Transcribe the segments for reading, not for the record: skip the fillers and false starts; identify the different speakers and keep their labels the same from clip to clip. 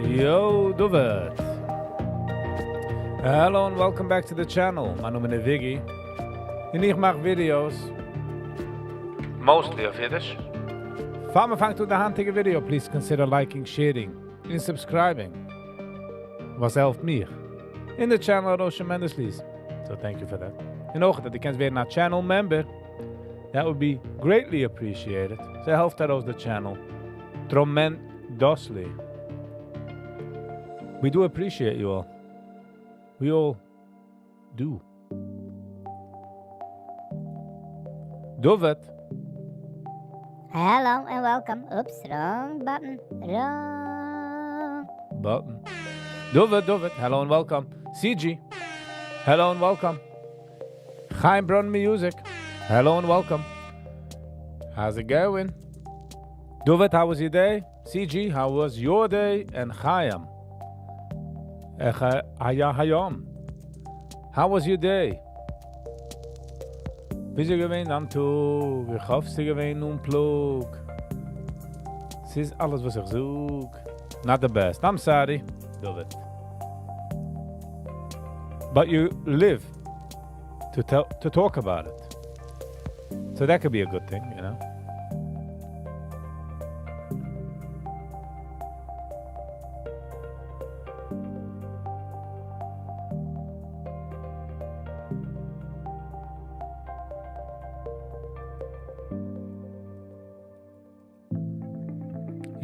Speaker 1: Yo, David. Hello and welcome back to the channel. מיין נאמען איז Viggy. און איך מאך videos. Mostly אויף אידיש. פאר מען פאנגט אן די היינטיגע video, please consider liking, sharing און subscribing. וואס העלפט מיך און די channel ארויס tremendously. So thank you for that. און אויך אז דו קענסט ווערן א channel member, that would be greatly appreciated. ס'העלפט ארויס די channel tremendously. We do appreciate you all. We all do. David.
Speaker 2: Hello and welcome. Oops, wrong button. Wrong
Speaker 1: button. David, David, hello and welcome. CG, hello and welcome. Chaim Brun Music, hello and welcome. How's it going? David, how was your day? CG, how was your day? And Chaim, איך היה היום? How was your day? וויאזוי געווען דיין טאג? איך האף ס'איז געווען אן פלאג. ס'איז אלעס וואס איך זוך. Not the best. I'm sorry, David. But you live to tell, to talk about it. So that could be a good thing, you know.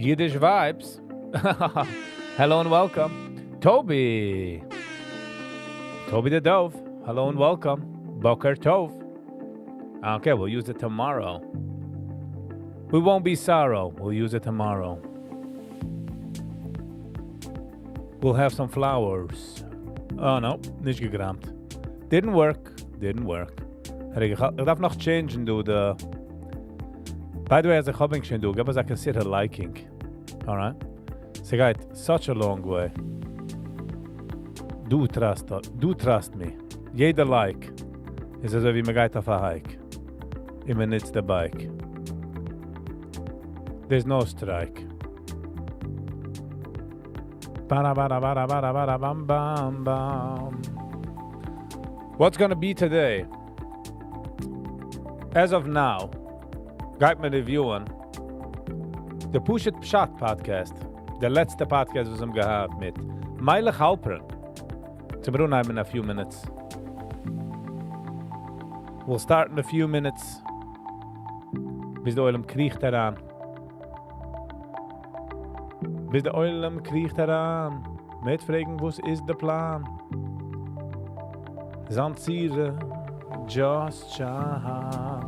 Speaker 1: Yiddish vibes. Hello and welcome. Toby. Toby the Dove. Hello and welcome. בוקר טוב. Okay, we'll use it tomorrow. We won't be sorrow. We'll use it tomorrow. We'll have some flowers. Oh no, נישט געגראמט. Didn't work. Didn't work. איך דארף נאך change ן דא די By the way, אז איך האב ענק שוין דא, געב אונז א consider liking. Alright? ס'גייט such a long way. Do trust, do trust me. יעדע like איז אזוי ווי מ'גייט אויף א hike. און מ'נוצט די bike. There's no strike. Bara bara bara bara bara bam bam bam. What's gonna be today? As of now, גייט מען review ען the פשוט פשט podcast, די לעצטע podcast וואס מ'האט געהאט מיט Meilech Halpern. צו אנהייבן in a few minutes. We'll start in a few minutes. ביז די עולם קריכט אריין. ביז די עולם קריכט אריין. מיט פרעגן, וואס איז די פלאן? זאנצירע, just chat.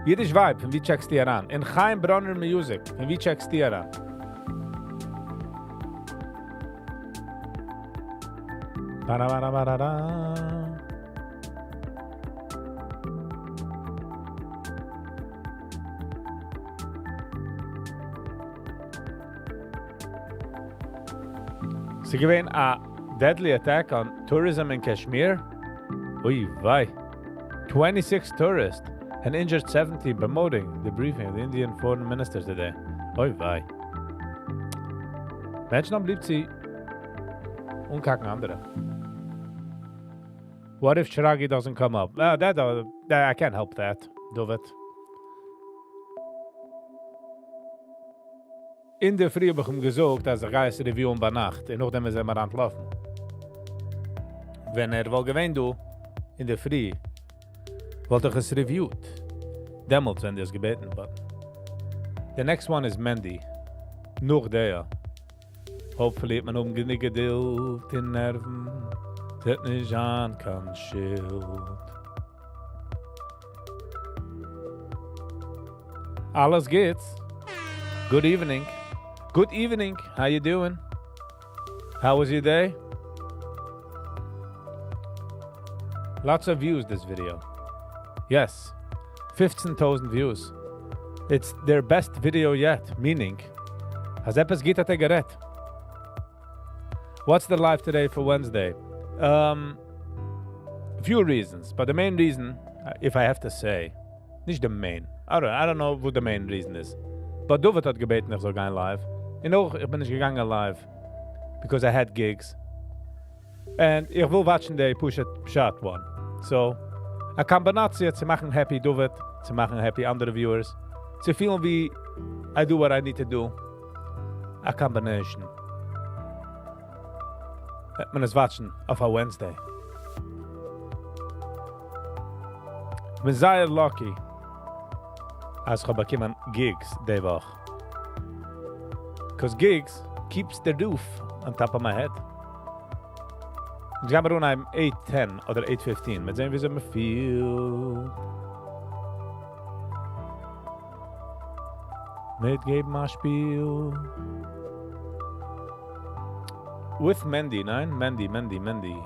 Speaker 1: Yiddish Vibe, פון וואו check סטו אריין? און Chaim Bronner Music, פון וואו check סטו אריין? Ba-da-ba-da-ba-da-da. ס'איז געווען א deadly attack on tourism אין Kashmir. אוי וויי. 26 tourists and injured 70 promoting the briefing of the Indian foreign minister today. אוי וויי. מענטשן האבן ליב צו אנקאקן אנדערע. What if Shiragi doesn't come up? That, that, I can't help that, David. אין דער פרי האב איך אים געזאגט, אז איך גיי עס review ען ביינאכט. און נאכדעם איז ער מיר אנטלאפן. ווען ער וואלט געווען דא אין דער פרי, וואלט איך עס review ט. דעמאלטס, ווען דו האסט געבעטן. But the next one is Mendy. נאך דער. Hopefully האט מען האבן גענוג געדולד און נערוון. ס'וועט נישט זיין קיין שולד. אלעס גוט. Good evening. Good evening. How you doing? How was your day? Lots of views this video. Yes. 15,000 views. It's their best video yet, meaning אז עפעס גוט האט ער גערעדט. What's the live today for Wednesday? Few reasons, but the main reason, if I have to say, נישט the main, I don't know וואס the main reason איז, but דוד האט געבעטן איך זאל גיין live, און אויך איך בין נישט געגאנגען live because I had gigs, and איך וויל watch ן די פשוט פשט one. So, א קאמבינאציע צו מאכן happy דוד, צו מאכן happy אנדערע viewers, צו פילן ווי I do what I need to do. א combination. וועט מען עס watch ן אויף א Wednesday. איך בין זייער lucky אז איך האב באקומען gigs די וואך. Because gigs keeps the roof on top of my head. אונז גיימיר אנהייבן 8:10 אדער 8:15. מיר זען וויאזוי מ'פילט. מיטגעבן א שפיל. With Mendy, ניין? Mendy, Mendy, Mendy.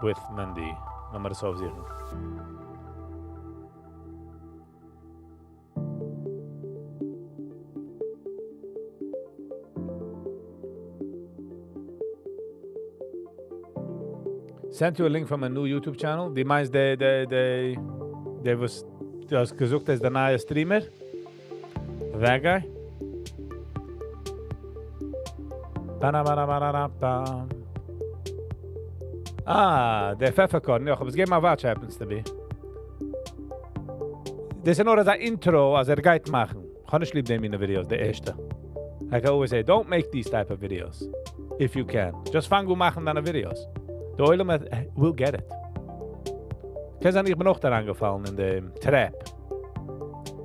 Speaker 1: With Mendy. לאמיר עס אויפזוכן. Sent you a link from a new YouTube channel. דו מיינסט דער, דער, דער, דער וואס דו האסט געזאגט, איז דער נייע streamer? That guy? Ba-na-ba-na-ba-na-ba. Ah, דער פעפערקארן. יא, איך האב עס געגעבן א watch happens to be. דאס איז נאר אזא intro, אז ער גייט מאכן. איך האב נישט ליב דעם אין די videos, די ערשטע. Like I always say, don't make these type of videos. If you can. Just פאנג אן מאכן דיינע videos. דער עולם will get it. קען זיין, איך בין אויך דא אריינגעפאלן אין דעם trap.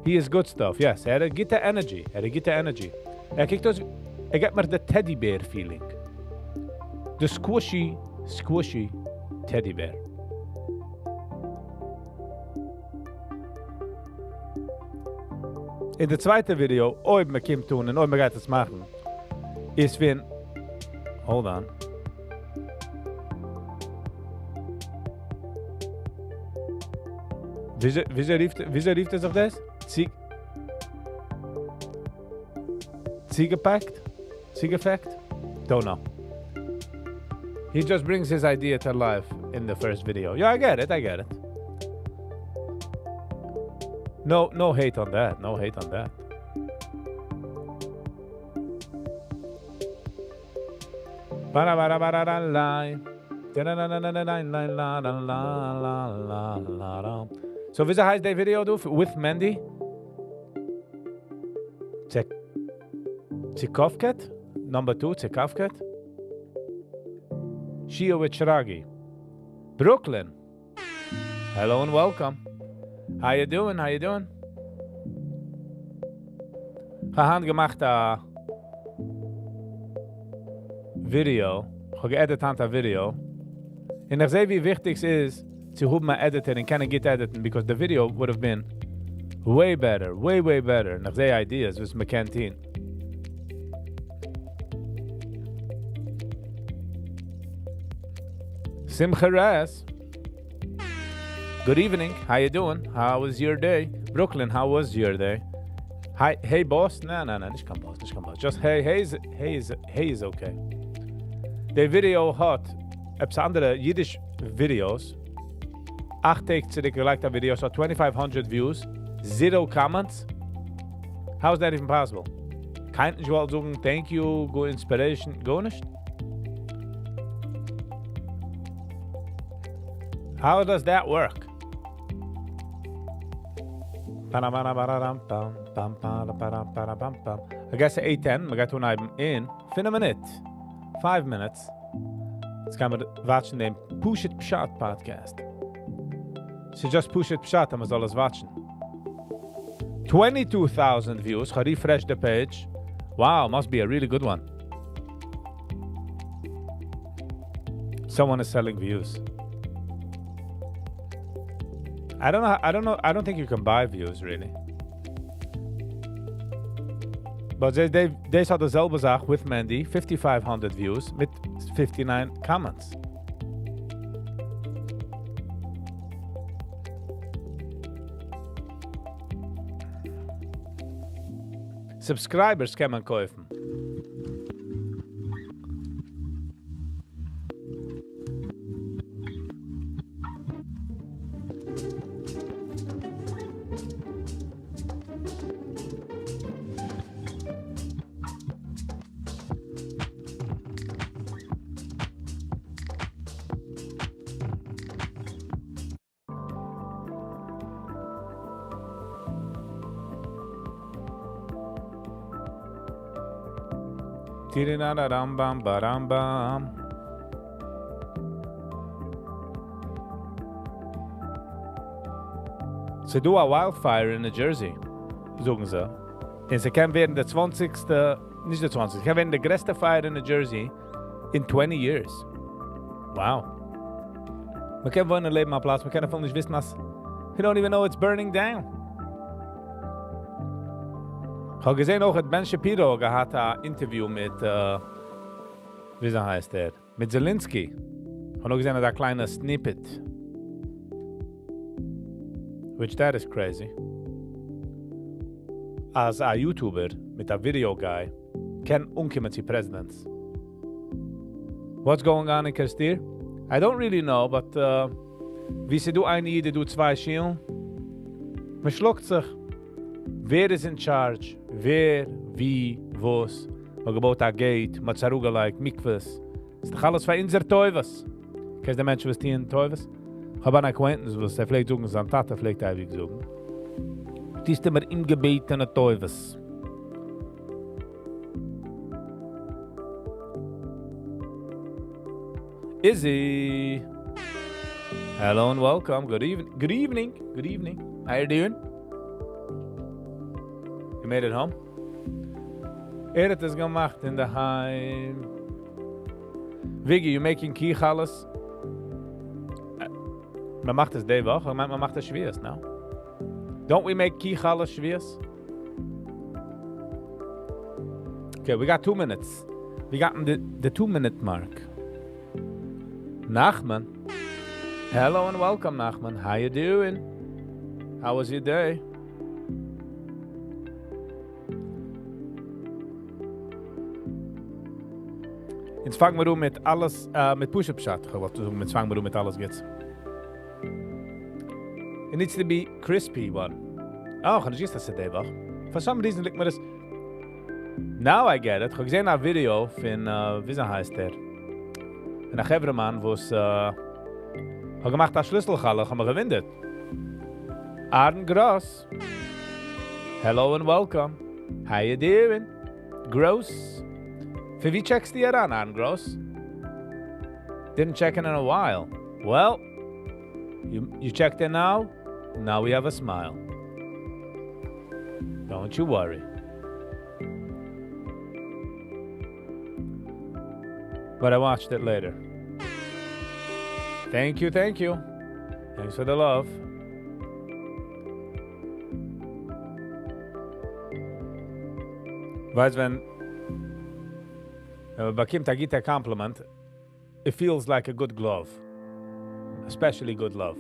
Speaker 1: He is good stuff, yes. ער האט גוטע energy. ער האט גוטע energy. ער קוקט אויס, ער גיט מיר the teddy bear feeling. The squishy, squishy teddy bear. אין די צווייטע video, אויב מען קומט אן און אויב מען גייט עס מאכן, איז ווען, hold on. וויאזוי רופט ער זיך דאס? Ziegepackt? Ziegefekt? Don't know. He just brings his idea to life in the first video. Yeah, I get it, I get it. No, no hate on that. No hate on that. Ba ba ba da la. Da na na na na na na la la la la la la la. So, וויאזוי הייסט דער video דא? With Mendy? Tzikovket? Number 2, Tzikovket? Shia with Shragi. Brooklyn. Hello and welcome. How you doing? How you doing? איך האב געמאכט א video. איך האב גע edit א video. און איך זע ווי וויכטיג עס איז צו האבן אן editor און קענען גוט edit ן, because the video would have been way better, way, way better. און איך זע ideas וואס מען קען טון. Simcha Raz. Good evening. How you doing? How was your day? Brooklyn, how was your day? Hi, hey boss. No, no, no, נישט קיין boss, נישט קיין boss. Just hey, hey is, hey is, hey is okay. די video האט עפעס אנדערע אידיש videos. 8 טעג צוריק געלייגט א video, so 2500 views, zero comments. How is that even possible? קיינער נישט געוואלט זאגן thank you, good inspiration, גארנישט. How does that work? I guess 8:10, מיר גייט אנהייבן אין 5 מינוט. 5 minutes. יעצט קען מען watch ן דעם פשוט פשט podcast. ס'איז just פשוט פשט, אז מען זאל עס watch ן. 22,000 views. איך refresh the page. Wow, must be a really good one. Someone is selling views. I don't know. I don't know. I don't think you can buy views really. But they saw דער זעלבע זאך with Mandy, 5,500 views מיט 59 comments. Subscribers קען מען קויפן. טירינאראראם באם באראם באם. ס'דא א wildfire אין New Jersey, זאגן זיי. און ס'קען ווערן די צוואנציגסטע, נישט די צוואנציגסטע, ס'קען ווערן די גרעסטע פייער אין New Jersey אין twenty years. Wow. מ'קען וואוינען לעבן א פלאץ, מ'קען אפילו נישט וויסן אז, you don't even know it's burning down. כ'האב געזען אויך האט Ben Shapiro געהאט א interview מיט, וויאזוי הייסט ער? מיט Zelensky. כ'האב נאר געזען אזא קליינע snippet. Which that is crazy. אז א YouTuber מיט א video guy קען אנקומען צו presidents. What's going on אין קערעסטיר? I don't really know, but ווי ס'דא איין איד איז דא צוויי שילן. מ'שלאגט זיך. ווער איז אין charge? ווער? ווי? וואס? מ'האט געבויט א gate, מ'האט עס אראפגעלייגט, מקוואות. ס'איז דאך אלעס פאר אונזער טובות. קענסט די מענטשן וואס טוען טובות? כ'האב אן acquaintance וואס ער פלעגט זאגן, זיין טאטע פלעגט אייביג זאגן, טוסט אימער אומגעבעטענע טובות. Izzy! Hello and welcome. Good evening. Good evening. Good evening. How you doing? You made it home? ער האט עס געמאכט אין דער היים. Viggy, you making קיכאלעס? מען מאכט עס די וואך, מען מאכט עס שבועות, no? Don't we make קיכאלעס שבועות? Okay, we got 2 minutes. We got the 2 minute mark. Nachman. Hello and welcome, Nachman. How you doing? How was your day? יעצט פאנגען מיר אן מיט אלעס, מיט פשוט פשט. איך וואלט זאגן, יעצט פאנגען מיר אן מיט אלעס גוטס. It needs to be crispy one. Oh, איך האב נישט געוואוסט אז ס'איז די וואך. For some reason ליגט מיר עס. Now I get it. איך האב געזען א ווידיאו פון, וויאזוי הייסט ער? פון א חברה'מאן, וואס האט געמאכט א שליסל חלה, איך האב מיך געוואונדערט. Aaron Gross. Hello and welcome. How you doing? Gross. פון וואו check סטו אריין, Aaron Gross? Didn't check in in a while. Well, you checked in now? Now we have a smile. Don't you worry. But I watched it later. Thank you, thank you. Thanks for the love. ווייסט, ווען מען באקומט א גוטע compliment, it feels like a good glove. Especially good love.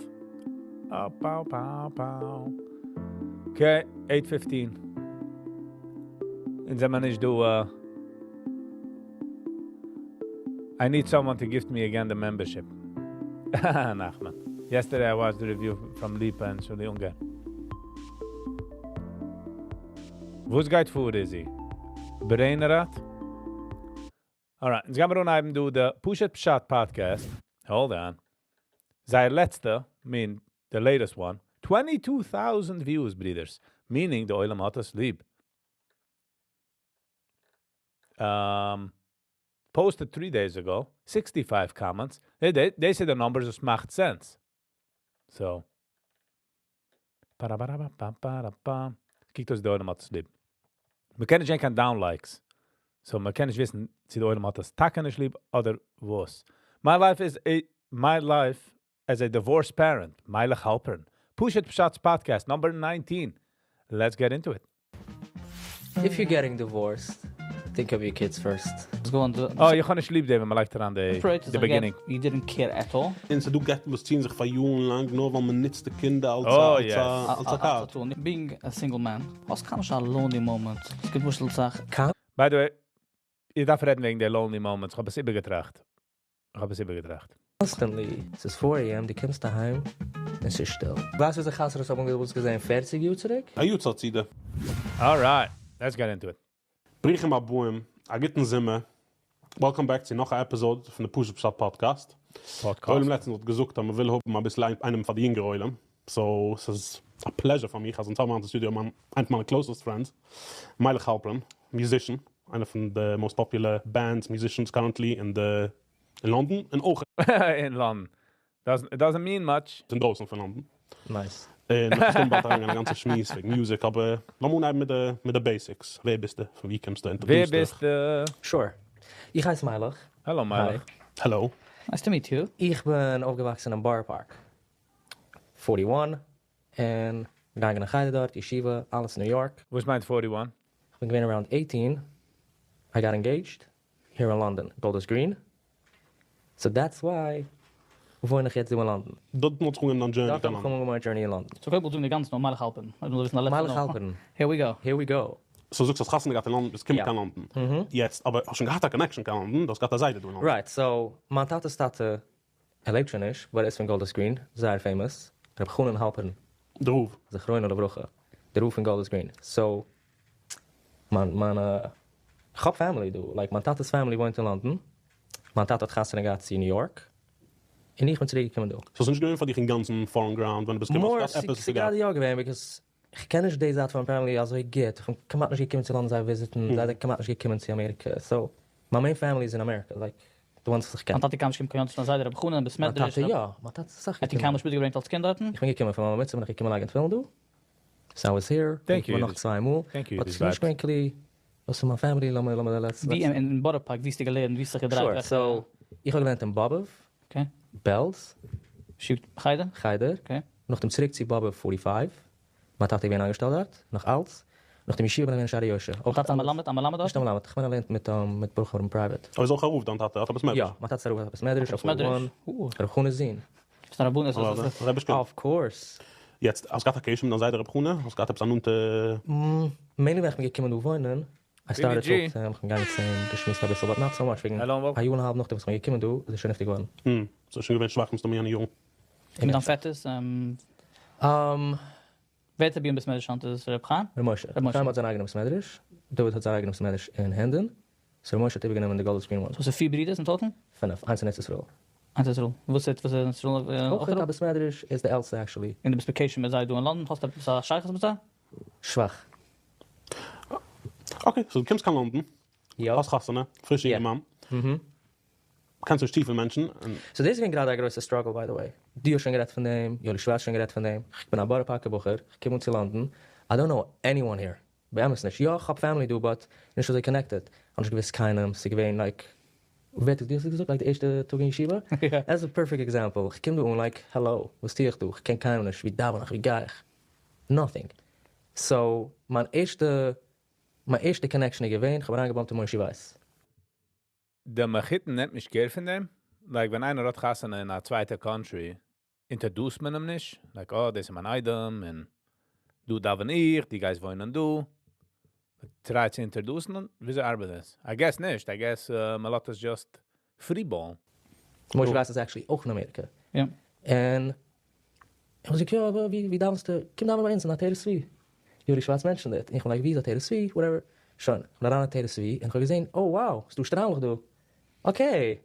Speaker 1: Oh, pow, pow, pow. Okay, 8.15. אונז זעמיר נישט דא, I need someone to gift me again the membership. Nachman. Yesterday I watched the review from Lipa and Shuli Ungar. וואס גייט פאר, Izzy? Brainrad? Alright, יעצט גייען מיר אנהייבן דא די פשוט פשט podcast. Hold on. זייער לעצטע, mean the latest one, 22,000 views, ברידערס. Meaning די עולם האט עס ליב. Posted 3 days ago, 65 comments. They say the numbers just macht sense. So. Para-ba-ba-ba-ba-ba. קוקט אויס, די עולם האט עס ליב. מ'קען נישט זען קיין downlikes. So מ'קען נישט וויסן, צי די עולם האט עס טאקע נישט ליב אדער וואס. My life as a divorced parent. Meilech Halpern. פשוט פשט podcast number 19. Let's get into it.
Speaker 3: If you're getting divorced, think of your kids first.
Speaker 4: Let's go on to
Speaker 1: Oh, איך האב נישט ליב דעם, ווען מ'לייגט אריין די
Speaker 4: Separate
Speaker 1: the beginning.
Speaker 4: You didn't care at all.
Speaker 5: און ס'דא גט'ן וואס ציען זיך פאר יארן לאנג, נאר ווייל מען נוצט די קינדער אלס
Speaker 1: Oh,
Speaker 5: אלס
Speaker 1: yes.
Speaker 5: אלס א card.
Speaker 4: Being a single man, וואס קען שוין א lonely moment? עס גיבט למשל זאך,
Speaker 1: By the way, איך דארף רעדן וועגן די lonely moments. איך האב עס איבערגעטראכט. איך האב עס איבערגעטראכט.
Speaker 3: Constantly. עס איז 4 a.m., דו קומסט אהיים, און עס איז שטיל. ווייסט וואס איך האס, האבן מיר אונז געזען 40 יאר צוריק?
Speaker 5: א יוט זאלט זי
Speaker 1: Alright, let's get into it.
Speaker 5: ברוכים הבאים, א גוטן זומער. Welcome back צו נאך אן episode פון די פשוט פשט podcast.
Speaker 1: Podcast.
Speaker 5: עולם לעצטנס האט געזאגט, אז מען וויל האבן א ביסל איינעם פאר די יונגערע עולם. So, עס איז a pleasure פאר מיך, אז אונז האבן אין studio מיין, איינער פון מיינע closest friends, Meilech Halpern, musician. איינע פון די most popular bands, musicians currently in the אין לאנדאן און אויך
Speaker 1: אין לאנדאן. Doesn't, it doesn't mean much.
Speaker 5: אינדרויסן פון לאנדאן.
Speaker 3: Nice.
Speaker 5: און מ'וועט באלד אריינגיין א גאנצע שמועס וועגן music, אבער לאמיר אנהייבן מיט די מיט די basics. ווער ביסטו? פון וואו קומסטו?
Speaker 1: ווער
Speaker 5: Introduce דיך.
Speaker 1: ביסטו?
Speaker 3: Sure. איך הייס מיילעך.
Speaker 1: Hello, מיילעך.
Speaker 5: Hello.
Speaker 4: Nice to meet you.
Speaker 3: איך בין אויפגעוואקסן אין בארא פארק. 41. און געגאנגען אין חדר דארט, ישיבה, אלעס אין ניו יארק.
Speaker 1: וואס מיינט 41?
Speaker 3: איך בין געווען around 18. I got engaged here in London, Golders Green. So that's why וואוין איך יעצט דא אין לאנדאן.
Speaker 5: דארט האט זיך אנגעהויבן דיין journey
Speaker 3: דארט
Speaker 5: קיין
Speaker 3: האט זיך
Speaker 5: לאנדאן.
Speaker 3: אנגעהויבן מיין journey אין לאנדאן.
Speaker 4: So קודם זאגן די גאנצע נאמען מיילעך האלפערן. אויב מ'זאל וויסן א לעצטע
Speaker 3: מיילעך
Speaker 4: נאמען.
Speaker 3: האלפערן.
Speaker 4: Here we go.
Speaker 3: Here we go.
Speaker 5: So זאגסט האסט חתונה געהאט אין לאנדאן, ביסט געקומען
Speaker 3: יא.
Speaker 5: קיין לאנדאן. יעצט אבער האסט שוין געהאט א connection קיין לאנדאן, דו האסט געהאט א זיידע דא אין לאנדאן.
Speaker 3: Right, so מיין טאטע'ס טאטע, ער לעבט שוין נישט, but ער איז פון גאלדערס גרין, זייער famous, ר' חנן האלפערן.
Speaker 5: דער רב.
Speaker 3: זכרונו לברכה, דער רב פון גאלדערס גרין. So מיין מיין כ'האב family דא, like מיין טאטע'ס family וואוינט אין לאנדאן, מיין טאטע האט חתונה געהאט צו ניו יארק, און איך בין צוריק געקומען דא.
Speaker 5: So ס'איז נישט געווען פאר דיך אינגאנצן foreign ground ווען דו ביסט געקומען, האסט געהאט עפעס
Speaker 3: ס'איז גראדע יא געווען, because כ'קען נישט די זייט פון family אזוי גוט, כ'בין כמעט נישט געקומען צו לאנדאן זיי וויזיטן, זיי זענען כמעט נישט געקומען צו אמעריקע, so מיין main family איז אין אמעריקע, like די ones וואס איך קען.
Speaker 4: דיין טאטע קען נישט קומען קיין יאנטש, דיין זיידע רבי חנן, בית
Speaker 3: מיין
Speaker 4: מדרש,
Speaker 3: טאטע יא, מיין טאטע איז אסאך
Speaker 4: האט אים
Speaker 3: געקומען.
Speaker 4: קיינמאל נישט מיטגעברענגט אלס קינד דארטן?
Speaker 3: איך בין געקומען פאר מיין בר מצוה בין איך געקומען לייגן תפילין דא, so I was here,
Speaker 1: Thank you
Speaker 3: געקומען נאך
Speaker 1: אידיש.
Speaker 3: צוויי מאל,
Speaker 1: Thank you
Speaker 3: but
Speaker 1: אידיש
Speaker 3: ס'איז נישט
Speaker 1: vibes.
Speaker 3: געווען clear וואס איז מיין family, לאמיר לאמיר let's
Speaker 4: ווי אין אין בארא פארק, ווי האסטו געלערנט, ווי האסט זיך געדרייט?
Speaker 3: Sure, so איך האב געלערנט אין באבוב,
Speaker 4: Okay.
Speaker 3: בעלז,
Speaker 4: ישיבה, חדר?
Speaker 3: חדר,
Speaker 4: Okay.
Speaker 3: נאכדעם צוריק צו באבוב forty five, מיין טאטע איז געווען איינגעשטעלט דארט, נאך אלץ, נאכדעם ישיבה בין איך געווען אין שערי יושר, אויך
Speaker 4: טאטע א מלמד, א מלמד דארט?
Speaker 3: נישט א מלמד, איך מיין ער לערנט מיט מיט בחורים private.
Speaker 5: אבער איז אויך א רב דיין טאטע, האט א בית מדרש?
Speaker 3: יא, מיין טאטע איז א רב, האט א בית מדרש אויף
Speaker 4: בית מדרש?
Speaker 3: וואן, ר' חנא'ס זון.
Speaker 4: ביסט א רבנות?
Speaker 5: רביש קינד.
Speaker 3: Of course.
Speaker 5: יעצט, האסט געהאט א קשר מיט דיין זיידע ר' חנא? האסט געהאט עפעס א נאנטע.
Speaker 3: Mainly ווען איך בין געקומען דא וואוינען, I started to talk to him, איך בין געגאנגען צו אים, געשמועסט אביסל, but not so much, וועגן א יאר און א האלב נאכדעם וואס איך בין געקומען דא, איז ער שוין נפטר געווארן.
Speaker 5: ס'איז שוין געווען שוואך מסתמא יענע יארן.
Speaker 4: און מיט דיין פעטערס? ווער האט א בית מדרש היינט? איז עס ר' חיים?
Speaker 3: ר' משה.
Speaker 4: ר' משה.
Speaker 3: חיים האט זיין אייגענע בית מדרש, דוד האט זיין אייגענע בית מדרש אין הענדאן, so ר' משה האט איבערגענומען די גאלדערס גרין one.
Speaker 4: So ס'איז פיר ברידערס אין total?
Speaker 3: פינף, איינס אין ארץ ישראל.
Speaker 4: איינס אין ארץ ישראל. וואס איז וואס איז אין ארץ ישראל?
Speaker 3: אויך האט א בית מדרש, איז די עלטסטע actually.
Speaker 4: און דו ביסט בקשר מיט זיי דא אין לאנדאן? האסט עפעס א שייכות מיט זיי?
Speaker 3: שוואך.
Speaker 5: Okay, so דו קומסט קיין לאנדאן, האסט חתונה, פרישע אינגערמאן, קענסט נישט צופיל מענטשן, און.
Speaker 3: So דאס איז געווען גראדע א גרויסע struggle by the way. דו האסט שוין גערעדט פון דעם, יואלי שווארץ האט שוין גערעדט פון דעם, כ'בין א בארא פארקער בחור, כ'קום אן צו לאנדאן, I don't know anyone here, באמת נישט, יא כ'האב family דא but נישט אזוי connected, כ'האב נישט געוואוסט קיינעם, ס'איז געווען like, ווער האט דו האסט געזאגט like די ערשטע טאג אין ישיבה? That's a perfect example, כ'קום דא אן like hello, וואס טו איך דא, כ'קען קיינעם נישט, ווי דאווען איך, ווי גיי איך, nothing. So מיין ערשטע מיין ערשטע connection איז געווען, כ'האב אריינגעבאמפט אין מושי ווייס.
Speaker 1: דער מחותן נעמט נישט care פון דעם? Like ווען איינער האט חתונה אין א צווייטע country, introduce ט מען אים נישט? Like oh דאס איז מיין איידעם און דא דאווען איך, די גייסט וואוינען דא. Try צו introduce ן? וויאזוי ארבעט דאס? I guess נישט, I guess מען לאזט עס just free ball ן.
Speaker 3: משה ווייס איז actually אויך אין אמעריקע.
Speaker 4: יא.
Speaker 3: און איך האב געזאגט יא אבער ווי ווי דאווענסטו? קום דאווענען ביי אונז אין עטרת צבי. יואלי שווארץ mentioned it. און איך בין like ווי איז עטרת צבי? Whatever. שוין, איך בין אריין אין עטרת צבי און איך האב געזען oh wow ס'דא שטריימלעך דא. Okay.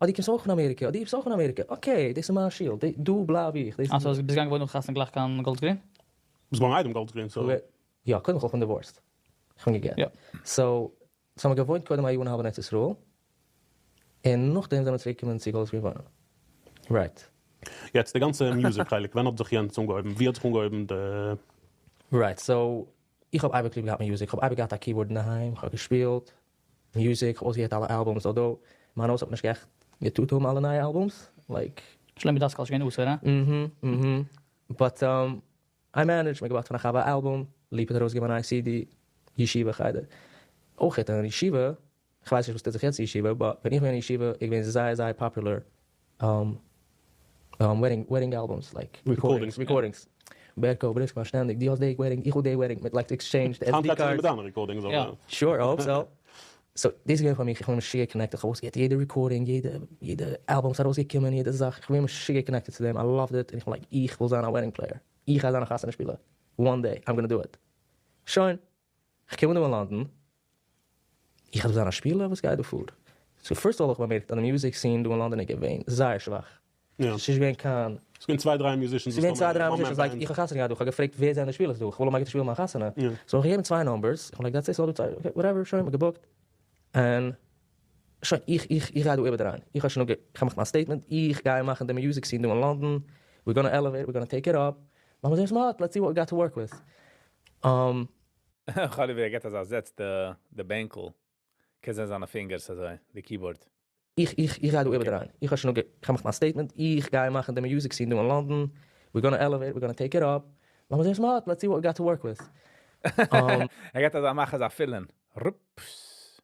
Speaker 3: אה דו קומסט אויך פון אמעריקע? אה דו ביסט אויך פון אמעריקע? Okay דאס איז מיין שול. דא בלייב איך. דאס
Speaker 4: אלזא ביסט געגאנגען וואוינען נאך חתונה גלייך קיין גאלדס גרין?
Speaker 5: ביסט געווארן איידעם גאלדס גרין so.
Speaker 3: יא קודם כל איך בין divorced. איך בין גע'גט. So so האמיר געוואוינט קודם א יאר און א האלב אין ארץ ישראל, און נאכדעם זענען מיר צוריק געקומען צו גאלדס גרין וואוינען. Right.
Speaker 5: יעצט די גאנצע music חלק, ווען האט זיך יענץ אנגעהויבן? ווי האט זיך אנגעהויבן די.
Speaker 3: Right, so איך האב אייביג ליב געהאט music, איך האב אייביג געהאט א keyboard אינדערהיים, איך האב געשפילט music, איך האב אויסגעהערט אלע albums, although מיין הויז האט נישט עכט געטוט האבן אלע נייע albums, like.
Speaker 4: שלומי דאסקאל איז געווען אסור, הא?
Speaker 3: אהה אהה, but I managed, מ'האט געבארגט פון א חבר א אלבום, ליפא האט ארויסגעגעבן א נייע CD, ישיבה חדר. אויך אין ישיבה, כ'ווייס נישט וואס טוט זיך יעצט אין ישיבה, but ווען איך בין אין ישיבה איז געווען זייער זייער popular wedding albums, like recordings, recordings. בערקא בריסק מיין שטענדיג, דו האסט די wedding, איך האב די wedding, מ'האט like exchanged SD
Speaker 5: היינט גייט עס
Speaker 3: cards.
Speaker 5: מיט דיינע recordings אבער.
Speaker 3: Sure, I hope so. So דאס איז געווען פאר מיך, איך בין משוגע connected, כ'האב אויסגעהערט יעדע recording, יעדע יעדע אלבום וואס איז ארויסגעקומען, יעדע זאך, איך בין געווען משוגע connected צו דעם, I loved it, און איך בין like איך וויל זיין א wedding player, איך גיי זיין א חתונה שפילער, one day I'm gonna do it. שוין, כ'קום אן דא אין לאנדאן, איך דארף זיין א שפילער? וואס גייט דא פאר? So first of all האב איך באמערקט אז די music scene דא אין לאנדאן איז געווען זייער שוואך, ס'איז נישט געווען קיין.
Speaker 5: ס'איז געווען צוויי דריי musicians.
Speaker 3: ס'איז געווען צוויי דריי musicians, like איך האב חתונה געהאט דא, איך האב געפרעגט ווער זענען די שפילערס דא, איך וויל האבן א גוטע שפילער מיין חתונה, so האב איך געגעבן צוויי numbers, איך בין like that's it, ס'איז דא צוויי, okay whatever, שוין, מ'האט געבוקט. און שוין, איך איך איך גיי דא איבערדרייען, איך האב שוין געמאכט מיין statement, איך גיי מאכן די music scene דא אין לאנדאן, we're gonna elevate, we're gonna take it up, לאמיר זען וואס מ'האט, let's see what we got to work with.
Speaker 1: כאלי ווי ער געט אזא זעץ די בענקל, קען זען זיינע fingers אזוי, די keyboard.
Speaker 3: איך איך איך גיי דא איבערדרייען, איך האב שוין געמאכט מיין statement, איך גיי מאכן די music scene דא אין לאנדאן, we're gonna elevate, we're gonna take it up, לאמיר זען וואס מ'האט, let's see what we got to work with.
Speaker 1: ער געט אזא מאך אזא פילען, רופס.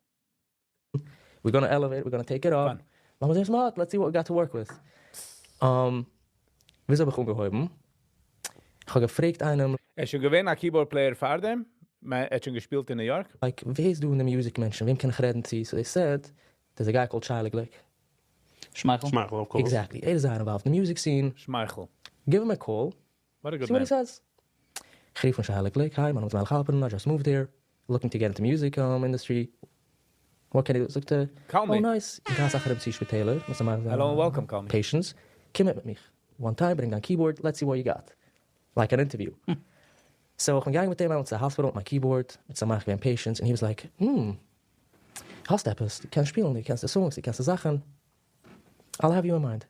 Speaker 3: We're gonna elevate, we're gonna take it up, לאמיר זען וואס מ'האט, let's see what we got to work with. וויאזוי האב איך אנגעהויבן? איך האב געפרעגט איינעם.
Speaker 1: ער איז שוין געווען א keyboard player פארדעם? ער האט שוין געשפילט אין ניו יארק?
Speaker 3: Like, ווער איז דא אין די music מענטשן? וועם קען איך רעדן צו? So they said, there's a guy called שיילי גליק.
Speaker 4: שמייכל.
Speaker 5: שמייכל, of course.
Speaker 3: Exactly, ער איז זייער involved אין די music scene.
Speaker 1: שמייכל.
Speaker 3: Give him a call.
Speaker 1: What a good
Speaker 3: See what he
Speaker 1: name.
Speaker 3: says. איך רוף אן שיילי גליק, hi, מיין נאמען איז מיילעך האלפערן, I just moved here, looking to get into music industry. What can I do? זאגט ער,
Speaker 1: Call me.
Speaker 3: Oh nice, איך גיי אסאך ארום צו שפיטעלער, מוז איך מאכן
Speaker 1: Hello and welcome, call me.
Speaker 3: Patients, קום מיט מיט מיך. One time, ברענג דיין keyboard, let's see what you got. Like an interview. So איך בין געגאנגען מיט אים אריין צו hospital מיט מיין keyboard, מיט סאמאך געווען patients, and he was like, hmm, האסט עפעס, דו קענסט שפילן, דו קענסט די songs, דו קענסט די זאכן. I'll have you in mind.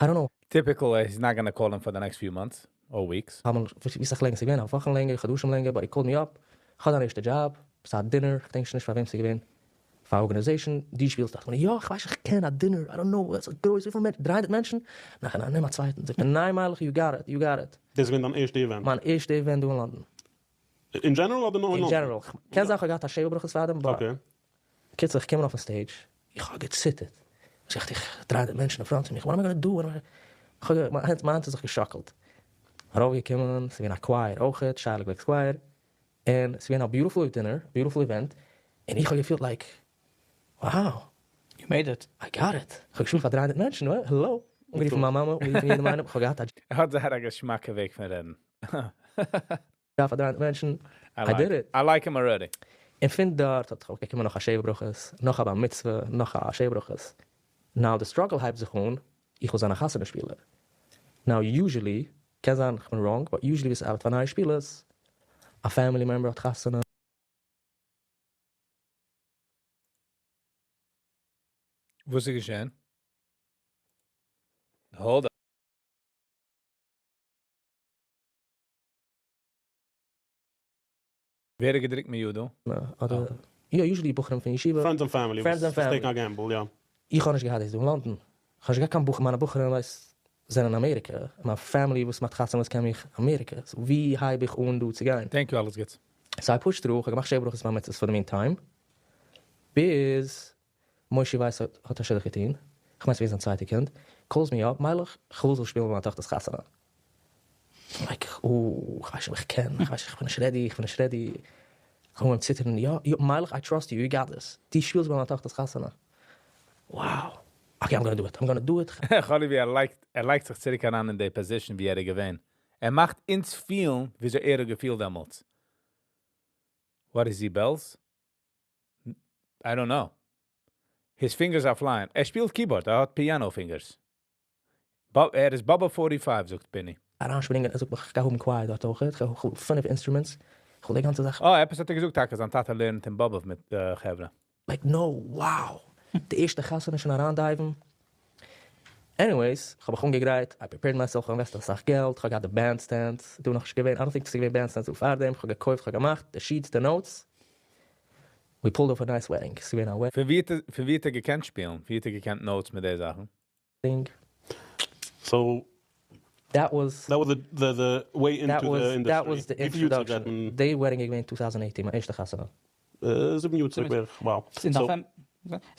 Speaker 3: I don't know.
Speaker 1: Typical, he's not gonna call him for the next few months or weeks.
Speaker 3: האבן ווי סאך לענגער ס'איז געווען, א וואכן לענגער, חדשים לענגער, but he called me up, כ'האב דיין ערשטע דזשאב, ס'איז א dinner, כ'דענק שוין נישט פאר וועם ס'איז געווען, פאר organization, דו שפילסט דארט, יא, כ'ווייס איך קען א dinner, I don't know, ס'איז גרויס, וויפיל מענטשן, 300 מענטשן? נאכן ניין, נעם א צווייטן, זאגט ער, ניין מיילעך, you got it, you got it.
Speaker 5: דאס איז געווען דיין ערשטע event?
Speaker 3: מיין ערשטע event דא אין לאנדאן.
Speaker 5: In general אדער נאר אין לאנדאן?
Speaker 3: In general, קען זיין כ'האב געהאט א שבע ברכות פארדעם, but קיצור, איך קום ארויף אויפן stage, איך האב געציטערט, איך זאג דיך, 300 מענטשן in front פון מיך, what am I gonna do, איך האב מיין האנט האט זיך געשאקלט, ארויפגעקומען, ס'איז געווען א choir אויכעט, שיילי גליק'ס choir, און ס'איז געווען א beautiful dinner, beautiful event, און איך האב געפילט like, wow.
Speaker 4: You made it.
Speaker 3: I got it. איך האב געשפילט פאר 300 מענטשן, העלא. אנגערופן מיין מאמע, אנגערופן יעדעם איינעם, איך האב געהאט א.
Speaker 1: ער האט זייער א געשמאקע וועג פון רעדן.
Speaker 3: פאר 300 מענטשן, I did it.
Speaker 1: I like him already.
Speaker 3: און פון דארט האט זיך געקומען נאך א שבע ברכות, נאך א בר מצוה, נאך א שבע ברכות. Now די struggle הייבט זיך אן, איך וויל זיין א חתונה שפילער. Now usually, קען זיין איך בין wrong, but usually ווי ס'ארבעט פאר נייע שפילערס, א family member האט חתונה.
Speaker 1: וואס איז געשען? Hold up. ווער האט געדרוקט mute דא?
Speaker 3: אדער יא, usually בחורים פון ישיבה.
Speaker 5: Friends and family.
Speaker 3: Friends and family.
Speaker 5: Taking a gamble, יא.
Speaker 3: איך האב נישט געהאט דאס דא אין לאנדאן. איך האב נישט געהאט קיין בחורים, מיינע בחורים ווייסט זענען אין אמעריקע. מיין family וואס מאכט חתונות קען מיך אמעריקע. So ווי הייב איך אן דא צו גיין?
Speaker 1: Thank you, אלעס גוטס.
Speaker 3: So I push through, איך האב געמאכט שבע ברכות בר מצוות for the meantime. ביז מושי ווייס האט א שידוך געטון, כ'מיין ס'געווען זיין צווייטע קינד, calls me up, מיילעך, כ'וויל זאל שפילן ביי מיין טאכטער'ס חתונה. I'm like, oh, כ'ווייס נישט אויב איך קען, כ'ווייס נישט, כ'בין נישט ready, כ'בין נישט ready. כ'האב אנגעהויבן ציטערן, יא, יא, מיילעך, I trust you, you got this. דו שפילסט ביי מיין טאכטער'ס חתונה. Wow. Okay, I'm gonna do it, I'm gonna do it.
Speaker 1: כאלי ווי ער לייגט, ער לייגט זיך צוריק אריין אין די position ווי ער איז געווען. ער מאכט אונז פילן וויאזוי ער האט געפילט דעמאלטס. What is he, bells? I don't know. His fingers are flying. ער שפילט keyboard, ער האט piano fingers. ער איז באבא 45, זאגט פיני.
Speaker 3: אריינשפרינגען, ער זאגט מיך, איך גיי האבן choir דארט אויך, איך האב פינף instruments, איך וויל די גאנצע זאך.
Speaker 1: אה, עפעס האט ער געזאגט טאקע, זיין טאטע לערנט אין באבוב מיט חברה.
Speaker 3: Like no, wow! די ערשטע חתונה שוין אריינדייוון. Anyways, איך האב מיך אנגעגרייט, I prepared myself, איך האב invest אסאך געלט, איך האב געהאט די band stands, דא נאכנישט געווען, I don't think ס'איז געווען band stands דא פארדעם, איך האב געקויפט, איך האב געמאכט, די sheets, די notes. We pulled off a nice wedding, ס'איז געווען א wedding.
Speaker 1: פון ווי האט ער געקענט שפילן? ווי האט ער געקענט notes מיט די זאכן?
Speaker 5: So
Speaker 3: That was
Speaker 5: That was the the way into the industry.
Speaker 3: That was the introduction. די wedding איז געווען 2018, מיין ערשטע חתונה.
Speaker 5: זיבן יאר צוריק בערך, wow.
Speaker 4: ס'איז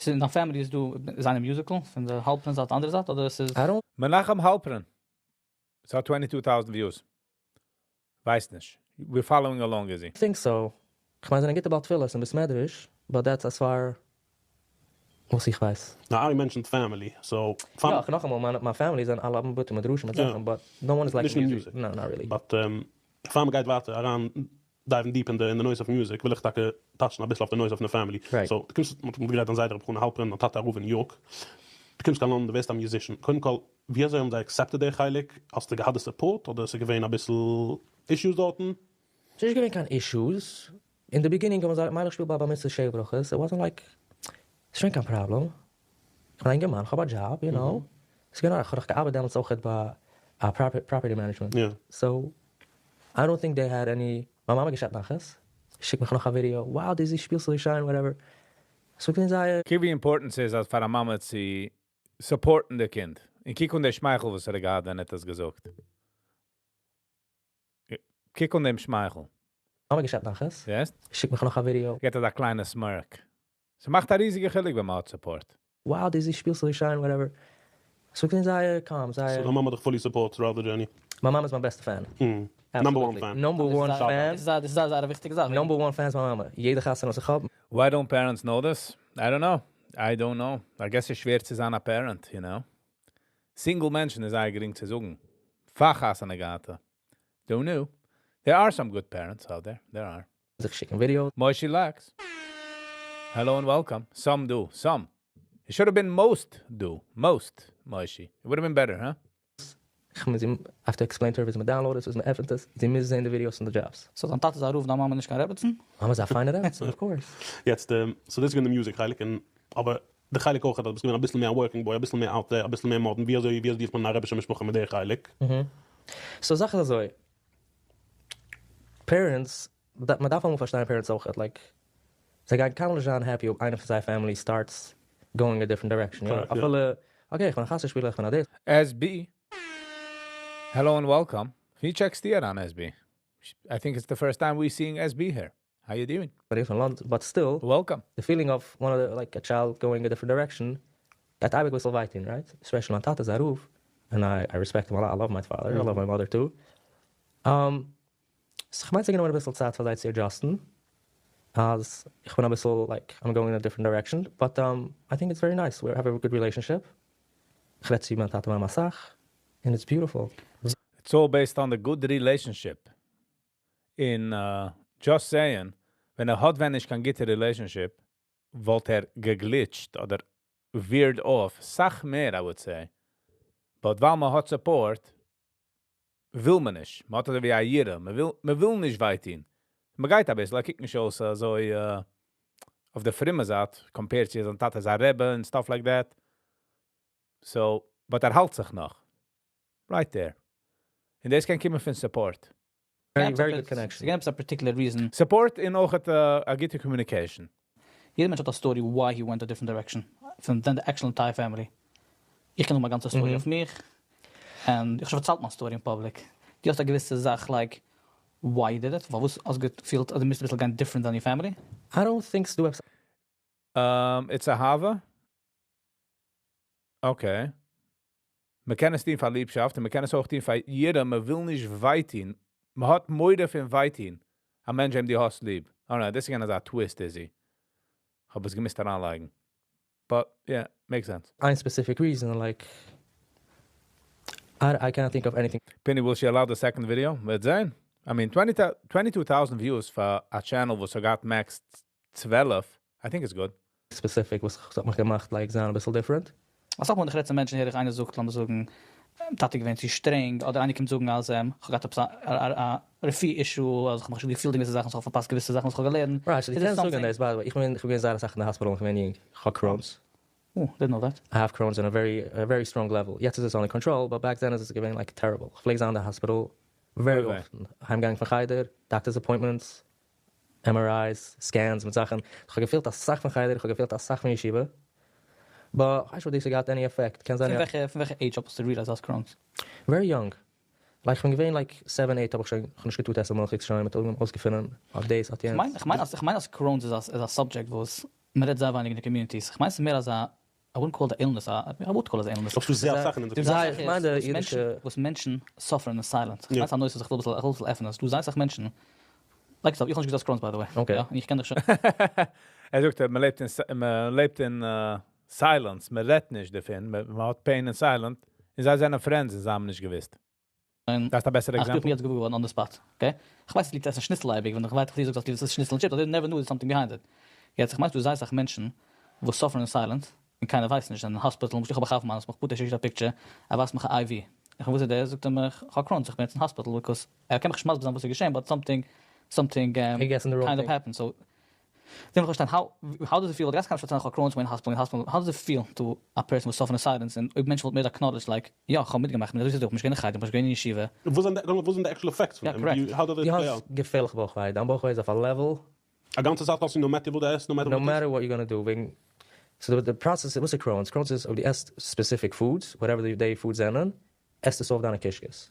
Speaker 4: אין דיין family איז דא איז איינער musical פון די האלפערן זייט אנדערע זייט אדער עס איז.
Speaker 3: I don't.
Speaker 1: מנחם האלפערן. ס'האט 22,000 views. ווייסט נישט. We're following along איז זי.
Speaker 3: Think so. כ'מיין זענען גוטע בעל תפילות אין בית מדרש, but that's as far וואס איך ווייס.
Speaker 5: Now I mentioned family, so
Speaker 3: יא, נאכאמאל, מיין מיין family זענען אלע אבן בתי מדרשים מיט זאכן, but no one is like
Speaker 5: נישט אין music.
Speaker 3: No, not really.
Speaker 5: But פאר מ'גייט ווייטער אריין dive ן deep אין די אין די נושא פון music, וויל איך טאקע touch ן אביסל אויף די נושא פון די family. So, דו קומסט, מ'האט גערעדט דיין זיידע ר' חנא האלפערן, דיין טאטע א רב אין ניו יארק. דו קומסט קיין לאנדאן, דו ווערסט א musician. קודם כל, ווי אזוי האבן זיי accepted די חלק? האסטו געהאט די support אדער ס'איז געווען אביסל issues דארטן?
Speaker 3: ס'איז נישט געווען קיין issues. In the beginning, ווען מ'זאגט מיילעך שפילט ביי בר מצוה שבע ברכות, it wasn't like, ס'איז שוין קיין פראבלעם. איך בין א אינגערמאן, איך האב א דזשאב, you know. ס'איז געווען א, איך האב דאך געארבעט דעמאלטס אויכעט ביי א property management. So, I don't think they had any, מיין מאמע געשעפט נחת, שיקט מיך נאך א ווידיאו, wow די שפילסט אזוי שיין, whatever. ס'איז געווען זייער.
Speaker 1: קוק ווי important ס'איז אז פאר א מאמע צו support ן די קינד. און קוק אן די שמייכל וואס ער האט געהאט ווען ער האט עס געזאגט. קוק אן דעם שמייכל.
Speaker 3: מאמע געשעפט נחת,
Speaker 1: זעסט?
Speaker 3: שיקט מיך נאך א ווידיאו.
Speaker 1: געט אזא קליינע smirk. ס'מאכט א ריזיגע חילוק ווען מ'האט support.
Speaker 3: Wow די שפילסט אזוי שיין whatever. ס'איז געווען זייער calm זייער.
Speaker 5: So דיין מאמע האט דיך fully support throughout the journey?
Speaker 3: מיין מאמע איז מיין בעסטע fan.
Speaker 5: Number one fan.
Speaker 3: Number one fan.
Speaker 4: דאס איז זייער זייער א וויכטיגע זאך.
Speaker 3: Number one fan איז מיין מאמע. יעדע חתונה וואס איך האב.
Speaker 1: Why don't parents know this? I don't know. I don't know. I guess ס'איז שווער צו זיין א parent, you know. Single מענטשן איז זייער גרינג צו זאגן. פאר חתונה געהאטע. Don't know. There are some good parents out there. There are.
Speaker 3: זיך שיקן ווידיאו.
Speaker 1: Moishi Lax. Hello and welcome. Some do. Some. It should have been most do. Most, Moishi. It would have been better, huh?
Speaker 3: איך מוז אים have to explain to her וויאזוי מען download עס, וויאזוי מען עפענט עס, זי מוז זען די ווידיאוס פון די דזשאבס.
Speaker 4: So דיין טאטע איז א רב, דיין מאמע נישט קיין רעבעצן?
Speaker 3: מאמע איז א פיינע רעבעצן, of course.
Speaker 5: יעצט, so דאס איז געווען די music חלק, און אבער די חלק אויך אז דו ביסט געווען אביסל מער א working boy, אביסל מער out there, אביסל מער modern, ווי אזוי ווי אזוי deal ט מען אין א רבישע משפחה מיט די חלק?
Speaker 3: So זאך איז אזוי, parents, מען דארף אמאל פארשטיין parents אויכעט, like, זיי גייען קיינמאל נישט זיין happy אויב איינער פון זייער family starts going a different direction, יא, אפילו, okay איך בין א חתונה שפילער, איך בין א דאס.
Speaker 1: SB, hello and welcome. ווי טשעקסטו אריין SB? I think it's the first time we seeing SB here. How you doing?
Speaker 3: פון לאנד, but still,
Speaker 1: Welcome.
Speaker 3: די feeling of one of the like a child going a different direction גייט אייביג אביסל וויי טון, right? Especially מיין טאטע איז א רב, און I respect him a lot, I love my father, I love my mother too. So כ'מיין ס'גענומען אביסל צייט פאר זיי צו adjust ן אז איך בין אביסל like I'm going in a different direction, but I think it's very nice, we have a good relationship, כ'רעד צו מיין טאטע מאמע אסאך, און it's beautiful.
Speaker 1: It's all based on the good relationship. און just saying, ווען ער האט ווען נישט קיין גוטע relationship, וואלט ער גע glitch ט אדער veered off סאך מער I would say. But ווייל מען האט support, וויל מען נישט. מען האט אזוי ווי א יראה, מען וויל, מען וויל נישט וויי טון. מען גייט אביסל, ער קוקט נישט אויס אזוי אויף די פרומע זייט, compared צו זיין טאטע איז א רבי and stuff like that. So, but ער האלט זיך נאך. Right there. און דאס קען קומען פון support.
Speaker 3: Very very good connection.
Speaker 4: ס'געווען עפעס א particular reason.
Speaker 1: Support און אויך א גוטע communication.
Speaker 4: יעדער מענטש האט א story why he went a different direction פון than the actual entire family. איך קען האבן א גאנצע story אויף מיך, און איך האב שוין פארציילט מיין story אין public. דו האסט א געוויסע זאך like why you did it? פארוואס האסט געפילט אז דו מוזט אביסל גיין different than your family?
Speaker 3: I don't think ס'דא עפעס.
Speaker 1: It's אהבה? Okay. מען קען עס טון פאר ליבשאפט און מען קען עס אויך טון פאר יראה, מען וויל נישט וויי טון. מען האט מורא פון וויי טון א מענטש וועם דו האסט ליב. Alright, דאס איז געווען אזא twist איזי. כ'האב עס געמוזט אריינלייגן. But yeah, makes sense.
Speaker 3: איין specific reason, like I can't think of anything.
Speaker 1: Penny, will she allow the second video? וועט זען. I mean, 22,000 views פאר א channel וואס האט געהאט max 12. I think it's good.
Speaker 3: Specific וואס האט מיך געמאכט like זיין אביסל different.
Speaker 4: אסאך מאל ווען איך רעד צו מענטשן הער איך איינער זאגט לאמיר זאגן טאטע געווען צו שטרענג אדער איינער קומט זאגן אז איך האב געהאט עפעס א רפואה issue אז איך האב מיך נישט געפילט אין געוויסע זאכן, איך האב פארפאסט געוויסע זאכן וואס איך האב געלערנט.
Speaker 3: Right, so דו קענסט זאגן דאס, by the way, איך בין געווען זייער אסאך אין די hospital ווען איך בין יונג, איך האב Crohn's.
Speaker 4: Oh, didn't know that.
Speaker 3: I have Crohn's on a very a very strong level, יעצט איז עס under control, but back then איז עס געווען like terrible, איך פלעג זיין אין די hospital very often, אהיימגעגאנגען פון חדר, doctor's appointments, MRIs, scans מיט זאכן, איך האב געפעלט אסאך פון חדר, איך האב געפעלט אסאך פון ישיבה, but כ'ווייס נישט אויב דאס האט געהאט any effect, קען זיין יא.
Speaker 4: פון וועלכע עידזש האסטו realized אז Crohn's?
Speaker 3: Very young, like כ'בין געווען like seven eight האב איך שוין, כ'האב נישט געטארט עסן מילכיגס שוין, מ'האט אנגעהויבן אויסגעפונען אויף דאס אויף יענץ.
Speaker 4: כ'מיין אז Crohn's איז א subject וואס מ'רעדט זייער ווייניג אין די communities, כ'מיין ס'איז מער אזא I wouldn't call it illness, I would call it illness.
Speaker 5: אויב ס'איז זייער אסאך אין אונזער
Speaker 3: איך מיין די אידישע.
Speaker 4: וואס מענטשן suffer ן אין silent. איך מיין ס'איז א נושא וואס איך וויל אביסל עפענען. ס'דא זייער אסאך מענטשן, like איך האב נישט געזאגט Crohn's by the way.
Speaker 3: Okay.
Speaker 4: יא, איך קען דיך שוין.
Speaker 1: ער זאגט אז מ'לעבט אין מ'לעבט אין silence, מ'רעדט נישט דערפון, מ'האט pain אין silent, און זיי זענען friends און זיי האבן נישט געוואוסט. דארפסט א בעסערע
Speaker 4: example? איך בין יעצט געוואר געווארן on the spot, okay? איך ווייס אז דו ליבסט עסן שניצל אייביג, ווען איך ווייס איך דו זאגסט אז דו ליבסט עסן שניצל און chips, I never knew there's something behind it. יעצט איך מיין ס'דא זייער אסאך מענטשן וואס suffer ן אין silent, און קיינער ווייסט נישט, זענען אין hospital, למשל איך האב א חבר מיינער וואס מיך פארט ער שיקט א picture, ער ווייזט מיך א IV, איך וואס איז דאס? זאגט ער מיך איך האב Crohn's איך בין יעצט אין hospital because ער קען מיך נישט מסביר זיין וואס איז געשען but something. Something
Speaker 3: He guessing the wrong
Speaker 4: kind of
Speaker 3: thing.
Speaker 4: happened. So, דעם פארשטיין, how does it feel? דאס קען איך פארציילן, איך האב Crohn's אין hospital, אין hospital. How does it feel to a person with suffer silence און אויב מענטש וואלט מער acknowledge, like, יא, איך האב מיטגעמאכט, מיט דאס איז דאך, נישט גיין אין חדר, נישט גיין אין ישיבה.
Speaker 5: וואס זענען די actual effects פון דעם?
Speaker 4: Yeah, correct.
Speaker 5: How do they
Speaker 3: דו
Speaker 5: play
Speaker 3: האסט
Speaker 5: out?
Speaker 3: געפערליך בויכוויי. דיין בויכוויי איז אויף א level.
Speaker 5: א גאנצע צייט האסטו no matter וואס דו עסט, no matter
Speaker 3: No
Speaker 5: what
Speaker 3: matter what you're gonna do, וועגן so the process, וואס איז Crohn's? Crohn's איז אויב דו עסט specific foods, whatever the foods זענען, עסט עס אויף דיינע קישקעס.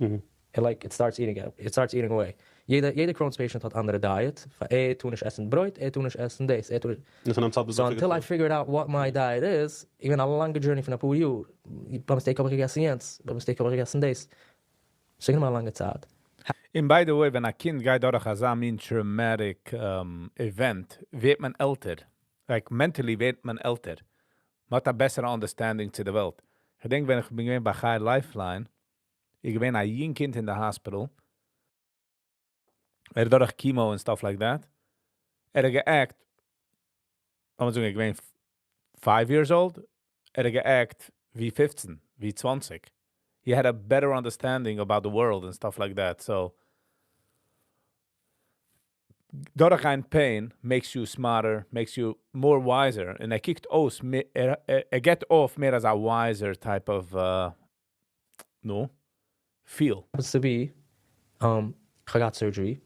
Speaker 3: It like it starts eating it, it starts eating away. יעדע Crohn's patient האט אנדערע diet. פאר ער טאר נישט עסן ברויט, ער טאר נישט עסן דאס, ער טאר
Speaker 5: דאס איז אן צייט
Speaker 3: So until I figured out what my diet is, איך בין א לאנגע journey פון א פאר יאר. By mistake האב איך געגעסן יענץ, by mistake האב איך געגעסן דאס. So איך נעם א לאנגע צייט.
Speaker 1: And by the way, ווען א קינד גייט דורך אזא מין traumatic event, ווערט מען עלטער. Like mentally ווערט מען עלטער. מען האט א בעסערע understanding צו דער וועלט. איך דענק, ווען איך בין געווען ביי Chai Lifeline, איך געווען א יונג קינד אין דער hospital. ער דורך chemo and stuff like that. ער האט גע act, לאמיר זאגן, איך געווען 5 years old, ער האט גע act ווי 15, ווי 20. He had a better understanding about the world and stuff like that. So, דורכגיין pain makes you smarter, makes you more wiser. און ער קוקט אויס, ער געט off מער as a wiser type of, no, feel.
Speaker 3: Happens to be, איך האב געהאט surgery,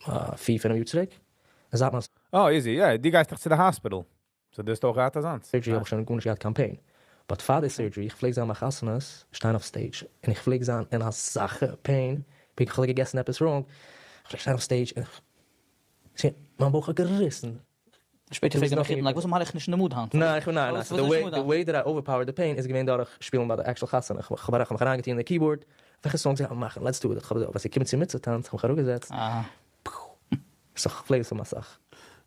Speaker 3: 4, 5 יאר צוריק. ער זאגט מיר,
Speaker 1: Oh, easy, yeah, דו גייסט דאך צו דער hospital. So, דאס איז דאך גראד אזאנס.
Speaker 3: Surgery האב איך שוין גארנישט געהאט קיין pain. But פאר די surgery, איך פלעג זיין ביי חתונות, שטיין אויף stage, און איך פלעג זיין אין אזא pain, בין איך געגעסן עפעס wrong, איך פלעג שטיין אויף stage, און איך, זע, מיין בויך האט געריסן.
Speaker 4: שפעטער פרעגט ער מיך, like, וואס מאך איך נישט אין די mood היינט?
Speaker 3: ניין, איך בין, ניין,
Speaker 4: וואס
Speaker 3: ניין.
Speaker 4: איז
Speaker 3: The way,
Speaker 4: נישט
Speaker 3: the way that I overpowered the pain איז געווען דורך שפילן ביי די actual חתונה. איך האב מיך אריינגעטון אין די keyboard. וועלכע songs זיי מאכן? Let's do it. איך האב וואס איך קום צו מצוה טאנץ, איך האב מיך אראפגעזעצט. So איך פלעג עס א סאך.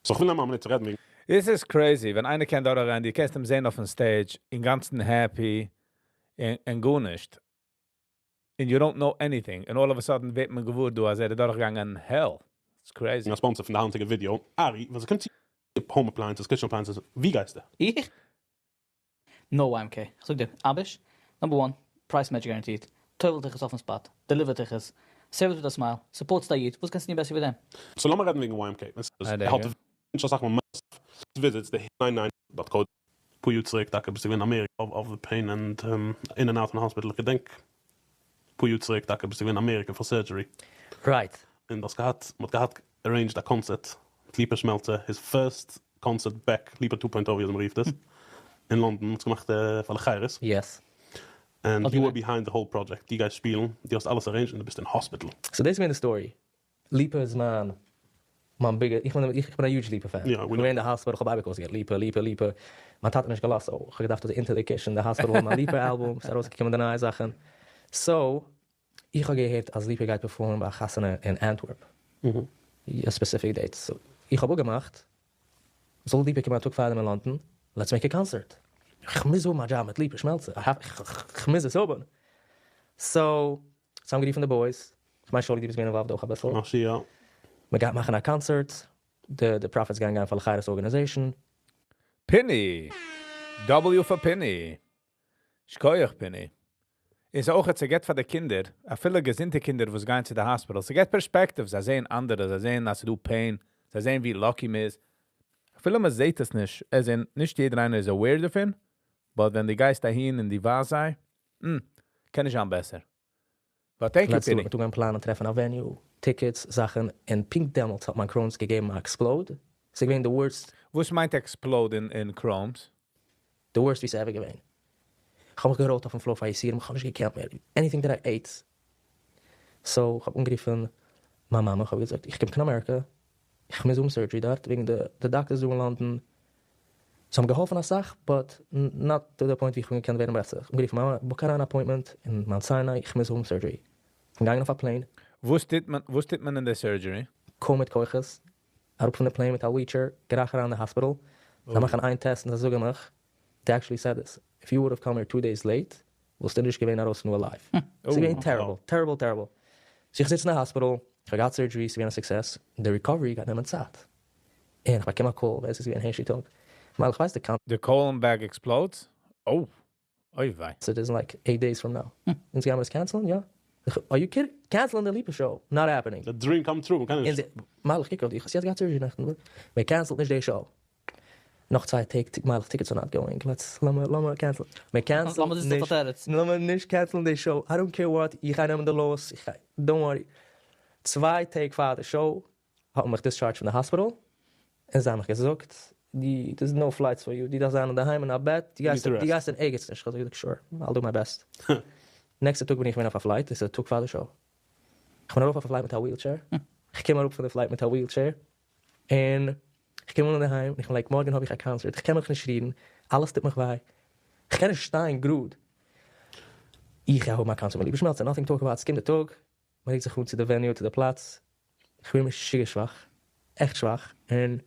Speaker 5: So איך וויל נאר מאל מיט רעדן וועגן
Speaker 1: This is crazy. ווען איינער קען דארט אריין, דו קענסט אים זען אויפן stage, אינגאנצן happy, און גארנישט. And you don't know anything. And all of a sudden ווערט מען געוואר דא, אז ער איז דורכגעגאנגען hell. It's crazy.
Speaker 5: א sponsor פון די היינטיגע video. Ari, ווען עס קומט צו home appliances, kitchen appliances, ווי גייסטו?
Speaker 4: איך? No YMK. איך זאג דיר, אביש, number one, price match guaranteed. טובל'ט דיך עס אויפן spot, deliver ט דיך עס, service with a smile, support ט א איד, וואס קענסטו נישט בעסער ווי דעם?
Speaker 5: So לאמיר רעדן וועגן YMK. עס האט נישט זאך מאל visits the 99.co. פאר יאר צוריק, דא ביסטו אין אמעריקע of the pain and in and out in the hospital. איך געדענק, פאר יאר צוריק, דא ביסטו אין אמעריקע for surgery. און דאס געהאט, מ'האט געהאט arranged א concert. ליפא שמעלצער, his first concert back, ליפא 2.0, ווי מען רופט עס, אין לאנדאן, האט געמאכט פאר די
Speaker 3: Yes.
Speaker 5: And you were behind the whole project. דו גייסט שפילן, דו האסט אלעס arranged און דו ביסט אין hospital.
Speaker 3: So דאס איז מיין story. ליפא איז מיין big, איך בין א huge ליפא fan.
Speaker 5: Yeah, we
Speaker 3: איך בין אין די hospital, איך האב אייביג אויסגעהערט, ליפא, ליפא, ליפא. מיין טאטע האט נישט געלאזט, so איך האב געדארפט אז into the kitchen, די hospital, מיין ליפא album, ס'איז ארויסגעקומען די נייע זאכן. So, איך האב געהערט, אז ליפא גייט perform ביי א חתונה אין Antwerp. A specific date. So, איך האב אפגעמאכט, זאל ליפא קומען א טאג פאר דעם אין לאנדאן, let's make a concert. איך מוז האבן א job מיט ליפא שמעלצער. איך מוז עס האבן. So, צוזאמגערופן די boys. איך מיין, שוין, דו ביסט געווען involved אויך א ביסל.
Speaker 5: אך, יא.
Speaker 3: מיר גייען מאכן א concert. The profits גייען גיין פאר די Chayros organization.
Speaker 1: Pinny. W for Pinny. שכוח Pinny. איז אויך אז ס'געט פאר די קינדער, אפילו געזונטע קינדער, וואס גייען צו די hospital. ס'געט perspective, זיי זעען אנדערע, זיי זעען, אז ס'דא pain, זיי זעען, ווי lucky מ'איז. אפילו מען זעט עס נישט, עס זענען נישט יעדער איינער איז aware דערפון, but ווען דו גייסט אהין און דו ווייסט זיי, קען נישט זיין בעסער. But thank you,
Speaker 3: Let's do it.
Speaker 1: Pinny.
Speaker 3: מיר טוען פלאנען, טרעפן א venue, tickets, זאכן, און פונקט דעמאלטס האט מיין Crohn's געגעבן א explode. ס'איז געווען the worst.
Speaker 1: וואס מיינט explode אין Crohn's?
Speaker 3: The worst ווי ס'איז ever געווען. איך האב מיך געראלט אויפן floor פאר יסורים, איך האב נישט געקענט מער. Anything that I ate. So, איך האב אנגערופן מיין מאמע, איך האב געזאגט, איך קום קיין אמעריקע, איך מוז האבן surgery דארט, וועגן די doctors דא אין לאנדאן. זיי האבן געהאלפן א סאך, but not to the point ווי איך בין געקענט ווערן בעסער. איך האב אנגערופן מאמע, book אריין appointment אין Mount Sinai, איך מוז האבן surgery. איך בין געגאנגען אויף א plane.
Speaker 1: וואס טוט מען אין די surgery?
Speaker 3: קוים מיט כוחות, אראפ פון די plane מיט א wheelchair, גלייך אריין אין די hospital. זיי מאכן איין test און זיי זאגן מיך, they actually said this, if you would have come here 2 days late, וואלסטו נישט געווען ארויס נאר alive. ס'איז געווען terrible, terrible, terrible. So איך זיץ אין די hospital, איך האב געהאט surgery, ס'איז געווען א success, די recovery גייט נעמען צייט. און איך באקום א call, ווער עס איז געווען הערשי טאג. ווייל איך ווייס, די
Speaker 1: The colon bag explodes? Oh. אוי וויי.
Speaker 3: concert is in like 8 days from now. און זיי גייען עס cancel ן, יא. Are you kidding? Canceling the Lipa show, not happening.
Speaker 5: The dream come true, מ'קען נישט.
Speaker 3: מיילעך, קוק אויף דיך, האסט יעצט געהאט surgery נעכטן, מען cancel ט נישט די show. נאך צוויי טעג, מיילעך, tickets are not going, let's, לאמיר, לאמיר cancel. מען cancel ט נישט, לאמיר נישט cancel ן די show, I don't care what, איך גיי נעמען די loss, איך גיי, don't worry. צוויי טעג פאר די show האט מען מיך discharged פון די hospital, און זיי האבן מיך געזאגט, די, there's no flights for you, דו דארפסט זיין אינדערהיים אין א בעט, דו גייסט, דו גייסט אין ערגעץ נישט, איך האב געזאגט sure, I'll do my best. נעקסטע טאג בין איך געווען אויף א flight, דאס איז א טאג פאר די show, איך בין ארויף אויף א flight מיט א wheelchair, איך קום אראפ פון די flight מיט א wheelchair, און איך קום אן אינדערהיים, און איך בין like מארגן האב איך א קאנצערט, איך קען מיך נישט רירן, אלעס טוט מיך וויי, איך קען נישט שטיין גראד, איך גיי האבן א קאנצערט מיט ליפא שמעלצער, nothing to talk about, ס'קומט די טאג, מען רוקט זיך אן צו די venue, צו די פלאץ, איך בין משוגע שוואך, עכט שוואך, און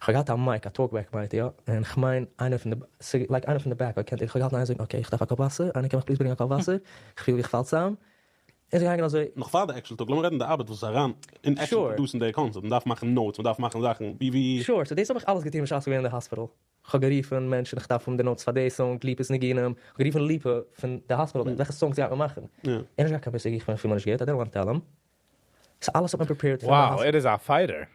Speaker 3: כ'האב געהאט א mic, א talkback mic, יא, און כ'מיין איינער פון די, like איינער פון די back האט געקענט, איך האב געהאלטן איינער זאגן okay איך דארף א קאפ וואסער, איינער קען מיך please ברענגען א קאפ וואסער, כ'פיל ווי כ'פאל צאם, און ס'איז געגאנגען אזוי.
Speaker 5: נאך פאר די actual טאג, לאמיר רעדן די ארבעט וואס איז אריין אין actual produce ן די קאנצערט, מען דארף מאכן notes, מען דארף מאכן זאכן, ווי ווי.
Speaker 3: Sure, so דאס האב איך אלעס געטון בשעת כ'בין געווען אין די hospital. כ'האב גערופן מענטשן איך דארף האבן די notes פאר די song, ליפא'ס ניגונים, כ'האב גערופן ליפא פון די hospital וועלכע songs גייט מען מאכן, ער האט נישט געהאט קיין מושג איך בין אפילו נישט גוט, I didn't want to tell him, so אלעס האט מען prepared פון די
Speaker 1: Wow, ער איז א fighter,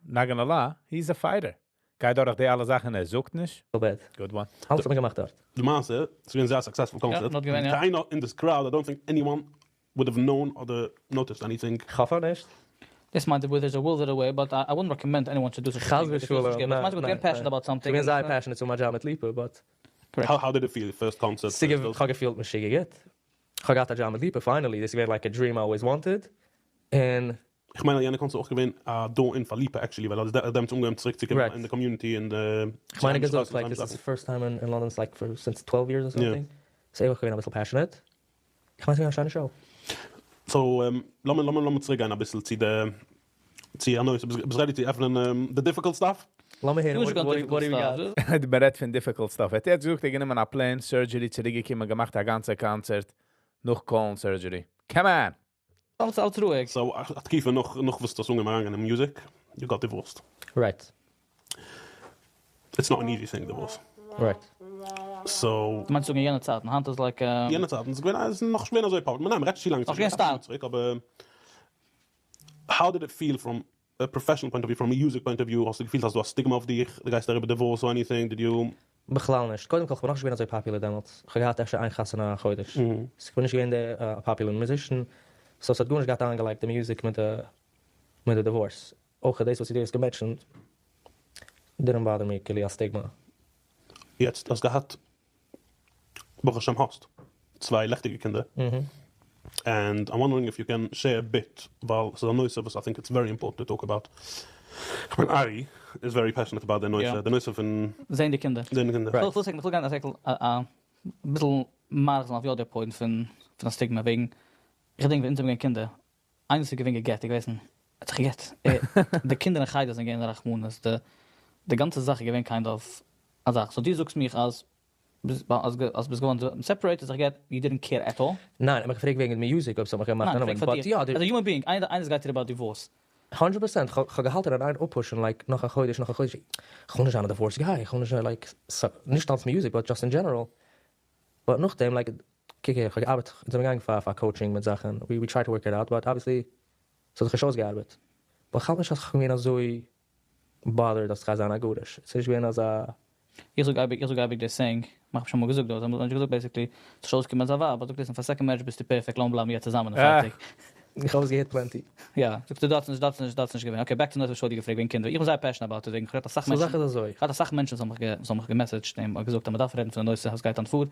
Speaker 1: not gonna lie, he is a fighter, גייט דורך די אלע זאכן און ער זאגט נישט,
Speaker 3: bed.
Speaker 1: Good one.
Speaker 3: אלעס האט מען געמאכט דארט.
Speaker 5: למעשה, ס'איז געווען זייער successful קאנצערט, קיינער אין this crowd, I don't think anyone would have known אדער noticed anything.
Speaker 3: כ'האף אז נישט.
Speaker 4: דאס מיינט where there's a will there's a way, but I wouldn't recommend anyone to do such a
Speaker 3: חס ושלום, ניין ניין.
Speaker 4: ניין.
Speaker 3: כ'בין זייער passionate צו מיין דזשאב מיט ליפא, but.
Speaker 5: How did it feel, first concert?
Speaker 3: כ'האב געפילט משוגע גוט. כ'האב געהאט א דזשאב מיט ליפא finally, דאס איז געווען like a dream I always wanted, און.
Speaker 5: כ'מיין אז יענע קאנצערט איז אויך געווען א door in פאר ליפא actually, ווייל ער האט דעמאלטס אנגעהויבן צוריק צו קומען אין די community און די.
Speaker 3: כ'מיין ער האט געזאגט like this is the first time in London like for since 12 years or something, so איך בין געווען אביסל passionate. איך מיין ס'געווען א שיינע show.
Speaker 5: So לאמיר לאמיר לאמיר צוריק גיין אביסל צו די צו א נושא, ביסט ready צו עפענען די difficult stuff?
Speaker 3: לאמיר הערן what do you got.
Speaker 1: מען רעדט פון difficult stuff. ער האט יעצט געזאגט ער האט גענומען א plane, surgery, צוריק געקומען, געמאכט א גאנצע קאנצערט, נאך colon surgery. Come on!
Speaker 4: אלץ אלץ רואיג.
Speaker 5: So א תקופה נאך נאך וואס דו האסט אנגעהויבן אריינגיין אין music, you got divorced.
Speaker 3: Right.
Speaker 5: It's not an easy thing divorce.
Speaker 3: Right.
Speaker 5: So.
Speaker 4: דו מיינסט זאגן יענע צייטן, היינט איז like.
Speaker 5: יענע צייטן איז געווען, איז נאך נישט געווען אזוי popular, ניין מ'רעדט נישט צו לאנג
Speaker 4: נאך געווען style.
Speaker 5: צוריק, אבער how did it feel from a professional point of view, from a music point of view, האסטו געפילט אז דו האסט stigma אויף דיך, דו גייסט אריבער divorce or anything, did you.
Speaker 3: בכלל נישט, קודם כל כ'בין נאכנישט געווען אזוי popular דעמאלטס, כ'האב געהאט אפשר איין חתונה א חודש, so כ'בין נישט געווען די popular musician, so ס'האט גארנישט געהאט איינגעלייגט די music מיט די מיט די divorce, אויך דאס וואס דו האסט גע mention ט didn't bother me כאילו א stigma.
Speaker 5: יעצט האסט געהאט ברוך השם האסט צוויי לעכטיגע קינדער, and I'm wondering if you can share a bit, ווייל ס'איז א נושא וואס I think it's very important to talk about, כ'מיין ארי איז very passionate about די נושא, די נושא פון
Speaker 4: זען די קינדער.
Speaker 5: זען די קינדער.
Speaker 4: כ'וויל זאגן, כ'וויל גיין א ביסל מאריך זיין אויף יא די point פון א stigma, וועגן איך געדענק ווען אונז האבן געווען קינדער, איינער איז געווען גע'גט, איך ווייס נישט, ער האט זיך גע'גט, די קינדער אין חדר זענען געווען א רחמנות, די די גאנצע זאך איז געווען kind of א זאך, so דו זאגסט מיך אז אז ביסט געווארן separated, זיך גע'גט, you didn't care at all?
Speaker 3: ניין, איך האב מיך געפרעגט וועגן music אויב ס'האט מיך געמאכט א נאמען, but יא,
Speaker 4: as a human being, איינער גייט אריבער א divorce.
Speaker 3: הונדרעט פראצענט, כ'האב געהאלטען אין איין אפ push ן like נאך א חודש נאך א חודש, כ'וויל נישט זיין א divorce guy, כ'וויל נישט זיין like, נישט אלס music but just in general, but נאכדעם like קוק הער, כ'האב געארבעט, אונז זעמיר געגאנגען פאר פאר coaching מיט זאכן, we try to work it out, but obviously ס'האט זיך נישט אויסגעארבעט, but כ'האלט נישט אז כ'בין געווען אזוי bothered אז כ'גיי זיין א גרוש, ס'איז נישט געווען אזא.
Speaker 4: איך זאג אייביג, איך זאג אייביג די saying, מ'האט שוין אמאל געזאגט דא, האט מען געזאגט basically, ס'זאל אויסקומען אזא ווייב, זאגט listen, פאר second marriage ביסטו perfect, לאמיר בלייבן יעצט צוזאמען און פארטיג.
Speaker 3: איך האב עס געהערט plenty.
Speaker 4: יא, זאגט ער דארפסט נישט, דארפסט נישט, דארפסט נישט געווען. Okay, back to נושא וואס שאולי האט געפרעגט וועגן קינדער. איך בין זייער passionate about it, וועגן כ'האב געהאט אסאך מענטשן,
Speaker 3: so זאך איז אזוי.
Speaker 4: כ'האב געהאט אסאך מענטשן וואס האבן מיך וואס האבן מיך גע message ט און געזאגט אז מ'דארף רעדן פון די נושא, עס גייט אן פאר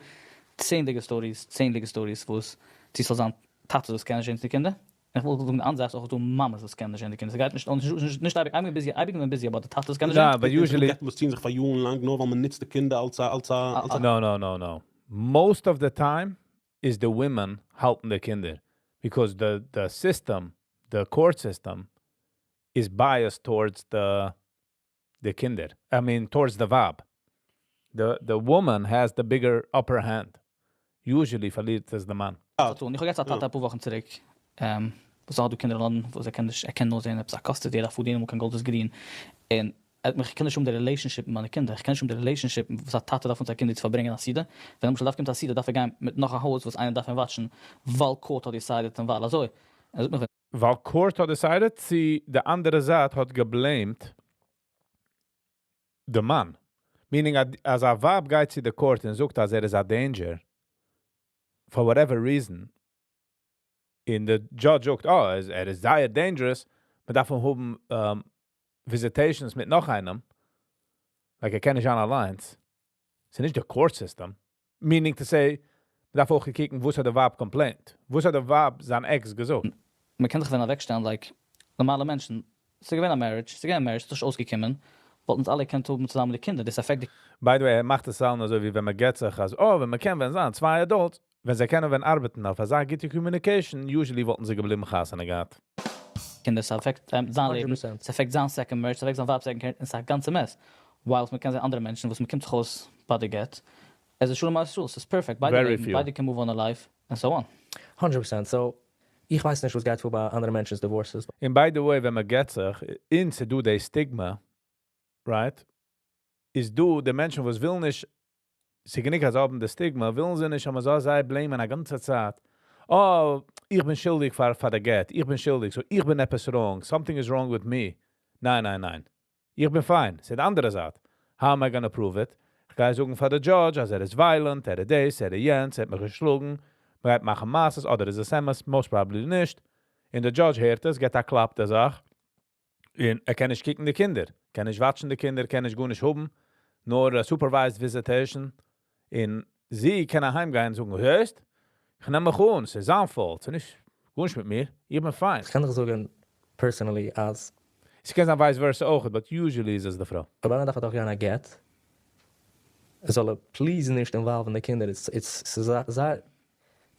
Speaker 4: צענדליגע stories, צענדליגע stories וואס צו ס'זאל זיין טאטעס וואס קענען נישט זען צו די קינדער, און כ'וויל זאגן די אנדערע זאך, ס'איז אויך דא מאמעס וואס קענען נישט זען די קינדער, ס'גייט נישט אן, נישט אייביג, אייביג busy, אייביג איז מען busy, אבער די טאטעס קענען נישט זען.
Speaker 1: but usually.
Speaker 5: וואס ציען זיך פאר יארן לאנג נאר ווייל מ'נוצט די קינדער אלס א אלס א אלס א.
Speaker 1: No no no no. Most of the time איז די women האלטן די קינדער, because די די סיסטעם, די court system, איז biased towards די די קינדער, I mean towards די ווייב. די די woman has the bigger upper hand. Usually פארלירט עס די מאן.
Speaker 4: איך האב געהאט א טאטע אפאר וואכן צוריק וואס האט דא קינדער אין לאנדאן וואס ער קען נישט ער קען נאר זעהן עפעס א custody ער דארף פארדינען אמאל קיין גאלדערס גרין און. איך קען נישט האבן די relationship מיט מיינע קינדער, איך קען נישט האבן די relationship וואס א טאטע דארף מיט זיין קינדער צו פארברענגען א סעודה, ווען למשל דארף קומט א סעודה דארף ער גיין מיט נאך א הויז וואס איינער דארף אים watch ן, ווייל court האט decided און ווייל אזוי. ער זאגט מיך
Speaker 1: ווייל court האט decided, צו די אנדערע זייט האט גע blame ט די מאן. Meaning, אז א ווייב גייט צו די court און זאגט, אז ער איז א danger, for whatever reason, און די judge זאגט, oh, ער איז זייער dangerous, מען דארף אים האבן visitations מיט נאך איינעם, like ער קען נישט זיין אליין. ס'איז נישט די court system. Meaning to say, מען דארף אויך קוקן, וואס האט די ווייב complained. וואס האט די ווייב זיין ex געזאגט.
Speaker 4: מען קען זיך ווען אוועקשטעלן, like, נארמאלע מענטשן, ס'איז געווען א marriage, ס'איז געווען א marriage, ס'איז נישט אויסגעקומען, וואלטן אונז אלע געקענט האבן צוזאמען די קינדער, דאס affect די
Speaker 1: By the way, ער מאכט עס sound אזוי ווי ווען מען גט זיך, אז, oh, ווען מען קען ווען זיין, צוויי adults, ווען זיי קענען ווען ארבעטן אויף אזא גוטע communication, usually וואלטן זיי געבליבן חתונה געהאט.
Speaker 4: קינדער, עס affect זיין לעבן,
Speaker 3: 100%.
Speaker 4: עס affect זיין second marriage, עס affect זיין ווייב'ס second marriage, און עס איז א גאנצע mess. While מען קען זען אנדערע מענטשן, וואס מען קומט זיך אויס ביי די גט, עס איז שלום עליכם, עס איז perfect, ביידע
Speaker 1: Very
Speaker 4: לעבן,
Speaker 1: few.
Speaker 4: ביידע can move on a life, and so on.
Speaker 3: 100%. So, איך ווייס נישט, וואס גייט פאר ביי אנדערע מענטשנ'ס divorces.
Speaker 1: And by the way, ווען מען גט זיך, און ס'דא די stigma, right? איז דא די מענטשן, וואס ווילן נישט, זיי גענוג אז האבן די stigma, ווילן זיי נישט, אז מען זאל זיי blame ן א גאנצע צייט. Oh, איך בין שולדיג פאר די גט, איך בין שולדיג, so איך בין עפעס wrong, something is wrong with me. ניין, ניין, ניין. איך בין fine. ס'איז די אנדערע זייט. How am I gonna prove it? איך גיי זאגן פאר די judge, אז ער איז violent, ער איז דאס, ער איז יענץ, ער האט מיך געשלאגן, מען גייט מאכן מעשיות, אדער איז עס אמת, most probably נישט. און די judge הערט עס, געט א קלאפ די זאך. און ער קען נישט קוקן די קינדער, קען נישט watch ן די קינדער, קען נישט גארנישט האבן, נאר supervised visitation. און זי קען אהיימגיין און זאגן, הערסט? איך נעם מיך אן, ס'איז זיין fault, ס'איז נישט גארנישט מיט מיר, איך בין fine.
Speaker 3: איך קען דאך זאגן, personally, אז
Speaker 1: עס קען זיין vice versa אויך, but usually איז עס די פרוי.
Speaker 3: אבער איינער דארף דאך גיין א גט, זאל ער please נישט involve ן די קינדער. It's זייער,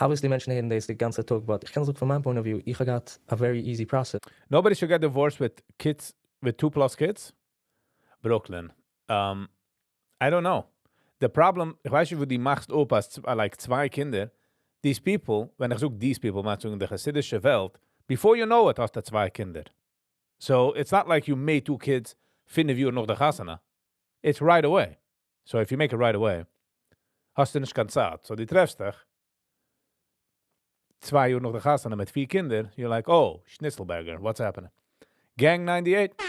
Speaker 3: obviously מענטשן הערן דאס די גאנצע טאג, but איך קען זאגן פון מיין point of view, איך האב געהאט a very easy process.
Speaker 1: Nobody should get divorced with kids, with two plus kids? Brooklyn. I don't know. The problem, איך ווייס נישט, וואו דו מאכסט אפ אז like צוויי קינדער, these people, ווען איך זאג these people, מיינסטו אין דער חסידישע וועלט, before you know it, האסטו צוויי קינדער. So it's not like you made two kids 5 יאר נאך דער חתונה. It's right away. So if you make it right away, האסטו נישט קיין צייט. So דו טרעפסט דיך 2 יאר נאך דער חתונה מיט פיר קינדער, you're like, oh, Schnitzelberger, what's happening? Gang 98.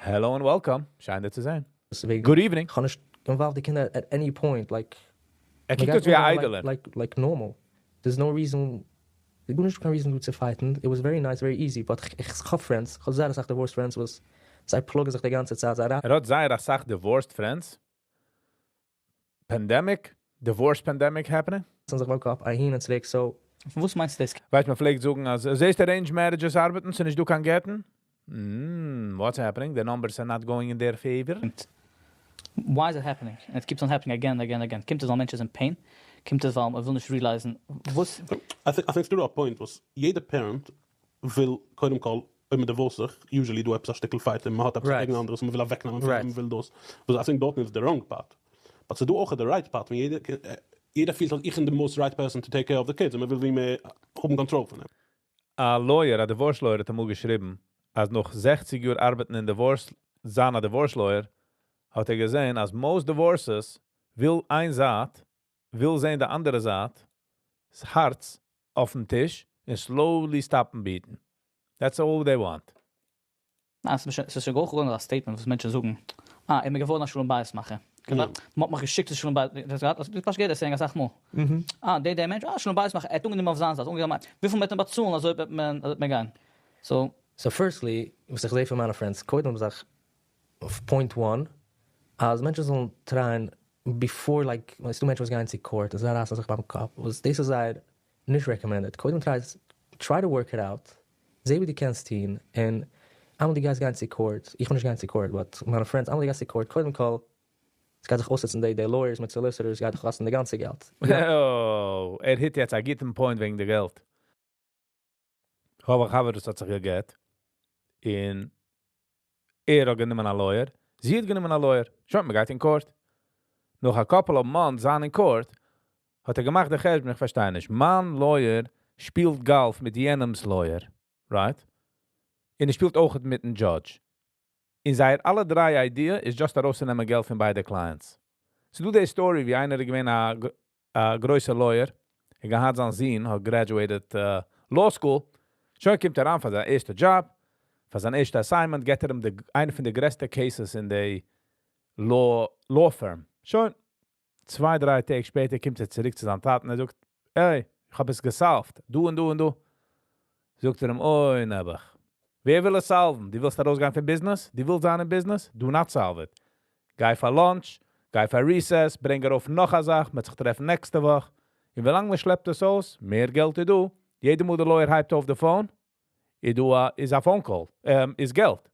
Speaker 1: Hello and welcome. שיין דיר צו זען.
Speaker 3: דעסוועגן
Speaker 1: Good evening.
Speaker 3: איך האב נישט involved די קינדער at any point, like,
Speaker 1: ער
Speaker 3: מען
Speaker 1: קוקט
Speaker 3: גייט
Speaker 1: אויס ווי א
Speaker 3: אן
Speaker 1: איידעלער.
Speaker 3: Like normal. There's no reason, גארנישט קיין reason צו fight ן. It was very nice, very easy, but איך האב friends, איך האב זייער אסאך divorced friends, וואס זיי פלאגן זיך די גאנצע צייט, זיי
Speaker 1: ער האט זייער אסאך divorced friends? Pandemic? Divorce pandemic happening?
Speaker 3: רייסן זיך ביים קאפ, אהין און צוריק, so
Speaker 4: וואס מיינסטו דאס?
Speaker 1: ווייסט, מען פלעגט זאגן, אז זעסט arranged marriages ארבעטן, ס'איז נישט דא קיין גט'ן? What's happening? The numbers are not going in their favor.
Speaker 4: Why is it happening? And it keeps on happening again and again and again. קומט עס ווייל מענטשן זענען in pain? קומט עס ווייל מען וויל נישט realize ן, וואס
Speaker 5: I think to a point וואס יעדער parent וויל קודם כל, ווען מען divorce זיך, usually דא עפעס א שטיקל fight, און מען האט עפעס אקעגן אנדערעס, און מען וויל אוועקנעמען פון אים, מען וויל דאס. וואס I think דארטן איז the wrong part. But ס'דא אויך the right part, ווען יעדער פילט אז איך בין the most right person to take care of the kids, און מען וויל ווי מער האבן control פון אים.
Speaker 1: א lawyer, א divorce lawyer האט אמאל געשריבן, אז נאך 60 יאר ארבעטן אין divorce, זיין א divorce lawyer, האט ער געזען, אז most divorces וויל איין זייט, וויל זען די אנדערע זייט, 'ס הארץ אויפן טיש און slowly stop ן beat ן. That's all they want.
Speaker 4: נא, עס איז שוין געווארן א statement, וואס מענטשן זאגן, אה, איך בין געווארן א שלום בית מאכער. מען האט מיך געשיקט צו שלום בית, דאס דאס גייט דאס זאגן אסאך מאל. אה, דער מענטש, אה, שלום בית מאכער, ער האט אנגענומען אויף זיין זייט, אנגענומען, וויפיל מ'וועט אים באצאלן, אזוי וועט מען גיין. So
Speaker 3: So firstly, וואס איך זע פון מיינע friends, קודם זאג, אויף point one, אז מענטשן זאלן try ען before, like, ווייסטו, מענטשן וואס גייען צו court, דאס רייסן זיך ביים קאפ, וואס דאס איז זייער נישט recommended. קודם try to work it out, זע ווי דו קענסט טון, און אמאל דו גייסט גיין צו court, איך בין נישט גיין צו court, but מיינע friends, אמאל דו גייסט צו court, קודם כל, עס גייט זיך אויסזעצן די lawyers מיט solicitors, גייט דיך קאסטן די גאנצע געלט.
Speaker 1: Oh, ער hit יעצט א גוטן point וועגן די געלט. איך האב א חבר, וואס האט זיך געגט. און ער האט גענומען א lawyer. זי האט גענומען א lawyer. שוין, מען גייט אין court. נאך א couple of months זיין אין court, האט ער געמאכט די חשבון, איך פארשטיי נישט. מיין lawyer שפילט golf מיט יענעמ's lawyer, right? און ער שפילט אויך מיט דעם judge. און זייער אלע דריי idea איז just ארויסצונעמען געלט פון ביידע clients. ס'דא די story ווי איינער איז געווען א גרויסער lawyer, ער געהאט זיין זון, האט graduated law school, שוין קומט ער אן פאר זיין ערשטע job, פאר זיין ערשטע assignment, געט ער אים איינע פון די גרעסטע cases אין די law firm. שוין, צוויי דריי טעג שפעטער קומט ער צוריק צו זיין טאטן, ער זאגט, "Hey, איך האב עס גע solved, דא און דא און דא." זאגט ער אים, "אוי, נעבעך. ווער וויל עס solve ן? דו ווילסט ארויסגיין פון business? דו ווילסט זיין אין business? Do not solve it. גיי פאר lunch, גיי פאר recess, ברענג ארויף נאך א זאך, מ'וועט זיך טרעפן נעקסטע וואך. און ווי לאנג מען שלעפט עס אויס, מער געלט איז דא. יעדע מאל דער lawyer הייבט אויף די phone, איז דא, איז א phone call, איז געלט.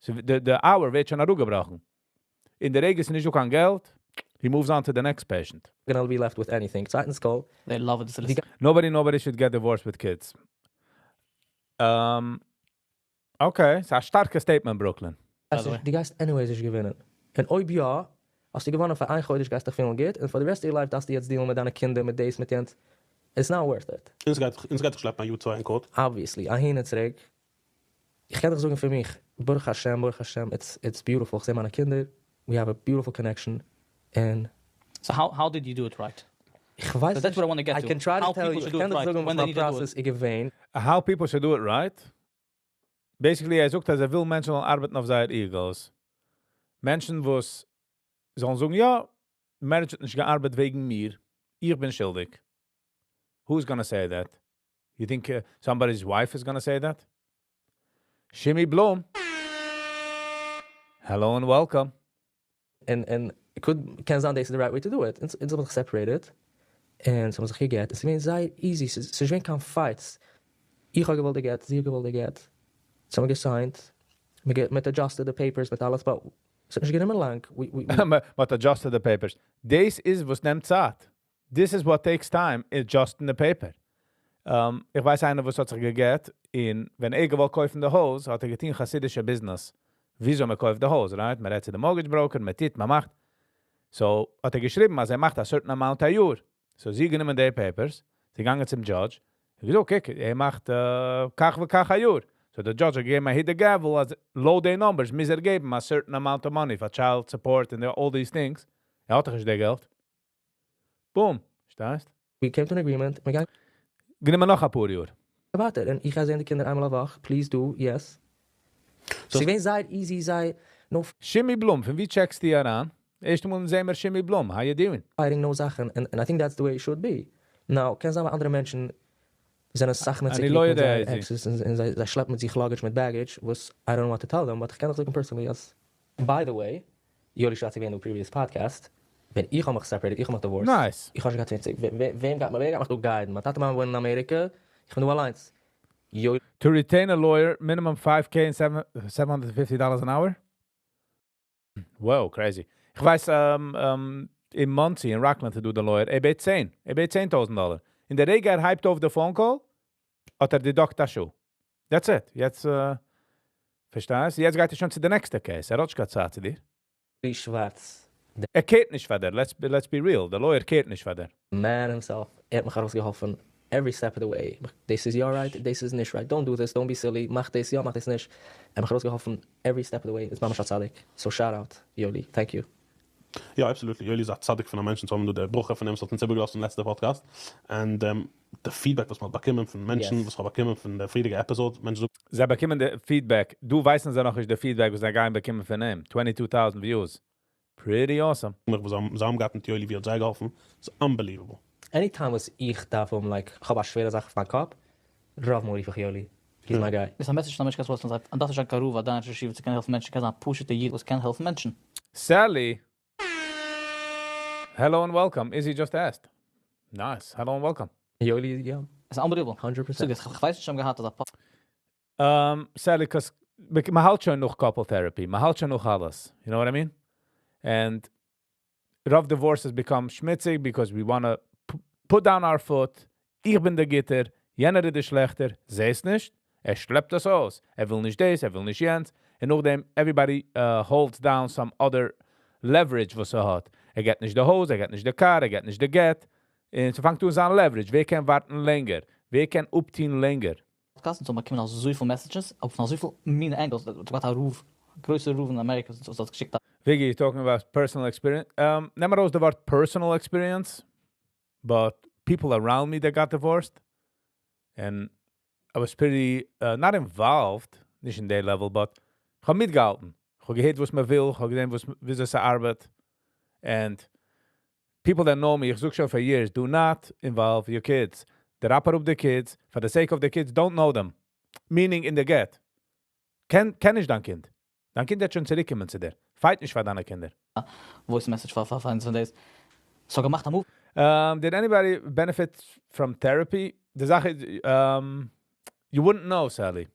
Speaker 1: So the hour ווערט שוין אראפגעבראכן. אין דער רגע איז נישטא קיין געלט, he moves on to the next patient.
Speaker 3: Gonna be left with anything. צווייטנס כל,
Speaker 4: They love it.
Speaker 3: די
Speaker 1: Nobody should get divorced with kids. Okay, ס'איז א שטארקע statement, Brooklyn.
Speaker 4: By the way.
Speaker 3: דו גייסט anyways נישט געווינען. און אויב יא, האסטו געוואונען פאר איין חודש גייסטו דיך פילן גוט, און for the rest of your life דארפסטו יעצט deal ן מיט דיינע קינדער, מיט דאס, מיט יענץ. It's not worth it.
Speaker 5: אונז גייט שלעפן א יאר צוויי אין court.
Speaker 3: Obviously, אהין און צוריק. איך קען דיך זאגן פאר מיך, ברוך השם, ברוך השם, it's beautiful. איך זע מיינע קינדער, we have a beautiful connection. And
Speaker 4: So how did you do it right?
Speaker 3: איך ווייס
Speaker 4: So that's what I want to get
Speaker 3: I
Speaker 4: to.
Speaker 3: can try to
Speaker 4: How
Speaker 3: tell
Speaker 4: people
Speaker 3: you,
Speaker 4: should
Speaker 3: איך
Speaker 4: do it
Speaker 3: קען דיך
Speaker 4: right
Speaker 3: זאגן,
Speaker 4: when
Speaker 3: וואס
Speaker 4: they
Speaker 3: מיין
Speaker 4: need to do it.
Speaker 3: process איז געווען.
Speaker 1: How people should do it right? Basically, ער זאגט, אז ער וויל מענטשן זאלן ארבעטן אויף זייער egos. מענטשן, וואס זאלן זאגן, יא, marriage האט נישט געארבעט וועגן מיר. איך בין שולדיג. Who's gonna say that? You think somebody's wife is gonna say that? Shimmy Bloom. Hello and welcome.
Speaker 3: And it could, קען זיין, this is the right way to do it. אונז האבן זיך separated. און ס'האבן זיך געגט. עס איז געווען זייער easy. ס'איז געווען קיין fights. איך האב געוואלט די גט, זי האט געוואלט די גט. ס'האבן גע signed. מ'האט adjusted the papers מיט אלעס, but ס'האט נישט גענומען לאנג. We
Speaker 1: מ'האט adjusted the papers. דאס איז וואס נעמט צייט. This is what takes time, adjusting the paper. איך ווייס איינער, וואס האט זיך געגט, און ווען ער געוואלט קויפן די הויז, האט ער געטון חסידישע business. וויאזוי מען קויפט די הויז, right? מען רעדט צו די mortgage broker, מען טוט, מען מאכט. So האט ער געשריבן, אז ער מאכט a certain amount א יאר. So זי גענומען די papers, זי געגאנגען צום judge, ער געזאגט, okay, ער מאכט כך וכך א יאר. So the judge האט געגעבן א hit the gavel, אז לויט די numbers, מוז ער געבן a certain amount of money for child support and all these things. ער האט דאך נישט די געלט. Boom. פארשטייסט?
Speaker 3: We came to an agreement. מיר גייען
Speaker 1: גענומען נאך א פאר יאר.
Speaker 3: ווייטער. און איך גיי זען די קינדער איינמאל א וואך. Please do, yes.
Speaker 5: So
Speaker 3: ס'איז געווען זייער easy, זייער no
Speaker 1: Shimmy Blum, פון וואו check סטו אריין? ערשטע מאל זעען מיר Shimmy Blum. How you doing?
Speaker 3: Fighting, no זאכן. And I think that's the way it should be. Now, קען זיין, אנדערע מענטשן זענען זאכן מיט
Speaker 1: אני
Speaker 3: זיך
Speaker 1: לא
Speaker 3: מיט
Speaker 1: יודע
Speaker 3: זייער
Speaker 1: איזה.
Speaker 3: exes און זיי שלעפן מיט זיך luggage מיט baggage, וואס I don't know what to tell them, but איך קען דאך זאגן personally, אז, by the way, יולי שווארץ געווען אין previous podcast, ווען איך האב מיך separated, איך האב מיך divorced.
Speaker 1: Nice.
Speaker 3: איך האב שוין געהאט 20, וועם גייט מיך דא guide ן? מיין טאטע מאמע וואוינען אין אמעריקע, איך בין דא אליינס. יולי
Speaker 1: To retain a lawyer, minimum 5K and $750 an hour? Wow, crazy. איך ווייס, אין Monsey, אין Rockland, דא דער lawyer, ער בעט 10. ער בעט 10.000 דאלאר. אין דער רגע ער הייבט אויף די phone call, האט ער deduct א שעה. That's it. יעצט, פארשטייסט? יעצט גייט ער שוין צו די נעקסטע case. ער האט נישט קיין צייט צו דיר.
Speaker 3: שווארץ.
Speaker 1: ער care ט נישט פאר דיר. Let's be real. דער lawyer care ט נישט פאר דיר.
Speaker 3: Man himself, ער האט מיך ארויסגעהאלפן every step of the way. This is your right, this is נישט right. Don't do this, don't be silly. מאך דאס יא, מאך דאס נישט. ער האט מיך ארויסגעהאלפן every step of the way. איז ממש א צדיק. So shout out, Yoli. Thank you.
Speaker 5: יא, absolutely. יולי איז א צדיק פון א מענטש, און דא דער ברכה פון אים, וואס האט אונז איבערגעלאזט אין לעצטע podcast. And the feedback, וואס מ'האט באקומען פון מענטשן, וואס איך האב באקומען פון דער פריערדיגע episode, מענטשן זאגן,
Speaker 1: זיי באקומען די feedback. דו ווייסט זיי נאך נישט די feedback, וואס זיי גייען באקומען פון אים. 22,000 views. Pretty awesome.
Speaker 5: וואס זיי האבן געהאט מיט יולי, ווי האט זיי געהאלפן. It's unbelievable.
Speaker 3: Anytime וואס איך דארף like, איך האב א שווערע זאך אויף מיין קאפ, רוב מאל רוף איך יולי. He's my guy.
Speaker 4: דאס איז א message פון מענטשן, וואס זאגט, און דאס איז א קרוב, דיין ראש ישיבה צו קענען העלפן מענטשן, קען זיין פשוט'ע איד, וואס קען העלפן מענטשן.
Speaker 1: Sally. Hello and welcome. Izzy just asked. Nice. Hello and welcome.
Speaker 3: Yoli, yeah,
Speaker 4: עס איז unbelievable.
Speaker 3: 100%.
Speaker 4: זאג, איך ווייס נישט, שוין געהאט, אז א
Speaker 1: Sally, because מ'האלט שוין נאך couple therapy. מ'האלט שוין נאך אלעס. You know what I mean? And רוב divorces become שמוציג because we want to put down our foot. איך בין דער גוטער, יענער איז דער שלעכטער. זעסט נישט? ער שלעפט דאס אויס. ער וויל נישט דאס, ער וויל נישט יענץ. און נאכדעם, everybody holds down some other leverage, וואס ער האט. ער געט נישט די הויז, ער געט נישט די car, ער געט נישט די גט. און ס'פאנגט אן זיין leverage. ווער קען ווארטן לענגער? ווער קען אפטון לענגער?
Speaker 4: Podcast און ס'באקומען אזויפיל messages, אויף אזויפיל מינע angles, דו האסט א רב. גרויסע רב אין אמעריקע וואס האט געשיקט א
Speaker 1: Viggy, you're talking about personal experience. נעם ארויס די ווארט personal experience, but people around me that got divorced, and I was pretty, not involved, נישט אין די level, but איך האב מיטגעהאלטן. איך האב געהערט וואס מען וויל, איך האב געזען וואס וויאזוי ס'ארבעט. And people that know me, איך זאג שוין for years, do not involve your kids. Drop אראפ the kids, for the sake of the kids, don't know them. Meaning in the גט. קען, קען נישט דיין קינד. דיין קינד וועט שוין צוריקקומען צו דיר. Fight נישט פאר דיינע קינדער.
Speaker 4: Voice message פאר איינס פון דאס. ס'האט געמאכט א move.
Speaker 1: Did anybody benefit from therapy? די זאך איז, you wouldn't know, Sally.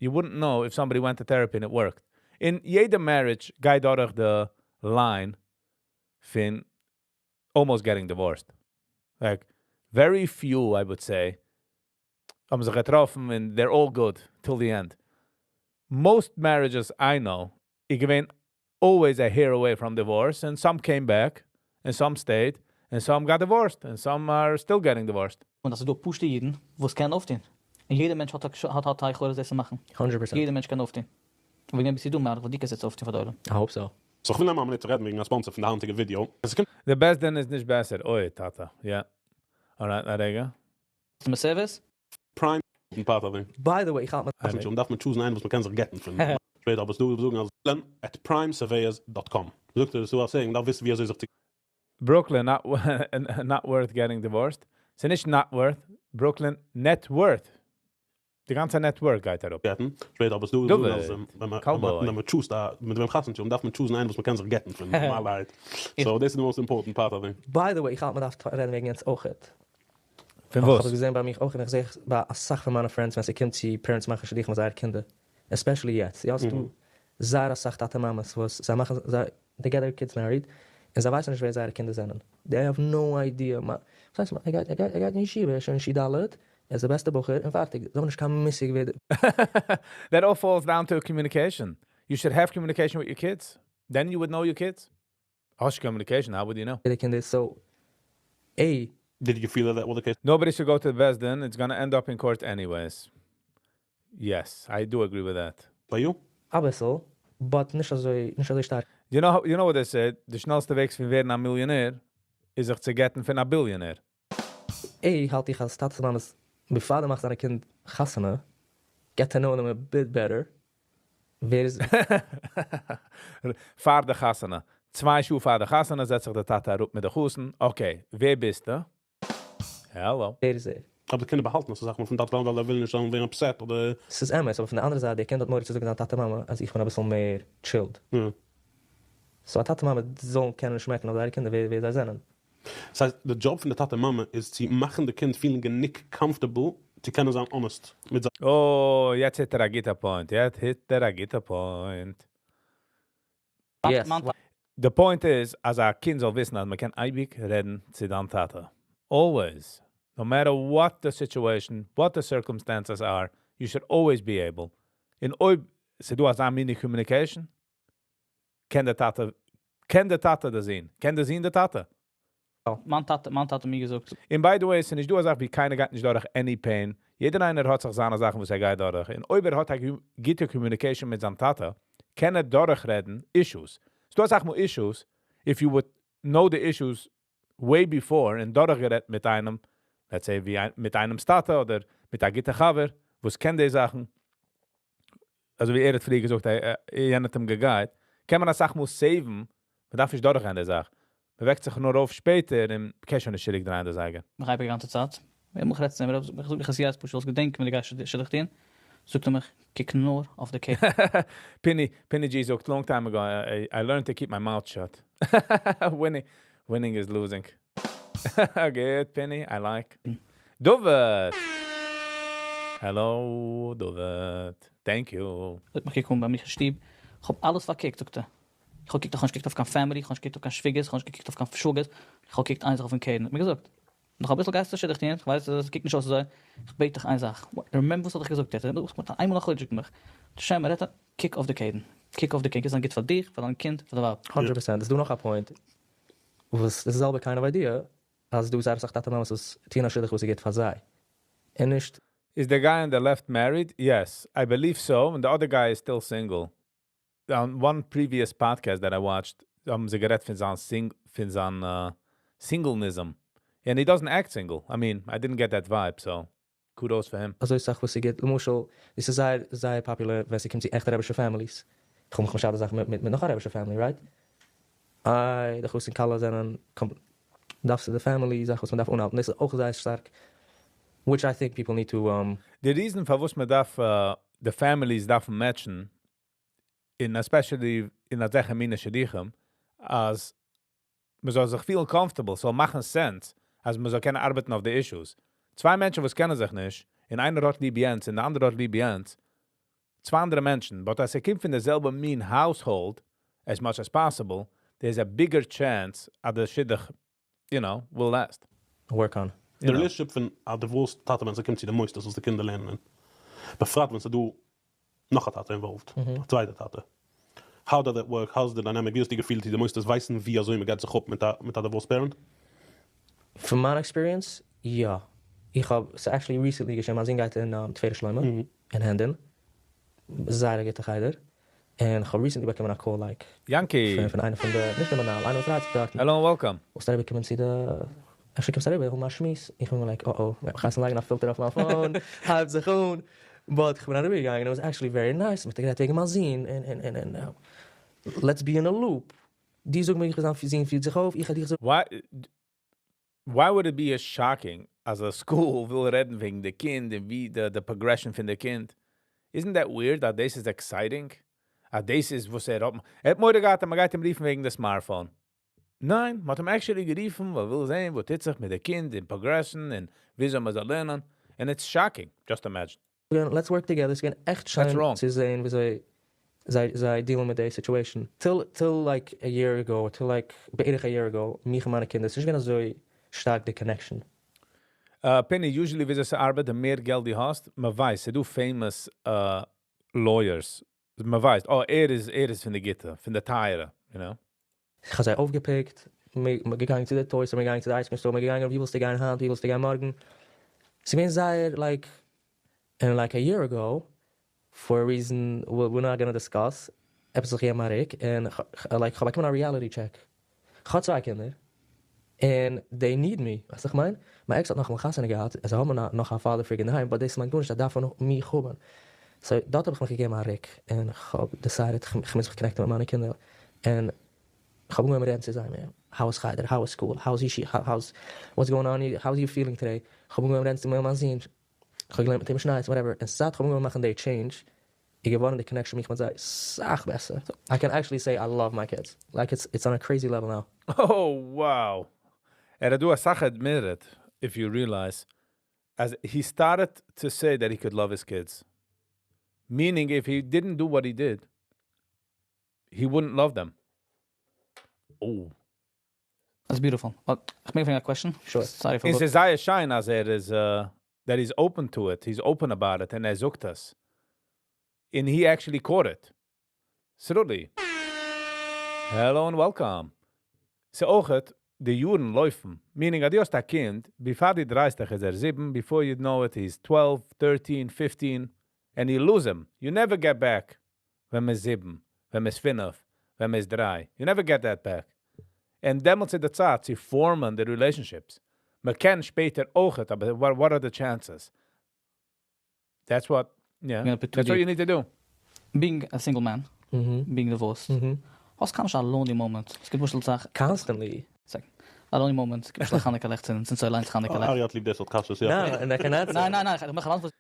Speaker 1: You wouldn't know if somebody went to therapy and it worked. אין יעדע marriage גייט דורך the line פון almost getting divorced. Like, very few, I would say, האבן זיך געטראפן and they're all good till the end. Most marriages I know, איז געווען always a hair away from divorce, and some came back, and some stayed, and some got divorced, and some are still getting divorced.
Speaker 4: און דאס איז דא פשוטע אידן, וואס קענען אויפטון. און יעדער מענטש האט א יכולת דאס צו מאכן.
Speaker 3: 100%.
Speaker 4: יעדער מענטש קען אויפטון. און וועגן דעם ביסטו דא, מארק, ווייל דו קענסט יעצט אויפטון פאר די עולם.
Speaker 3: I hope so.
Speaker 5: So איך וויל נעמען א מינוט צו רעדן וועגן א sponsor פון די היינטיגע ווידיאו. עס קומט
Speaker 1: The בית דין איז נישט בעסער. אוי, טאטע. Yeah. Alright, א רגע.
Speaker 4: Customer service?
Speaker 5: Prime part of it.
Speaker 3: By the way, איך האלט מיט
Speaker 5: שוין דארף מען choose ן איינעם וואס מען קען זיך גט'ן פון. שפעטער אבער דו זאגן אז @primesurveyors.com. זאגט ער, so saying, דארף וויסן ווי אזוי זיך צו
Speaker 1: Brooklyn, not worth getting divorced. ס'איז נישט not worth. Brooklyn, net worth. די גאנצע net worth גייט אראפ.
Speaker 5: גט'ן. שפעטער אבער דו
Speaker 1: David,
Speaker 5: זאגן אז ווען מען
Speaker 1: Cowboy.
Speaker 5: ווען מען choose ט א מיט וועם חתונה צו האבן, דארף מען choose ן איינעם וואס מען קען זיך גט'ן פון. נארמאלערהייט. So this is the most important part of it.
Speaker 3: By the way, איך האלט מען דארף רעדן וועגן יענץ אויכעט.
Speaker 1: פון
Speaker 3: איך
Speaker 1: וואס?
Speaker 3: האב געזען ביי מיך אויך, און איך זע ביי א סאך פון מיינע friends, ווען ס'קומט צו parents מאכן שידוכים מיט זייערע קינדער. Especially יעצט. יא, ס'דא זייער א סאך טאטע מאמעס וואס זיי מאכן זיי they get their kids married און זיי ווייסן נישט ווער זייערע קינדער זענען. They have no idea. מא, וואס הייסט, ער גייט אין ישיבה, ער איז שוין אין שיעור ד', ער איז דער בעסטער בחור און פארטיג. זיי האבן נישט קיין מושג ווער
Speaker 1: That all falls down to communication. You should have communication with your kids. Then you would know your kids. האסט communication, how would you know?
Speaker 3: די קינד איז. So, A,
Speaker 5: Did you feel that that was the case?
Speaker 1: Nobody should go to the בית דין. It's gonna end up in court anyways. Yes, I do agree with that.
Speaker 5: ביי you?
Speaker 3: א ביסל, but נישט אזוי שטארק.
Speaker 1: You know what they say? די שנעלסטע וועג פון ווערן א מיליאנער איז זיך צו גט'ן פון א billionaire.
Speaker 3: A, האלט איך אז טאטע מאמעס, before דו מאכסט דיין קינד חתונה, get to know them a bit better. ווער איז
Speaker 1: פאר די חתונה. 2 שעה פאר די חתונה זעצט זיך דער טאטע אראפ מיט די חתן. Okay, ווער ביסטו? Hello.
Speaker 3: ווער איז ער?
Speaker 5: אבער די קינדער באהאלטן דאס, זאגט מען, פון טאטע, ווייל ער וויל נישט זאלן ווערן upset אדער
Speaker 3: עס איז אמת, אבער פון דער אנדערע זייט, דער קינד האט מורא צו זאגן זיין טאטע מאמע, אז איך בין א ביסל מער chilled. So א טאטע מאמע זאלן קענען שמעקן אויף זייערע קינדער ווער זיי זענען.
Speaker 5: דאס הייסט, דער job פון דער טאטע מאמע איז צו מאכן די קינד feel ן גענוג comfortable צו קענען זיין honest מיט זיי.
Speaker 1: Oh, יעצט hit ער א גוטע point. יעצט hit ער א גוטע point.
Speaker 3: Yes.
Speaker 4: מאן,
Speaker 1: The point is, אז א קינד זאל וויסן, אז מען קען אייביג רעדן צו דיין טאטע. Always. No matter what the situation, what the circumstances are, you should always be able. און אויב ס'דא אזא מין communication, קען דער טאטע דאס זען. קען דאס זען דער טאטע.
Speaker 4: מיין טאטע מיר געזאגט,
Speaker 1: And by the way, ס'איז נישט דא א זאך ווי קיינער גייט נישט דורך any pain. יעדער איינער האט זיך זיינע זאכן, וואס ער גייט דורך. און אויב ער האט א גוטע communication מיט זיין טאטע, קען ער דורכרעדן issues. ס'דא א סאך מאל issues, if you would know the issues way before און דורכגערעדט מיט איינעם, let's say מיט איינעמס טאטע אדער מיט א גוטע חבר, וואס קען די זאכן, אזוי ווי ער האט פריער געזאגט, יענער האט אים גע guide, קען מען א סאך מאל save ן, מען דארף נישט דורכגיין די זאך. מען וועקט זיך נאר אויף שפעטער און קען שוין נישט צוריק דרייען די זייגער.
Speaker 4: איך האב די גאנצע צייט. איך מוז רעדן, אבער איך זאג איך אז פשוט געדענק ווען דו גייסט שידוך טון. זאגט ער מיך, קוק נאר אויף די קערן.
Speaker 1: Penny G זאגט, long time ago, I learned to keep my mouth shut. Winning is losing. Good, Penny, I like. David! Hello, David. Thank you.
Speaker 4: האט מיך געקומען ביי מיך אין שטוב. איך האב אלעס פארקוקט, זאגט ער. איך האב געקוקט, איך האב נישט געקוקט אויף קיין family, איך האב נישט געקוקט אויף קיין שוויגערס, איך האב נישט געקוקט אויף קיין שוואגערס. איך האב געקוקט איין זאך אויפן קרן. האט מיר געזאגט. נאך א ביסל גייסטו שידוך טון, איך ווייס, עס קוקט נישט אויס אזוי. איך בעט דיך איין זאך. Remember וואס האט איך געזאגט יעצט? וואס מיט איינמאל א חודש מיך. שם, ער רעדט, קוק אויף די קרן. קוק אויף די קרן, איז גוט פאר דיך, פאר דיין קינד, פאר די ווייב.
Speaker 3: 100%. ס'איז דא נאך א point. וואס דאס איז זעלבע kind of idea, אז דו זאגסט טאטע מאמע וואס טוען א שידוך וואס גוט פאר זיי. און נישט
Speaker 1: Is the guy on the left married? Yes, I believe so. And the other guy is still single. On one previous podcast that I watched, האבן זיי גערעדט פון זיין singlenism. And he doesn't act single. I mean, I didn't get that vibe, so kudos for him.
Speaker 3: אזוי זאך וואס ס'גייט, למשל, עס איז זייער, זייער popular, ווען ס'קומט צו עכטע אראבישע families. איך קום פון זאכן מיט נאך אראבישע family, right? איי, די חתן כלה זענען, דארפסטו די family, זאך וואס מען דארף אנהאלטן. דאס איז אויך זייער שטארק. Which I think people need to
Speaker 1: The reason פאר וואס מען דארף, the families דארפן matchen, in especially אין אזעלכע מיני שידוכים, אז מען זאל זיך feel comfortable, ס'זאל מאכן sense, אז מען זאל קענען ארבעטן אויף די issues. צוויי מענטשן וואס קענען זיך נישט, און איינער האט ליב יענץ, און דער אנדערער האט ליב יענץ, צוויי אנדערע מענטשן, but אז ער קומט פון דער זעלבע מין household, as much as possible, there's a bigger chance אז דער שידוך will last.
Speaker 3: Work on.
Speaker 5: The
Speaker 1: You know.
Speaker 5: relationship פון א divorced טאטע ווען ס'קומט צו די מוסדות וואס די קינדער לערנען. בפרט ווען ס'דא נאך א טאטע involved, א צווייטער טאטע. How does that work? How's the dynamic? ווי האסטו געפילט, די מוסדות ווייסן ווי אזוי מען גייט זיך אפ מיט א divorced parent?
Speaker 3: From my experience, יא. איך האב, it's actually recently געשען, מיין זון גייט אין תפארת שלמה, אין הענדאן. זייער א גוטע חדר. און איך האב recently באקומען א call, like,
Speaker 1: Yankee.
Speaker 3: פון איינער פון די, נישט דער מנהל, איינער וואס רייט זיך דארט.
Speaker 1: Hello and welcome.
Speaker 3: וואס דא באקומען צו די, אפשר קומסטו אריבער, איך וויל מאל שמועס. איך בין like, oh oh, איך גיי לייגן א filter אויף מיין phone, הייבט זיך אן. But איך בין אריבערגעגאנגען, it was actually very nice. מיט גערעדט וועגן מיין זון, and let's be in a loop. די זאגן מיר, איך זאג, זון פירט זיך אויף, איך האב דיך
Speaker 1: Why, why would it be as shocking as a school וויל רעדן וועגן די קינד און ווי the progression פון די קינד? Isn't that weird that this is exciting? אז דאס איז וואס ער האט. ער האט מורא געהאט, מען גייט אים רופן וועגן די smartphone. ניין, מען האט אים actually גערופן, ווייל וויל זען, וואס טוט זיך מיט די קינד אין progression און וויאזוי מען זאל לערנען. And it's shocking. Just imagine.
Speaker 3: Let's work together. עס איז געווען עכט שיין
Speaker 1: That's wrong.
Speaker 3: צו זען, ווי זיי dealen מיט די situation. Till like a year ago, till like בערך a year ago, מיך און מיינע קינדער, עס איז נישט געווען אזוי שטארק די connection.
Speaker 1: Penny, usually ווי עס ארבעט, די מער געלט דו האסט, מען ווייסט, ס'דא famous lawyers. מען ווייסט, oh, ער איז פון די גוטע, פון די טייערע, you know?
Speaker 3: איך האב זיי אויפגעפיקט, מיר געגאנגען צו די toys, מיר געגאנגען צו די ice cream store, מיר געגאנגען, ווי ווילסטו גיין היינט, ווי ווילסטו גיין מארגן. עס איז געווען זייער, like, and like a year ago, for a reason we're not gonna discuss, עפעס זיך געגעבן א רוק, און like, איך האב באקומען א reality check. איך האב צוויי קינדער, and they need me, ווייסט איך מיין? מיין ex האט נאך אמאל חתונה געהאט, זיי האבן נאך א father figure אינדערהיים, but דאס מיינט גארנישט, ער דארף נאך מיך האבן. So, דארט האב איך מיך געגעבן א רוק, און איך האב decided, איך מוז זיך connecten מיט מיינע קינדער. און איך האב אנגעהויבן רעדן צו זיי מער. How is חדר? How is school? How's he, how, how's, what's going on? How's you feeling today? איך האב אנגעהויבן רעדן צו מיין זון. איך האב געלערנט מיט אים משניות, whatever. און זייט איך האב אנגעהויבן מאכן די change, איז געווארן די connection מיך מיט זיי סאך בעסער. I can actually say I love my kids. Like it's on a crazy level now.
Speaker 1: Oh, wow. ער האט דא א זאך admitted, if you realize, as he started to say that he could love his kids. Meaning if he didn't do what he did, he wouldn't love them. Oh.
Speaker 4: That's beautiful. But איך מעג פרעגן a question?
Speaker 3: Sure.
Speaker 4: Sorry for
Speaker 1: עס איז זייער שיין, אז ער איז, that he's open to it. He's open about it, און ער זאגט עס. And he actually caught it. Sruli. Hello and welcome. ס'אויכעט, די יארן לויפן. Meaning, אז דו האסט א קינד, before די 30 איז ער 7, before you know it, he's 12, 13, 15, and you lose him. You never get back ווען מ'איז 7, ווען מ'איז 5, ווען מ'איז 3. You never get that back. און דעמאלטס איז די צייט צו formen די relationships. מען קען שפעטער אויכעט, אבער what are the chances? That's what, yeah.
Speaker 4: Yeah, but
Speaker 1: That's what you need to do.
Speaker 4: Being a single man, being divorced, האסט קיינמאל א lonely moment? עס גיבט למשל זאך,
Speaker 3: Constantly.
Speaker 4: A lonely moment, עס גיבט למשל חנוכה ליכט, זענען אזוי אליין חנוכה ליכט.
Speaker 5: ארי האט ליב דאס סארט קשיות, יא.
Speaker 3: No, and I can answer.
Speaker 4: ניין, ניין, ניין, איך מאך אן אנטווארט.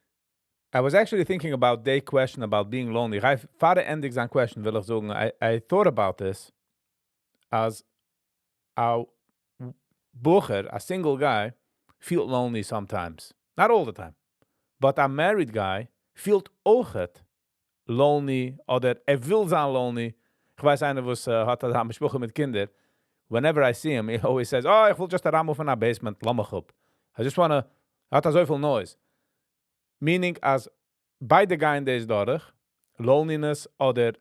Speaker 1: I was actually thinking about the question about being lonely. איך פאר ענדיג זיין question וויל איך זאגן, I thought about this as a בחור, a single guy, feel lonely sometimes. Not all the time. But a married guy פילט אויכעט lonely אדער ער וויל זיין lonely. איך ווייס איינער וואס האט א משפחה מיט קינדער. Whenever I see him, he always says, "Oh, איך וויל just אריינמופן אין א basement, לאז מיך אפ. I just wanna," ער האט אזויפיל noise. Meaning, אז ביידע גייען דאס דורך, loneliness אדער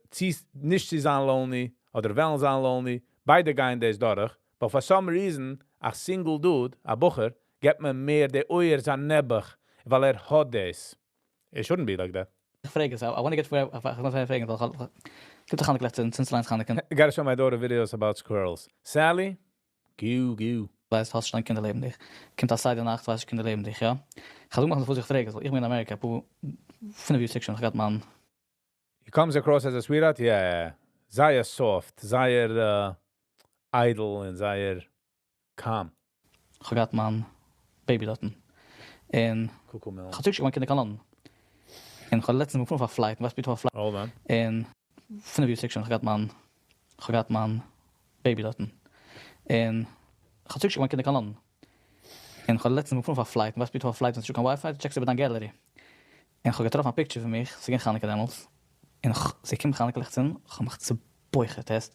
Speaker 1: נישט צו זיין lonely, אדער וועלן זיין lonely, ביידע גייען דאס דורך, but for some reason, a single dude, א בחור, געבט מען מער די אויער זיין נעבעך, ווייל ער האט דאס. It shouldn't be like that.
Speaker 4: איך פרעג עס, I want to get where, איך וויל פרעגן, ווייל איך קומט א חנוכה לעכט צינדן, צינדסט אליינס חנוכה.
Speaker 1: I gotta show my daughter videos about squirrels. Sally, goo goo.
Speaker 4: ווייסט האסט נישט דיין קינדער לעבן דיך. קומט א סדר נאכט ווייסט נישט קינדער לעבן דיך יא. כ'האב דא געמאכט פארוואס איך פרעג עס ווייל איך בין אין אמעריקע אפאר פינף יאר צוריק שוין איך געהאט מיין.
Speaker 1: He comes across as a sweetheart, yeah, זייער soft, זייער איידל און זייער calm.
Speaker 4: כ'האב געהאט מיין baby דארטן און כ'האב צוריקגעשיקט מיין קינדער קיין לאנדאן און כ'האב לעצטנס געפארן אויף א flight, ווייסט ווי אויף א flight?
Speaker 1: Hold on.
Speaker 4: און פינף יאר צוריק שוין, כ'האב געהאט מיין כ'האב געהאט מיין baby דארטן און כ'האב צוריקגעשיקט מיין קינדער קיין לאנדאן און כ'האב לעצטנס געפארן אויף א flight, ווייסט ווי אויף א flight ווען ס'נישטא קיין WiFi, דו טשעקסט איבער דיין gallery און כ'האב געטראפן א picture פון מיך, ס'איז געווען חנוכה דעמאלטס, און ס'איז געקומען חנוכה ליכט צינדן, כ'האב מיך צובוכעט, הערסט?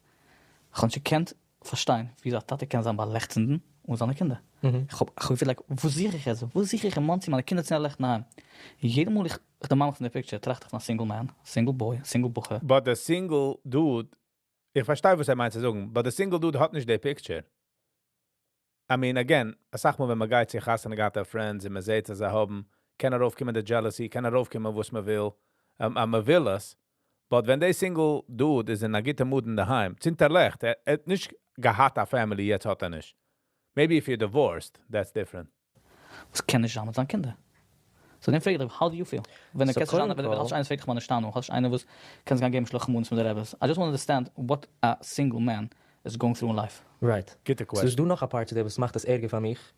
Speaker 4: כ'האב נישט געקענט פארשטיין וויאזוי א טאטע קען זיין ביי לעכט צינדן אן זיינע קינדער. איך האב געפילט like וואס זוך איך יעצט? וואס זוך איך אין מאנסי מיינע קינדער צינדן א לעכט אינדערהיים? יעדע מאל איך דערמאן מיך פון די picture טראכט איך פון א single man, single boy, single בחור.
Speaker 1: But די single dude, איך פארשטיי וואס ער מיינט צו זאגן, but די single dude האט נישט די picture. I mean again, אסאך מאל ווען מען גייט צו חתונה געהאטע friends און מען זעט אז זיי האבן, קען ארויפקומען די jealousy, קען ארויפקומען וואס מען וויל, אז מען וויל עס, but ווען די single dude איז אין א גוטע mood אינדערהיים, צינדט ער לעכט, ער האט נישט געהאט א family יעצט האט ער נישט. Maybe if you're divorced, that's different.
Speaker 4: וואס קען נישט זיין מיט זיין קינדער. So דעם פרעג איך דיך, how do you feel? ווען דו קענסט נישט זיין, ווען האסט נישט איינער וואס פרעגט דיך מה נשתנה, האסט נישט איינער וואס קענסט גיין געבן שלח מנות מיט די רעבעס, I just want understand what a single man is going through in life.
Speaker 3: Right.
Speaker 1: גוטע
Speaker 3: ס'איז
Speaker 1: question.
Speaker 3: דא נאך א part צו דעם וואס מאכט עס ערגער פאר מיך,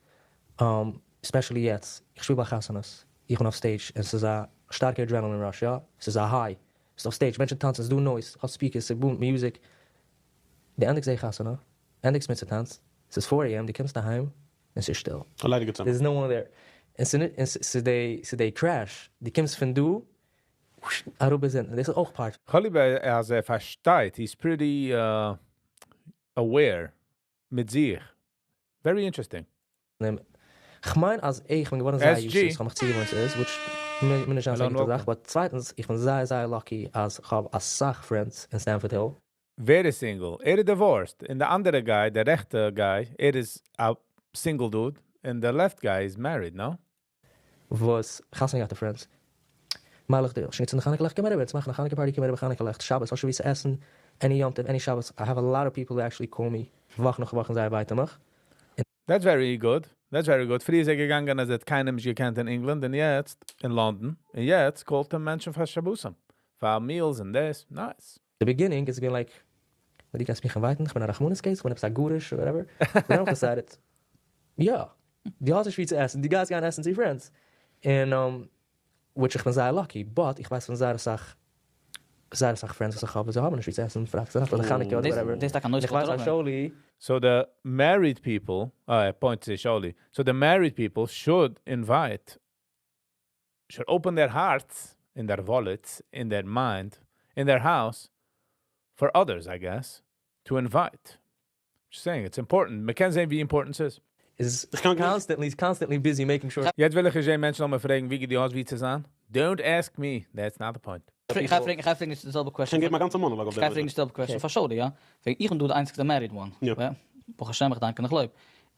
Speaker 3: especially יעצט, איך שפיל ביי חתונות, איך בין אויף stage און ס'איז א שטארקע adrenaline rush, יא, ס'איז א high, ס'איז אויף stage, מענטשן טאנצן, ס'איז דא noise, האסט speakers, ס'בומט music, דו ענדיגסט די חתונה, ענדיגסט מצוה טאנץ, ס'איז four AM, דו קומסט אהיים, און ס'איז שטיל.
Speaker 5: א ליידיגע צימער.
Speaker 3: There's no one there. און ס'איז די crash, דו קומסט פון דא, אראפ ביז אונטן, דאס איז אויך part.
Speaker 1: כ'האב ליב אז ער פארשטייט, he's pretty aware מיט זיך. Very interesting.
Speaker 3: כ'מיין אז איך בין געווארן זייער used to עס, כ'האב מיך צוגעוואוינט צו עס, which מוז נישט זיין אזא גוטע זאך, but צווייטנס, איך בין זייער זייער lucky אז כ'האב אסאך friends אין Stamford Hill.
Speaker 1: ווער איז single? ער איז divorced, און די אנדערע guy, די רעכטע guy, ער איז א single dude, און די left guy איז married, no?
Speaker 3: וואס חתונה געהאטע friends. מיילעך דו האסט שוין געצינדן חנוכה לעכט קום אריבער אונז מאכן א חנוכה party קום אריבער חנוכה לעכט שבת האסט שוין ווי צו עסן any יום טוב any שבת I have a lot of people actually call me וואך נאך וואך און זיי invite ן מיך און.
Speaker 1: That's very good, that's very good, פריער איז ער געגאנגען אז ער האט קיינעם נישט געקענט אין ענגלאנד און יעצט אין לאנדאן, און יעצט call ט אים מענטשן פאר שבתים, פאר meals און דאס, nice.
Speaker 3: די beginning איז געווען like, ווען דו קענסט מיך invite ן, כ'בין א רחמנות case, כ'בין עפעס א גרוש whatever, דען האב איך decided, יא, דו האסט נישט ווי צו עסן, דו גייסט גיין עסן צו friends, און which איך בין זייער lucky, but איך ווייס פון זייער אסאך, זייער אסאך friends וואס איך האב וואס זיי האבן נישט ווי צו עסן פרייטאג צונאכט אדער חנוכה אדער whatever,
Speaker 4: דאס איז טאקע א נושא
Speaker 3: איך ווייס אז שאולי.
Speaker 1: So די married people, אה ער point צו שאולי, so די married people should invite should open their hearts און their wallets און their mind און their house for others I guess to invite. Just saying it's important, מען קען זעהן ווי important ס'איז.
Speaker 3: איז constantly constantly busy making sure.
Speaker 1: יעצט וויל איך נישט זעהן מענטשן זאלן מיר פרעגן ווי דו האסט ווי צו זיין, don't ask me, that's not the point.
Speaker 4: איך גיי פרעגן איך גיי פרעגן נישט די זעלבע question.
Speaker 5: קען געבן א גאנצע מאנאלאג אויף
Speaker 4: איך גיי פרעגן נישט די זעלבע question פאר שאולי יא? וועגן איך בין דא די איינציגסטע married one.
Speaker 5: יא.
Speaker 4: ברוך השם איך דאנק און איך לויב.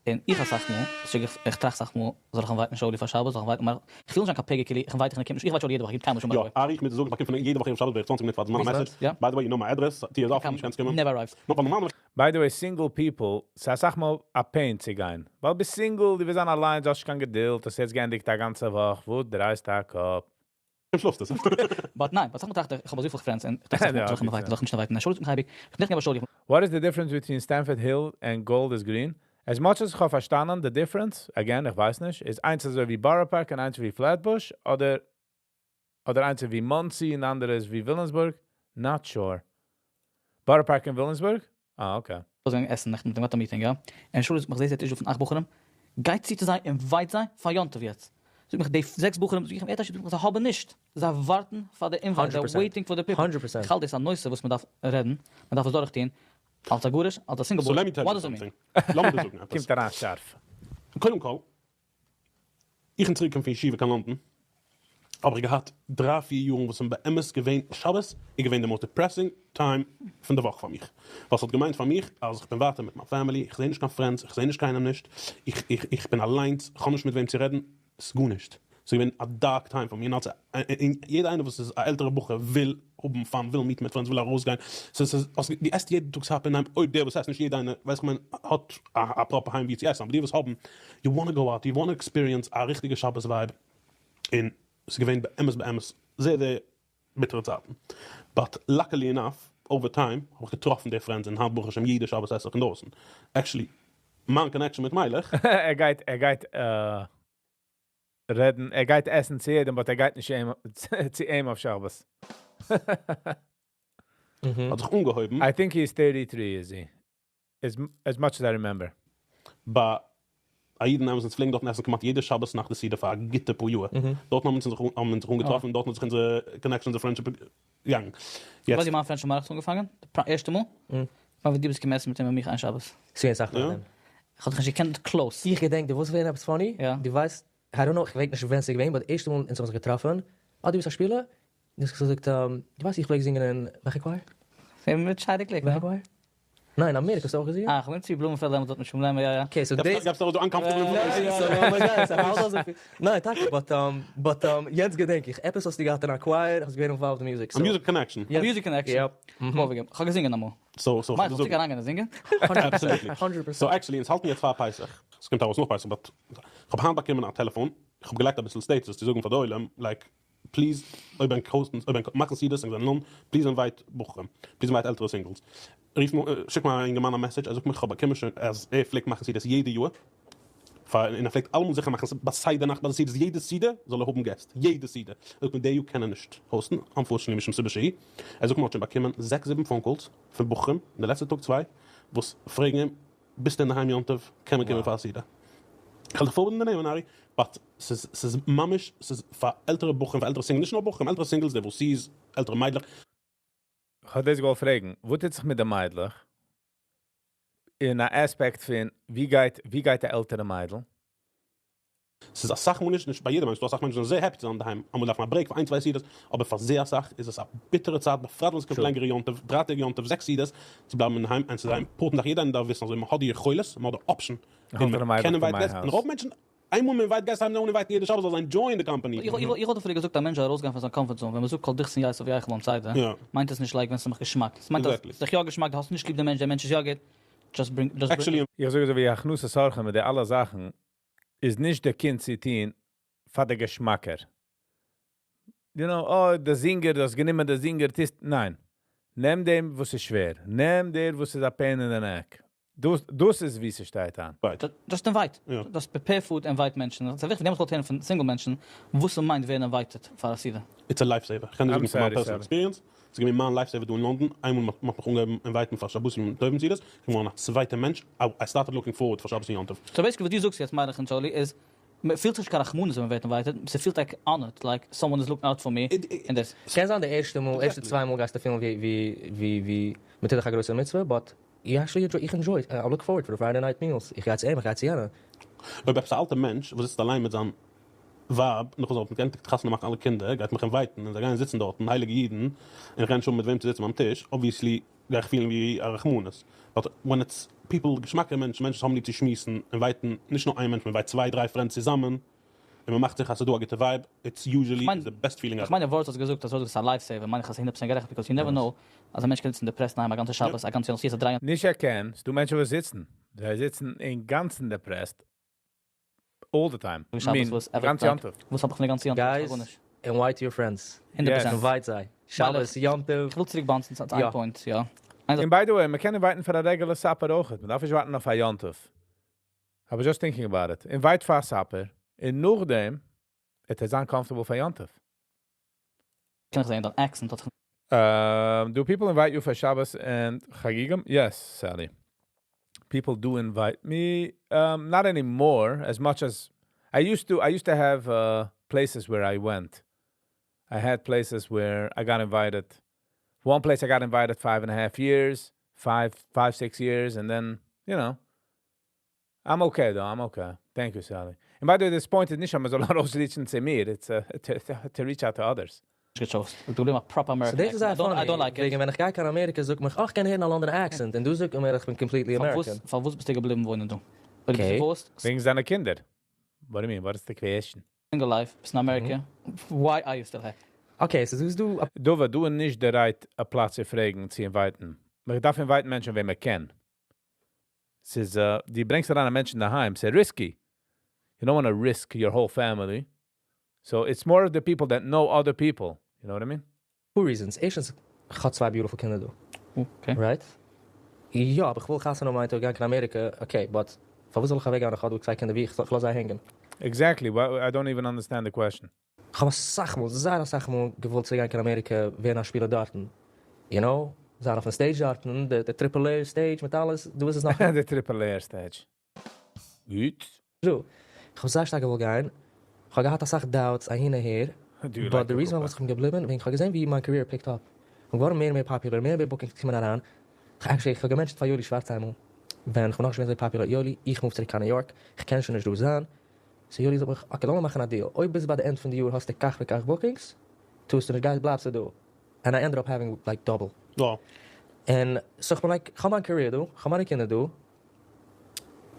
Speaker 4: און איך אסאך מאל, זאג איך, איך טראכט אסאך מאל, זאל איך invite ן שאולי פאר שבת, זאל איך invite ן, איך וויל נישט זיין קיין פגע כאילו, איך invite דיך און ער קומט נישט, איך invite שאולי יעדע וואך, ער קומט קיינמאל נישט אן by the way.
Speaker 5: יא, ארי, איך מוז דיר זאגן, איך באקום פון אים יעדע וואך ערב שבת בערך צוואנציג מינוט פאר די זמן א message, by the way you know my address, טיר איז אפן, קענסט קומען.
Speaker 4: Never arrives.
Speaker 5: נאר ווייל נארמאל.
Speaker 1: By the way single people, ס'איז אסאך מאל א pain צו גיין, ווייל ביסט single, דו ווילסט זיין אליינס, האסט נישט קיין געדולד, האסט יעצט געענדיגט א גאנצע וואך, וואס דרייסטו א קאפ?
Speaker 5: און שלאפסט עס.
Speaker 4: But ניין, but אסאך מאל טראכט איך, איך האב אזויפיל friends און איך טראכט אסאך מאל, זאל איך אים invite ן, זאל איך נישט invite ן, און שאולי זאגט מיך אייביג, איך בין נישט געווען ביי שאולי, איך.
Speaker 1: What is the difference between Stamford Hill and Golders Green? As much as כ'האב פארשטאנען די difference, again איך ווייס נישט, איז איינס אזוי ווי בארא פארק און איינס ווי פלעטבוש, אדער אדער איינס איז ווי מאנסי און די אנדערע איז ווי וויליאמסבורג, not sure. בארא פארק און וויליאמסבורג? אה okay.
Speaker 4: געגאנגען עסן נעכטן מיט אים געהאט א meeting יא, און שאולי זאגט מיך זעסט דער טיש דא פון אכט בחורים? גיי צו צו זיי און invite זיי פאר יום טוב יעצט. זאגט מיך די זעקס בחורים, זאג איך אים ער האט א שידוך זיי האבן נישט, זיי ווארטן פאר די invite, זיי waiting for the people. איך האלט דאס איז א נושא וואס מען דארף רעדן, מען דארף עס דורך טון, אלס א גרוש, אלס א single
Speaker 5: So
Speaker 4: בחור,
Speaker 5: let me tell
Speaker 4: what
Speaker 5: you
Speaker 4: does it mean?
Speaker 5: something. לאמיר דיר זאגן עפעס.
Speaker 1: קומט אריין שארף.
Speaker 5: קודם כל, איך בין צוריקגעקומען פון ישיבה קיין לאנדאן, האב איך געהאט דריי פיר יארן וואס זענען באמת געווען, שבת איז געווען די most depressing time פון די וואך פאר מיך, ווייל ס'האט געמיינט פאר מיך אז איך בין ווייטער מיט מיין family, איך זע נישט קיין friends, איך זע נישט קיינעם נישט, איך איך איך בין אליינס, איך האב נישט מיט וועם צו רעדן, ס'איז גארנישט, ס'איז געווען א dark time פאר מיר, און אלס א און יעדער איינער וואס איז א עלטערע בחור וויל. האבן fun, ווילן meet ן מיט friends, ווילן ארויסגיין. So, ס'איז, דו עסט יעדן טאג supper אינדערהיים, אויב דער וואס עסט נישט, יעדער איינער, ווייס איך מיין, האט א proper היים ווי צו עסן, אבער די וואס האבן, you wanna go out, you wanna experience א ריכטיגע שבת vibe, און ס'איז געווען באמת באמת זייער זייער ביטערע צייטן, but luckily enough, over time האב איך געטראפן די friends און היינט ברוך השם יעדע שבת עס איך אינדרויסן. Actually, מיין connection מיט מיילעך.
Speaker 1: ער גייט רעדן, ער גייט עסן צו יעדעם, but ער גייט נישט צו אים אויף שבת.
Speaker 5: האט זיך אנגעהויבן.
Speaker 1: I think he's 33, is he? As much as I remember.
Speaker 5: ביי א איד אין אונז פלעגן דארטן עסן כמעט יעדע שבת נאך די סעודה פאר א גוטע פאר יאר. דארטן האבן מיר זיך אנגעטראפן, דארטן האט זיך אונזער connection, אונזער friendship געגאנגען.
Speaker 4: יעצט וואס איז מיין friendship מיילעך אנגעפאנגען? די ערשטע מאל? ווייל דו ביסט געקומען עסן מיט אים און מיך איין שבת.
Speaker 3: ס'איז געווען אסאך פאר דעם.
Speaker 4: איך האב דיך נישט געקענט close.
Speaker 3: איך געדענק, דו וואוסט ווען עפעס funny?
Speaker 4: יא.
Speaker 3: דו ווייסט, I don't know, איך ווייס נישט ווען ס'איז געווען, but די ערשטע מאל אונז האבן זיך געטראפן, אה, דו ביסט א שפילער? דו האסט געזאגט, דו ווייסט איך פלעג זינגען אין וועלכע choir?
Speaker 4: מיט שיידי קליק,
Speaker 3: וועלכע choir? ניין, אין אמעריקע האסטו אויך געזינגען?
Speaker 4: אה, איך בין צו בלומענפעלד דעמאלטס האט מען שוין לעמער, יא יא.
Speaker 3: Okay, so דאס
Speaker 5: גאבסט דא uncomfortable
Speaker 3: information. So, oh my God, so how does it feel? ניין, טאקע, but יעצט געדענק איך, עפעס האסטו געהאט אין א choir, האסט געווען involved in music.
Speaker 5: A music connection.
Speaker 4: A music connection.
Speaker 3: Yep.
Speaker 4: איך האב געזינגען אמאל.
Speaker 5: So,
Speaker 4: מיין, זאל איך אריינגיין זינגען?
Speaker 5: Absolutely.
Speaker 3: 100%.
Speaker 5: So actually, אונז האלטן יעצט פאר פסח. עס קומט ארויס נאך פסח, but איך האב היינט באקומען א טעלעפאן. איך האב געלייגט אביסל status צו זאגן פאר די עולם, like, please, אויב ענק host ן, אויב ענק מאכן סעודות און זענען please invite בחורים. Please invite עלטערע singles. רוף מיר, שיק מיר א אינגערמאן א message, ער זאגט מיר, איך האב באקומען שוין, אז ער פלעגט מאכן סעודות יעדע יאר. פאר, און ער פלעגט אלעמאל זיכער מאכן, ביי סדר נאכט, ביי די סעודות, יעדע סעודה זאל ער האבן געסט. יעדע סעודה. ער זאגט מיר, די יאר קען ער נישט host ן, unfortunately משום סיבה שהיא. ער זאגט מיר, האט שוין באקומען זעקס, זיבן phone calls פון בחורים אין די לעצטע טאג צוויי, וואס פרעגן אים, ביסטו אינדערהיים יום טוב, קען מען קומען פאר א סעודה? איך וועל דיך forward ן די נעמען, ארי, but ס'איז ממש, ס'איז פאר עלטערע בחורים, פאר עלטערע singles, נישט נאר בחורים, עלטערע singles, divorcees, עלטערע מיידלעך.
Speaker 1: איך האב דאס געוואלט פרעגן, וואס טוט זיך מיט די מיידלעך? אין א aspect פון, ווי גייט די עלטערע מיידל?
Speaker 5: ס'איז אסאך מאל נישט ביי יעדער מענטש, דא אסאך מענטשן זענען זייער happy צו זיין אינדערהיים, אמאל דארף מען א break פאר איין צוויי סעודות, אבער פאר זייער אסאך איז עס א ביטערע צייט, בפרט ווען עס קומט לענגערע יום טוב, 3 טעג יום טוב, זעקס סעודות, צו בלייבן אינדערהיים, און ס'איז א important זאך, יעדער איינער דארף וויסן, אזוי מען האט די יכולת, מען האט די option, און מען קען invite guests, און רוב מענטשן, איינמאל מען invite guests הייבן זיי אן invite ן יעדע שבת זאל זיי enjoy ען די company.
Speaker 4: איך האב פריער געזאגט, א מענטש זאל ארויסגיין פון זיין comfort zone. ווען מען זאגט כל דכפין ייתי וייכול ביים סדר, מיינט עס נישט like ווען ס'איז מיך געשמאק. עס מיינט אז ס'איז דיך יא געשמאק, דו האסט נישט ליב דעם מענטש, דער מענטש איז יא גוט. Just bring, just bring.
Speaker 5: Actually,
Speaker 1: איך זאג אזוי ווי הכנסת אורחים מיט די אלע זאכן, איז נישט דער קינד צו טון פאר דער געשמאקער. Oh, דער זינגער, דאס גענומען דער זינגער, טיסט, ניין. נעם דעם, וואס איז שווער. נעם דער, וואס איז א pain in the neck. דאס איז ווי ס'שטייט אן.
Speaker 4: Just invite.
Speaker 5: Ja.
Speaker 4: Just prepare food, invite מענטשן. דאס איז וויכטיג, דעמאלטס וואלט פון single מענטשן, וואס מיינט ווערן invited פאר א סעודה.
Speaker 5: It's a lifesaver. איך קען דיר
Speaker 1: I'm
Speaker 5: זאגן פון מיין
Speaker 1: sorry,
Speaker 5: personal
Speaker 1: sorry.
Speaker 5: experience. ס'איז געווען מיין lifesaver דא אין לאנדאן. איינמאל מ'האט מיך אנגעהויבן invite ן פאר שבת און יום טוב סעודות. איך בין געווארן א צווייטער מענטש. I started looking forward פאר שבת און יום טוב.
Speaker 4: So basically, וואס דו זאגסט יעצט, מיילעך און Charlie, איז, מען פילט זיך קיין רחמנות ווען מען ווערט invited. ס'פילט like honored, like someone is looking out for me. And this.
Speaker 3: קען זיין די ערשטע מאל, ערשטע צוויי מאל גייסטו פילן ווי מ'טוט דיך א גרויסע מצוה, but you actually enjoy, איך enjoy it. I look forward for the Friday night meals. איך גיי צו אים, איך גיי צו יענעם.
Speaker 5: אויב עפעס א אלטער מענטש, וואס זיצט אליין מיט זיין ווייב, נאך וואס ער האט געענדיגט חתונה מאכן אלע קינדער, גייט מיך invite ן, און זיי גייען זיצן דארט, הייליגע אידן, און איך גיי נישט האבן מיט וועם צו זיצן ביים טיש, obviously גיי איך פילן ווי א רחמנות. But when it's people, געשמאקע מענטשן, מענטשן וואס האבן ליב צו שמועסן, invite ן, נישט נאר איין מענטש, מען invite צוויי, דריי friends צוזאמען, און מען מאכט זיך אז ס'איז דא א גוטע vibe, it's usually the best feeling
Speaker 4: איך
Speaker 5: ever.
Speaker 4: מיין, ווארט האסט געזאגט, אז דאס איז א lifesaver, מיין איך אז 100% גערעכט, because you never know, אז א מענטש קען זיצן depressed אינדערהיים א גאנצע שבת, א גאנצע יאר, ס'איז דריי
Speaker 1: נישט ער קען, ס'דא מענטשן וואס זיצן. זיי זיצן אין גאנצן depressed all the time.
Speaker 4: שבת
Speaker 1: I mean,
Speaker 4: וואס ever
Speaker 1: גאנץ
Speaker 4: like,
Speaker 1: יום טוב.
Speaker 4: וואס האב איך פון די גאנצע יום טוב?
Speaker 3: Guys,
Speaker 4: גארנישט.
Speaker 3: invite your friends.
Speaker 4: 100%.
Speaker 1: Yes.
Speaker 3: Invite זיי. שבת, יום טוב.
Speaker 4: איך וויל צוריק bounce ן צו איין point, יא.
Speaker 1: And by the way, מען קען invite ן פאר א regular supper אויך. מען דארף נישט ווארטן אויף א יום טוב. I was just thinking about it. Invite פאר supper. און נאכדעם, עס איז uncomfortable פאר יום טוב.
Speaker 4: קען איך זען, דיין accent האט זיך
Speaker 1: Do people invite you for Shabbos and חגים? Yes, Sally. People do invite me. Not anymore, as much as I used to. I used to have places where I went. I had places where I got invited. One place I got invited 5.5 years, 5, 5, 6 years, and then I'm okay though. I'm okay. Thank you, Sally. And by the way, this point is נישט אז מ'זאל ארויס reach ן צו מיר. It's to reach out to others.
Speaker 4: געטשאוסט. דו געבליבן א proper American
Speaker 3: So דאס איז
Speaker 4: accent. I don't,
Speaker 3: funny.
Speaker 4: I don't like it.
Speaker 3: וועגן ווען איך גיי קיין אמעריקע, זאגט מען, אך, קען הערן א לאנדאנער accent. און דו זאגסט מיר, איך בין completely American.
Speaker 4: פארוואס ביסטו געבליבן וואוינען דא? ווייל דו ביסט divorced,
Speaker 1: וועגן זיינע קינדער. What do you mean? What is the question?
Speaker 4: single life, ביסט אין אמעריקע. Why are you still here?
Speaker 3: Okay, so דא דא
Speaker 1: דא דא נישט די right א פלאץ צו פרעגן, צו invite ן. מען דארף invite ן מענטשן, וועם מען קען. ס'איז, דו ברענגסט אריין א מענטש אינדערהיים, ס'איז risky. You don't want to risk your whole family. So it's more of the people that know other people. You know what I mean?
Speaker 3: Two reasons. ערשטנס, איך האב צוויי beautiful קינדער דא. Right? יא, אבער איך וויל חתונה האבן און גיין קיין אמעריקע. Okay, but פארוואס זאל איך אוועקגיין? איך האב דא צוויי קינדער, ווי איך לאז זיי הענגען?
Speaker 1: Exactly. Well, I don't even understand the question.
Speaker 3: איך האב א סאך מאל, זייער א סאך מאל געוואלט צו גיין קיין אמעריקע, ווערן א שפילער דארטן. זיין אויפן stage דארטן, די triple layer stage מיט אלעס, דא איז עס נאך.
Speaker 1: The triple layer stage. גוט.
Speaker 3: דא. איך האב זייער שטארק געוואלט גיין. איך האב געהאט א סאך doubts אהין אהער.
Speaker 1: Do you
Speaker 3: But
Speaker 1: like
Speaker 3: the
Speaker 1: the
Speaker 3: reason
Speaker 1: Kupa?
Speaker 3: וואס איך בין געבליבן, וועגן איך האב געזען ווי מיין career picked up. איך בין געווארן מער און מער popular, מער און מער bookings קומען אריין. איך actually, איך האב גע mentioned פאר יולי שווארץ איינמאל, ווען איך בין נאך נישט געווען אזוי popular, יולי, איך move צוריק קיין ניו יארק, איך קען שוין נישט דא זיין. So יולי זאגט מיך, okay, לאמיר מאכן א deal. אויב ביז ביי די end פון די יאר האסטו כך וכך bookings, טוסטו נישט גיין, בלייבסטו דא. And I ended up having like double. And so איך בין like, איך האב מיין career דא, איך האב מיינע קינדער דא.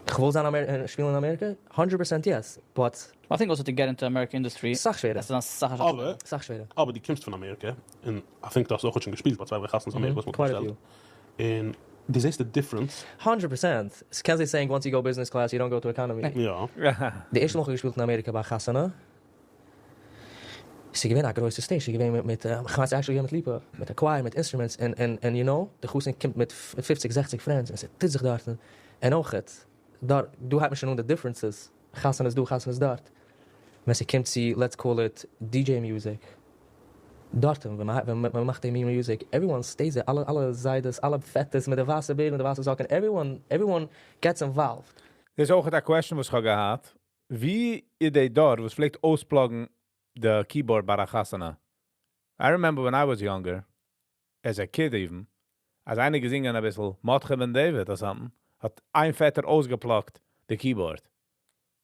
Speaker 3: איך וויל זיין שפילן אין אמעריקע? 100% yes, but
Speaker 4: I think also to get into American industry,
Speaker 3: סאך שווערער.
Speaker 4: דאס איז א סאך
Speaker 5: אבער
Speaker 3: סאך שווערער.
Speaker 5: אבער דו קומסט פון אמעריקע, און I think דו האסט אויך שוין געשפילט ביי צוויי דריי חתונות אין אמעריקע, וואס מ'האט
Speaker 3: Quite a
Speaker 5: געשטעלט.
Speaker 3: few.
Speaker 5: און דו זעסט the difference.
Speaker 3: 100%. ס'קען זיי saying once you go business class, you don't go to economy. די ערשטע מאל איך האב געשפילט אין אמעריקע ביי חתונה, ס'איז געווען א גרויסע stage, ס'איז געווען מיט, איך ווייס actually געווען מיט ליפא, מיט א choir, מיט instruments, and די חתן קומט מיט 50, 60 friends, און ס'טוט זיך דארטן. און אויך, דארט, דא האט מען שוין אן די differences, חתונה איז דא, חתונה איז דארט. ווען ס'קומט צו, let's call it, DJ music, דארט, ווען מען מאכט די music, everyone stays there, אלע זיידעס, אלע פעטערס מיט די ווייסע בערד און די ווייסע זאקן, everyone gets involved.
Speaker 1: דאס איז אויך א question וואס איך האב געהאט. ווי איז די דור, וואס פלעגט אויס plug ן the keyboard ביי א חתונה? I remember when I was younger, as a kid even, אז איינער געזינגען א ביסל מרדכי בן דוד or something, האט איין פעטער אויסגע plug ט the keyboard.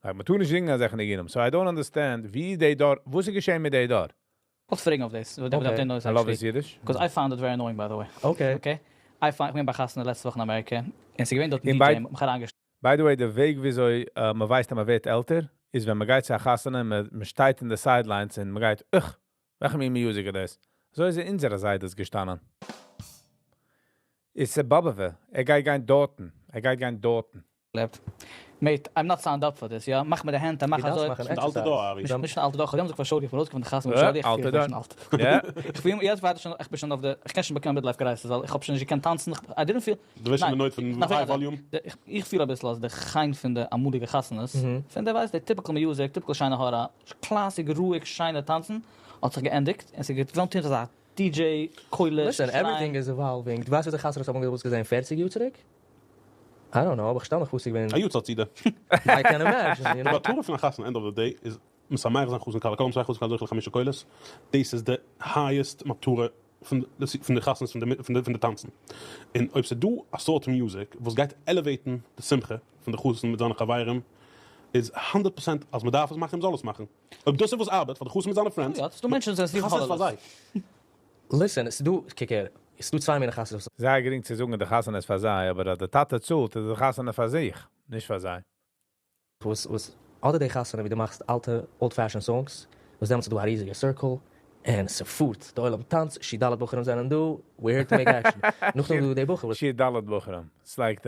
Speaker 1: Like, מען טאר נישט זינגען אזעלכע ניגונים. So I don't understand ווי די דור, וואס איז געשען מיט די דור?
Speaker 4: איך פרעג אויף דאס, אויף דעם נושא
Speaker 1: I love
Speaker 4: actually.
Speaker 1: his Yiddish.
Speaker 4: Because I found it very annoying, by the way. Okay? I find, איך בין ביי חתונה לעצטע וואך אין אמעריקע, און ס'איז געווען דארט
Speaker 1: אין
Speaker 4: DJ, מיך אריינגעשטעלט.
Speaker 1: By the way, דער וועג וויאזוי מען ווייסט, אז מען ווערט עלטער, איז ווען מען גייט צו א חתונה, מען שטייט אין די sidelines און מען גייט, אך, וועלכע מין music איז דאס? אזוי איז אין אונזערע זייט געשטאנען. איז דער באבעווע, ער גייט גיין דארטן, ער גייט גיין דארטן.
Speaker 4: לעבט. Mate, I'm not signed up for this, ja? מאך מיט די הענט, מאך
Speaker 3: ווי דאס
Speaker 4: אזוי.
Speaker 3: מאכן
Speaker 5: די אלטע
Speaker 3: exercise.
Speaker 5: דור, ארי.
Speaker 4: נישט אלטע דור, איך האב זיך פארשולדיגט, איך בין ארויסגעקומען פון די חתונה,
Speaker 1: Ja,
Speaker 4: איך
Speaker 1: אלטע
Speaker 4: פיל
Speaker 1: דור.
Speaker 4: שוין אלט.
Speaker 1: Ja.
Speaker 4: איך פיל, יעצט ווייטער שוין, איך בין שוין אויף די, איך קען שוין באקומען midlife crisis, ווייל איך האב שוין נישט געקענט טאנצן, I didn't feel
Speaker 5: דו ווייסט שוין
Speaker 4: ניין,
Speaker 5: די נויט פון
Speaker 4: נאך
Speaker 5: high
Speaker 4: ווייטער.
Speaker 5: volume.
Speaker 4: איך פיל א ביסל אז די חן פון די אמאליגע חתונות, פון דער ווייסט, די typical music, typical שיינע האר, classic, רואיג, שיינע טאנצן, האט זיך געענדיגט, און ס'איז געווארן אזא DJ, קולות,
Speaker 3: Listen, everything is evolving. דו ווייסט וואס די חתונות האבן אויסגעזען 40 יאר צוריק? I don't know, אבער איך שטעל מיך פאר, ס'איז געווען
Speaker 5: א יאר צייט זידע.
Speaker 3: I can imagine, you know.
Speaker 5: די מטרה פון א חתונה, end of the day, איז משמח זיין חתן כלה, קודם צוויי חתן כלה זוכה לחמישה קולות. דאס איז די highest מטרה פון די חתונות, פון די טאנצן. און אויב ס'איז דא א sort music וואס גייט elevate ן די שמחה פון די חתן מיט זיינע חברים, איז 100% אז מען דארף עס מאכן, מען זאל עס מאכן. אויב דאס איז וואס ארבעט פאר די חתן מיט זיינע friends,
Speaker 4: יא, דו מענטשן זענען
Speaker 5: חתונה איז פאר זיי.
Speaker 3: Listen, ס'איז דא, קוק הער, ס'איז דא צוויי מיני חתונות.
Speaker 1: זייער גרינג צו זאגן, די חתונה איז פאר זיי, אבער דער טאטע צאלט, איז די חתונה פאר זיך, נישט פאר זיי.
Speaker 3: וואס אדער די חתונה ווי דו מאכסט אלטע old-fashioned songs, וואס דעמאלטס איז דא א ריזיגע circle, און ס'פארט, די עולם טאנצט, שי ד' בחורים זענען דא, we're here to make action. נאכדעם דא די בחור וואס
Speaker 1: שי ד' בחורים, it's like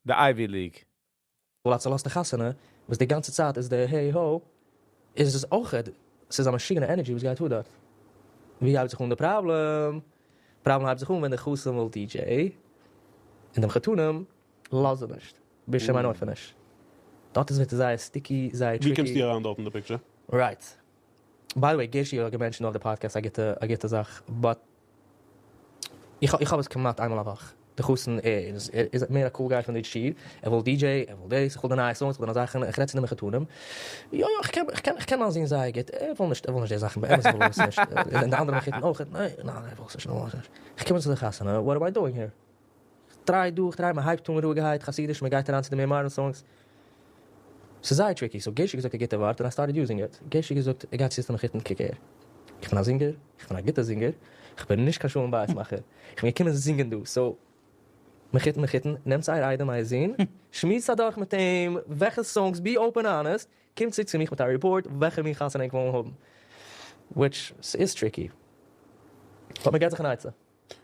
Speaker 1: the Ivy League.
Speaker 3: וואו לאזט די חתונה, וואס די גאנצע צייט איז די hey ho, איז עס אויך, ס'איז א משוגענע energy וואס גייט דארט. ווי הייבט זיך אן די problem? Problem הייבט זיך אן ווען די חתן וויל DJ, און די מחותנים לאזן נישט. ביז שוין מיין אופן נישט. דארט איז ווערט זייער sticky, זייער
Speaker 5: ווי
Speaker 3: tricky.
Speaker 5: קומסטו אריין דארט אין די picture?
Speaker 3: Right. By the way, גערשי האט גע mentioned אויף די podcast, א גוטע זאך, but איך האב עס כמעט איינמאל א וואך. דער חתן איז מער א cool guy פון די שיעור. ער וויל DJ, ער וויל דאס, איך וויל די נייע songs, איך וויל די נייע זאכן, איך רעד צו די מחותנים. יא, יא, איך קען מיין זון זייער גוט. ער וויל נישט די זאכן, באמת וויל ער עס נישט. און די אנדערע מחותן אויך. ניין, ניין, ער וויל עס נישט, ער וויל עס נישט. איך קום צו די חתונה, what am I doing here? דריי דורך, דריי, מען הייבט אן רואיגערהייט, חסידיש, מען גייט אריין צו די מער modern songs. ס'איז זייער tricky. So גערשי געזאגט א גוטע ווארט, and I started using it. גערשי געזאגט, ער גייט צו די מחותן, קוק הער. איך בין א singer, איך בין א גוטער singer, איך בין נישט קיין שלום בית מאכער. איך בין געקומען זינגען דא. So, מחותן, מחותן, נעמט אייער איידעם, אייער זון, שמועסט אדורך מיט אים, וועלכע songs, be open honest, קומט צוריק צו מיר מיט א report, וועלכע מין חתונה איך וויל האבן. Which ס'איז tricky. But מ'געט זיך אן עצה.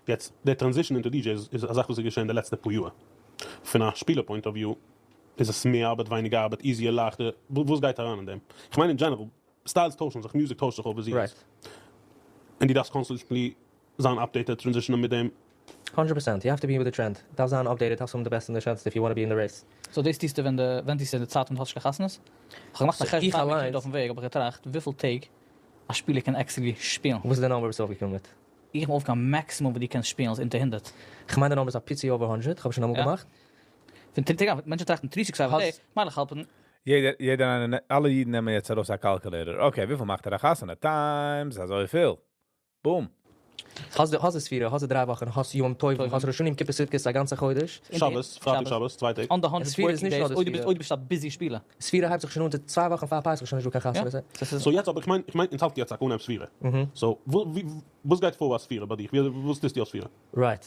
Speaker 5: יעצט, די transition into DJ איז א זאך וואס איז געשען די לעצטע פאר יאר. פון א שפילער point of view איז עס מער ארבעט, ווייניגער ארבעט, easier, לייכטער, וואס גייט אריין אין דעם? איך מיין in general, styles טוישן זיך, music טוישט זיך over the years. און דו דארפסט constantly זיין updated, transition ען מיט דעם.
Speaker 3: 100%, you have to be with the trend. דארפסט זיין updated, דארפסט האבן די בעסטע און די שענסטע if you wanna be in the race.
Speaker 4: So דאס טוסטו ווען די ווען טוסטו אין די צייט ווען דו האסט נישט קיין חתונות? איך האב געמאכט א חשבון פאר מיר אויפן וועג האב איך געטראכט וויפיל טעג א שפילער קען actually שפילן.
Speaker 3: וואס איז די number ביסטו אויפגעקומען מיט?
Speaker 4: איך בין אויפגעקומען maximum וואס דו קענסט שפילן איז אונטער 100.
Speaker 3: כ'מיין די number איז א פיצי over 100, כ'האב שוין אמאל געמאכט.
Speaker 4: פון טריי טעג, מענטשן טראכטן 365 days, מיילעך האלפן.
Speaker 1: יעדער, יעדער איינער, אלע אידן נעמען יעצט ארויס א calculator. Okay, וויפיל מאכט ער א חתונה? Times, אזויפיל. Boom.
Speaker 3: האסט די ספירה, האסט די 3 וואכן, האסט יום טוב, האסט ראש השנה, יום כיפור, סוכות, א גאנצע חודש.
Speaker 5: שבת, פרייטאג שבת, 2 טעג.
Speaker 4: On the 100 working days, אויב דו ביסט א busy שפילער.
Speaker 3: ספירה הייבט זיך שוין אן 2 וואכן פאר פסח, שוין נישט דא קיין חתונה.
Speaker 5: So יעצט אבער איך מיין, איך מיין, אונז האלט יעצט א אנהייב ספירה. So, וואס גייט פאר ביי ספירה ביי דיך? וואס טוסטו אויף ספירה?
Speaker 3: Right.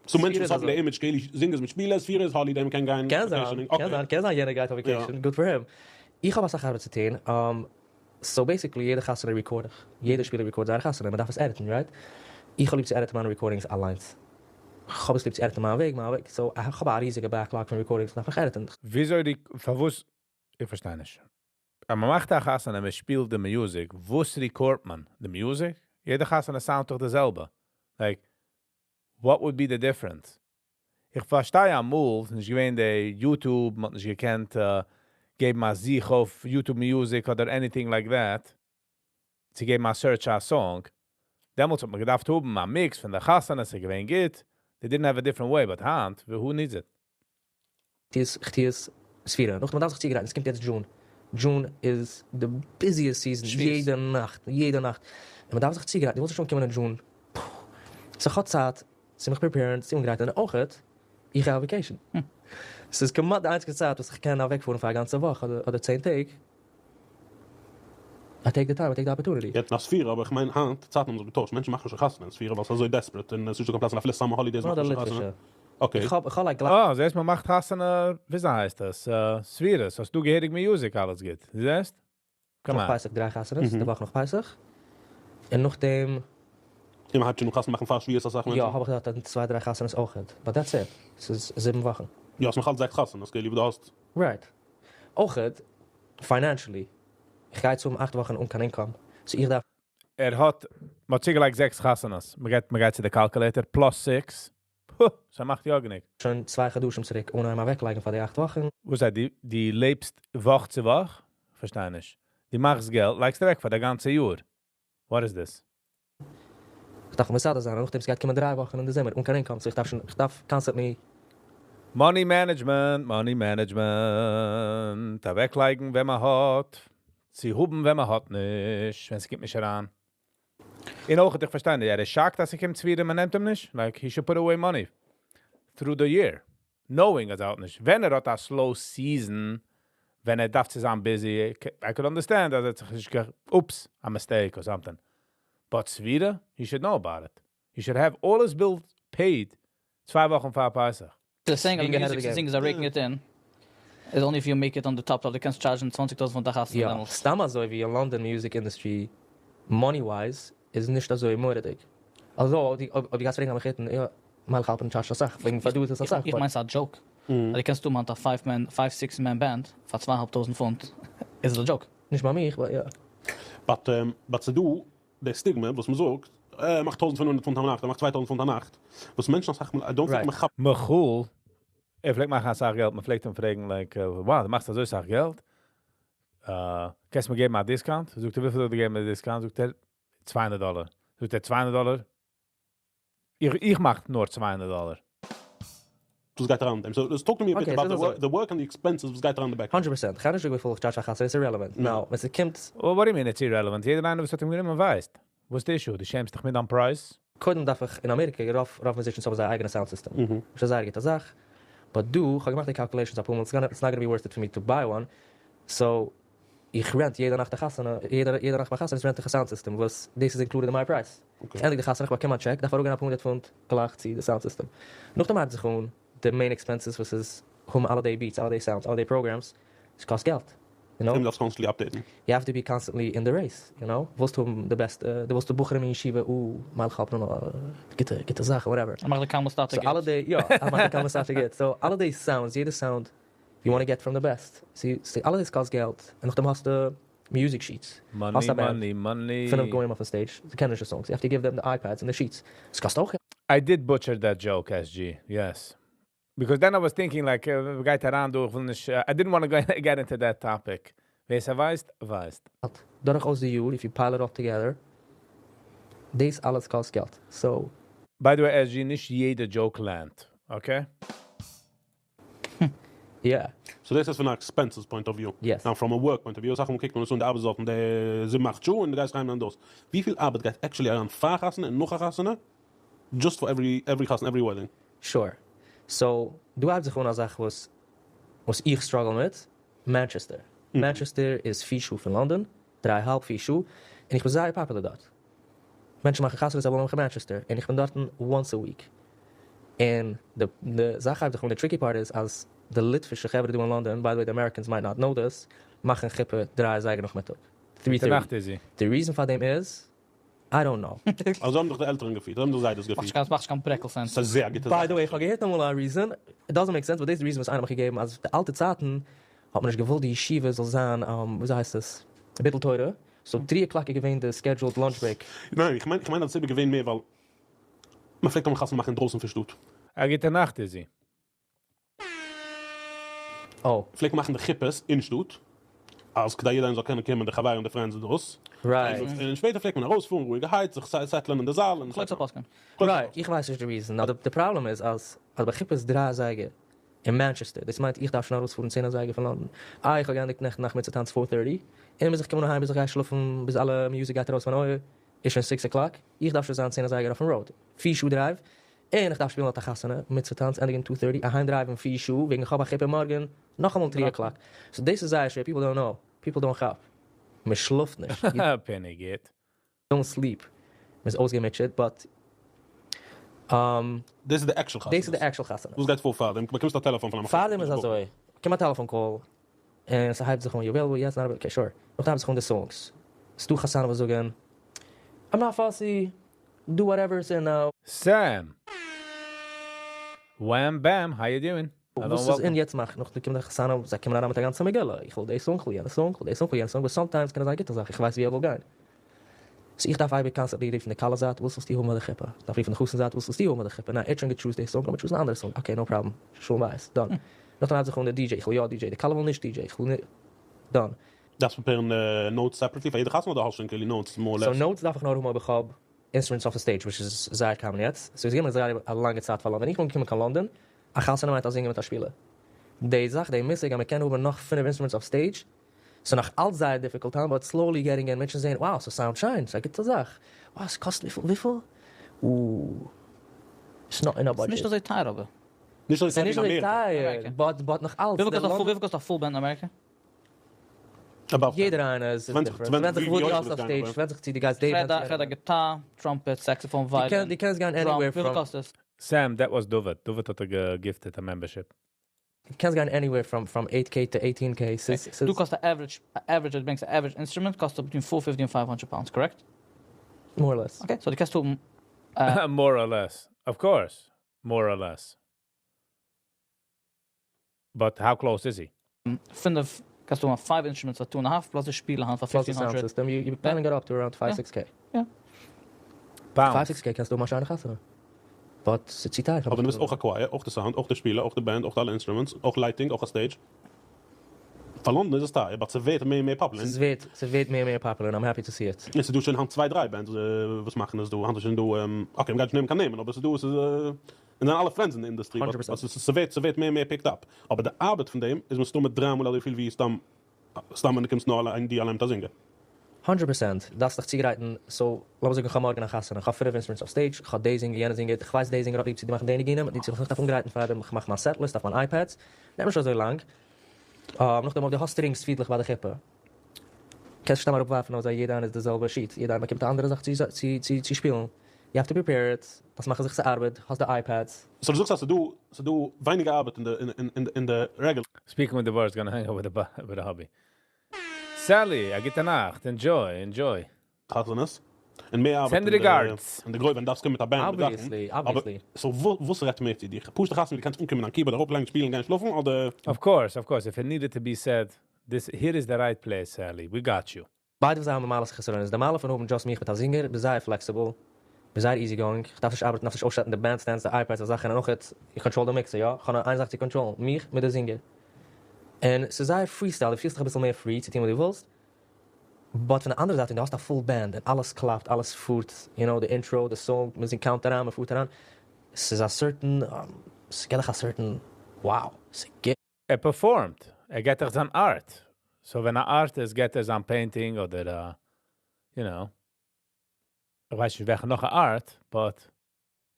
Speaker 5: So מענטשן וואס האבן די image כאילו singers מיט שפילער, ספירה איז holiday, מען קען גיין
Speaker 3: קען זיין, קען זיין, קען זיין יענער גייט אויף vacation, good for him. איך האב אסאך ארבעט צו טון. So basically יעדע חתונה record איך. יעדע שפילער record זיין חתונה, מען דארף עס edit ן, right? איך האב ליב צו edit ן מיינע recordings אליינס. איך האב עס ליב צו edit ן מיין וועג, מיין וועג. So איך האב א ריזיגע backlog פון recordings, דארף איך edit ן.
Speaker 1: וויאזוי די, פארוואס, איך פארשטיי נישט. אז מען מאכט א חתונה, מען שפילט די music, וואס record מען? די music? יעדע חתונה sound דאך די זעלבע. Like, what would be the difference? איך פארשטיי אמאל, ס'איז נישט געווען די YouTube, מען האט נישט געקענט געבן א זוך אויף YouTube Music אדער anything like that, צו געבן א search א song. דעמאלטס האט מען געדארפט האבן א mix פון די חתונה, ס'איז געווען גוט. They didn't have a different way, but היינט, who needs it?
Speaker 3: איך טו עס ספירה. נאך מען דארף זיך צוגרייטן, עס קומט יעצט June. June איז the busiest season, יעדע נאכט, יעדע נאכט. און מען דארף זיך צוגרייטן, דו ווילסט נישט אנקומען אין June. So איך האב צייט צו מיך prepare ן, צו אנגרייטן, און אויכעט, איך גיי אויף vacation. עס איז כמעט די איינציגע צייט וואס איך קען אוועקפארן פאר א גאנצע וואך אדער 10 טעג. I take the time, I take the opportunity.
Speaker 5: יעצט נאך ספירה, אבער איך מיין היינט, צייטן האבן זיך געטוישט, מענטשן מאכן שוין חתונה אין ספירה, ווייל ס'איז אזוי desperate, און עס איז נישטא קיין פלאץ, און אפילו summer holidays מאכן שוין חתונה. Okay.
Speaker 3: איך האב like
Speaker 1: אה, זעסט, מען מאכט חתונה, וויאזוי הייסט דאס? ספירה, האסט דו געהעריג music, אלעס גוט. זעסט? Come
Speaker 3: נאך
Speaker 1: on.
Speaker 3: פסח דריי חתונות, די וואך נאך פסח. און נאכדעם
Speaker 5: און מען האט שוין נאך חתונה מאכן פאר שבועות אסאך מענטשן.
Speaker 3: יא, האב איך געהאט צוויי דריי חתונות אויך. But that's it. עס איז 7 וואכן.
Speaker 5: יא, עס נאך אלץ זעקס חתונות, okay, ליב דו האסט.
Speaker 3: Right. אויכעט, financially, איך גיי צום 8 וואכן אן קיין income. So איך דארף
Speaker 1: ער האט, מען האט צוגעלייגט זעקס חתונות. מען גייט צו די calculator, plus 6. פו, ס'מאכט יא גענוג.
Speaker 3: שוין 2 חדשים צוריק אנהייבן אוועקלייגן פאר די 8 וואכן.
Speaker 1: וואס הייסט, דו לעבסט וואך צו וואך? פארשטיי נישט. דו מאכסט געלט, לייגסט אוועק פאר די גאנצע יאר. What is this?
Speaker 3: איך דארף מסדר זיין, נאכדעם ס'גייט קומען 3 וואכן אין די זומער אן קיין income, so איך דארף שוין, איך דארף constantly
Speaker 1: Money management, money management. אוועקלייגן, ווען מען האט. צו האבן, ווען מען האט נישט. ווען עס קומט נישט אריין. און אויך, איך פארשטיי נישט, ער איז shocked, אז עס קומט ספירה, מען נעמט אים נישט. Like, he should put away money through the year. Knowing אז ער האט נישט. ווען ער האט א slow season, ווען ער דארף צו זיין busy, I could understand, אז ער האט זיך נישט oops, a mistake or something. But ספירה, he should know about it. He should have all his bills paid 2 וואכן פאר פסח.
Speaker 4: They're saying
Speaker 3: Being
Speaker 4: the
Speaker 3: ahead of
Speaker 4: music
Speaker 3: the game.
Speaker 4: singers are raking it in. Is only if you make it on the top top. דו קענסט charge ן 20.000 פונט א חתונה
Speaker 3: יא,
Speaker 4: דעמאלטס.
Speaker 3: סתם אזוי ווי אין London music industry, money-wise, איז נישט אזוי מורא'דיג. Also, אויב דו גייסט פרעגן א מחותן, יא, מיילעך האלפערן charge אסאך, וועגן פאר דו איז עס אסאך.
Speaker 4: איך מיין ס'איז א joke. דו קענסט דו מאכן א 5 man, 5 6 man band פאר 2.500 פונט. איז עס א joke.
Speaker 3: נישט ביי מיר, but yeah.
Speaker 5: But ס'דא, די stigma, וואס מען זאגט, ער מאכט 1500 פונט א נאכט, ער מאכט 2000 פונט א נאכט. וואס מענטשן זאגן, I don't think מען כאפט.
Speaker 1: מיכל, ער פלעגט מאכן אסאך געלט, מען פלעגט אים פרעגן, like, wow, דו מאכסט אזוי אסאך געלט. קענסט מיר געבן א discount? זאגט ער, וויפיל זאל איך דיר געבן א discount? זאגט ער, 200 דאלאר. זאגט ער, 200 דאלאר? איך מאך נאר 200 דאלאר.
Speaker 5: וואס גייט אריין. So let's talk to me a bit
Speaker 3: Okay,
Speaker 5: about
Speaker 3: so
Speaker 5: the
Speaker 3: that's
Speaker 5: work, the work and the expenses וואס גייט אריין in the back.
Speaker 3: 100%. גיי נישט וויפיל איך charge פאר חתונה, it's irrelevant. Now, ווען ס'קומט
Speaker 1: Well, what do you mean it's irrelevant? יעדער איינער וואס האט אים גענומען ווייסט. וואס איז די issue? דו שעמסט דיך מיט דיין price?
Speaker 3: קודם דארף איך אין אמעריקע, רוב musicians האבן זייער אייגענע sound system. וואס איז זייער גוטע זאך. But דא, איך האב געמאכט די calculations אפאר מאל, it's not gonna be worth it for me to buy one. So, איך rent יעדע נאכט א חתונה, יעדע נאכט ביי חתונה, rent איך א sound system, וואס this is included in my price. ענדיג די חתונה, איך באקום א check, דארף אראפגיין א פאר הונדערט פונט גלייך צו די sound system. נאכדעם הייבט זיך אן, the main expenses, וואס איז, האבן אלע די beats, אלע די sounds, אלע די programs, עס קאסט געלט. You know?
Speaker 5: דו דארפסט constantly update ן.
Speaker 3: You have to be constantly in the race, you know? ווילסט האבן די בעסטע, דו ווילסט די בחורים אין ישיבה, או, מיילך האלפערן, גוטע, גוטע זאך, whatever.
Speaker 4: ער מאכט די קאמעס טאטע
Speaker 3: So
Speaker 4: גוט.
Speaker 3: אלע די, יא, ער מאכט די קאמעס טאטע גוט. So אלע די sounds, יעדע sound, you wanna get from the best. So, so אלע דאס קאסט געלט. און נאכדעם האסטו music sheets.
Speaker 1: Money,
Speaker 3: האסט א band,
Speaker 1: money, money.
Speaker 3: פינף גוים אויפן stage, זיי קענען נישט די songs. You have to give them the iPads and the sheets. עס קאסט אויך
Speaker 1: I did butcher that joke, SG. Yes. Because then I was thinking, like, גייט אריין דא, איך וויל נישט, I didn't want to go get into that topic. ווער ס'ווייסט, ווייסט.
Speaker 3: געלט. דורכאויס די יאר, if you pile it up together, דאס אלעס קאסט געלט. So,
Speaker 1: By the way, SG, נישט יעדע joke land. Okay?
Speaker 3: Yeah.
Speaker 5: So דאס איז פון אן expenses point of view.
Speaker 3: Yes.
Speaker 5: Now, from a work point of view, זאג מאל, קוקט מען עס אן, די ארבעט זאל פון די 7, 8 שעה און דו גייסט אריין און דאס. וויפיל ארבעט גייט actually אריין פאר חתונה און נאך א חתונה? Just for every חתונה, every wedding.
Speaker 3: Sure. So, דא הייבט זיך אן א זאך וואס איך struggle מיט, Manchester. Manchester איז 4 שעה פון לאנדאן, 3,5, 4 שעה, און איך בין זייער popular דארט. מענטשן מאכן חתונות, זיי ווילן אין Manchester, און איך בין דארט once a week. און די זאך הייבט זיך אן, the tricky part איז, אז די ליטווישע חברה דא אין לאנדאן, by the way, the Americans might not know this, מאכן חופה 3 אזייגער נאכמיטאג. 3:30.
Speaker 1: גוטע נאכט, Izzy.
Speaker 3: The reason פאר דעם איז, I don't know.
Speaker 5: אזוי האבן דאך די עלטערן געפירט, אזוי האבן די זיידעס געפירט.
Speaker 4: מאכט נישט קיין ברעקל sense.
Speaker 5: ס'איז א זייער גוטע
Speaker 3: By
Speaker 5: זאך.
Speaker 3: the way, איך האב געהערט אמאל א reason, it doesn't make sense, but this is the reason וואס איינער האט מיך געגעבן, אז די אלטע צייטן האט מען נישט געוואלט די ישיבה זאל זיין, וויאזוי הייסט עס, ביטול תורה, so 3 o'clock איז געווען די scheduled lunch break.
Speaker 5: ניין, איך מיין אז עס איז געווען מער, ווייל מען פלעגט אמאל חתונה מאכן דרויסן פון שטאט.
Speaker 1: א גוטע נאכט, Izzy.
Speaker 3: Oh.
Speaker 5: פלעגט מאכן די חופות אין שטאט, אז כדי יעדער זאל קענען קומען, די חברים, די friends און דאס. און שפעטער פלעגט מען ארויספארן, רואיגערהייט, זיך settle ן אין די זאל. און
Speaker 4: קלויז אפ
Speaker 3: Right, איך ווייס נישט די reason. Now, the problem is, אז ביי חופה איז 3 אזייגער אין Manchester, דאס מיינט, איך דארף שוין ארויספארן 10 אזייגער פון לאנדאן. אה, איך האב געענדיגט נעכטן נאכט מצוה טאנץ 4:30. און מוז איך קומען אהיים, ביז איך גיי שלאפן, ביז אלע music גייט ארויס פון אויער, איז שוין 6 o'clock. איך דארף שוין זיין 10 אזייגער אויפן road. 4 שעה drive. און איך דארף שפילן א חתונה, מצוה טאנץ, ענדיגן 2:30, אהיים drive ן 4 שעה, וועגן איך האב א חופה מארגן, נאכאמאל 3 o'clock. So this is זייער שווער, people don't know. People don't כאפ. מען שלאפט נישט. You
Speaker 1: Penny גייט.
Speaker 3: don't sleep. מען איז אויסגעמוטשעט, but
Speaker 5: דאס איז די actual חתונה.
Speaker 3: דאס איז די actual חתונה.
Speaker 5: וואס גייט פאר פאר דעם? באקומסט א טעלעפאן פון א
Speaker 3: פאר דעם איז אזוי. קומט א טעלעפאן call. און ס'הייבט זיך אן, you available? Yes, not available. Okay, sure. נאכדעם הייבט זיך אן די songs. ס'דא חתנים וואס זאגן, I'm not fussy, do whatever is in.
Speaker 1: Sam. Wham bam, how you doing? Hello,
Speaker 3: וואס איז
Speaker 1: welcome.
Speaker 3: אין יעצט מאכן? נאכדעם קומט דער חתן, זיי קומען אריין מיט א גאנצע מגילה. איך וויל די song, איך וויל יענע song, איך וויל די song, איך וויל יענע song, but sometimes קען עס זיין גוטע זאך, איך ווייס ווי ער וויל גיין. So איך דארף אייביג constantly רופן די כלה זייט, וואס ווילסטו האבן ביי די חופה? דארף רופן די חתן זייט, וואס ווילסטו האבן ביי די חופה? ניין, ער האט שוין גע choose די song, לאמיר choose ן אן אנדערע song. Okay, no problem. שלום בית. Done. נאכדעם הייבט זיך אן די DJ, איך וויל יא DJ, די כלה וויל נישט DJ, איך וויל נישט. Done.
Speaker 5: דארפסט prepare ן notes separately פאר יעדע חתונה אדער האסטו שוין notes more or
Speaker 3: So
Speaker 5: less?
Speaker 3: notes דארף איך נאר האבן אויב איך האב instruments off the stage, which is זייער common יעצט. So איך געב מיר זייער א לאנגע צייט פאר לאנדאן. ווען איך בין געקומען קיין לאנדאן, א חתונה מיינט א זינגער מיט א שפילער. די זאך, די מושג, אז מען קען האבן נאך פינף instruments off stage, so נאך אלץ זייער difficult, but slowly getting in, מענטשן זעען, wow, ס'sound שיין, ס'איז א גוטע זאך. Wow, עס קאסט וויפיל, וויפיל? It's not in our budget.
Speaker 4: נישט אזוי טייער אבער.
Speaker 5: נישט אזוי
Speaker 3: ס'איז נישט
Speaker 5: טייער
Speaker 3: אזוי
Speaker 5: ווי אין אמעריקע.
Speaker 3: טייער, but נאך אלץ.
Speaker 4: וויפיל קאסט א full, וויפיל קאסט א full band אין אמעריקע?
Speaker 5: Above
Speaker 3: יעדער איינער איז
Speaker 5: 20,
Speaker 3: different.
Speaker 5: 20,
Speaker 3: ווענדט זיך וואו
Speaker 5: ווי
Speaker 3: דו
Speaker 5: אויך
Speaker 3: האסט
Speaker 5: דאס
Speaker 3: אויף
Speaker 5: גיין,
Speaker 3: stage,
Speaker 5: אבער.
Speaker 3: ווענדט זיך צו דו גייסט
Speaker 4: איך
Speaker 3: daten,
Speaker 4: רעד א guitar, trumpet, saxophone,
Speaker 3: די
Speaker 4: violin.
Speaker 3: די קענסט גיין
Speaker 4: drum.
Speaker 3: anywhere
Speaker 4: וויפיל
Speaker 3: from
Speaker 4: קאסט עס?
Speaker 1: Sam, that was David. David האט דיר גע gifted a membership.
Speaker 3: קענסט גיין anywhere from 8K to 18K.
Speaker 4: דו קאסט average, דו ברענגסט average instrument, קאסט between 450 and 500 pounds, correct?
Speaker 3: More or less.
Speaker 4: Okay, so דו קענסט האבן
Speaker 1: More or less. Of course. More or less. But how close is he?
Speaker 4: פינף, קענסטו האבן five instruments פאר 2.5 plus די שפילער פאר
Speaker 3: Plus the sound
Speaker 4: 1500.
Speaker 3: system, you planning it up to around 5, 6K.
Speaker 1: Pounds.
Speaker 3: 5, 6K קענסטו האבן א שיינע חתונה. But ס'איז צו טייער.
Speaker 5: אבער דו ביסט אויך א choir, אויך די sound, אויך די שפילער, אויך די band, אויך אלע instruments, אויך lighting, אויך א stage. פאר לאנדאן איז עס טייער, but ס'ווערט מער און מער popular.
Speaker 3: ס'ווערט מער און מער popular and I'm happy to see it.
Speaker 5: עס איז דא שוין היינט צוויי, דריי bands, וואס מאכן עס דא, היינט איז שוין דא, okay, מ'גייט נישט נעמען קיין נעמען, אבער עס איז דא, עס איז, און זענען אלע friends אין די industry, but
Speaker 3: 100%.
Speaker 5: עס ווערט מער און מער picked up. אבער די ארבעט פון דעם איז מסתמא דריי מאל אזוי פיל ווי סתם ווען דו קומסט נאר אליין, די אליין מיט א זינגער.
Speaker 3: 100%. דארפסט דיך צוגרייטן, so, לאמיר זאגן, איך האב מארגן א חתונה, איך האב פינף instruments אויף stage, איך האב די זינגער, יענע זינגער, איך ווייס די זינגער האט ליב צו מאכן די ניגונים, די איך דארף אנגרייטן פאר דעם, איך מאך מיין set list אויף מיין iPads, נעמט נישט אזוי לאנג. נאכדעם אויב דו האסט strings פידלעך ביי די חופה. קענסט נישט אראפווארפן, אזוי יעדער איינער איז די זעלבע sheet, יעדער איינער באקומט א אנדערע זאך צו שפילן. You have to prepare it, דאס מאכן זיך צו ארבעט, האסט די iPads.
Speaker 5: So דו זאגסט אז ס'דא ווייניגער ארבעט אין די regular
Speaker 1: Speaking with the words, gonna hang out with the hobby. Sally, א גוטע נאכט, enjoy, enjoy.
Speaker 5: חתונות, און מער ארבעט
Speaker 1: Send
Speaker 5: אין די
Speaker 1: regards.
Speaker 5: אין די גרויבע און דארפסט קומען מיט א band מיט זאכן.
Speaker 3: Obviously,
Speaker 5: אבער
Speaker 3: obviously.
Speaker 5: So וואס רעדט מער צו דיר? פשוט'ע חתונה ווי דו קענסט אנקומען א keyboard אראפלייגן, שפילן, גיין שלאפן, אדער?
Speaker 1: Of course, of course, if it needed to be said, this here is the right place, Sally. We got you.
Speaker 3: ביידע זאכן האבן מעלות חסרונות. די מעלה פון האבן just מיך מיט א singer, בין זייער flexible, בין זייער easy going. איך דארף נישט ארבעטן, דארף נישט אויפסעטן די band stands, די iPads און זאכן, און אויך איך control די mixer, יא. איך האב נאר איין זאך צו control, מיך מיט די singer. און ס'איז זייער freestyle, דו פילסט דיך אביסל מער free צו טון וואס דו ווילסט. But פון די אנדערע זייט, ווען דו האסט א full band און אלעס קלאפט, אלעס פארט, the intro, the song, מ'זינגט count אריין, מ'פארט אריין, ס'איז א certain, ס'געט דיך א certain, wow, ס'גוט.
Speaker 1: ער perform ט, ער געט דיך זיין art. So ווען א artist געט ער זיין painting אדער, איך ווייס נישט וועלכע נאך א art, but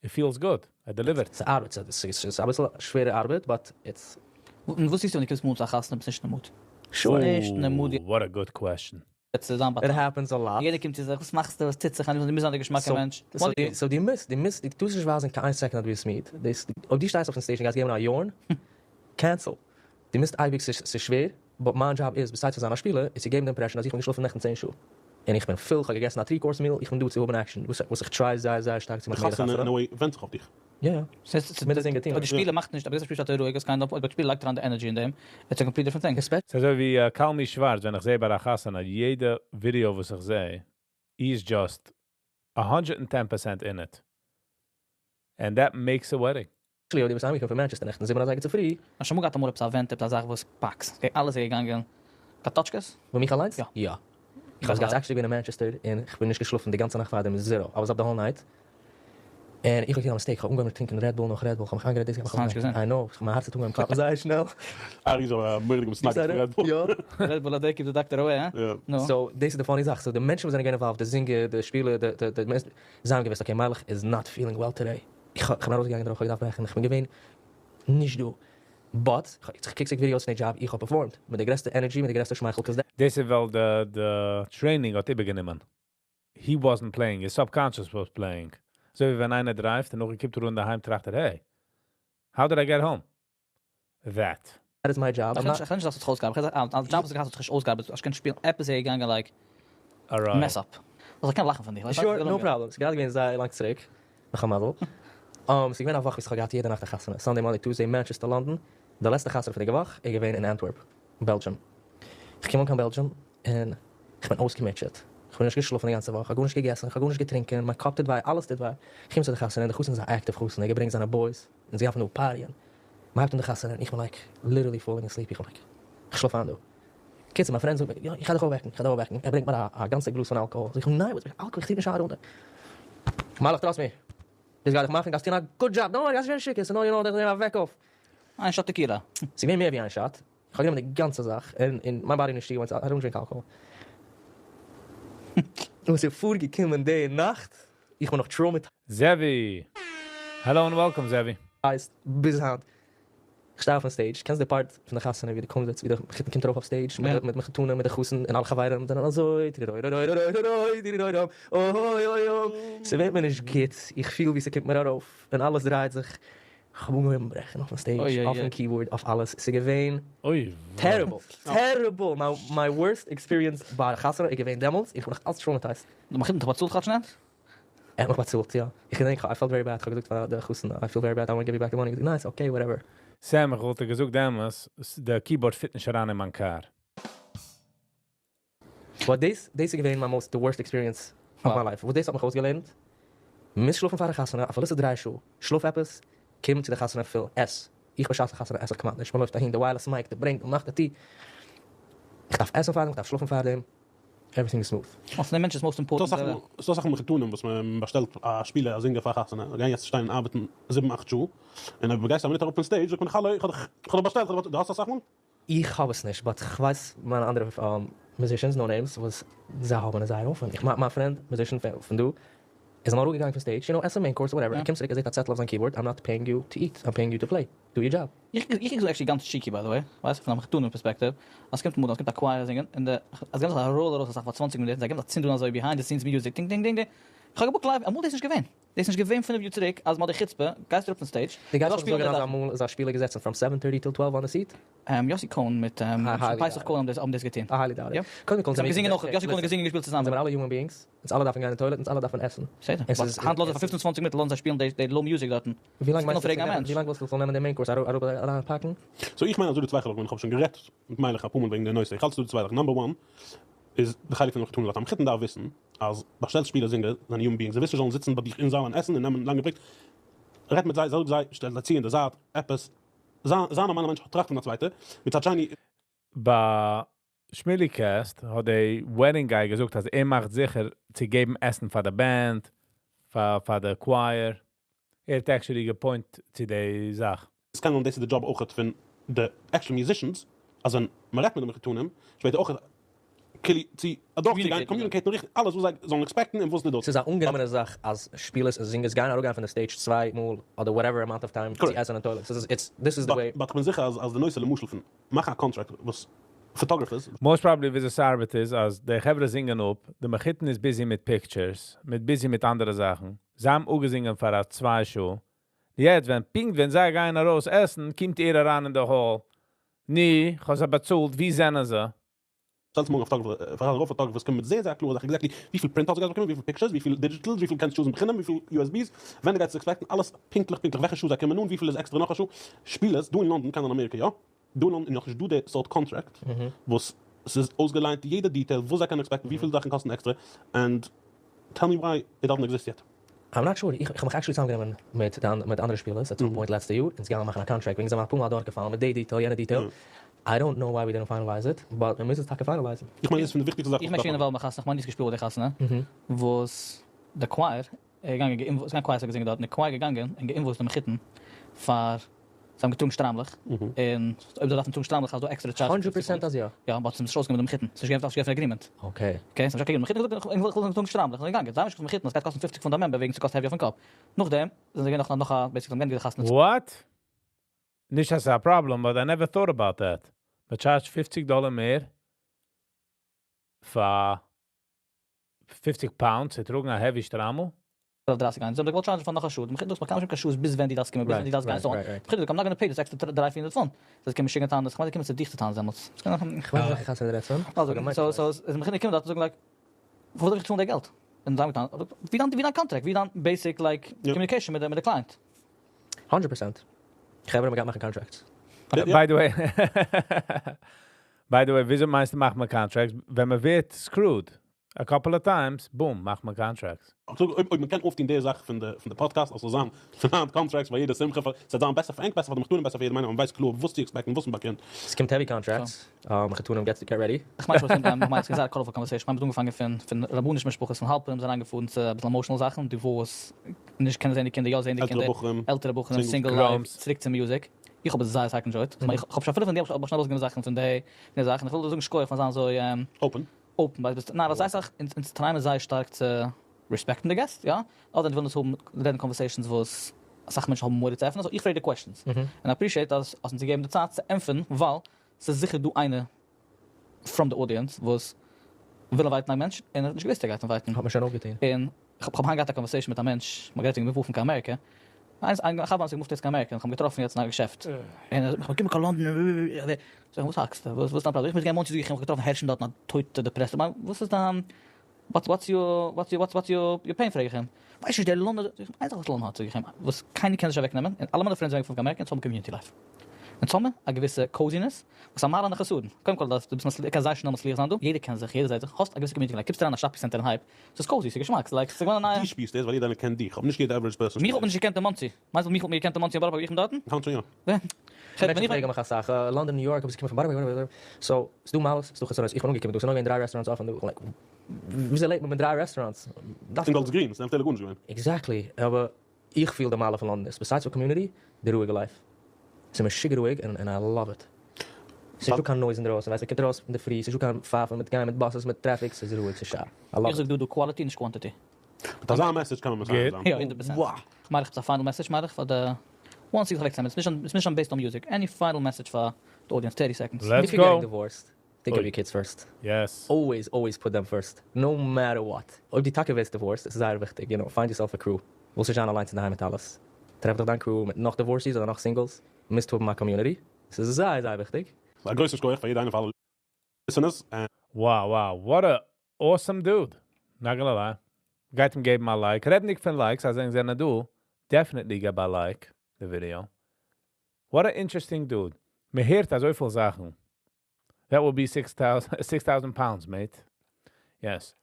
Speaker 1: it feels good. ער delivered.
Speaker 3: ס'איז ארבעט, ס'איז אביסל שווערע ארבעט, but it's.
Speaker 4: און וואס זעסטו ווען דו קומסט מאל צו א חתונה, ביסט נישט אין די mood?
Speaker 3: Sure.
Speaker 4: נישט אין די mood.
Speaker 1: What a good question.
Speaker 4: יעצט צו זיין
Speaker 3: It happens a lot.
Speaker 4: יעדער קומט צו זיך, וואס מאכסטו, וואס טוט זיך, דו מוזט זיין דער געשמאקער מענטש.
Speaker 3: So דו מוזט, דו מוזט, דו טארסט נישט ווייזן קיין איין second אז דו ביסט מיד. דאס, אויב דו שטייסט אויפן stage און גייסט געבן א yawn, cancel. דו מוזט אייביג, ס'איז שווער, but מיין job איז, besides פון זיין א שפילער, איז צו געבן די impression אז איך בין געשלאפן נעכטן 10 שעה. און איך בין full, איך האב געגעסן א 3-course meal, איך בין דא צו האבן action, וואס איך try זייער, זייער שטארק צו מאכן יעדע
Speaker 5: חתונה,
Speaker 3: חתונה.
Speaker 5: in a way, ווענדט זיך אויף דיך.
Speaker 3: יא. מיט די singer team.
Speaker 4: די שפילער מאכט נישט, אבער דאס שפילט רואיג, עס קען, אבער די שפילער לייגט אריין די energy אין דעם. It's a completely different thing.
Speaker 3: Especially
Speaker 1: ס'איז אזוי ווי קלמי שווארץ, ווען איך זע ביי א חתונה, יעדע video וואס איך זע, he's just 110% in it. And that makes a wedding.
Speaker 3: אויב דו ביסט אהיימגעקומען פון Manchester נעכטן 7 אזייגער צופרי.
Speaker 4: האסט שוין אמאל געהאט אמאל עפעס א event, עפעס א זאך וואס פאקס. Okay, אלעס איז געגאנגען. קאטאטשקעס?
Speaker 3: וואו מיך אליינס?
Speaker 4: יא.
Speaker 3: יא. איך האב געהאט actually געווען אין Manchester און איך בין נישט געשלאפן די גאנצע נאכט פאר דעם zero. I was up the whole night. און איך האב געטון א mistake, איך האב אנגעהויבן טרינקען Red Bull נאך Red Bull, איך האב מיך איינגערעדט דאס
Speaker 4: האסט נישט געזען?
Speaker 3: I know, מיין הארץ האט אנגעהויבן קלאפן זייער שנעל.
Speaker 5: ארי איז א מורא'דיגע מתנגד פון Red Bull.
Speaker 3: יא.
Speaker 4: Red Bull האט keep the doctor away, הא?
Speaker 5: יא.
Speaker 4: No.
Speaker 3: So, דאס איז די funny זאך. So, די מענטשן וואס זענען געווען involved, די singer, די שפילער, די מענטשן, זיי האבן געוואוסט, okay, מיילעך is not feeling well today. איך בין ארויסגעגאנגען דערויף, איך האב געדארפט ברעכן, איך בין געווען נישט דא. But, איך קוק זיך videos פון די job, איך האב performed. מיט די גרעסטע energy, מיט די גרעסטע שמייכל, 'cause that
Speaker 1: דאס איז ווייל די training האט איבערגענומען. He wasn't playing, his subconscious was playing. אזוי ווי ווען איינער drive ט און נאך קומט ער אן דאהיים, טראכט ער, hey, how did I get home? That.
Speaker 3: That is my job.
Speaker 4: איך קען נישט, אז דו האסט אויסגעארבעט. איך קען זאגן, job האסט נישט אויסגעארבעט. איך קען שפילן עפעס איז געגאנגען, like, mess up. אז איך קען לאכן פון דיר.
Speaker 3: Sure, no problem. ס'איז גראדע געווען זייער לאנג צוריק. נאך א מזל. ס'איז געווען א וואך וואס איך האב געהאט יעדע נאכט א חתונה. Sunday, Monday, Tuesday, Manchester, London. די לעצטע חתונה פון די וואך איז געווען אין Antwerp, Belgium. איך קום אן קיין Belgium און איך בין אויסגעמוטשעט. איך בין נישט געשלאפן די גאנצע וואך, איך האב גארנישט געגעסן, איך האב גארנישט געטרינקען, מיין קאפ טוט וויי, אלעס טוט וויי. איך קום צו די חתונה און די חתן איז א active חתן, ער געברענגט זיינע boys און זיי דארפן דא party ען. מ'הייבט אן די חתונה און איך בין like literally falling asleep, איך בין like, איך שלאף איין דא. קיצור, מיין friend זאגט מיר, יא, איך גיי דיך אויפוועקן, איך גיי דיך אויפוועקן. ער ברענגט מיר א גאנצע גלאז פון אלקאהאל. זאג איך אים, ניין, וואס אלקאהאל, איך טרינק נישט ארונטער. מיילעך, trust me. דאס גייט דיך מאכן, גייסט טון א good job. No, גייסט ווערן שיכור, so no, דאס וועק אויף.
Speaker 4: איין shot tequila.
Speaker 3: ס'איז געווען מער ווי איין shot. איך האב גענומען די גאנצע זאך, און מיין body נישט צוגעוואוינט, I don't drink alcohol. און ס'איז פארגעקומען די נאכט, איך בין נאך traumatized.
Speaker 1: Zevi! Hello and welcome, Zevi.
Speaker 3: ביז היינט. איך שטיי אויפן stage, קענסט די part פון די חתונה ווי די קומזיץ, ווי די מחותן קומט ארויף אויף stage, מיט מחותנים, מיט די חתן און אלע חברים זענען אזוי, טרירוירוירוירוירוי, דירירוירום, אוי אוי אוי. ס'ווערט מיר נישט גוט, איך פיל ווי ס'קומט מיר ארויף, און אלעס דרייט זיך. איך האב אנגעהויבן ברעכן אויפן stage, אויפן keyboard, אויף אלעס. ס'איז געווען terrible, terrible. My worst experience ביי א חתונה איז געווען דעמאלטס, איך בין נאך אלץ traumatized.
Speaker 4: די מחותן האט דיך באצאלט כאטש נישט?
Speaker 3: ער האט מיך באצאלט, יא. איך געדענק, I felt very bad, איך האב געזאגט פאר די חתן, I feel very bad, I want to give you back the money. געזאגט, ניין, it's okay, whatever.
Speaker 1: Sam, איך וואלט געזאגט דעמאלטס, די keyboard fit נישט אריין אין מיין car.
Speaker 3: But דאס איז געווען my most, the worst experience of my life. וואס דאס האט מיך אויסגעלערנט, מוז שלאפן פאר א חתונה, אפילו ס'איז 3 שעה. שלאף עפעס, קום צו די חתונה full, עס. איך בשעת חתונה עס איך כמעט נישט. מ'לויפט אהין, די wireless mic, די ברענגט, מ'מאכט די tea. איך דארף עסן פאר דעם, איך דארף שלאפן פאר דעם. Everything is smooth.
Speaker 4: וואס דער מענטש איז most important.
Speaker 5: ס'דא זאכן מחותנים וואס מען באשטעלט א שפילער, א singer פאר חתונה. גייען יעצט שטיין און ארבעטן 7, 8 שעה. און אויב גייסט א מינוט אראפ פון stage, זאגט מען, האלא, איך האב דיך באשטעלט, דו האסט אסאך מאל?
Speaker 3: איך האב עס נישט, but איך ווייס מיינע אנדערע musicians, no names, וואס זיי האבן עס זייער אפן. איך מיין, מיין friend, musician פון דא, איז אמאל אראפגעגאנגען פון stage, עסן main course or whatever. ער קומט צוריק, ער זעט א צעטל אויף זיין keyboard, I'm not paying you to eat, I'm paying you to play. Do your job.
Speaker 4: איך זאג actually גאנץ cheeky, by the way, ווייסט, פון א מחותנים perspective, אז קומט אמאל, אז קומט א choir זינגען, און די, אז גאנץ א roll ארויס א זאך פאר 20 מינוט, זיי געבן א צינד אן אזוי behind the scenes music, ding ding ding ding. איך האב גע booked live, אמאל דאס נישט געווען. דאס איז נישט געווען 5 יאר צוריק אז מ'האט די חוצפה, גייסט אראפ פון stage,
Speaker 3: די גייסט
Speaker 4: זאלסט שפילן
Speaker 3: זאגן
Speaker 4: די
Speaker 3: אז
Speaker 4: זאכן.
Speaker 3: אמאל איז א שפילער געזעצן from 7:30 till 12 on the seat?
Speaker 4: יוסי קאהן מיט פסח קאהן האבן דאס געטון.
Speaker 3: I highly doubt it.
Speaker 4: יא.
Speaker 3: קודם כל
Speaker 4: זיי האבן געזינגען נאך, יוסי קאהן האט געזינגען און געשפילט צוזאמען.
Speaker 3: זענען אלע human beings, אונז אלע דארפן גיין אין toilet, אונז אלע דארפן עסן.
Speaker 4: בסדר,
Speaker 3: עס
Speaker 4: but
Speaker 3: איז
Speaker 4: היינט לאזן זיי פאר 25 מינוט לאזן זיי שפילן די low music דארטן.
Speaker 3: ווי לאנג
Speaker 4: ס'קען
Speaker 3: מיינסטו
Speaker 4: אויפרעגן א מענטש.
Speaker 3: ווי לאנג ווילסטו זאל נעמען די main course אראפ אריינפאקן?
Speaker 5: So איך מיין אז דא די צוויי חלקים, איך האב שוין גערעדט מיט מיילעך אפאר מאל וועגן די נושא, איך האלט ס'איז דא די צוויי זאכן, number one איז די חלק פון מחותנים, א מחותן דארף וויסן אז באשטעלסט שפילער זינגער זענען human beings, זיי ווילסט נישט זאלן זיצן ביי דיך אין זאל און עסן און נעמען לאנגע breaks, רעד מיט זיי, זאג זיי, שטעל זיי צו אין די זייט עפעס, זיי א נארמאלע מענטש, טראכט פון א צווייטע, מצד שני.
Speaker 1: ביי שמילי קעסט האט די wedding guy געזאגט אז ער מאכט זיכער צו געבן עסן פאר די band, פאר די choir. ער האט actually גע point צו די זאך.
Speaker 5: עס קען זיין דאס איז די job אויכעט פון די actual musicians, אז ווען מען רעדט מיט די מחותנים, שפעטער אויכעט כאילו צו אדורכצוגיין, communicate ן ריכטיג אלעס וואס זיי זאלן expect ן און וואס נישט.
Speaker 3: ס'איז א אנגענומענע זאך אז שפילערס און זינגערס גייען אראפגיין פון די stage צוויי מאל אדער whatever amount of time צו עסן אין toilet. ס'איז it's this is the way.
Speaker 5: But כ'בין זיכער אז אז די נושא למשל פון מאכן א contract וואס photographers.
Speaker 1: Most probably וויאזוי ס'ארבעט איז אז די חברה זינגען אפ, די מחותן איז busy מיט pictures, מיט busy מיט אנדערע זאכן, זיי האבן אפגעזינגען פאר א 2 שעה. יעצט ווען פונקט ווען זיי גייען ארויס עסן, קומט ער אריין אין די hall. ני, איך האב זיי באצאלט, ווי זענען זיי?
Speaker 5: שטעלט מאל א photographer, פאר רוב photographers קומען מיט זייער זייער קלארע זאכן exactly וויפיל printouts גייסט באקומען, וויפיל pictures, וויפיל digital, וויפיל קענסט choose ן בחינם, וויפיל USBs, ווען דו גייסט expect ן, אלעס פונקטליך פונקטליך, וועלכע שעה זיי קומען אן, וויפיל איז עקסטערע נאך א שעה. שפילערס דא אין לאנדאן, קיין אין אמעריקע יא, דא אין לאנדאן איז נאכנישט דא די סארט contract וואס ס'איז אויסגעליינט יעדע detail וואס זיי קענען expect ן, וויפיל זאכן קאסטן עקסטערע, and tell me why it doesn't exist yet.
Speaker 3: I'm not sure. איך האב מיך actually צוזאמגענומען מיט אנדערע שפילערס at some point לעצטע יאר, אונז גייען מאכן א contract, וועגן זיי האבן אפאר מאל דורכגעפאלן מיט די detail, יענע detail. I don't know why we didn't finalize it, but מיר מוזן עס טאקע finalize ן.
Speaker 5: איך מיין, דאס איז פון די וויכטיגסטע זאכן.
Speaker 4: איך מיין שוין ווייל חתונה, איך מיין נישט געשפילט די חתונה, וואס די choir ער געגאנגען גע invoice, קיין choir האט געזינגען דארט, די choir געגאנגען און גע invoice ט די מחותן פאר זיי האבן געטראגן שטריימלעך, און אויב זיי דארפן טראגן שטריימלעך איז דא extra charge.
Speaker 3: 100% אז יא.
Speaker 4: יא, but זיי האבן נישט אויסגענומען די מחותן, ס'איז נישט געווען אויף agreement. Okay, זיי האבן נישט מחותן געזאגט, איך וויל טראגן שטריימלעך, זיי זענען געגאנגען, זיי האבן נישט געזאגט מחותן, עס גייט קאסטן 50 פון די member וועגן ס'קאסט heavy אויפן קאפ. נאכדעם זענען זיי געווען נאך א basically געענדיגט די חתונה.
Speaker 1: What? נישט אז ס'איז א problem, but I never thought about that. מען charge 50 דאלער מער פאר 50 pounds צו טראגן א heavy שטריימל.
Speaker 4: אויף 30 גיין. זיי האבן געוואלט charge ן פאר נאך א שעה. מחותן דאס מ'קען נישט קיין שעות ביז ווען די דאס קומען, ביז ווען די דאס גיין. So, מחותן, I'm not gonna pay this extra 3 400 פונט. דאס קען מען שיקן טאן, דאס קען קומען צו דיך צו טאן דעמאלטס.
Speaker 3: איך ווייס וועלכע חתונה דו רעדסט פון.
Speaker 4: אלזא, so איז מחותן קומען דארט און זאגן like, וואס דארף איך צאלן די געלט? און זיי האבן געטאן, ווי דיין contract, ווי דיין basic like communication מיט די client.
Speaker 3: 100%. חברה, מ'גייט מאכן contracts.
Speaker 1: By the way, וויאזוי מיינסטו מאכט מען contracts? ווען מען ווערט screwed a couple of times, boom, מאכט מען contracts.
Speaker 5: אויב מען קען אויפטון די זאך פון די podcast, אלזא זיין פון contracts ביי יעדע שמחה, ס'זאל זיין בעסער פאר ענק, בעסער פאר די מחותנים, בעסער פאר יעדעם איינעם, מען ווייסט קלאר וואס צו expect ן, וואס מען באקומט.
Speaker 3: עס קומט heavy contracts. מחותנים get get ready.
Speaker 4: איך מיין שוין, איך מיין, ס'איז א colorful conversation. מיר האבן אנגעפאנגען פון רבנישע משפחות, פון האלפערן, זענען אריינגעפארן צו א ביסל emotional זאכן, divorce, נישט קענען זען די קינדער, יא זען די
Speaker 5: עלטערע
Speaker 4: קינדער,
Speaker 5: בחורים,
Speaker 4: עלטערע בחורים, single life, צוריק צו music. איך האב עס זייער שטארק enjoyed. איך מיין, איך האב שוין אפילו פון דעם האב איך שוין ארויסגענומען זאכן פון די זאכן. איך וויל דיר זאגן שכוח פאר זיין אזוי
Speaker 5: Open.
Speaker 4: Open, ווייל ביסט, ניין, וואס הייסט אונז try ען זייער שטארק צו respect ן די guest, יא? אדער ווילן אונז האבן רעדן conversations וואס אסאך מענטשן האבן מורא צו עפענען, so איך פרעג די questions. און I appreciate אז אונז געבן די צייט צו ענטפערן, ווייל ס'איז זיכער דא איינער from the audience וואס וויל invite ן א מענטש און ער האט נישט געוואוסט ער גייט invite ן.
Speaker 3: האט מען שוין אויפגעטון.
Speaker 4: און איך האב היינט געהאט א conversation מיט א מענטש, מ'האט גערעדט וועגן move ן קיין אמעריקע. איינס איין חבר האט זיך גע move ט יעצט קיין אמעריקע, און איך האב אים געטראפן יעצט אין א געשעפט. און ער זאגט מיר, איך קום קיין לאנדאן. זאג איך, וואס האקסטו? וואס איז דיין פראבלעם? איך מוז גיין מאנסי, זאג איך, איך האב געטראפן הערשן דארטן א טויטע depressed. איך מיין, וואס איז דיין what's your pain, פרעג איך אים. ווייסט נישט דער לאנדאן, זאג איך, איין זאך וואס לאנדאן האט, זאג איך אים, וואס קיינער קען נישט אוועקנעמען, און אלע מיינע friends זענען פון אמעריקע, אונז האבן community life. אונז האבן א געוויסע coziness, וואס א מעלה און א חסרון. קודם כל, דו ביסט מצליח, קענסט זייער שנעל מצליח זיין דא, יעדער קען זיך, יעדער זעט זיך, האסט א געוויסע community life, קומסט אריין אין א shopping center אין הייפ, ס'איז cozy, ס'איז געשמאק, ס'איז like, ס'איז געווארן א נייע.
Speaker 5: דו שפירסט דאס ווייל יעדער איינער קען דיך, אבער נישט יעדער average person
Speaker 4: מיך האט מען נישט געקענט אין מאנסי. מיינסט מיך האט מען געקענט אין מאנסי און בארא פארק ווי איך בין דארטן?
Speaker 5: היינט שוין יא.
Speaker 4: ווען?
Speaker 3: מענטשן פרעגן מיך אסאך, לאנדאן, ניו יארק, אויב זיי קומען פון בארא פארק, so, ס'דא מעלות, ס'דא חסרונות, איך בין אנגעקומען דא, ס'איז נאר געווען דריי restaurants אפן דא, like, וויאזוי לעבט מען מיט דריי restaurants?
Speaker 5: אין גאלדס גרין, ס'איז אפילו גארנישט געווען.
Speaker 3: Exactly, אבער איך פיל די מעלה פון לאנדאן איז, besides for community, די רואיגע life. ס'איז משוגע רואיג and I love it. ס'איז נישטא קיין noise אינדרויסן, ווייסט, מ'קומט ארויס אינדערפרי, ס'איז נישטא קיין פייפן מיט גיין מיט buses מיט traffic, ס'איז רואיג, ס'איז שארף. I love
Speaker 4: איך
Speaker 3: it.
Speaker 4: זאג דא דא quality נישט quantity.
Speaker 5: מיט אזא message קען מען מסיים זיין.
Speaker 4: יא, 100%.
Speaker 3: Wow.
Speaker 4: מיילעך, האסט א final message, מיילעך, פאר די once you select it's נישט based on music. Any final message for the audience, 30 seconds.
Speaker 1: Let's
Speaker 3: If you're getting
Speaker 1: go.
Speaker 3: divorced, think of
Speaker 1: Oi.
Speaker 3: your kids first.
Speaker 1: Yes.
Speaker 3: Always, always put them first. No matter what. אויב דו טאקע ווערסט divorced, עס איז זייער וויכטיג, find yourself a crew. ווילסט נישט זיין אליינס אינדערהיים מיט אלעס. טרעף דיך דיין crew מיט נאך divorcees אדער נאך singles. מוזט האבן א community. ס'איז זייער זייער וויכטיג.
Speaker 5: א גרויסן שכוח פאר יעדע איינער פאר אלע listeners.
Speaker 1: Wow, wow, what a awesome dude. Not gonna lie. גייט אים געבן א like. רעדנדיג פון likes, אז ענק זענען דא, definitely געב א like די video. What a interesting dude. מען הערט אזויפיל זאכן. That will be 6,000 pounds, mate. Yes.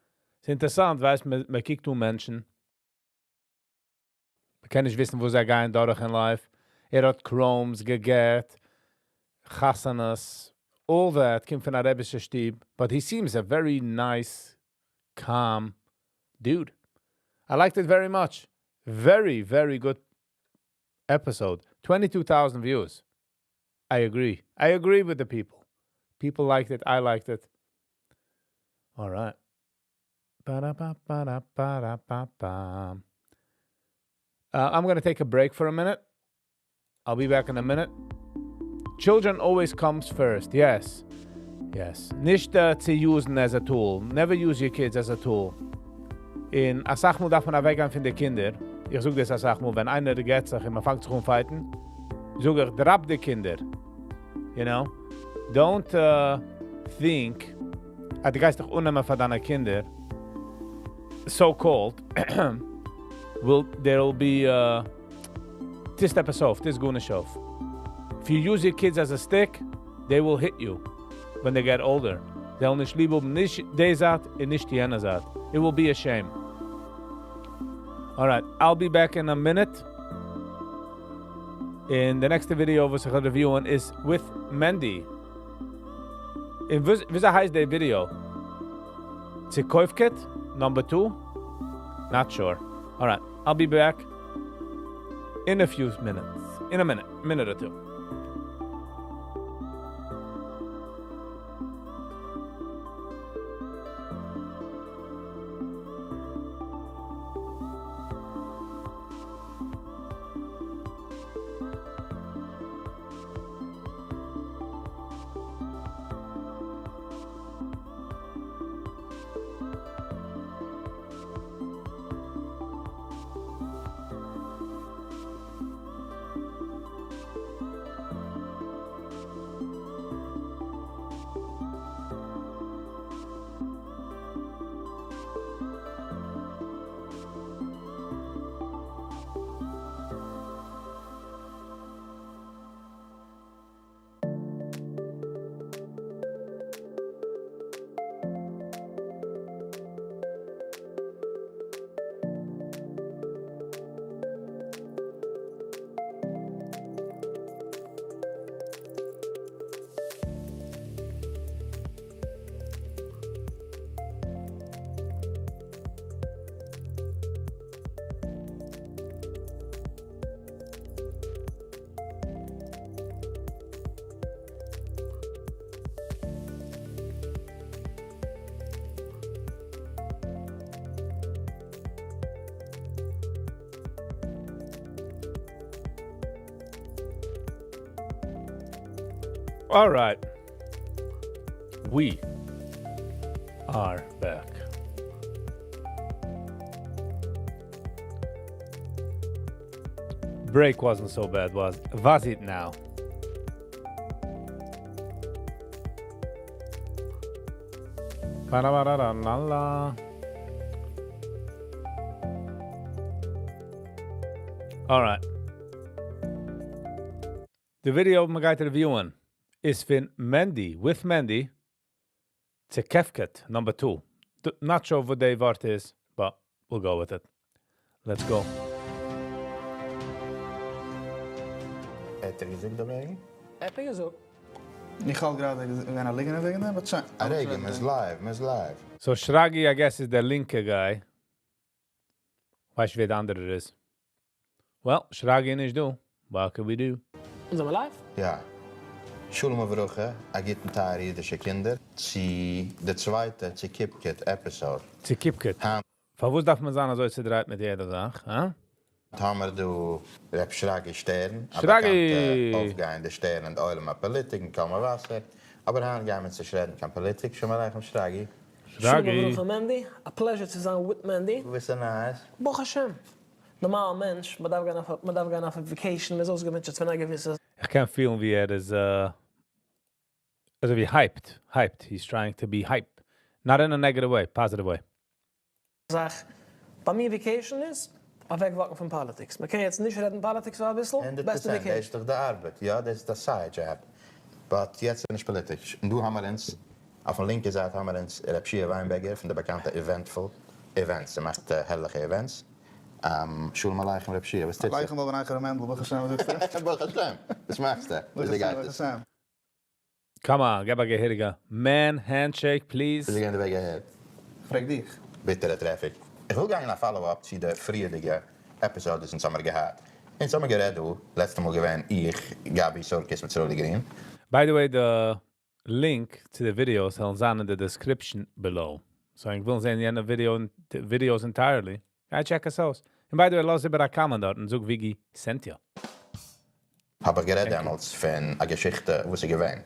Speaker 1: ס'איז אינטערעסאנט, ווייסט, מען קוקט אן מענטשן. מען קען נישט וויסן, וואו זיי גייען דורך אין life. ער האט Crohn's געגעט, חתונות, all that, קומט פון א רבי'שע שטוב. But he seems a very nice, calm dude. I liked it very much. Very, very good episode. 22,000 views. I agree. I agree with the people. People liked it. I liked it. All right. Ba-da-ba-ba-da-ba-da-ba-ba. I'm going to take a break for a minute. I'll be back in a minute. Children always comes first. Yes. Yes. נישט צו use 'ן as a tool. Never use your kids as a tool. און א סאך מאל דארף מען אוועקגיין פון די קינדער. איך זאג דאס א סאך מאל, ווען איינער גט זיך און מען פאנגט זיך אן fight 'ן, זאג איך, drop די קינדער. You know? Don't think, אז דו גייסט דיך אננעמען פאר דיינע קינדער, so-called, will there will be טוסט עפעס אויף, טוסט גארנישט אויף. If you use your kids as a stick, they will hit you when they get older. זיי וועלן נישט ליב האבן נישט די זייט און נישט יענע זייט. It will be a shame. All right, I'll be back in a minute. In the next video וואס איך וועל review 'ן is with Mendy. און ווי הייסט די video? צוקויפקעט, number 2? Not sure. All right, I'll be back in a few minutes. In a minute, minute or two. All right. We are back. Break wasn't so bad, was it now? Ba-da-ba-da-da-la-la. All right. The video מ'גייט review 'ן איז פון Mendy, with Mendy, צוקעפקעט, number 2. Not sure what די ווארט איז, but we'll go with it. Let's go.
Speaker 6: האט ער געזאגט דערוועגן?
Speaker 4: האט ער געזאגט.
Speaker 7: איך האב גראדע געזען א ליגנער וועגן דעם, but שוין.
Speaker 6: א רגע, מ'איז live, מ'איז live.
Speaker 1: So Shragi, I guess, איז דער לינקע guy. ווייסט ווער דער אנדערער איז? Well, Shragi איז נישט דא. What can we do?
Speaker 8: זענען מיר live?
Speaker 6: יא. שלום וברכה, א גוטן טייערע אידישע קינדער, צו די צווייטע צוקיפקעט episode.
Speaker 1: צוקיפקעט. פארוואס דארף מען זיין אזוי צודרייט מיט יעדער זאך, הא?
Speaker 6: האמיר דא ר' שרגי שטערן, א
Speaker 1: שרגי!
Speaker 6: באקאנטע אויפגייענדע שטערן אין עולם הפאליטיק און קול מבשר. אבער היינט גייען מיר נישט רעדן קיין פאליטיק. שלום עליכם שרגי.
Speaker 1: שרגי.
Speaker 8: שלום וברכה Mendy, a pleasure צו זיין with Mendy.
Speaker 6: וואס איז נייעס?
Speaker 8: ברוך השם. נארמאלן מענטש, מען דארף גיין אויף א, מען דארף גיין אויף א vacation, מען איז אויסגעמוטשעט פון א געוויסע
Speaker 1: איך קען פילן ווי ער איז אזוי ווי hyped, hyped, he's trying to be hype, not in a negative way, positive way.
Speaker 8: זאך. ביי מיר vacation איז אוועק walk ן פון politics. מען קען יעצט נישט רעדן politics פאר אביסל,
Speaker 6: הונדערט
Speaker 8: בעסטע
Speaker 6: פראצענט, דאס
Speaker 8: vacation.
Speaker 6: איז דאך די ארבעט, יא, דאס איז די side job, but יעצט איז נישט פאליטיש. און דא האמער אונז, אויפן לינקע זייט האמער אונז ר' שיע וויינבערגער פון די באקאנטע Eventful Events, ער מאכט הערליכע events. שלום עליכם ר' שיע, וואס טוט זיך?
Speaker 7: עליכם וואלווען אייך ר' מענדל, ברוך השם, וואס זאגסטו?
Speaker 6: ברוך השם, וואס מאכסטו?
Speaker 7: ברוך
Speaker 6: וויאזוי
Speaker 7: השם,
Speaker 6: גייט
Speaker 7: ברוך
Speaker 6: עס?
Speaker 7: השם.
Speaker 1: Come on, געב א געהעריגע man handshake please.
Speaker 6: וויאזוי גייען די וועג אהער?
Speaker 7: כ'פרעג דיך.
Speaker 6: ביטערע traffic. איך וויל גיין אין א follow up צו די פריערדיגע episode וואס אונז האמיר געהאט. אונז האמיר גערעדט דא, לעצטע מאל געווען איך, גבי סורקיס מיט סרולי גרין.
Speaker 1: By the way די link צו די videos וועלן זיין אין די description below. So ענק ווילן זען יענע videos entirely, גיי check עס אויס. און by the way לאז איבער א comment דארט און זאג וויגי sent you.
Speaker 6: האב איך גערעדט דעמאלטס פון א געשיכטע וואס איז געווען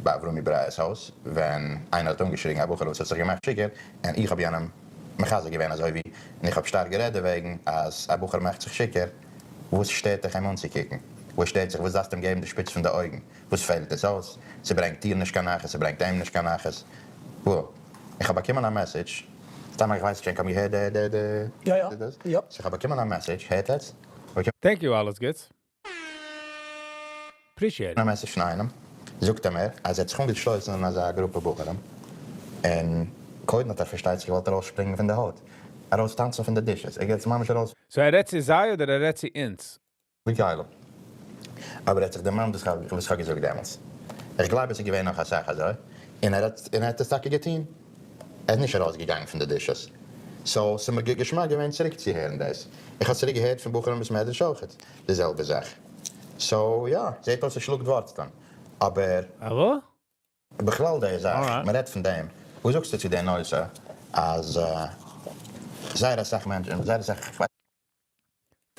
Speaker 6: ביי אברומי ברייער'ס הויז ווען איינער האט אנגעשריגן א בחור וואס האט זיך געמאכט שיכור און איך האב יענעם מחזק געווען אזוי ווי און איך האב שטארק גערעדט דערוועגן אז א בחור מאכט זיך שיכור וואס שטערט דיך אים אנצוקוקן? וואס שטערט זיך וואס דארפסטו אים געבן די שפיץ פון די אויגן? וואס פעלט עס אויס? ס'ברענגט דיר נישט קיין נחת ס'ברענגט אים נישט קיין נחת. וואו? איך האב באקומען א message, סתם איך ווייס נישט ענק האבן געהערט די די
Speaker 8: יא יא
Speaker 6: די דאס?
Speaker 8: יא.
Speaker 6: So איך האב באקומען א message, הערט עטס?
Speaker 1: Thank you אלעס גוטס. Appreciate
Speaker 6: א
Speaker 1: it.
Speaker 6: message פון איינעם, זאגט ער מיר אז ער האט זיך אנגעשלויסן אין אזא גרופע בחורים, און קודם האט ער פארשטייט זיך געוואלט ארויסשפרינגען פון די הויט, ארויסטאנצן פון די dishes, ער גייט ממש ארויס.
Speaker 1: So ער רעדט צו זיי אדער ער רעדט צו אונז?
Speaker 6: ווי גייל. אבער ער האט זיך דערמאנט וואס איך האב געזאגט דעמאלטס. איך גלייב עס איז געווען נאך אסאך אזוי. און ער האט און ער האט עס טאקע געטון. ער איז נישט ארויסגעגאנגען פון די dishes. So ס'איז מיר געשמאק געווען צוריק צו הערן דאס. איך האב צוריק געהערט פון בחורים בית מדרש אויכעט די זעלבע זאך. So יא, זעט אויס עס שלאגט ווארצלען. אבער.
Speaker 1: אבער?
Speaker 6: בכלל די זאך, מען רעדט פון דעם, וואס זאגסטו צו די נושא אז זייער אסאך מענטשן, זייער אסאך, איך ווייס.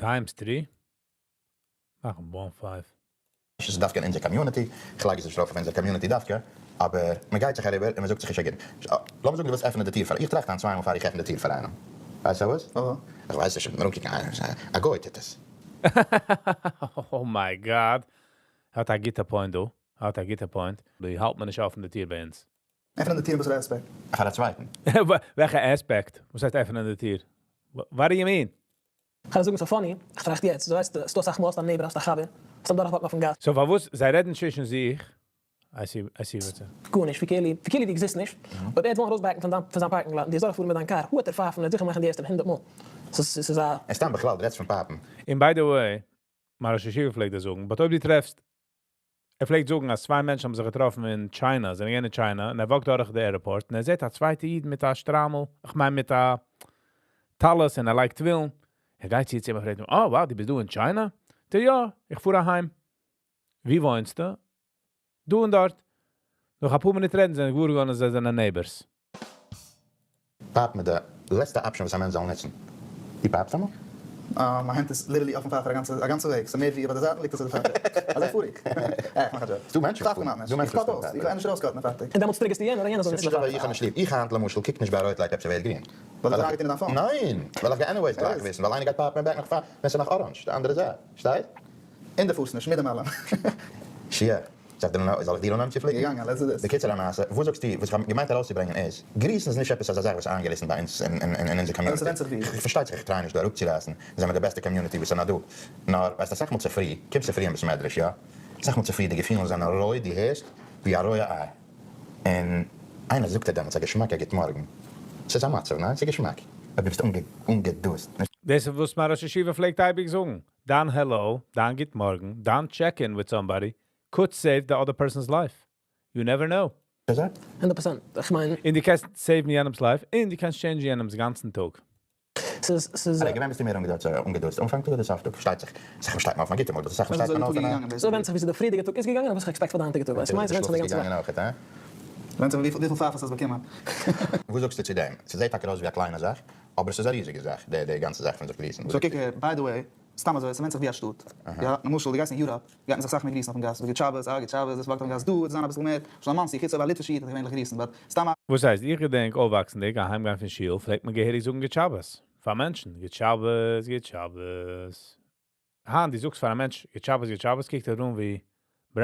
Speaker 1: Times three? מאכן one five.
Speaker 6: נישט עס איז דווקא אין אונזער community, איך לייג עס נישט ארויף אויף אונזער community דווקא, אבער מען גייט זיך אריבער און מען זאגט זיך נישט א גוטן. לאמיר זאגן דו ווילסט עפענען די טיר פאר, איך טראכט איין צוויי מאל פאר איך עפן די טיר פאר איינעם, ווייסט פארוואס? איך ווייס נישט, מיר אנקוקן איינעם, א גוי טוט עס.
Speaker 1: Oh my God. האט א גוטע point דא. האט א גוטע point. די האלט מען נישט אפן די טיר ביי אונז.
Speaker 7: עפענען די טיר אין וואסערע aspect?
Speaker 6: פאר א צווייטן.
Speaker 1: וועלכע aspect? וואס הייסט עפענען די טיר? What do you mean?
Speaker 8: כ'קען זאגן ס'איז funny, איך טראכט יעצט, דו ווייסט, ס'דא אסאך מאל האסט א neighbor, האסט א חבר, סתם דורכוואקן אויפן גאס.
Speaker 1: So פארוואס זיי רעדן צווישן זיך? I see, I see what's up.
Speaker 8: גארנישט, ווי כאילו, ווי כאילו דו exist נישט. אויב ער וועט וועלן ארויסבעקן פון דיין פון זיין parking lot און דיר דורכפארן מיט דיין קאר, וואו וועט ער פייפן, ער וועט זיכער מאכן די ערשטע הונדערט מאל. ס'איז ס'איז א.
Speaker 6: און סתם בכלל, דו רעדסט פון פייפן.
Speaker 1: און by the way, מיין ראש ישיבה פלעגט דאס זאגן, but אויב דו טרעפסט, ער פלעגט זאגן אז צוויי מענטשן האבן זיך געטראפן אין China, זענען געווען אין China, און ער walk ט דורך די airport, און ער זעט א צווייטע איד מיט א שטריימל, איך מיין מיט א טלית און ער לייגט תפילין. ער גייט צו צו אים און פרעגט אים, oh wow, דו ביסט דא אין China? זאגט ער, יא, איך פאר אהיים. וואו וואוינסטו? דא און דארט. נאך אפאר מינוט רעדן זענען געוואר געווארן אז זיי זענען neighbors.
Speaker 6: פייפ מיט די לעצטע option וואס א מענטש זאל נוצן. דו פייפסט אמאל?
Speaker 7: מיין הענט איז literally אויפן פייפער א גאנצע וועג, ס'איז מער ווי ביי די זייטן ליגט עס אויף די פייפער. אזוי פאר איך. אה, איך מאך א joke.
Speaker 6: ס'דא מענטשן
Speaker 7: איך פייף כמעט נישט. איך cut אויס. איך גיי ענדערש ארויס cut ן און פארטיג.
Speaker 8: און דעמאלטס trigger סטו יענער און יענער זאל נישט
Speaker 6: ס'נישט אזוי איך האב נישט ליב. איך היינט למשל קוק נישט ביי א רויט light אויב ס'ווערט גרין.
Speaker 7: ווייל דו טראגט אין דיין phone.
Speaker 6: ניין! ווייל איך גיי anyways גלייך וויסן, ווייל איינער גייט פייפן אין back נאך פאר ווען ס'איז נאך orange, די אנדערע זייט. שטייט?
Speaker 7: און דו פארסט נישט מיט דעם אלעם.
Speaker 6: שיע, זאג דיר נאר, זאל איך דיר אנהויבן צו פליקן?
Speaker 7: געגאנגען, let's do this.
Speaker 6: בקיצור המעשה, וואס זאגסטו, וואס איך האב געמיינט ארויסצוברענגען איז, גריסן איז נישט עפעס אזא זאך וואס איז איינגעריסן ביי אונז אין אונזער community.
Speaker 7: ס'ווענדט זיך וואו.
Speaker 6: פארשטייט זיך איך try נישט דא אראפצורייסן, מיר זענען די בעסטע community וואס איז נאר דא. נאר, ווייסט אסאך מאל צופרי, קומסט צופרי אין בית מדרש, יא? אסאך מאל צופרי, די געפילן זענען רוי, דו הערסט ווי א רויע איי. און איינער זאגט דיר דעמאלטס א געשמאקע גוט מארגן. ס'איז א מצב, ניין? ס'איז געשמאק. אויב דו ביסט אנגעדוסט.
Speaker 1: דאס איז וואס מיין ראש ישיבה פלעגט אייביג זאגן, דיין העלא, דיין גוט מארגן, דיין check in with somebody, could save the other person's life. You never know.
Speaker 8: 100%. איך מיין.
Speaker 1: און דו קענסט save ן יענעמ'ס life, און דו קענסט change ן יענעמ'ס גאנצן טאג.
Speaker 8: ס'איז, ס'איז.
Speaker 6: רגע, ווען ביסטו מער אנגעדוסט? אנפאנג טאג אדער סוף טאג? פארשטייט זיך, זיך פארשטייט מען אויף א גוטע mood, אבער אסאך פארשטייט מען אויף א.
Speaker 8: סאו ווענדט זיך ווי די פריערדיגע טאג איז געגאנגען און וואס איך expect פאר די היינטיגע טאג, ווייסט? מיינס ווענדט זיך די גאנצע זאך.
Speaker 7: ווענדט זיך וויפיל פייפערס האסט באקומען.
Speaker 6: וואס זאגסטו צו דעם? ס'זעט טאקע אויס ווי א קליינע זאך, אבער ס'איז א ריזיגע זאך, די גאנצע זאך פון זיך גריסן.
Speaker 7: So קוק אהער, by the way, סתם אזוי, ס'ווענדט זיך ווי א שטאט. יא, למשל, דו גייסט אין Europe, גייט מען זיך אסאך מער גריסן אויפן גאס, גוט שבת, אה, גוט שבת, דאס walk ט אויפן גאס, דא וועט זיין אביסל מער, למשל אין מאנסי, חוץ אויב א ליטווישע איד וועט געווענליך גריסן, but סתם א.
Speaker 1: וואס הייסט, איך געדענק אויפוואקסנדיג, אהיימגיין פון שול, פלעגט מען געהעריג זאגן גוט שבת. פאר מענטשן, גוט שבת, גוט שבת. היינט דו זאגסט פאר א מענטש, גוט שבת, גוט שבת, קוקט ער אן ווי, bro,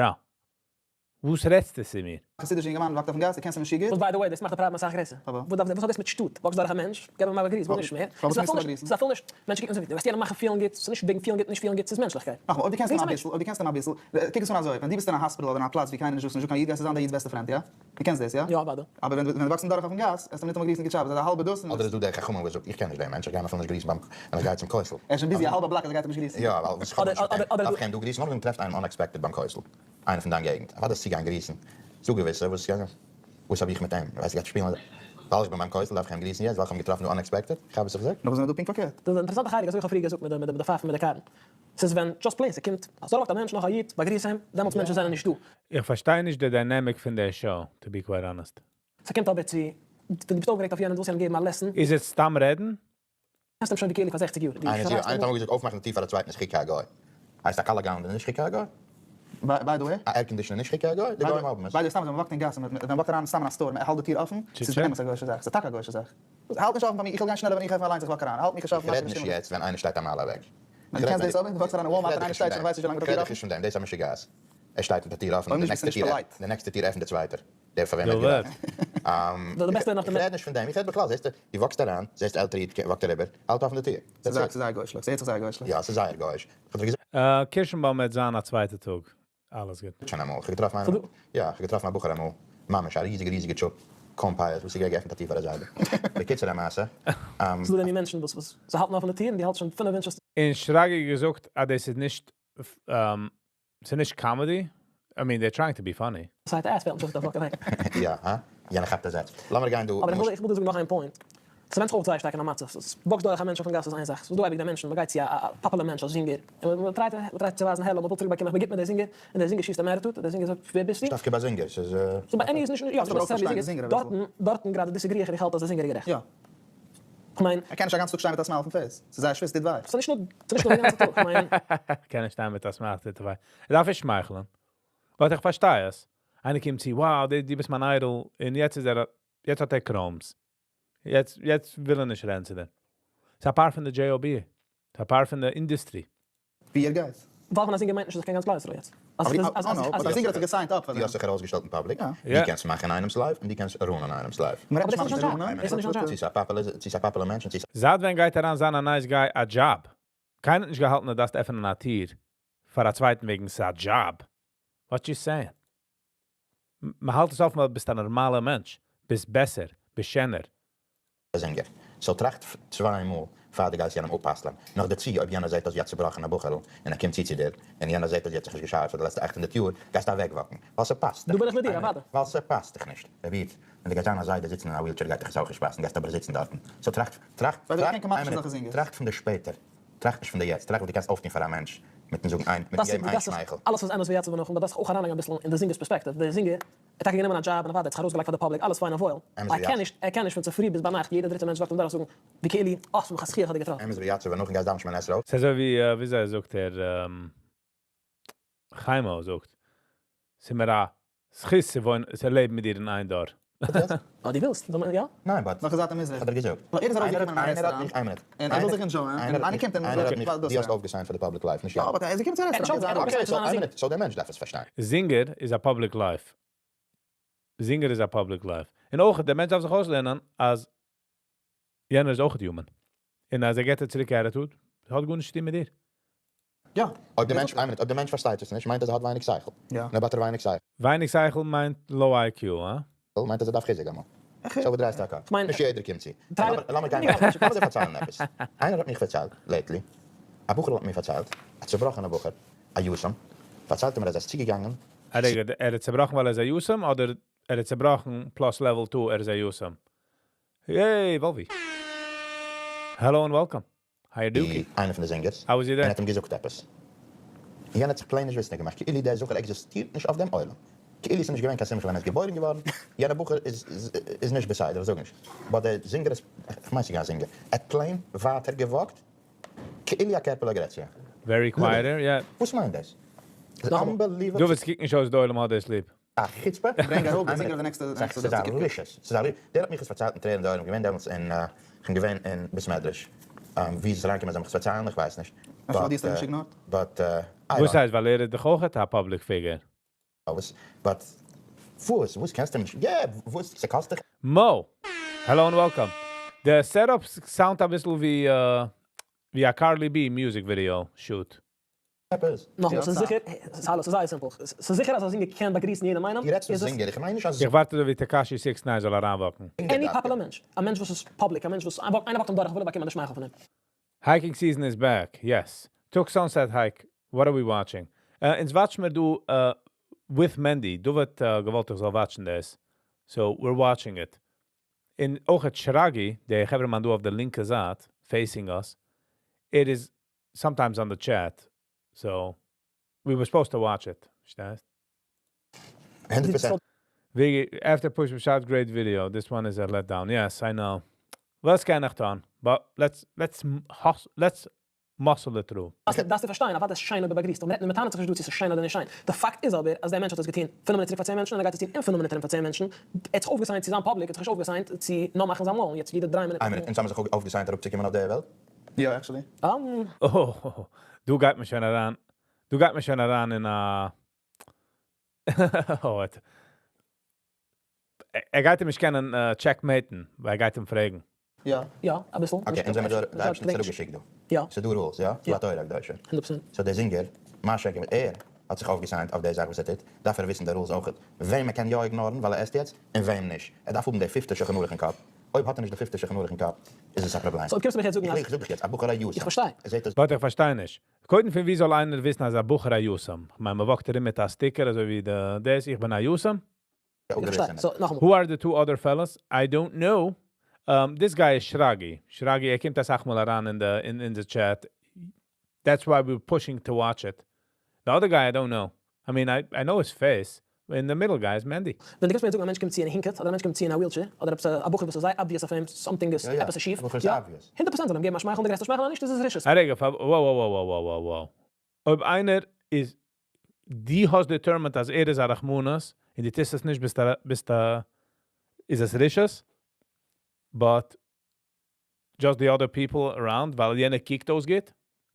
Speaker 1: וואס רעדסטו צו מיר?
Speaker 7: חסידישע אינגערמאן וואקט אויפן גאס, דו קענסט אים נישט גוט.
Speaker 8: וואס by the way, דאס מאכט די פראבלעם אסאך גרעסער.
Speaker 7: פארוואס?
Speaker 8: וואס דארף וואס האט דאס מיט שטאט? וואקסט דורך א מענטש, געב אים א באגריס, גארנישט מער.
Speaker 7: פארוואס
Speaker 8: ס'איז
Speaker 7: מוזטו
Speaker 8: אפילו נישט,
Speaker 7: באגריסן?
Speaker 8: ס'איז אפילו נישט, מענטשן קוקן אזוי ווי דו גייסט יענעם מאכן פילן גוט, ס'איז נישט וועגן פילן גוט נישט פילן גוט, ס'איז מענטשליכקייט.
Speaker 7: נאכאמאל, אויב דו קענסט אים
Speaker 8: גריס א
Speaker 7: אביסל,
Speaker 8: מענטש.
Speaker 7: אויב דו קענסט אים אביסל, קוק עס אן אזוי, ווען דו ביסט אין א hospital אדער אין א פלאץ ווי קיינער נישט וואס נישט דא קיין איד גייסטו זיין דער איד'ס בעסטע friend, יא? דו קענסט דאס, יא?
Speaker 8: יא אוודאי.
Speaker 7: אבער ווען ווען דו וואקסט אים דורך אויפן גאס, וועסטו אים ניטאמאל גריסן גוט שבת, אזא האלבע דאס און.
Speaker 6: אדער איז דא דער חכמים וואס זאגט איך קען נישט דעם מענטש, איך גיי אים אפילו נישט גריסן ביים ווען איך גיי צום כותל.
Speaker 7: ער איז שוין busy א האלבע בלאק אז ער גייט אים נישט גריסן.
Speaker 6: יא, ווייל וואס איך האב נישט מיט אים,
Speaker 8: אדער
Speaker 6: דארף איך אים דא גריסן? נאכדעם טרעפט איינעם unexpected ביים כותל, איינער פון דיין געגנט, אוודאי צו גיין גריסן, ס'דא געוויסע וואס יא, וואס האב איך מיט אים, ווייסט גייט שפילן ווייל איך בין ביים כותל דארף איך אים גריסן יעצט ווייל איך האב אים געטראפן דא unexpected, איך האב עס געזאגט.
Speaker 7: נאך זענען דא פונקט פארקערט.
Speaker 8: דאס איז א אינטערעסאנטע חלק אזוי ווי איך האב פריער געזאגט מיט די מיט די פייפן מיט די קארן. ס'איז ווען just plain ס'קומט אזוי וואקט א מענטש נאך א איד באגריס אים, דעמאלטס מענטשן זענען נישט דא.
Speaker 1: איך פארשטיי נישט די dynamic פון די show, to be quite honest.
Speaker 8: ס'קומט אבער צו ווען דו ביסט אויפגערעגט אויף יענעם דו ווילסט יענעם געבן א lesson.
Speaker 1: איז עס סתם רעדן?
Speaker 8: קענסט אים שוין ווי כאילו פאר זעכציג יאר, דו
Speaker 6: איינער
Speaker 8: שרייסט אים
Speaker 6: איינער האט
Speaker 8: אן.
Speaker 6: אמאל געזאגט אויפמאכן די טיר פאר א צווייטן איז חוקי הגוי. הייסט א קאלער גאון איז נישט חוקי הגוי?
Speaker 7: by the way.
Speaker 6: א air conditioner נישט חוקי הגוי? די גוים האבן עס.
Speaker 7: by the way סתם אזוי ווען מ'וואקט אין גאס און ווען מ'וואקט אריין סתם אין א store מ'האלט די טיר אפן, ס'איז באמת א גוי'שע זאך, ס'איז טאקע א גוי'שע זאך. האלט נישט אפן פאר מיר, איך וועל גיין שנעלער ווען איך עפן אליינס איך וואק אריין, האלט מיך נישט אפן
Speaker 6: איך רעד נישט יעצט ווען איינער שטייט א מייל אוועק.
Speaker 7: דו קענסט דאס אבער? דו וואקסט אריין אין Walmart און איינער שטייט שוין איך ווייס נישט ווי לאנג מיט א טיר
Speaker 6: איך רעד
Speaker 7: אפן.
Speaker 6: נישט פון דעם, דאס איז א משוגעת. ער שטייט מיט א טיר אפן
Speaker 7: אויב
Speaker 6: און די
Speaker 7: נישט ביסטו
Speaker 6: נעקסטע
Speaker 7: נישט
Speaker 6: טיר
Speaker 7: polite.
Speaker 6: די נעקסטע טיר עפנט דער צווייטער. דער פאר וועם
Speaker 1: דו
Speaker 6: ער האט
Speaker 1: ווער?
Speaker 6: געווארט. איך רעד נישט פון דעם, איך רעד בכלל, זעסטו, דו וואקסט אריין, זעסט עלטערע איד וואקט אריבער, האלט אפן די טיר.
Speaker 7: ס'איז זייער גוי'שלעך, ס'הערט זיך זייער גוי'שלעך.
Speaker 6: יא, ס'איז זייער גוי'ש. איך האב דיר געזאגט.
Speaker 1: קירשנבוים וועט זיין א צווייטע טאג. אלעס גוט.
Speaker 6: שוין אמאל, איך האב געטראפן איינעם, יא, איך האב געטראפן א בחור אמאל, ממש א ריזיגע ריזיגע טשופ, קוים פיאות, וואס איז געווען געעפנט א טיר פאר א זיידע. בקיצור המעשה.
Speaker 8: ס'איז דא די מין מענטשן וואס וואס זיי האלטן אפן די טיר און דו האלטסט שוין פינף inches.
Speaker 1: און שרגי געזאגט אז דאס איז נישט ס'איז נישט comedy, I mean they're trying to be funny.
Speaker 8: ס'הייסט עס פעלט נישט אויס די fuck אוועק.
Speaker 6: יא, הא? יענער כאפט א זעץ. לאמיר גיין דא.
Speaker 8: אבער איך וויל דיר זאגן נאך איין point. ס'ווענדט זיך אויך זייער שטארק אין א מצב. ס'וואקסט דורך א מענטש אויפן גאס איז איין זאך. ס'איז דא אייביג די מענטשן, מ'גייט צו א popular מענטש, א זינגער, און מ'טרייט מ'טרייט צו ווייזן העלא, מ'וויל צוריק באקומען, איך בין גוט מיט די זינגער, און דער זינגער שיסט אים attitude, דער זינגער זאגט ווער ביסטו?
Speaker 6: נישט דווקא ביי זינגער, ס'איז.
Speaker 8: סאו ביי any איז נישט, יא, ס'איז ביי זינגער, דארטן, דארטן גראדע disagree איך און איך האלט אז דער זינגער איז גערעכט.
Speaker 7: יא.
Speaker 8: כ'מיין.
Speaker 7: ער קען נישט א גאנצן טאג שטיין מיט א smile אויפן face. ס'איז זייער שווער, ס'טוט וויי.
Speaker 8: ס'איז נישט נאר, ס'איז נישט נאר די גאנצע טאג, כ'מיין.
Speaker 1: קען נישט שטיין מיט א smile, ס'טוט וויי. ער דארף נישט שמייכלען. but איך פארשטיי עס. איינער קומט צו, wow, דו ביסט מיין idol, און יעצט איז ער, יעצט האט ער crumbs. יעצט, יעצט וויל ער נישט רעדן צו דיר. ס'איז א part פון די JOB. ס'איז א part פון די industry.
Speaker 7: ווי ער גייט.
Speaker 8: ווייל פון א זינגער מיינט נישט אז איך קען גאנץ כלל ישראל יעצט. אז
Speaker 6: אבער
Speaker 8: אז אז
Speaker 7: אז א זינגער האט זיך געסיינט אפ פאר
Speaker 6: דו
Speaker 7: דעם.
Speaker 6: האסט זיך ארויסגעשטעלט אין public, דו קענסט מאכן איינעמ'ס life און דו קענסט רואינען איינעמ'ס life.
Speaker 7: מ'רעדט
Speaker 8: אבער
Speaker 7: נישט
Speaker 8: דאס איז
Speaker 7: ממש
Speaker 8: נישט
Speaker 7: רואינען.
Speaker 8: דאס איז נישט זיין
Speaker 6: צו ס'איז א popular, צו ס'איז א popular מענטש און צו ס'איז.
Speaker 1: זייט ווען גייט אריין זיין א nice guy א דזשאב? קיינער האט נישט געהאלטן אז דארפסט עפענען א טיר פאר א צווייטן וועגן ס'איז א דזשאב. What you saying? מ'האלט עס אפן ווייל ביסט א נארמאלער מענטש, ביסט בעסער, ביסט שענער.
Speaker 6: זינגער. so טראכט צוויי מאל פאר דו גייסט יענעם אפ'פסל'ען. נאכדערצו אויב יענער זעט אז ווי א צובראכענע בחור'ל און ער קומט צו צו דיר, און יענער זעט אז דו האסט זיך נישט געשאוערט פאר די לעצטע 800 יאר, גייסטו אוועקוואקן. ווייל ס'פאסט
Speaker 8: דא
Speaker 6: דיך
Speaker 8: בין איך מיט דיר,
Speaker 6: נישט.
Speaker 8: אוודאי.
Speaker 6: ווייל ס'פאסט דיך נישט. רבי איד, ווען דו גייסט זיין א זיידע זיצן אין א wheelchair גייט דיך עס אויך נישט פאסן, גייסטו אבער זיצן דארטן. so טראכט, טראכט,
Speaker 7: ווייל איך
Speaker 6: טראכט,
Speaker 7: קען כמעט
Speaker 6: איין
Speaker 7: נישט
Speaker 6: מינוט,
Speaker 7: אזעלכע זינגערס.
Speaker 6: טראכט פון די שפעטער. טראכט נישט פון די יעצט, טראכט וואס דו קענסט אויפטון פאר א מענטש מיטן זאגן איין, מיטן
Speaker 8: דאס
Speaker 6: געבן איין
Speaker 8: דאס איז
Speaker 6: שמייכל.
Speaker 8: אלעס וואס אמת ויציב ונכון, but דארפסט אויך אריינלייגן אביסל אין די זינגער'ס perspective. דער זינגער האט טאקע גענומען א דזשאב און אוודאי האט זיך ארויסגעלייגט פאר די public, אלעס פיין און וואויל.
Speaker 6: אמת
Speaker 8: ער קען
Speaker 6: ויציב.
Speaker 8: נישט, ער קען נישט פון צופרי ביז ביינאכט יעדער דריטער מענטש וואקט אים דורך זאגן ווי כאילו, אה, ס'איז מיך א זכי' איך האב דיר געטראפן.
Speaker 6: אמת ויציב ונכון גייסט דאווענען שמונה עשרה אויך?
Speaker 1: ס'איז אזוי ווי, וויאזוי זאגט ער, חיימא זאגט, ס'איז מיר א זכות צו וואוינען, צו לעבן מיט דיר אין איין דור.
Speaker 8: אה, דו ווילסט? זאל מען, יא?
Speaker 6: ניין, but.
Speaker 7: וועלכע זייט המזרח?
Speaker 6: האט ער געזאגט.
Speaker 7: ווייל ער איז ארויסגעקומען אין א
Speaker 6: איינער האט
Speaker 7: רעסטוראנט,
Speaker 6: מיך, איין מינוט.
Speaker 7: און ער וויל זיך enjoy ען, און איינער קומט און
Speaker 6: איינער האט
Speaker 7: זאגט
Speaker 6: מיך,
Speaker 7: ווייל דאס
Speaker 6: דו האסט
Speaker 7: יא.
Speaker 6: אויפגעסיינט פאר די public life, נישט
Speaker 7: יא,
Speaker 6: יענער.
Speaker 7: אבער ער איז געקומען צו א רעסטוראנט, ער איז
Speaker 6: okay,
Speaker 7: ארויס.
Speaker 6: so איין מינוט, so דער מענטש דארף עס פארשטיין.
Speaker 1: זינגער איז א public life. זינגער איז א public life. און אויך, דער מענטש דארף זיך אויסלערנען, אז יענער איז אויך human. און אז ער געט דיר צוריק attitude, האט גארנישט צו טון מיט דיר.
Speaker 7: יא.
Speaker 6: אויב דער מענטש, איין מינוט, אויב דער מענטש פארשטייט עס נישט, מיינט אז ער האט ווייניג שכל.
Speaker 7: יא.
Speaker 6: און אויב האט ער ווייניג שכל.
Speaker 1: ווייניג שכל מיינט low IQ, הא?
Speaker 6: מיינט אז ער דארף חיזוק אמאל. so וואס דרייסטו א קאפ?
Speaker 8: כ'מיין,
Speaker 6: נישט יעדער קומט צו.
Speaker 8: טייל-
Speaker 6: לאמיר גיין ווייטער. לאמיר דיר פארציילן עפעס. איינער האט מיך פארציילט, lately, א בחור האט מיר פארציילט, א צובראכענער בחור, א יתום, פארציילט ער מיר אז ער איז צוגעגאנגען.
Speaker 1: א רגע, ער איז צובראכן ווייל ער איז א יתום, אדער ער איז צובראכן plus level 2 ער איז א יתום? Hey, וואלווי. Hello and welcome. How you doing?
Speaker 6: איינער פון די זינגערס,
Speaker 1: How was your
Speaker 6: און
Speaker 1: day?
Speaker 6: האט אים געזאגט עפעס. יענער האט זיך plain נישט וויסנדיג געמאכט, כאילו דער זכר עקזיסטירט נישט אויף דעם עולם. כאילו ס'איז נישט געווען קיין שמחה ווען ער איז געבוירן געווארן, יענער בחור איז איז נישט בסדר, איך זאג נישט. but דער זינגער איז, כ'מיין ס'איז געווען א זינגער, ער האט plain ווייטער געוואקט, כאילו א קערפעלע גרעציה.
Speaker 1: Very quieter, yeah.
Speaker 6: וואס מיינט דאס? ס'איז unbelievable.
Speaker 1: דו וועסט קוקן נישט אויס די עולם האט דאס ליב.
Speaker 6: א חוצפה.
Speaker 7: ברענג אראפ די זינגער אויף די נעקסטע
Speaker 6: ס'איז א רשעות. ס'איז א רשעות. דער האט מיך עס פארציילט אין טרערן די עולם, געווען דעמאלטס אין, כ'בין געווען אין בית מדרש. ווי איז עס אריינגעקומען זאל מיך עס פארציילן? איך ווייס נישט.
Speaker 7: אפשר ווייל דו האסט אים נישט ignore ט?
Speaker 6: But I
Speaker 1: וואס
Speaker 6: don't
Speaker 1: הייסט ווייל ער איז דאך אויכעט א public figure.
Speaker 6: וואס but וואס וואס קענסטו נישט יא וואס ס'קאסט דיך
Speaker 1: Mo! Hello and welcome. די setup sound אביסל ווי ווי א Cardi B music video shoot.
Speaker 6: עפעס?
Speaker 8: נאכאמאל, ס'איז זיכער, ס'איז זייער simple, ס'איז זיכער אז א זינגער קען באגריסן יעדעם איינעם,
Speaker 6: דו רעדסט פון
Speaker 8: איז עס.
Speaker 6: זינגער, איך מיין נישט אז.
Speaker 1: איך ווארט אזוי ווי Tekashi 6 9 זאל אריינ walk ן.
Speaker 8: Any popular מענטש, א מענטש וואס איז public, א מענטש וואס איינער walk ט אים דורך וויל ער באקומען די שמייכל פון אים.
Speaker 1: Hiking season is back, yes. Took sunset hike, what are we watching? אונז watch מיר דא with Mendy, דא ווערט געוואלט איך זאל watch ן דאס, so we're watching it. און אויך Shragi, דער חברה'מאן דא אויף די לינקע זייט, facing us, ער איז sometimes on the chat, so we were supposed to watch it, פארשטייסט?
Speaker 6: 100%.
Speaker 1: Viggy, after push shot, great video. This one is a letdown. Yes, I know. וואס קען איך טון? But let's muscle it through.
Speaker 8: דארפסטו פארשטיין, אוודאי איז שיין אויב ער באגריסט, און מ'רעדט מ'טענה'ט זיך נישט דא צו ס'איז שיין אדער נישט שיין. די פאקט איז אבער אז דער מענטש האט עס געטון פינף מינוט צוריק פאר 10 מענטשן און ער גייט עס טון אין פינף מינוט ארום פאר 10 מענטשן. ער האט זיך אויפגע sign ט צו זיין public, ער האט זיך נישט אויפגע sign ט צו נאר מאכן זיין מויל און יעצט יעדע דריי מינוט.
Speaker 6: איין מינוט, אונז האבן זיך אויפגע sign ט אראפצוקומען אויף דער וועלט?
Speaker 7: יא, actually.
Speaker 1: Oh, דא גייט מען שוין אריין. דא גייט מען שוין אריין אין א oh, ער גייט אים נישט קענען checkmate ן, ווייל ער גייט אים פרעגן.
Speaker 7: יא.
Speaker 8: יא, אביסל.
Speaker 6: Okay, אונז האבן דא די אייבערשטער צוריקגעשיקט דא.
Speaker 8: יא.
Speaker 6: ס'איז דא rules, יא? ס'איז דא א תורה הקדושה.
Speaker 8: 100%.
Speaker 6: So דער זינגער, מה שאין כן מיט ער, האט זיך אויפגע sign ט אויף די זאך וואס ער טוט, דארף ער וויסן די rules אויכעט. וועם ער קען יא ignore ן ווייל ער עסט יעצט, און וועם נישט. ער דארף האבן די פיפטע שולחן ערוך אין קאפ. אויב האט ער נישט די פיפטע שולחן ערוך אין קאפ, איז עס א פראבלעם.
Speaker 8: So אויב קומסטו מיך יעצט זאגן אז.
Speaker 6: איך זאג דיך יעצט, א בחור א יתום.
Speaker 8: איך פארשטיי.
Speaker 6: ער זעט אויס.
Speaker 1: But איך פארשטיי נישט. קודם פון ווי זאל איינער וויסן אז א בחור א יתום? איך מיין, מ'וואקט ארום מיט א sticker, אזוי ווי די דאס, איך בין א יתום?
Speaker 8: איך פארשטיי. So, נאכאמאל.
Speaker 1: Who are the two other fellas? I don't know. This guy is Shragi. Shragi, ער קומט אסאך מאל אריין in the chat. That's why we're pushing to watch it. The other guy, I don't know. I mean, I know his face. In the middle guy is Mendy.
Speaker 8: ווען דו קומסט מיר זאגן, א מענטש קומט צו און הינקעט, אדער א מענטש קומט צו אין א wheelchair, אדער עפעס א בחור וואס איז זייער obvious אויף אים, something איז עפעס איז שיף.
Speaker 6: א בחור איז
Speaker 8: יא,
Speaker 6: obvious.
Speaker 8: 100% זאל אים געבן א שמייכל, און דער גרעסטער שמייכל, נישט, דאס איז רשעות.
Speaker 1: א רגע, wow, wow, wow, wow, wow, wow. אויב איינער איז, דו האסט determined אז ער איז א רחמנות, און דו טוסט עס נישט, ביסט א, איז עס רשעות? But just the other people around, ווייל יענער קוקט אויס גוט?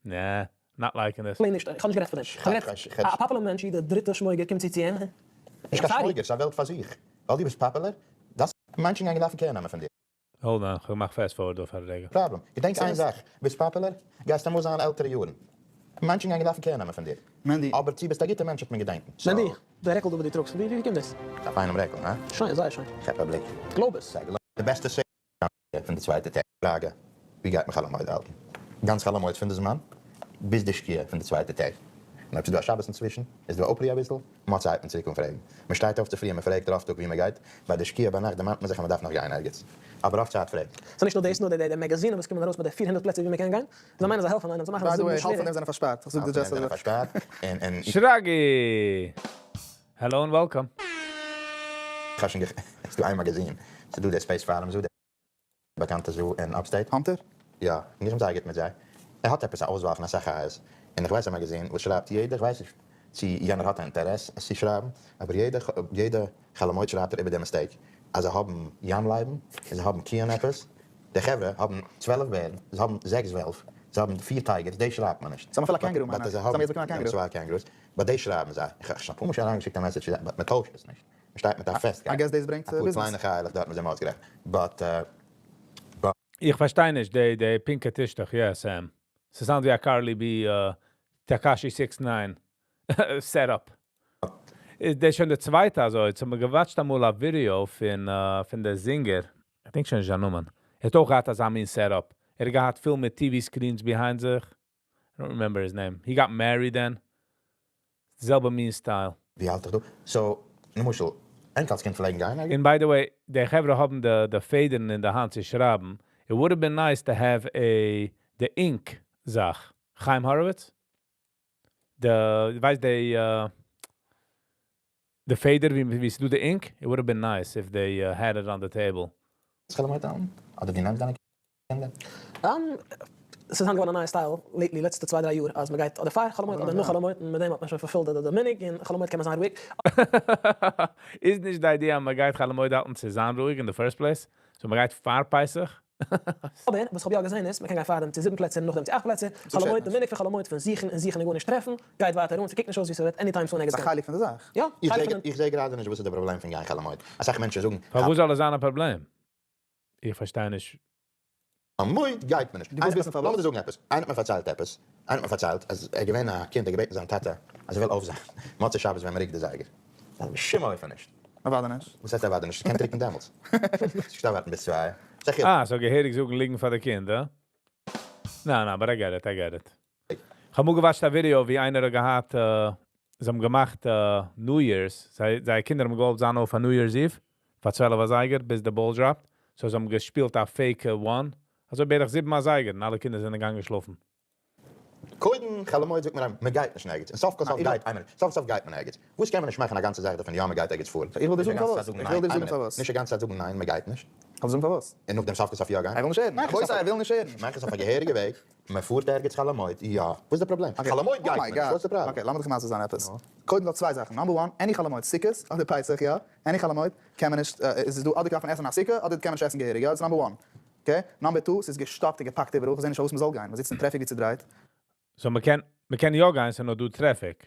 Speaker 1: Nah, not liking this.
Speaker 8: נישט, איך האב נישט גערעדט פון דעם. איך האב גערעדט, א popular מענטש, דער דריטער שמויגער קומט צו צו אים.
Speaker 6: נישט קיין שמויגער, ס'איז א וועלט פאר זיך. ווייל דו ביסט popular, דאס מענטשן גייען דארפן care נעמען פון דיר.
Speaker 1: Hold on, איך מאך fast forward אויף א רגע.
Speaker 6: פראבלעם. געדענק איין זאך, ביסט popular, גייסט אמאל זיין עלטערע יארן. מענטשן גייען דארפן care נעמען פון דיר.
Speaker 7: Mendy.
Speaker 6: אבער צו ביסט א גוטער מענטש וועט מען געדענקען.
Speaker 8: Mendy, דער רעקל דא וואס דו טראגסט, ווי קומט דאס?
Speaker 6: א פיינעם רעקל, הא?
Speaker 8: שיין, זייער שיין.
Speaker 6: כאפ א בליק.
Speaker 8: גלויב עס.
Speaker 6: די בעסטע פון די צווייטע טעג. פראגע, ווי גייט מען חול המועד האלטן? גאנץ חול המועד פון די זמן ביז די שקיעה פון די צווייטע טעג. און אויב ס'איז דא א שבת אינצווישן, איז דא א אפרו אביסל, מוצאי הייבט מען צוריק אן פרעגן. מען שטייט אויף צופרי און מען פרעגט רוב טאג ווי מען גייט, ביי די שקיעה ביינאכט דערמאנט מען זיך אז מען דארף נאך גיין ערגעץ. אבער רוב צייט פרעגט.
Speaker 8: ס'איז נישט נאר דאס, נאר די מאגאזינען וואס קומען ארויס מיט די 400 פלעצער ווי מען קען גיין, זיי מיינען זיי העלפן איינעם, זיי מאכן עס
Speaker 7: By the way,
Speaker 8: זיבן
Speaker 7: האלב פון דעם זענען פארשפארט. איך זאג דיר
Speaker 6: האלב פון דעם
Speaker 7: just
Speaker 6: זענען
Speaker 7: אזוי.
Speaker 6: פארשפארט, און און.
Speaker 1: Shragi! Hello and welcome.
Speaker 6: איך האב שוין גע. ס'איז דא איין מאגאזין, ס'איז דא דער Space Farm Zoo, דער באקאנטע zoo אין upstate.
Speaker 7: Hunter?
Speaker 6: יא, און איך בין זייער גוט מיט זיי. ער האט עפעס א אויסוואל פון אסאך חיות, און איך ווייס א מאגאזין וואס שרייבט יעדע, איך ווייס נישט צו יענער האט א אינטערעס עס צו שרייבן, אבער יעדע יעדע חול המועד שרייבט ער איבער די mistake אז זיי האבן ים לייבן און זיי האבן קיען עפעס, די חברה האבן 12 בערן, זיי האבן זעקס וועלף, זיי האבן פיר tigers, דאס שרייבט מען נישט.
Speaker 7: זיי האבן אפילו א קענגערו מיין איך. זיי האבן יעצט באקומען א קענגערו.
Speaker 6: צוויי kangaroos, but דאס שרייבן זיי. איך האב שוין אפאר מאל שוין אריינגעשיקט א message צו זיי, but מען טוישט עס נישט. מען שטייט מיט א פעסטקייט.
Speaker 7: I guess דאס ברענגט
Speaker 6: אפאר
Speaker 7: ביזנעס.
Speaker 6: קליינע חיה'לעך דארט מיט זיי אויסגערעכנט, but but.
Speaker 1: איך פארשטיי נישט די פינקע טישטוך, יא Sam. ס'sound ווי א Cardi B Tekashi 6 9 setup. דאס איז שוין די צווייטע אזוי, יעצט האבן מיר גע watch ט אמאל א ווידעא פון דער זינגער, איך דענק שוין נישט זיין נאמען. ער האט אויך געהאט אזא מין setup. ער האט געהאט פיל מיט TV screens behind זיך. I don't remember his name. He got married then. זעלבע מין style.
Speaker 6: ווי האלט איך דא? So, למשל, ענק אלס קינד פלעגן גיין
Speaker 1: און by the way, די חברה האבן די פעדערן אין די האנט צו שרייבן. It would have been nice to have a די ink זאך. Chaim Horowitz? די, ווייסט די פעדער ווי ס'דא די ink? It would have been nice if they had it on the table.
Speaker 6: חול המועד האלטן? אדער דו נעמסט דיינע קינדער?
Speaker 8: ס'איז היינט געווארן א נייע style lately לעצטע צוויי דריי יאר אז מ'גייט אדער פאר חול המועד אדער נאך חול המועד און מיט דעם האט מען שוין fulfilled די מנהג און חול המועד קען מען זיין רואיג.
Speaker 1: איז נישט די idea אז מ'גייט חול המועד האלטן צו זיין רואיג in the first place? So מ'גייט פאר פסח?
Speaker 8: אבער וואס כ'האב יא געזען איז, מ'קען גיין פארדעם צו זיבן פלעצער און נאכדעם צו אכט פלעצער, חול המועד, די מנהג פון חול המועד פון זוכן און זוכן און גארנישט טרעפן, גייט ווייטער אן, ס'קוקט נישט אויס ווי ס'וועט anytime soon ערגעץ
Speaker 6: ס'איז א
Speaker 8: גיין.
Speaker 7: חלק פון די זאך.
Speaker 8: יא,
Speaker 6: איך
Speaker 8: חלק
Speaker 6: זעה
Speaker 8: פון.
Speaker 6: איך זעה גראדע נישט וואס איז די פראבלעם פון גיין חול המועד. אסאך מענטשן זאגן.
Speaker 1: פארוואס זאל עס זיין א פראבלעם? איך פארשטיי נישט.
Speaker 6: חול המועד גייט מען נישט.
Speaker 7: דו ווילסט וויסן פארוואס?
Speaker 6: לאמיר דיר זאגן עפעס. איינער האט מיר פארציילט עפעס. איינער האט מיר פארציילט אז ער איז געווען א קינד ער האט געבעטן זיין טאטע אז ער וויל אויף זיין מוצאי שבת ווען מ'רוקט די זייגער. בשום אופן נישט.
Speaker 7: אוודאי נישט.
Speaker 6: וואס הייסט אוודאי נישט? קען רוקן דעמאלטס. נישט ווארטן ביז צוויי.
Speaker 1: אה, so געהעריג זאגן ליגן פאר די קינדער? ניין, ניין, but I get it, I get it. איך האב אמאל גע watch ט א ווידעא ווי איינער האט געהאט, זיי האבן געמאכט New Year's, זיי, זייער קינדער האבן געוואלט זיין אויף א New Year's Eve, פאר 12 אזייגער, ביז די ball dropped, so זיי האבן געשפילט א fake one, אזוי בערך 7 אזייגער, און אלע קינדער זענען געגאנגען שלאפן.
Speaker 6: קודם חול המועד זאגט מען אים, מען גייט נישט ערגעץ, און סוף כל סוף גייט איינער, סוף סוף גייט מען ערגעץ. וואס קען מען נישט מאכן א גאנצע זאך דערפון, יא מען גייט ערגעץ פארן.
Speaker 7: איך וויל דיר זאגן פארוואס, איך וויל דיר זאגן פארוואס.
Speaker 6: נישט א גאנצע צייט זאגן ניין מען גייט נישט.
Speaker 7: איך וויל זאגן פארוואס.
Speaker 6: און נאכדעם סוף כל סוף יא גיין.
Speaker 7: ער וויל נישט הערן. רבותי ער וויל נישט הערן.
Speaker 6: מאך עס אויף א געהעריגע וועג, מען פארט ערגעץ חול המועד, יא. וואס איז די פראבלעם? חול המועד גייט מען נישט, וואס איז די פראבלעם?
Speaker 7: okay, לאמיר דיך מסביר זיין עפעס. קודם דא צוויי זאכן. number one, any חול המועד סוכות אדער פסח יא, any חול המועד קען מען נישט, עס איז דא אדער דארף מען עסן א סוכה אדער קען מען נישט עסן געהעריג יא, דאס איז number one. okay? number two, ס'איז געשטאפט און געפאקט איבעראל, כ'זע נישט פארוואס מ'זאל גיין, מ'זיצט אין traffic ווי צודרייט.
Speaker 1: so מ'קען, מ'קען יא גיין, ס'איז נאר דא traffic.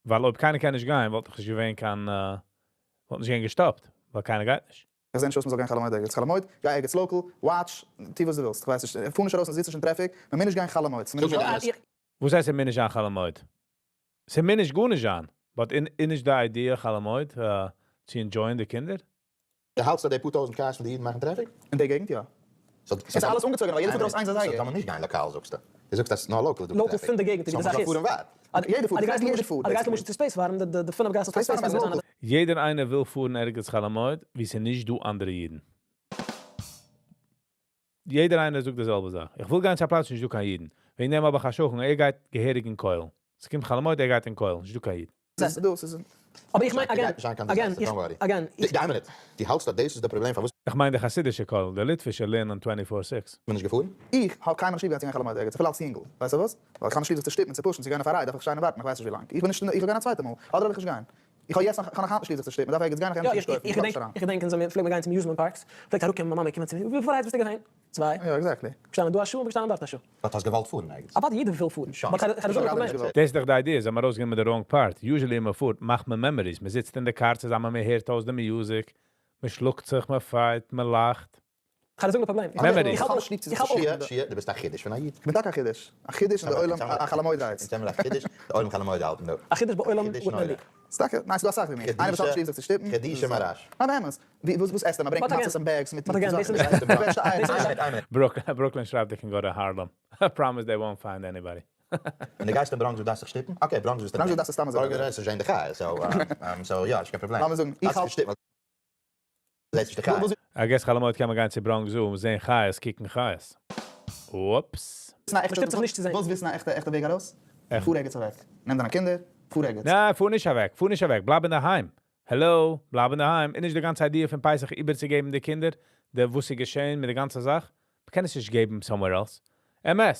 Speaker 1: ווייל אויב קיינער קען נישט גיין, וואלט דאך נישט געווען קיין, וואלט נישט געווען געשטאפט, ווייל קיינער גייט נישט.
Speaker 7: כ'זע נישט פארוואס מ'זאל גיין חול המועד ערגעץ. חול המועד, גיי ערגעץ local, watch, טו וואס דו ווילסט, כ'ווייס נישט, פאר נישט ארויס און זיץ נישט אין traffic, מ'מוז נישט גיין חול המועד, ס'מוז נישט זיין.
Speaker 1: וואס הייסט ס'מוז נישט זיין חול המועד? ס'מוז נישט גארנישט זיין, but איז נישט די idea חול המועד צו enjoy ען די קינדער?
Speaker 6: דו האלטסט אז די פאר טויזנט cars פון די אידן מאכן traffic?
Speaker 7: אין די געגנט יא. ס'איז אלעס אנגעצויגן אבער יעדער פארט ארויס איינס אזייגער.
Speaker 6: so זאל מען נישט גיין לאקאל זאגסטו? דו זאגסט אז נאר local איז דא
Speaker 8: local
Speaker 6: traffic.
Speaker 8: פון די געגנט איז ווי די זאך איז.
Speaker 6: so מ'זאל פארן ווייט.
Speaker 7: יעדער פארט,
Speaker 8: אז דו
Speaker 7: יעדער פארט.
Speaker 8: אז דו גייסט למשל צו Space Farm, די פינף גאסן פון Space Farm זענען.
Speaker 1: יעדער איינער וויל פארן ערגעץ חול המועד ווי ס'איז נישט דא אנדערע אידן. יעדער איינער זאגט די זעלבע זאך. איך וויל גיין צו א פלאץ וואו נישט דא קיין אידן. וועגן דעם האב איך א שכן, ער גייט געהעריג אין כולל. ס'קומט חול המועד, ער גייט אין כולל, נישט דא קיין איד.
Speaker 7: ס'איז דא, ס'איז.
Speaker 8: אבער איך מיין, again, again, איך, again, איך.
Speaker 6: די מינוט, דו האלטסט אז דאס איז די פראבלעם פארוואס.
Speaker 1: איך מיין די חסידישע כולל, די ליטווישע לערנען twenty four six.
Speaker 6: מ'איז נישט געפארן?
Speaker 7: איך האב קיינמאל נישט ליב געהאט צו גיין חול המועד ערגעץ, אפילו אלס יונגל. ווייסטו וואס? ווייל איך האב נישט ליב זיך צו שטופן און צו push ן, צו גיין אויף א ride דארף איך שטיין און ווארטן איך ווייס נישט ווי לאנג. איך בין נישט, איך וועל גיין א צווייטע מאל, אדער וועל איך נישט גיין. איך האב יעצט נאך, איך האב נאך היינט נישט ליב זיך צו שטופן, מ'דארף ערגעץ גיין איך גיי נישט נישט קויפן,
Speaker 8: איך
Speaker 7: איך כאפ נישט אריין.
Speaker 8: איך געדענק אונז זעמיר פלעגט מען גיין צו amusement parks, פלעגט אראפקומען מיין מאמע קומען צו מיר, וויפיל rides ביסטו געווען? צוויי.
Speaker 7: יא exactly.
Speaker 8: געשטאנען דא א שעה און געשטאנען דארט א שעה.
Speaker 6: but האסט געוואלט פארן ערגעץ?
Speaker 8: אוודאי יעדער וויל פארן.
Speaker 6: שוין.
Speaker 8: but כ'האב
Speaker 7: איך האב גראדע נישט געוואלט.
Speaker 1: דאס איז דאך די idea, זיי האבן ארויסגענומען די wrong part, usually ווען מ'פארט מאכט מען memories, מ'זיצט אין די קאר צוזאמען מ'הערט אויס די music, מ'שלאגט זיך, מ'פייט, מ'לאכט.
Speaker 8: כ'האב די זעלבע פראבלעם.
Speaker 1: memories.
Speaker 8: איך האב
Speaker 7: נישט ליב צו זיך
Speaker 6: שיע, שיע, דו ביסט א חידוש פון א איד.
Speaker 7: כ'בין טאקע א חידוש. א חידוש אין די עולם, א חול המועד רייץ.
Speaker 6: אונז האמיר א חידוש, די עולם חול המועד האלטן דא.
Speaker 8: א חידוש בעולם וואלט מען ליב.
Speaker 7: ס'טאקע, ניין ס'דא אסאך ווי מיר. איינער וואס האט נישט ליב זיך צו שטופן.
Speaker 6: חידושי מהר"ש.
Speaker 7: ניין באמת. ווי וואס וואס עסט ער? מ'ברענגט מצות אין bags מיט זאכן. געקוועטשטע אייער.
Speaker 1: ברוקלין שרייבט they can go to Harlem. I promise they won't find anybody.
Speaker 6: ווען דו גייסט אין בראנקס וואו דארפסט זיך שטופן? okay, בראנקס ביסטו
Speaker 7: בראנקס דארפסטו סתם אזוי.
Speaker 6: בראנקס איז שוין די חיה, so so יא, נישט קיין פראבלעם.
Speaker 7: לאמיר זאגן, איך האלט.
Speaker 6: זעסט נישט די חיות.
Speaker 1: I guess חול המועד קען מען גיין צו בראנקס zoo און זען חיות, קוקן חיות. oops.
Speaker 8: מ'שטופט זיך נישט צו זען.
Speaker 7: ווילסט וויסן א עכטע עכטע וועג ארויס? פאר ערגעץ אוועק. נעם דיינע קינדער, פאר ערגעץ.
Speaker 1: ניין, פאר נישט אוועק, פאר נישט אוועק, בלייב אינדערהיים. העלא, בלייב אינדערהיים. איז נישט די גאנצע idea פון פסח איבערצוגעבן די קינדער די וואס איז געשען מיט די גאנצע זאך? מ'קען עס נישט געבן somewhere else. אמת!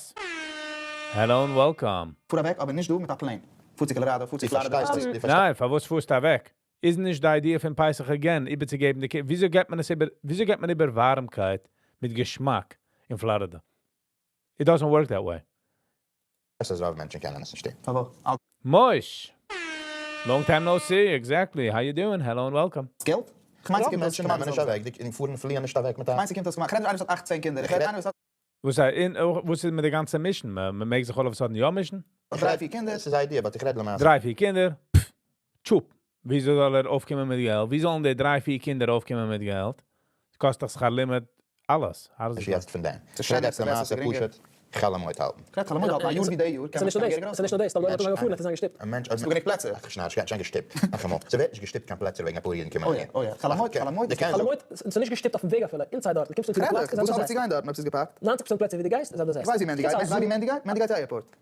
Speaker 1: Hello and welcome.
Speaker 7: פאר אוועק, אבער נישט דא מיט א plane. פאר צו קאלאראדא, פאר צו פלארידא.
Speaker 1: ניין, פארוואס פארסטו אוועק? איז נישט די idea פון פסח again איבערצוגעבן די קינדער? וויאזוי געבט מען עס איבער? וויאזוי געבט מען איבער ווארעמקייט מיט געשמאק אין פלארידע? It doesn't work that way.
Speaker 6: עס איז רוב מענטשן קענען עס נישט טון.
Speaker 7: פארוואס?
Speaker 1: מויש! Long time no see, exactly, how you doing? Hello and welcome.
Speaker 7: געלט? כ'מיין
Speaker 6: רוב
Speaker 7: ס'קומט אויס
Speaker 6: מענטשן נעמען נישט אוועק, די פארן פליען נישט אוועק מיט א.
Speaker 7: כ'מיין ס'קומט אויס כ'מיין כ'רעד נישט איינער וואס האט אכט צען קינדער, איך רעד איינער וואס האט.
Speaker 1: וואס איז וואס איז מיט די גאנצע מישן? מ'מעג זיך all of a sudden יא מישן?
Speaker 7: דריי פיר קינדער.
Speaker 6: ס'איז א idea, but איך רעד למעשה.
Speaker 1: דריי פיר קינדער? פפ. טשופ. וויאזוי זאל ער אויפקומען מיט געלט? ווי זאלן די דריי פיר קינדער אויפקומען מיט געלט? ס'קאסט דאך שכר לימוד, אלעס.
Speaker 6: נישט יעצט פון דעם. כ'רעד יעצט למעשה פשוט חול המועד האלטן.
Speaker 7: כ'רעד חול המועד האלטן, א יאר ווי די יאר קען מען נישט קיין געהעריג
Speaker 8: ס'נישט נאר דאס, טאמער האט ער געפארן האט ער זיין געשטופט.
Speaker 6: א מענטש
Speaker 7: ס'דא גענוג פלעצער.
Speaker 6: אך שנאר, שוין געשטופט. נאכאמאל, ס'ווערט נישט געשטופט קיין פלעצער וועגן אפאר אידן קומען אהין.
Speaker 7: אוי אוי, חול המועד, חול המועד.
Speaker 8: חול המועד, ס'איז נישט געשטופט אויפן וועג אפילו, inside דארט, דו קומסט אן צו די פלאץ,
Speaker 7: וואס האב איך צו גיין דארטן אויב ס'איז געפאקט?
Speaker 8: 90% פלעצער ווי דו גייסט איז א disaster.
Speaker 7: כ'ווייס ווי מענדי גייט, ווייסט ווי מענדי גייט? מענדי גייט צו airport.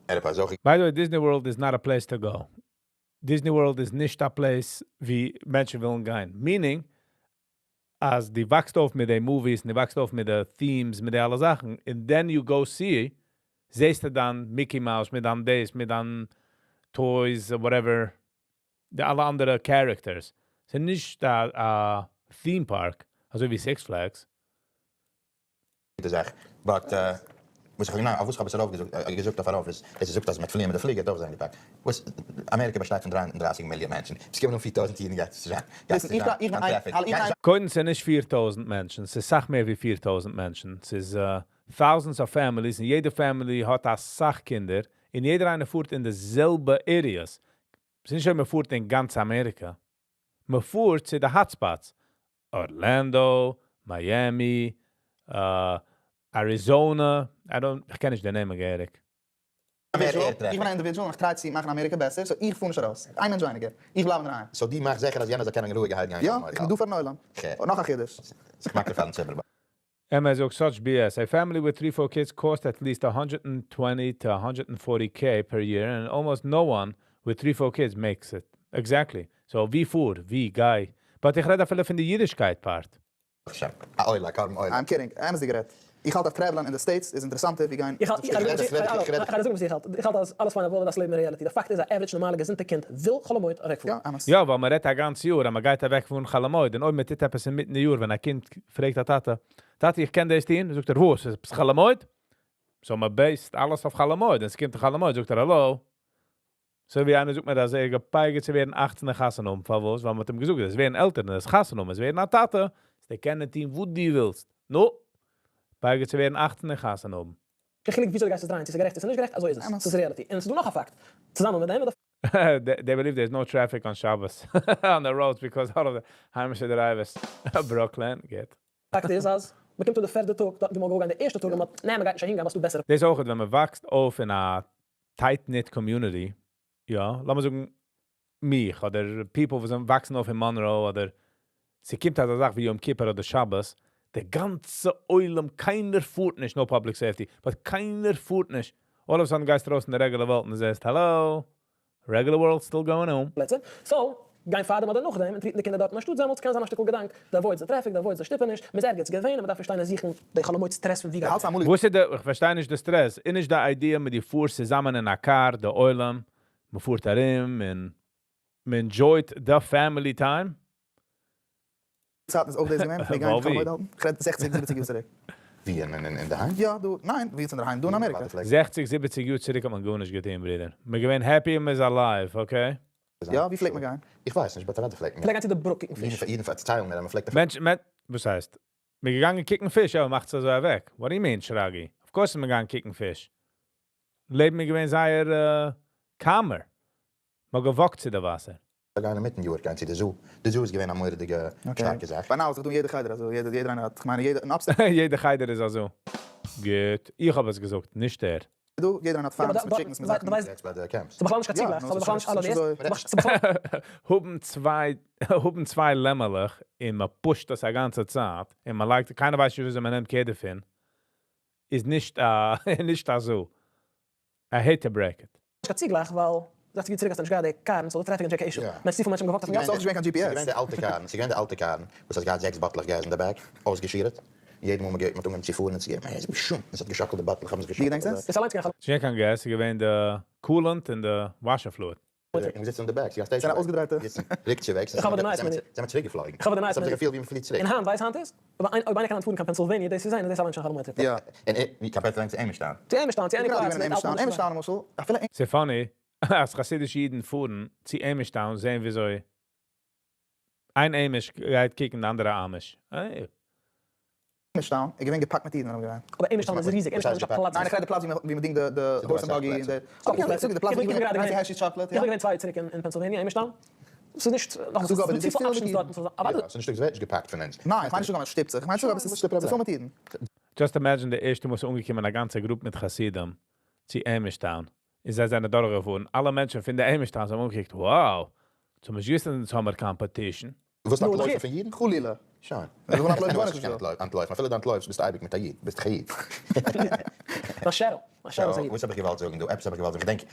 Speaker 6: ער האט אזעלכע.
Speaker 1: By the way, Disney World is not a place to go. Disney World איז נישט א place ווי מענטשן ווילן גיין. Meaning, אז דו וואקסט אויף מיט די movies, און דו וואקסט אויף מיט די themes, מיט די אלע זאכן, and then you go see, זעסטו דיין Mickey Mouse מיט דיין דאס, מיט דיין toys, whatever, די אלע אנדערע characters. ס'איז נישט א theme park, אזוי ווי Six Flags.
Speaker 6: גוטע זאך, but וואס איך האב גענוי, אויף וואס איך האב עס ארויף געזאגט, געזאגט אויף ארויף איז, דאס איז זאגט אז מ'וועט פליען מיט די פליגער וועט אויך זיין געפאקט. וואס, אמעריקע באשטייט פון 33 מיליאן מענטשן, עס קומען אן 4000 אידן גייט עס נישט זיין, גייט עס נישט זיין קיין traffic, גייט נישט
Speaker 1: קודם ס'איז נישט 4000 מענטשן, ס'איז סאך מער ווי 4000 מענטשן, ס'איז thousands of families און יעדע family האט אסאך קינדער, און יעדער איינער פארט אין די זעלבע areas. ס'איז נישט אויב מ'פארט אין גאנץ אמעריקע. מ'פארט צו די hotspots. Orlando, Miami, Arizona, I don't, איך קען נישט די נעמען געהעריג.
Speaker 7: איך בין א individual און איך try צו מאכן אמעריקע בעסער, so איך פאר נישט ארויס. איין מענטש ווייניגער. איך בלייב אינדערהיים.
Speaker 6: So דו מאכסט זיכער אז יענער זאל קענען רואיגערהייט גיין
Speaker 7: יא, איך בין דא פארן עולם. און נאך א חידוש.
Speaker 6: זיך מקריב פארן ציבור.
Speaker 1: אמת זאגט such BS. A family with 3, 4 kids cost at least 120 to 140K per year and almost no one with 3, 4 kids makes it. Exactly. So ווי פאר, ווי גיי. But איך רעד אפילו פון די אידישקייט part.
Speaker 6: א עולה, קרבן עולה.
Speaker 7: I'm kidding. אמת'דיג גערעדט. איך האלט אז travel ען אין די States איז אינטערעסאנטער ווי גיין.
Speaker 8: איך האלט, איך איך זאגן וואס איך האלט. איך האלט אז אלעס פיין און וואויל דאס לעבן אין reality. די פאקט איז א average נארמאלע געזונטע קינד וויל חול המועד אוועקפארן.
Speaker 7: יא, אמת.
Speaker 1: יא, ווייל מען רעדט א גאנץ יאר אז מען גייט אוועקפארן חול המועד און אויב מען טוט עפעס אינמיטן די יאר ווען א קינד פרעגט א טאטע, טאטי איך קען דאס טון? זאגט ער, וואס? איז עפעס חול המועד? So מען base ט אלעס אויף חול המועד, און ס'קומט חול המועד זאגט ער, האלא. So ווי איינער זאגט מיר אז ער געפייגערט צו ווערן 18 און חתונה האבן, פארוואס? ווייל מען האט אים געזאגט, עס ווערן עלטערן, עס חתונה האבן, עס ווערן א טאטע, זיי קענען טון וואס דו ווילסט. נו, פייגערט צו ווערן 18 און חתונה האבן.
Speaker 8: קיין חילוק וויאזוי דו גייסט עס דרייען, צו ס'איז גערעכט צו ס'איז נישט גערעכט, אזוי איז עס. ס'איז reality. און ס'איז דא נאך א פאקט. צוזאמען מיט דעם איז די
Speaker 1: They believe there's no traffic on Shabbos on the roads because all of the היימישע drivers. Brooklyn, גוט.
Speaker 8: פאקט איז אז מ'קומט אן די פערדע טאג, דארט ווי מ'האט געוואלט גיין די ערשטע טאג, און מ'האט, נע, מ'גייט נישט אהין גיין, ווייל ס'דא בעסערע.
Speaker 1: דאס איז אויך ווען מ'וואקסט אויף אין א tight-knit community, יא, לאמיר זאגן מיך אדער people וואס וואקסן אויף אין Monroe אדער ס'קומט אזא זאך ווי יום כיפור אדער שבת, די גאנצע עולם, קיינער פארט נישט, no public safety, but קיינער פארט נישט. All of a sudden גייסטו ארויס אין די regular וועלט און זעסט, hello, regular world still going on.
Speaker 8: פלעצער. So, גיין פארדעם אדער נאכדעם און treat ן די קינדער דארטן אנשטאט דעמאלטס קען זיין א שטיקל געדאנק, די avoid סט די traffic, די avoid סט די שטופעניש, מ'איז ערגעץ געווען און מ'דארף נישט שטיין און זוכן די חול המועד stress פון ווי גייט מען.
Speaker 1: וואס איז די, איך פארשטיי נישט די stress, איז נישט די idea מיט די פארסט צוזאמען אין א קאר, די עולם, מ'פארט ארום און מ' enjoy ט די family time?
Speaker 7: צייטן איז אויך דאס געווען, מ'פלעגט גיין חול המועד האלטן, כ'רעד זעכציג זיבעציג יאר צוריק.
Speaker 6: ווי אין אין דערהיים?
Speaker 7: יא דא, ניין, ווי יעצט אינדערהיים, דא אין אמעריקע.
Speaker 1: זעכציג זיבעציג יאר צוריק האט מען גארנישט געטון ברודער, מ'איז געווען happy און מ'איז alive, okay?
Speaker 7: יא, ווי פלעגט מען גיין?
Speaker 6: איך ווייס נישט, but אוודאי פלעגט מען
Speaker 8: גיין. פלעגט גיין צו די ברוק קוקן פיש.
Speaker 6: אידן פארציילן מיר אז מ'פלעגט.
Speaker 1: מענטש, וואס הייסט? מ'איז געגאנגען קוקן פיש, יא, מ'מאכט עס אזוי אוועק. What do you mean, שרגי? Of course איז מען געגאנגען קוקן פיש. לעבן איז געווען זייער calmer. מ'האט גע walk ט צו די וואסער.
Speaker 6: גיין אינמיטן יאר גיין צו די zoo, די zoo איז געווען א מורא'דיגע שטארקע זאך.
Speaker 7: ביי now איז דאך דא אין יעדע חדר אזוי, יעדער יעדער איינער האט, כ'מיין יעדער אין upstate.
Speaker 1: יעדע חדר איז א zoo. גוט, איך האב עס געזאגט, נישט ער.
Speaker 7: דא, יעדער איינער האט farms מיט chickens מיט זאכן.
Speaker 6: יעצט ביי די camps.
Speaker 8: ס'איז בכלל נישט קיין צוגלייך, ס'איז בכלל נישט אלע דאס.
Speaker 1: האבן צוויי האבן צוויי לעמעלעך און מען push ט עס א גאנצע צייט און מען לייגט, קיינער ווייסט נישט וויאזוי מען נעמט care דערפון, איז נישט א נישט א zoo. I hate to break it.
Speaker 8: נישט קיין צוגלייך ווייל זעכציג יאר צוריק האסטו נישט געהאט די קארן so די traffic איז נישט קיין issue. מען צופיל מענטשן האבן גע walk ט אויפן גאס.
Speaker 7: ס'איז אויך נישט געווען קיין GPS.
Speaker 6: ס'איז געווען די אלטע קארן, ס'איז געווען די אלטע קארן וואס האט געהאט זעקס באטלעך געז אין די back, אויסגעשירעט, יעדע מאל מ'האט אנגעהויבן צו פארן און צו געבן, שום, עס האט געשאקלט די באטלעך האבן זיך
Speaker 7: געשאקלט. דו געדענקסט עס?
Speaker 8: איז אליינס קיין חלום.
Speaker 1: ס'איז נישט קיין געז, ס'איז געווען די coolant און די washer fluid.
Speaker 6: און געזיצן אין די back, ס'איז געווען א station wagon, געזיצן, רוקט צו וועגס,
Speaker 8: איך האב די נייעס מינוט.
Speaker 6: זעמער צוריק געפלויגן.
Speaker 8: איך האב די נייעס
Speaker 6: עס האט זיך
Speaker 8: מינוט.
Speaker 6: געפילט ווי מ'פליט צוריק.
Speaker 8: און היינט, ווייסט היינט איז? אויב איינער קען היינט פארן קיין פענסילוועניע, דאס איז זיין, איז דאס אליין שוין חלום trip.
Speaker 7: יא.
Speaker 6: און ווי קיין פענסילוועניע צו עמישטאון.
Speaker 8: צו עמישטאון, צו any פלאץ מיט אלטע מענטשן.
Speaker 7: עמישטאון למשל, אפילו.
Speaker 1: ס'איז funny אז חסידישע אידן פארן צו עמישטאון זעהן וויאזוי איין Amish גייט קוקן די אנדערע Amish. איי.
Speaker 7: עמישטאון איז געווען געפאקט מיט אידן ווען איך בין געווען.
Speaker 8: אבער עמישטאון איז ריזיג, עמישטאון איז נישט א פלאץ.
Speaker 7: ניין איך רעד די פלאץ ווי מען דינגט די horse and buggy און די. די פלאץ ווי מען דינגט Hershey's chocolate.
Speaker 8: איך בין געווען צוויי יאר צוריק אין פענסילוועניע, עמישטאון. ס'איז נישט, נאכאמאל ס'איז דא צופיל options דארטן.
Speaker 6: יא, ס'איז נישט, ס'ווערט נישט געפאקט פון אונז.
Speaker 7: ניין, איך מיין נישט אז מען שטופט זיך, איך מיין אבער ס'איז פול מיט אידן.
Speaker 1: Just imagine די ערשטע מאל ס'איז אנגעקומען א גאנצע group מיט חסידים צו עמישטאון, און זיי זענען דורכגעפארן, אלע מענטשן פון די עמישטאון האבן אנגעקוקט, wow, צו מ'איז געוואוסט אז אונז האמיר competition.
Speaker 6: ווילסט אנטלויפן פון אידן?
Speaker 7: חלילה.
Speaker 6: שוין.
Speaker 7: איך וויל אנטלויפן גארנישט
Speaker 6: נישט דא. אנטלויפן, אפילו דו אנטלויפסט ביסטו אייביג מיט א איד, ביסט דאך א איד. וואס האב איך געוואלט זאגן דא? עפעס האב איך געוואלט זאגן, איך געדענק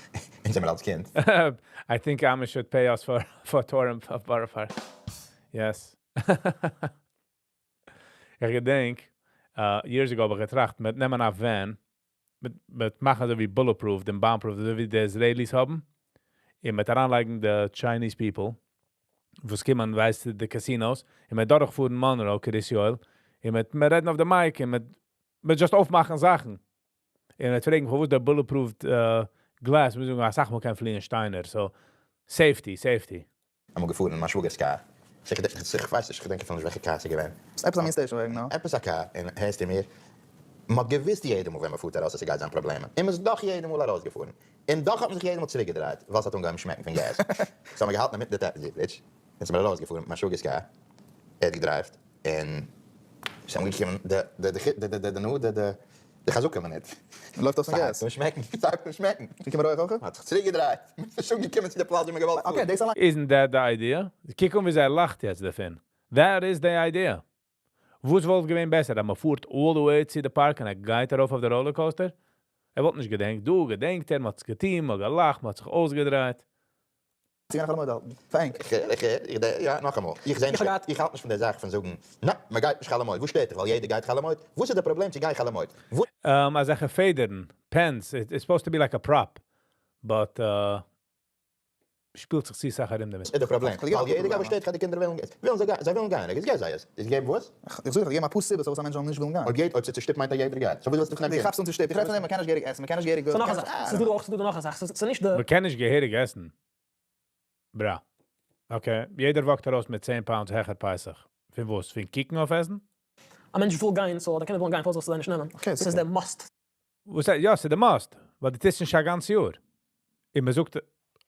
Speaker 6: אונז זעמיר אלס קינד.
Speaker 1: I think Amish should pay us for for touring of Borough Park. Yes. איך געדענק, years ago האב איך געטראכט, מ'וועט נעמען א van, מ'וועט מאכן אזוי ווי bulletproof, דעם bomb proof, אזוי ווי די Israelis האבן, און מ'וועט אריינלייגן די Chinese people, וואס קומען, ווייסטו, די casinos, און מ'וועט דורכפארן Monroe, קרית יואל, און מ'וועט רעדן אויף די mic, און מ'וועט. מ'וועט just אויפמאכן זאכן. און מ'וועט פרעגן, וואו איז דער bulletproof glass? מיר זאגן, אסאך מאל קען פליען שטיינער. So, safety, safety.
Speaker 6: אמאל געפארן אין מיין שוואגער'ס קאר. איך ווייס נישט, איך געדענק אפילו נישט וועלכע קאר ס'איז געווען.
Speaker 7: עפעס א מין station wagon, no?
Speaker 6: עפעס א קאר, און הערסטו מיר, מ'האט געוואוסט יעדע מאל ווען מ'פארט ארויס אז ס'גייט זיין פראבלעמען, און מ'איז דאך יעדע מאל ארויסגעפארן, און דאך האט מען זיך יעדע מאל צוריקגעדרייט ווייל ס'האט אנגעהויבן שמעקן פון געז. So האמיר געהאלטן אינמיטן די Tappan Zee Bridge, און ס'מיר ארויסגעפארן מיט מיין שוואגער'ס קאר, ער האט געדרייווט, און ס'איז אנגעקומען די די די די די נו די די די חזקה מינוט.
Speaker 7: מ'לויפט אויס פון געז.
Speaker 6: ס'הייבט אן שמעקן, ס'הייבט אן שמעקן.
Speaker 7: געקומען רויעך אויך?
Speaker 6: מ'האט זיך צוריקגעדרייט, מ'איז נישט אנגעקומען צו די פלאץ ווי מ'האט געוואלט פארן.
Speaker 7: Okay, דאס אליין.
Speaker 1: Isn't that the idea? קוק אן ווי זיי לאכט יעצט דערפון. That is the idea. וואס וואלט געווען בעסער, אז מ'פארט all the way צו די פארק און ער גייט ארויף אויף די roller coaster? ער וואלט נישט געדענקט. דא געדענקט ער, מ'האט עס געטון, מ'האט געלאכט, מ'האט זיך אויסגעדרייט.
Speaker 7: צו גיין חול המועד האלטן פאר ענק.
Speaker 6: איך איך איך יא נאכאמאל, איך זע נישט, איך האלט נישט פון די זאך פון זאגן, נע, מען גייט נישט חול המועד, וואס שטערט דיך ווייל יעדער גייט חול המועד? וואס איז די פראבלעם צו גיין חול המועד?
Speaker 1: אזעלכע פעדערן, pens, it's supposed to be like a prop, but שפילט זיך צו סאך ארום דערמיט.
Speaker 6: איז די פראבלעם ווייל יעדער גייט וואס שטערט דיך אז די קינדער ווילן גיין? ווילן זיי גיין, זיי ווילן גיין, ערגעץ גיי זיי עס איז געבן וואס?
Speaker 7: איך זאג דיך, געבן אפאר סיבות פארוואס א מענטש זאל נישט ווילן גיין.
Speaker 6: אויב יעדער, אויב ס'איז צושטופט מיינט אז יעדער גייט, so וואס ווילסטו פון דעם
Speaker 7: דו
Speaker 6: קינד?
Speaker 7: כאפסט אן צושטופט, איך רעד פון דעם מ'קען נישט געהעריג עסן, מ'קען נישט געהעריג
Speaker 8: ס'איז נאך א זאך, ס'איז דא אויך, ס'איז דא נאך א זאך, ס'איז נישט די.
Speaker 1: מ'קען נישט געהעריג עסן. Bro. Okay, יעדער walk ט ארויס מיט 10 pounds העכער פסח. פון וואס? פון קוקן אויף עסן?
Speaker 8: א מענטש וויל גיין, so די קינדער ווילן גיין, פארוואס זאלסטו זיי נישט נעמען? ס'איז די must.
Speaker 1: וואס הייסט? יא, ס'איז די must. ווייל דו טוסט נישט א גאנץ יאר. און מ'זאגט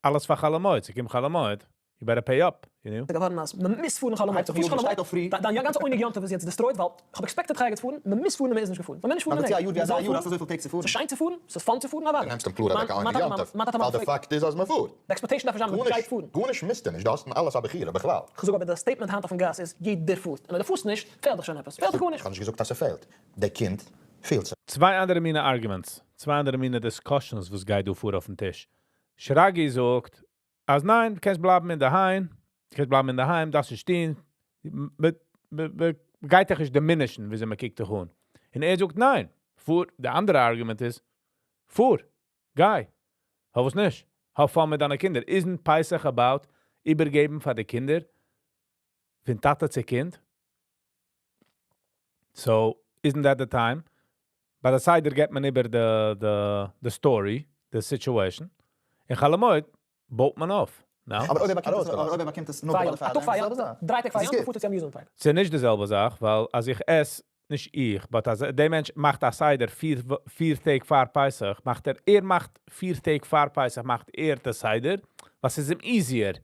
Speaker 1: אלעס פאר חול המועד, ס'קומט חול המועד, you better pay up, you know?
Speaker 8: געווארן אז מ'מוז פארן חול המועד, ס'פארט חול המועד, דיין גאנצע עונג יום טוב איז יעצט destroyed, ווייל כ'האב expected כ'גיי פארן, מ'מוז פארן און מ'איז נישט געפארן, מ'מוז נישט פארן און נישט. ס'איז שיין צו פארן, ס'איז fun צו פארן, אוודאי.
Speaker 6: דו נעמסט אים קלאר אוועק א עונג יום טוב, ווייל די פאקט איז אז מ'פארט.
Speaker 8: די expectation דארף נישט זיין מ'גייט פארן.
Speaker 6: גארנישט מוזטו נישט, דו האסט אין אלעס א בחירה בכלל.
Speaker 8: כ'זאג אבער די statement היינט אויפן גאס איז יעדער פארט, און אויב דו פארסט נישט, פעלט דיך שוין עפעס, פעלט דיך גארנישט.
Speaker 6: כ'האב נישט געזאגט אז ס'פעלט, די קינד פילט זיך.
Speaker 1: צוויי אנדערע מינע arguments, צוויי אנדערע מינע discussions וואס גייט דא פאר אויפן טיש. שרגי זאגט אז ניין, דו קענסט בלייבן אינדערהיים, דו קענסט בלייבן אינדערהיים, דארפסט נישט טון, מ'גייט דיך נישט diminish ן וויאזוי מ'קוקט דיך אן. און ער זאגט ניין, פאר, די אנדערע argument איז, פאר, גיי, פארוואס נישט? האב fun מיט דיינע קינדער. Isn't פסח about איבערגעבן פאר די קינדער פון טאטע צו קינד? So, isn't that the time? ביי די סדר געבט מען איבער די די די story, די situation. אין חול המועד בויט מען אויף. No?
Speaker 7: אבער אויב ער באקומט עס, אבער אויב ער באקומט עס נאך די פאר דעם, איז די זעלבע זאך.
Speaker 8: דריי טעג פאר יום טוב פארט ער צו amusement park.
Speaker 1: ס'איז נישט די זעלבע זאך, ווייל אז איך עס, נישט איך, but אז דער מענטש מאכט א סדר פיר טעג פאר פסח, מאכט ער, ער מאכט פיר טעג פאר פסח מאכט ער די סדר, ווייל ס'איז אים easier.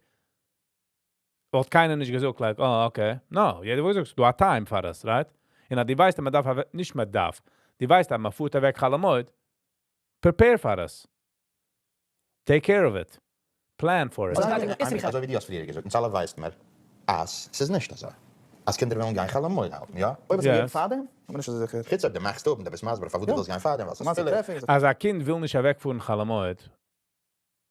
Speaker 1: וואלט קיינער נישט געזאגט like, oh okay, no, יעדער וואלט געזאגט, ס'דא א time פאר עס, right? און אז דו ווייסט אז מ'דארף אוועק, נישט מ'דארף, דו ווייסט אז מ'פארט אוועק חול המועד, prepare פאר עס. Take care of it. Plan for it.
Speaker 6: אזוי ווי דו האסט פריער געזאגט, אונז אלע ווייסט מיר אז ס'איז נישט אזוי אז קינדער ווילן גיין חול המועד האלטן, יא?
Speaker 7: אויב עס איז געגעבן פארדעם, כ'בין נישט אזוי זיכער.
Speaker 6: חוץ אויב דו מאכסט אפ און דו ביסט מסביר פארוואס דו ווילסט גיין פארדעם ווייל ס'איז פילער.
Speaker 1: אז א קינד וויל נישט אוועקפארן חול המועד,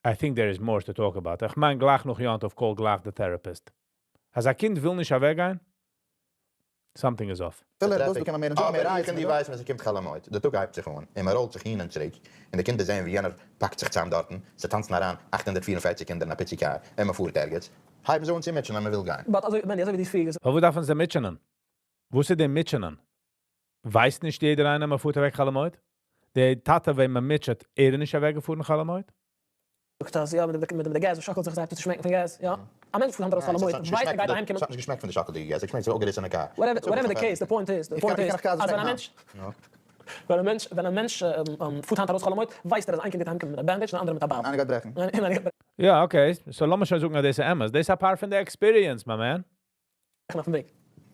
Speaker 1: I think there is more to talk about. איך מיין גלייך נאך יום טוב call גלייך די therapist. אז א קינד וויל נישט אוועקגיין, something is off.
Speaker 6: אבער איך און דו ווייסן ווען ס'קומט חול המועד, די טאג הייבט זיך אן, און מ'ראולט זיך הין און צוריק, און די קינדער זעען ווי יענער פאקט זיך צאם דארטן, ס'טאנצן אריין 844 קינדער אין א פיצי קאר, און מ'פארט ערגעץ, הייבן זיי אן צו מוטשענען אז מ'וויל גיין.
Speaker 8: But אזוי, מענדי, אזוי ווי דו האסט פריער געזאגט.
Speaker 1: פארוואס דארפן זיי מוטשענען? וואס איז די מוטשענען? ווייסט נישט יעדער איינער מען פארט אוועק חול המועד? די טאטע וועם מען מוטשעט, ער איז נישט אוועקגעפארן חול המועד?
Speaker 8: זאגט אז יא, מיט די געז וואס שאקלט זיך, ס'הייבט אן צו שמעקן פון געז, יא. א מענטש פארט היינט ארויס חול המועד, ווייסט ער גייט אהיים קומען.
Speaker 6: ס'האט נישט געשמעקט פון די שאקלדיגע געז, ס'האט געשמעקט ווי אפגעריסענע קאר.
Speaker 8: Whatever the case, די point איז, די point איז, אז ווען א מענטש, ווען א מענטש, ווען א מענטש פארט היינט ארויס חול המועד, ווייסט ער אז איין קינד גייט אהיים קומען מיט א bandage און די אנדערע מיט א באל.
Speaker 7: און איינער גייט ברעכן.
Speaker 8: און איינער גייט ברעכן.
Speaker 1: יא okay, so לאמיר שוין זאגן אז דאס איז אמת, דאס איז א part פון די experience, my man.
Speaker 8: אויפן וועג.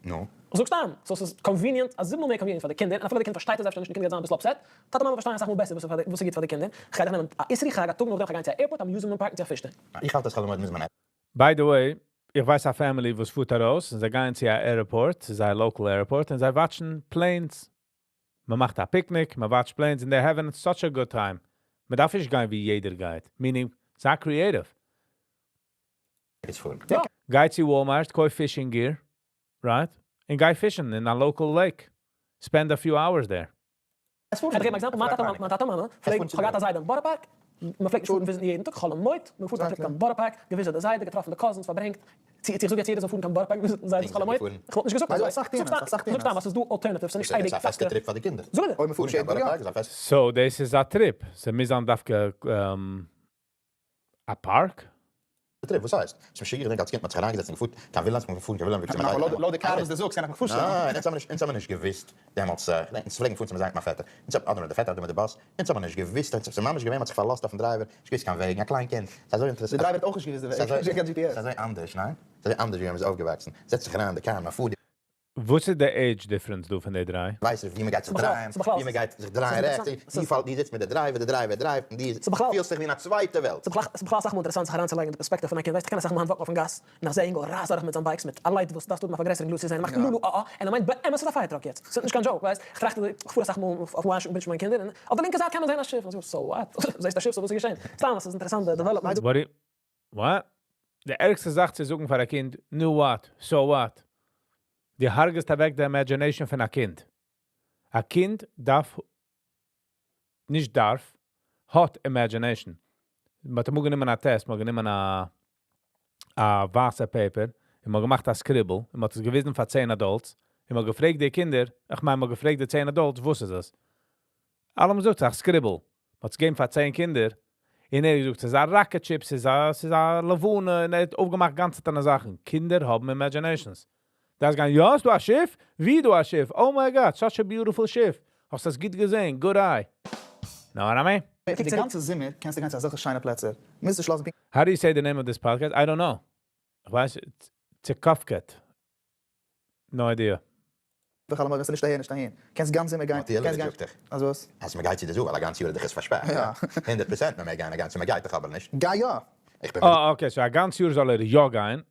Speaker 6: נו?
Speaker 8: איך זאג סתם, so ס'איז convenient, א זיבן מאל מער convenient פאר די קינדער, און אפילו די קינד פארשטייט עס אפשר נישט, די קינד גייט זיין אביסל upset, טאטע מאמע פארשטייען אסאך מאל בעסער וואס איז גוט פאר די קינדער, כ'גיי דיך נעמען א אסרו חג א טאג נאכדעם כ'גיין צו א airport amusement park און צו א fish tank.
Speaker 6: איך האלט אז חול המועד מוז מען.
Speaker 1: By the way, איך ווייס א family וואס פארט ארויס און זיי גייען צו א airport, צו זייער local airport, און זיי watch ן planes. מען מאכט א picnic, מען watch ט planes און they having such a good time. מען דארף נישט גיין ווי יעדער גייט, meaning, זיי creative. גיי צו Walmart, קויף fishing gear, right? און גיי פישן אין א local lake. Spend a few hours there.
Speaker 8: כ'קען דיר געבן example, מיין טאטע מיין טאטע מאמע פלעגט, כ'האב געהאט א זיידע אין בארא פארק, מען פלעגט נישט פארן visit ן יעדן טאג, חול המועד, מען פארט א trip קיין בארא פארק, גע visit די זיידע, געטראפן די cousins, פארברענגט. צו איך זאג יעצט יעדער זאל פארן קיין בארא פארק וויזיטן זיידעס חול המועד, איך וואלט נישט געזאגט אזוי, זאג סתם, זאג סתם אז ס'איז דא alternatives, ס'איז נישט אייביג דווקא. זאג מיר.
Speaker 7: אויב מ'פארט נישט יעדן טאג יא.
Speaker 1: So דאס איז א trip? ס'מוז זיין דווקא א פארק?
Speaker 6: trip? וואס הייסט? ס'איז משוגע איך דענק אלס קינד מ'האט זיך אריינגעזעצט און געפארט קיין ווילאמסבורג מ'פארן קיין ווילאמסבורג צו מיין
Speaker 7: לויט די קאר וואס דו זאגסט קען איך מיך פארשטעלן.
Speaker 6: ניין אונז האבן נישט אונז האבן נישט געוויסט דעמאלטס כ'דענק אונז פלעגן פארן צו מיין זיידן מיין פעטער אונז האבן אדער מיט די פעטער אדער מיט די באס אונז האבן נישט געוויסט אונז ס'איז ממש געווען מ'האט זיך פארלאזט אויפן driver נישט געוויסט קיין וועגן א קליין קינד ס'איז אזוי אינטערעסאנט
Speaker 7: די driver האט אויך נישט געוויסט די וועג נישט געהאט קיין GPS.
Speaker 6: ס'איז אזוי אנדערש ניין? ס'איז אזוי אנדערש ווי ווען מ'איז אויפגעוואקסן זעצט זיך אריין אין די קאר מ'פארט די.
Speaker 1: וואס איז די age difference דא פון די דריי?
Speaker 6: ווייסט ווי מ'גייט זיך דרייען, ווי מ'גייט זיך דרייען רעכטס, ווי פאלט, די זיצט מיט די driver, די driver drive ט, און די פילסט זיך ווי אין א צווייטע וועלט.
Speaker 8: ס'איז בכלל אסאך מאל אינטערעסאנט זיך אריינצולייגן אין די perspective פון א קינד, ווייסט איך קען אסאך מאל היינט walk ן אויפן גאס און איך זע א אינגל רייסט דורך מיט זיין bikes מיט א light וואס דארפסט האבן א פארגרעסערונג גלאז צו זען, ער מאכט לולו אה אה, און ער מיינט באמת ס'איז א fire truck יעצט, ס'איז נישט קיין joke, ווייסט, איך טראכט אזוי, איך פאר אסאך מאל אויף וואשינגטאן ברידזש מיט מיין קינדער און אויף די לינקע זייט קען מען זען א שיף, איך זאג so what, זעסט א שיף so וואס איז געשען, סתם עס איז אינטערעסאנט די development.
Speaker 1: What? די ערגסטע זאך צו זאגן פאר א קינד, נו what? So what? דו הרג'סט אוועק די imagination פון א קינד. א קינד דארף, נישט דארף, האט imagination. מען האט אמאל גענומען א test, מען האט גענומען א א ווייסע paper, און מען האט געמאכט א scribble, און מען האט עס געוויזן פאר 10 adults, און מען האט געפרעגט די קינדער, איך מיין מען האט געפרעגט די 10 adults וואס איז עס? אלע האבן געזאגט ס'איז א scribble. מען האט עס געגעבן פאר 10 קינדער, און ער האט געזאגט ס'איז א rocket ship, ס'איז א ס'איז א לבנה, און ער האט אויפגעמאכט גאנצעטע זאכן. קינדער האבן imaginations. דאס גיין, יא, ס'דא א שיף? ווי דא א שיף? Oh my God, such a beautiful שיף. האסט עס גוט געזען, good eye. Know what I mean?
Speaker 7: די גאנצע זומער קענסטו גיין צו אזעלכע שיינע פלעצער, מוזט נישט לאזן
Speaker 1: How do you say the name of this podcast? I don't know. איך ווייס, צעקאפקעט. No idea.
Speaker 7: חול המועד וועסטו נישט אהער נישט אהין, קענסט גאנץ זומער גיין,
Speaker 6: מאטי
Speaker 7: קענסט גיין,
Speaker 6: זאגט דיך.
Speaker 7: אז וואס?
Speaker 6: אז מ'גייט צו די zoo ווייל א גאנץ יאר איז דאך עס פארשפארט.
Speaker 7: יא.
Speaker 6: 100% מ'מעג גיין א גאנץ יאר, מ'גייט דאך אבער נישט.
Speaker 7: גיי יא!
Speaker 6: איך בין מיט.
Speaker 1: אה okay, so א גאנץ יאר זאל ער יא גיין,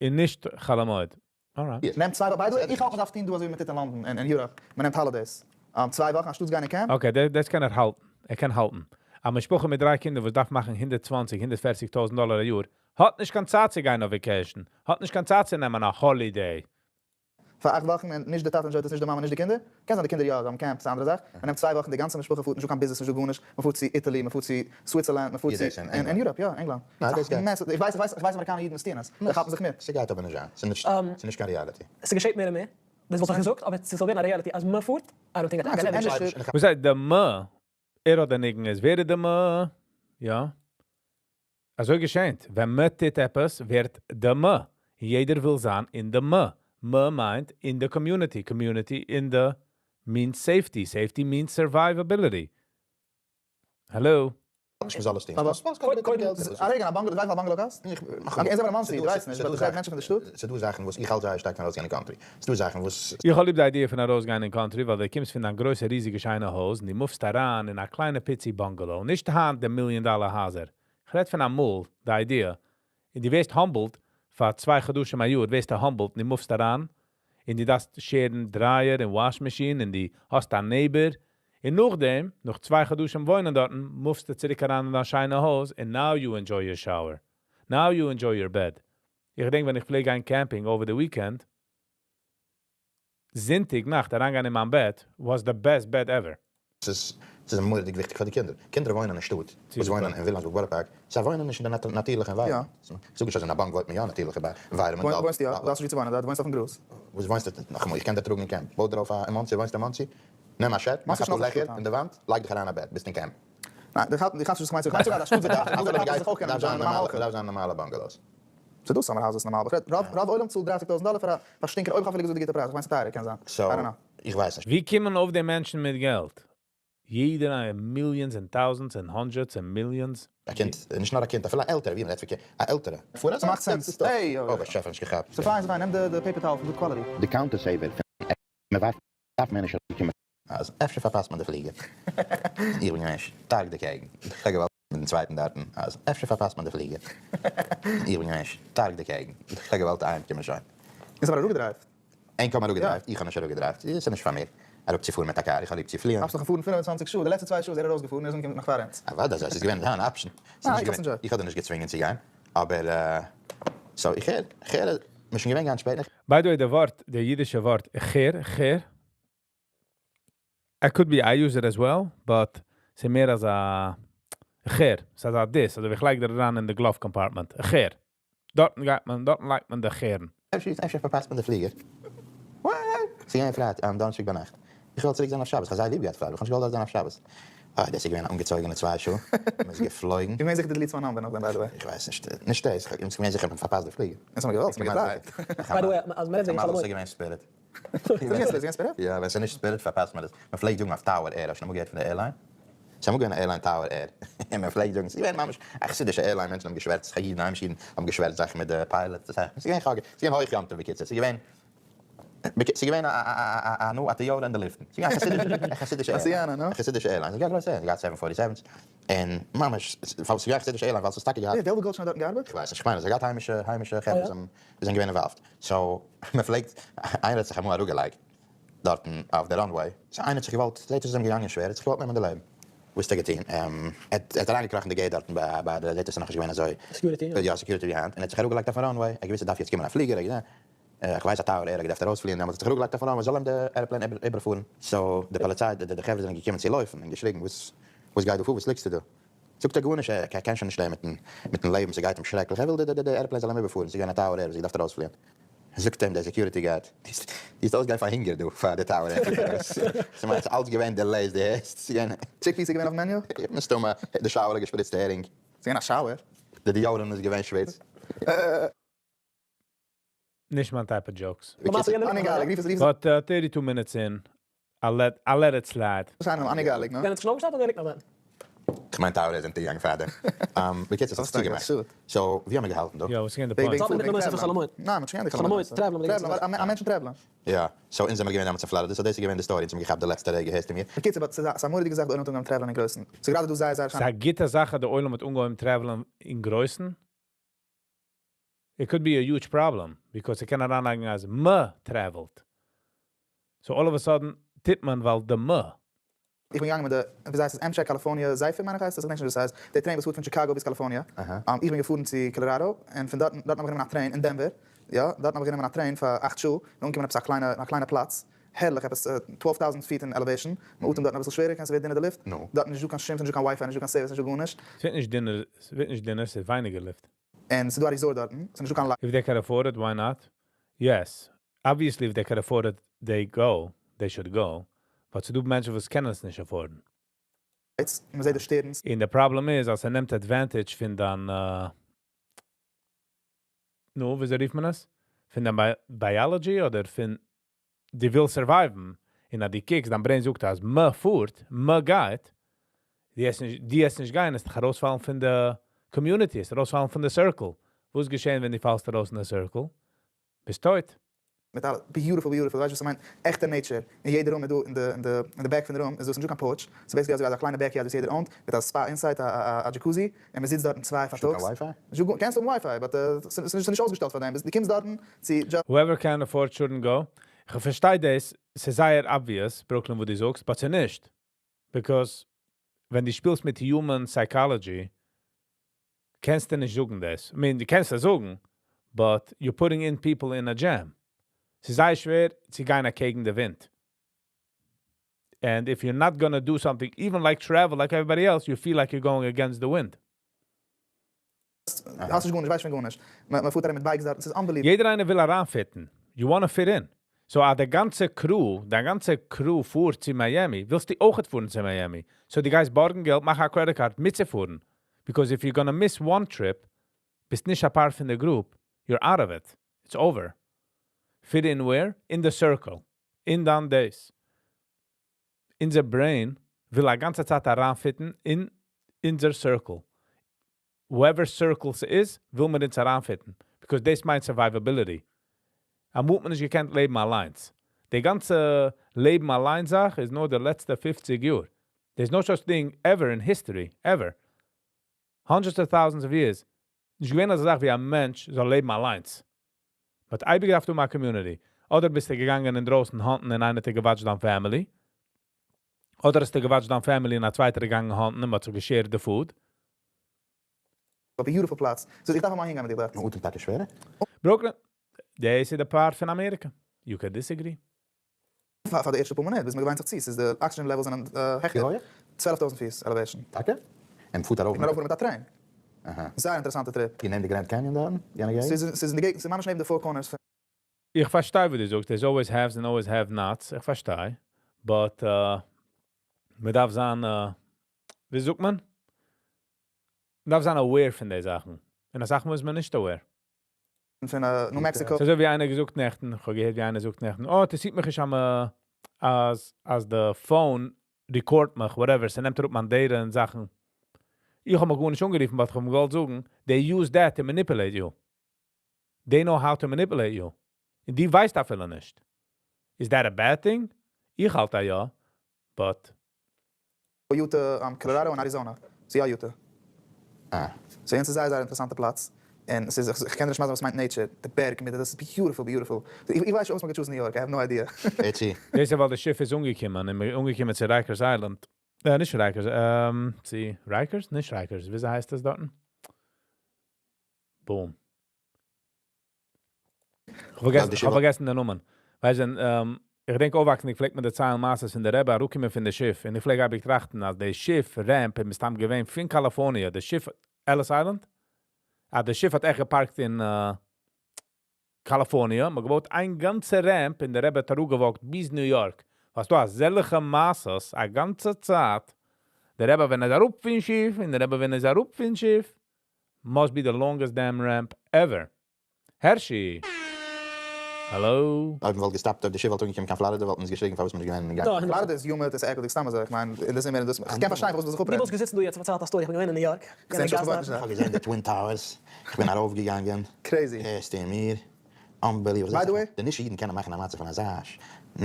Speaker 1: און נישט חול המועד. Alright.
Speaker 7: נעם צוויי וואכן, by the way, איך האלט מ'דארף טון דא אזוי ווי מ'טוט אין לאנדאן און אין Europe, מ'נעמט holidays, 2 וואכן אנשטאטס גיין אין camp.
Speaker 1: Okay, דאס קען ער האלטן. ער קען האלטן. א משפחה מיט דריי קינדער וואס דארף מאכן 120, 140 טויזנט דאלער א יאר, האט נישט קיין צייט צו גיין אויף vacation, האט נישט קיין צייט צו נעמען א holiday.
Speaker 7: פאר 8 וואכן און נישט די טאטע enjoy ט עס נישט די מאמע נישט די קינדער, קען זיין די קינדער יא, זיי האבן camp, ס'איז א אנדערע זאך, מען נעמט 2 וואכן די גאנצע משפחה פארט, נישטא קיין ביזנעס נישטא גארנישט, מען פארט צו Italy, מען פארט צו Switzerland, מען פארט צו אין Europe, יא, ענגלאנד.
Speaker 6: ניין, דאס גייט.
Speaker 7: איך ווייס, איך ווייס, איך ווייס אמעריקאנער אידן וואס טוען עס, זיי כאפן זיך מיט.
Speaker 6: ס'גייט אבער נישט זיין, ס'איז נישט קיין reality.
Speaker 8: ס'געשעט מער און מער, דאס וואלט איך געזאגט, אבער ס'זאל ווערן א reality אז מען פארט, I don't think that.
Speaker 1: וואס הייסט די מ? ער האט די ניגון איז ווער איז די מ? יא. אזוי געשענט, ווען מען טוט עפעס ווערט די מ. יעדער וויל זיין אין די מ. מ מיינט אין די community. Community אין די means safety. Safety means survivability. Hello?
Speaker 6: נישט מ'זאל עס טון.
Speaker 7: אבער
Speaker 6: קודם
Speaker 7: א bungalow, ווייסט וואס א bungalow קאסט?
Speaker 6: איך
Speaker 7: Okay, אונז זעמיר אין מאנסי, דו ווייסט נישט, but איך רעד מענטשן פון די שטאט.
Speaker 6: ס'דא זאכן וואס איך האלט זייער שטארק פון ארויסגיין אין country. ס'דא זאכן וואס
Speaker 1: איך האב ליב די idea פון ארויסגיין אין country, ווייל דו קומסט פון דיין גרויסע ריזיגע שיינע הויז און דו move סט אריין אין א קליינע פיצי bungalow, נישט היינט די מיליאן דאלער הייזער. איך רעד פון אמאל, די idea. און דו ווערסט humbled פאר 2 חדשים א יאר, ווערסטו humbled און דו move סט אריין, און דו דארפסט share ן dryer און wash machine און דו האסט א neighbor. און נאכדעם, נאך 2 חדשים וואוינען דארטן, move סטו צוריק אריין אין דיין שיינע הויז, and now you enjoy your shower. Now you enjoy your bed. איך געדענק, ווען איך פלעג גיין camping over the weekend, זונטאג נאכט אריינגיין אין מיין בעט was the best bed ever.
Speaker 6: ס'איז מורא'דיג וויכטיג פאר די קינדער. קינדער וואוינען אין שטאט, וואס וואוינען אין ווילאמסבורג בארא פארק, זיי וואוינען נישט אין די נאטירליכע environment. איך זאג נישט אז אין א באנק וואוינט מען יא נאטירליכע environment.
Speaker 7: וואוינסטו יא? דו האסט נישט וואו צו וואוינען דארט, דו וואוינסט אויפן גראז.
Speaker 6: וואס וואוינסטו? נאכאמאל, איך קען דיר טראגן אין camp. בוי דיר אויף א אין מאנסי, וואוינסטו אין מאנסי? נעם א shed, מאך א פאר לעכער אין די וואנט, לייג דיך אריין א בעט, ביסט אין camp.
Speaker 7: ניין, דו כאפסט נישט וואס איך מיין. איך מיין זאגן אז א שטאט ווי די טאטע זיך אויך קענען enjoy ען, די מאמע אויך.
Speaker 6: דארף זיין נארמאלע bungalows.
Speaker 7: ס'דא summer houses נארמאל, אבער איך רעד רוב עולם צאלט 30,000 דאלער פאר א פארשטינקען, אויב איך האב אפילו געזאגט די גוטע פרייז, איך מיין ס'איז טייערער, קען זיין. I don't know.
Speaker 6: איך ווייס נישט.
Speaker 1: ווי קומען אויף די מענטשן מיט געלט? יעדער איינער, millions and thousands and hundreds and millions.
Speaker 6: א קינד, נישט נאר א קינד, אפילו א עלטערע, ווי מ'רעדט פון קינד, א עלטערע. פאר
Speaker 7: ס'מאכט sense. העי!
Speaker 6: אוי, באשעפער, נישט געכאפט.
Speaker 7: ס'פיין, ס'פיין, נעם די paper towel פון good quality.
Speaker 6: די counter saver פון מ'ווארפט דארף מען נישט ארויסקומען. אז אפשר פארפאסט מען די פליגער. איך בין געווען שטארק דערקעגן. איך האב געוואלט מיט דעם צווייטן דארטן אז אפשר פארפאסט מען די פליגער. איך בין געווען שטארק דערקעגן. איך האב געוואלט אהיימקומען שוין.
Speaker 7: איז אבער אראפגעדרייווט.
Speaker 6: ענק האבן אראפגעדרייווט, איך האב נישט אראפגעדרייווט. עס איז נישט פאר מיר אראפצופארן מיט א קאר, איך האב ליב צו פליען.
Speaker 7: האסט דאך געפארן 25 שעה, די לעצטע 2 שעה איז ער ארויסגעפארן, ער איז אנגעקומען נאך פאר אונז.
Speaker 6: אוודאי אזוי, עס איז געווען דיין option. איך האב דיר נישט געצווינגען צו גיין, אבער so איך הער, איך הער, מיר שוין געווען גאנץ שפעט.
Speaker 1: By the way, דער ווארט, דער אידישע ווארט, איך הער, it could be I use it as well, but ס'איז מער אז א איך הער, ס'איז א דיס, אדער איך לייג דיר אריין אין די glove compartment. איך הער. דארטן גייט מען, דארטן לייגט מען די חרן.
Speaker 6: אפשר אפשר פארפאסט מען די פליגער. ס'איז געווען פרייטאג, דאנערשטאג ביינאכט. איך וויל צוריק זיין אויף שבת, כ'האב זייער ליב געהאט פרייטאג, כ'האב נישט געוואלט דארט זיין אויף שבת. אוי, דאס איז געווען א אנגעצויגענע 2 שעה. מ'איז געפלויגן.
Speaker 7: איך מיין זיכער די delete ס'מיין number נאכדעם by the way.
Speaker 6: איך ווייס נישט, נישט דאס, כ'בין געווען זיכער מ'האט פארפאסט די פליגער.
Speaker 7: אונז האמיר געוואלט, מ'האט געטרייט.
Speaker 8: By the way, אז מ'רעדט וועגן חול המועד.
Speaker 6: ס'איז געווען Spirit.
Speaker 7: ס'איז געווען Spirit? ס'איז געווען Spirit?
Speaker 6: יא, ווען ס'איז נישט Spirit פארפאסט מען עס. מ'פלעגט זאגן אויף Tower Air, האסט שוין אמאל געהערט פון די airline? ס'איז אמאל געווען א airline Tower Air, און מ'פלעגט זאגן, ס'איז געווען ממש א חסידישע airline, מענטשן האבן געשווערצט זיך, אידן, היימישע אידן, האבן געשווערצט זיך מיט די pilots, ס'איז געווען חאגע, ס'איז געווען הויך יום טוב בקיצור, ס'איז געווען, ס'איז געווען א א א נו א טיול אין די לופטן, ס'איז געווען א חסידישע airline, א חסידישע airline, ס'איז געווען א גרויסע airline, ס'האט געהאט 747s, און ממש, ס'איז געווען א חסידישע airline ווייל ס'איז טאקע געהאט.
Speaker 7: ווער, וועלוול גאלדשטיין האט דארטן געארבעט?
Speaker 6: כ'ווייס נישט, כ'מיין אז ער האט געהאט היימישע היימישע חברה וואס זענען געווען involved, so מ'פלעגט, איינער האט זיך אמאל אראפגעלייגט דארטן אויף די runway, so איינער האט זיך געוואלט, זעהט אויס איז אים געגאנגען שווער, ער האט זיך געוואלט נעמען די לעבן, וואס האט ער געטון? ער האט אריינגעקראכן די gate דארטן ביי די, זעהט אויס איז נאכנישט געווען אזוי,
Speaker 8: security,
Speaker 6: יא security ווי היינט, און ער האט זיך אראפגעלייגט אויפן runway, ער האט געוואוסט עס דארף יעצט קומען א פליגער, ער האט געזעהן, איך ווייס א Tower Air האט געדארפט ארויספליען דעמאלטס, האט זיך אראפגעלייגט אויפן runway, זאל אים די airplane איבערפארן, so די פאליציי, די חברה זענען געקומען צו לויפן און געשריגן וואס וואס גייט דא פאר, וואס ליגסטו דא? זאגט ער גארנישט, ער קען שוין נישט לעבן מיטן לעבן, ס'גייט אים שרעקליך, ער וויל די airplane זאל אים איבערפארן, ס'איז געווען א Tower Air וואס האט געדארפט ארויספליען. זאגט אים דער security guard, דו וועסט אויסגיין פאר הונגער דא פאר די Tower Air. ס'מיינט ס'איז אלץ געווען delays, דו הערסט? ס'איז געווען.
Speaker 7: Chickpeas איז געווען אויפן menu?
Speaker 6: מסתמא, די shower האט געשפריצט הערינג.
Speaker 7: ס'איז געווען א shower?
Speaker 6: די deodorant איז געווען שוויץ.
Speaker 1: נישט מיין type of jokes.
Speaker 7: But
Speaker 1: 32 minutes in, I let it slide.
Speaker 6: כ'מיין Tower איז אונטערגעגאנגען פארדעם. בקיצור ס'האט זיך צוגעמאכט. So ווי האמיר געהאלטן דא?
Speaker 1: יא, וואס איז געווען די point?
Speaker 6: יא, so אונז זעמיר געווען דעמאלטס אין פלארידע, so דאס איז געווען די story, אונז האמיר געכאפט די לעצטע רגע, הערסטו מיר?
Speaker 7: בקיצור, but ס'איז א מורא'דיגע זאך די עולם האט אנגעהויבן travel ן אין גרויסן. ס'איז גראדע דא זייער זייער
Speaker 1: ס'איז א גוטע זאך אז די עולם האט אנגעהויבן travel ן אין גרויסן? It could be a huge problem, because ס'קען אריינלייגן אז מ'travel ט. So all of a sudden טוט מען ווייל די מ.
Speaker 7: איך בין געגאנגען מיט די, ווי הייסט עס, Amtrak California Zephyr מיין איך הייסט עס, איך געדענק נישט ווי עס הייסט, די train וואס פארט פון טשיקאגא ביז קאליפארניע, איך בין געפארן צו קאלאראדא, און פון דארטן, דארטן האב איך גענומען א train אין דענווער, יא, דארטן האב איך גענומען א train פאר 8 שעה, און אנגעקומען עפעס א קליינע, א קליינע פלאץ, הערליך, עפעס 12,000 feet אין elevation, מען אטעמט דארטן אביסל שווערער, קען ס'ווערט דינער די לופט, דארטן נישטא קיין שום, ס'נישטא קיין WiFi, נישטא קיין service, נישטא גארנישט.
Speaker 1: ס'ווערט נישט דינער, ס'ווערט נישט דינער, ס'איז ווייניגער לופט.
Speaker 7: און ס'דא א resort דארטן, ס'נישטא קיין
Speaker 1: If they can afford it, why not? Yes. Obviously, if they can afford it, they go. They should go. But ס'דא מענטשן וואס קענען עס נישט afford ן.
Speaker 7: lights, מ'זעט די שטערנס.
Speaker 1: און די problem איז, אז ער נעמט advantage פון דיין, נו, וויאזוי רופט מען עס? פון דיין biology אדער פון די וויל survive ן. און אז דו קוקסט, דיין brain זאגט אז מ'פארט, מ'גייט, דו וועסט נישט גיין, וועסט דיך ארויספאלן פון די community, וועסט ארויספאלן פון די circle. וואס געשען ווען דו פאלסט ארויס אין די circle? ביסט טויט.
Speaker 7: מיט אלע beautiful beautiful, ווייסט וואס איך מיין? עכטע nature, אין יעדע room איז דא, אין די אין די אין די back פון די room איז דא, ס'נישטא קיין porch, ס'איז basically אזוי ווי אזא קליינע backyard וואס יעדער own ט, מיט א spa inside, א א א jacuzzi, און מ'זיצט דארטן צוויי
Speaker 6: נישטא קיין
Speaker 7: פארטאגס.
Speaker 6: WiFi?
Speaker 7: נישטא גאר, קענסט האבן WiFi, but ס'איז נישט אויסגעשטעלט פאר דעם, דו קומסט דארטן צו just.
Speaker 1: Whoever can afford shouldn't go. איך פארשטיי דאס, ס'איז זייער obvious, Brooklyn, וואס דו זאגסט, but ס'איז נישט. Because ווען דו שפילסט מיט human psychology, קענסטו נישט זאגן דאס. I mean, דו קענסט עס זאגן, but you're putting in people in a jam. ס'איז זייער שווער צו גיין אקעגן די ווינט. And if you're not gonna do something, even like travel like everybody else, you feel like you're going against the wind.
Speaker 7: האסט נישט גארנישט, ווייסט פון גארנישט. מ'פארט ארום מיט bikes דארטן, ס'איז unbelievable.
Speaker 1: יעדער איינער וויל אריינfit ן. You wanna fit in. So אז די גאנצע crew, די גאנצע crew פארט צו מיאמי, ווילסטו אויך פארן צו מיאמי. So דו גייסט בארגן געלט, מאך א credit card מיטצופארן. Because if you're gonna miss one trip, ביסט נישט א part פון די group, you're out of it. It's over. Fit in where? In the circle. אין דיין days. אונזער brain וויל א גאנצע צייט אריינfit ן אין אונזער circle. Whoever circle ס'איז, וויל מען אונז אריינfit ן. Because דאס מיינט survivability. אמאל האט מען נישט געקענט לעבן אליינס. די גאנצע לעבן אליין זאך איז נאר די לעצטע 50 יאר. There's no such thing ever in history, ever. Hundreds of thousands of years. נישט געווען אזא זאך ווי א מענטש זאל לעבן אליינס. But אייביג געדארפט האבן א community. אדער ביסטו געגאנגען אין דרויסן hunt ן און איינער האט גע watch ט דיין family. אדער האסטו גע watch ט דיין family און א צווייטער געגאנגען hunt ן און מ'האט זיך גע share ט די food.
Speaker 7: א beautiful פלאץ. So איך דארף אמאל אהינגיין מיט דיר דארט.
Speaker 6: מ'אטעמט טאקע שווערער?
Speaker 1: Brooklyn, דאס איז די part פון אמעריקע. You can disagree.
Speaker 7: פאר די ערשטע פאר מינוט ביז מ'געוויינט זיך צו, ס'איז די oxygen levels זענען העכער.
Speaker 6: ווי הויעך?
Speaker 7: 12,000 פיס elevation.
Speaker 6: טאקע? און מ'פארט ארויף
Speaker 7: מיט? איך בין ארויפגעפארן מיט א train. זייער אינטערעסאנטע trip.
Speaker 6: איר נעמט די Grand Canyon דארטן? יענע געגנט?
Speaker 7: ס'איז אין די געגנט, ס'איז ממש נעבן די Four Corners פון.
Speaker 1: איך פארשטיי וואס דו זאגסט, there's always haves and always have nots, איך פארשטיי, but מען דארף זיין, ווי זאגט מען? מען דארף זיין aware פון די זאכן, און אסאך מאל איז מען נישט aware.
Speaker 7: פון New Mexico.
Speaker 1: ס'איז אזוי ווי איינער געזאגט נעכטן, איך האב געהערט ווי איינער זאגט נעכטן, אה, ס'זעט מיך נישט אם אז אז די phone record מיך, whatever, ס'נעמט אראפ מיין data און זאכן. איך האב מיך גארנישט אנגערופן, but איך האב געוואלט זאגן, they use that to manipulate you. They know how to manipulate you. און דו ווייסט אפילו נישט. Is that a bad thing? איך האלט אז יא, but.
Speaker 7: Utah, Colorado און Arizona. ס'איז יא Utah. So יענץ איז זייער זייער אינטערעסאנטע פלאץ. און ס'איז, איך קען דיר נישט מסביר וואס מיינט nature. די בערג מיט די, דאס איז beautiful beautiful. איך ווייס נישט אויב מ'האט גע choose ן New York, I have no idea.
Speaker 6: איצי.
Speaker 1: דאס איז ווייל די שיף איז אנגעקומען, און מ'איז אנגעקומען צו Rikers Island. נישט Rikers, צו Rikers? נישט Rikers, וויאזוי הייסט דאס דארטן? Boom. איך האב פארגעסן, איך האב פארגעסן די נאמען. ווייסט ווען, איך געדענק אויפוואקסנדיג פלעגט מען דערציילן מעשיות פון די רבי אראפקומען פון די שיף, און איך פלעג אייביג טראכטן אז די שיף ramp איז מסתם געווען פון קאליפארניע, די שיף Ellis Island? אז די שיף האט עכט גע park ט אין קאליפארניע, מ'האט געבויט איין גאנצע ramp און די רבי האט אראפגע walk ט ביז New York. האסט דא אזעלכע מעשיות א גאנצע צייט, די רבי ווען ער איז אראפ פון שיף און די רבי ווען ער איז אראפ פון שיף, must be the longest damn ramp ever. הערשי! Hello?
Speaker 6: אויב מ'וואלט גע stop ט אויב די שיף וואלט אנגעקומען קיין פלארידע וואלט מען עס געשריגן פארוואס מ'נישט געווען אין גאנג.
Speaker 7: פלארידע איז humid, איז עקלדיג סתם אזוי, איך מיין אין די זומער און דאס, איך קען פארשטיין פארוואס מ'זאל זיך
Speaker 8: דו
Speaker 7: אפרעדן.
Speaker 8: וואלסט געזיצן דא יעצט און פארציילט א story, איך בין געווען אין New York,
Speaker 6: איך האב געזען די Twin Towers, איך בין ארויפגעגאנגען,
Speaker 7: Crazy.
Speaker 6: הערסטו מיר? Unbelievable.
Speaker 7: By the way.
Speaker 6: די נישט אידן קענען מאכן א מצב פון אזא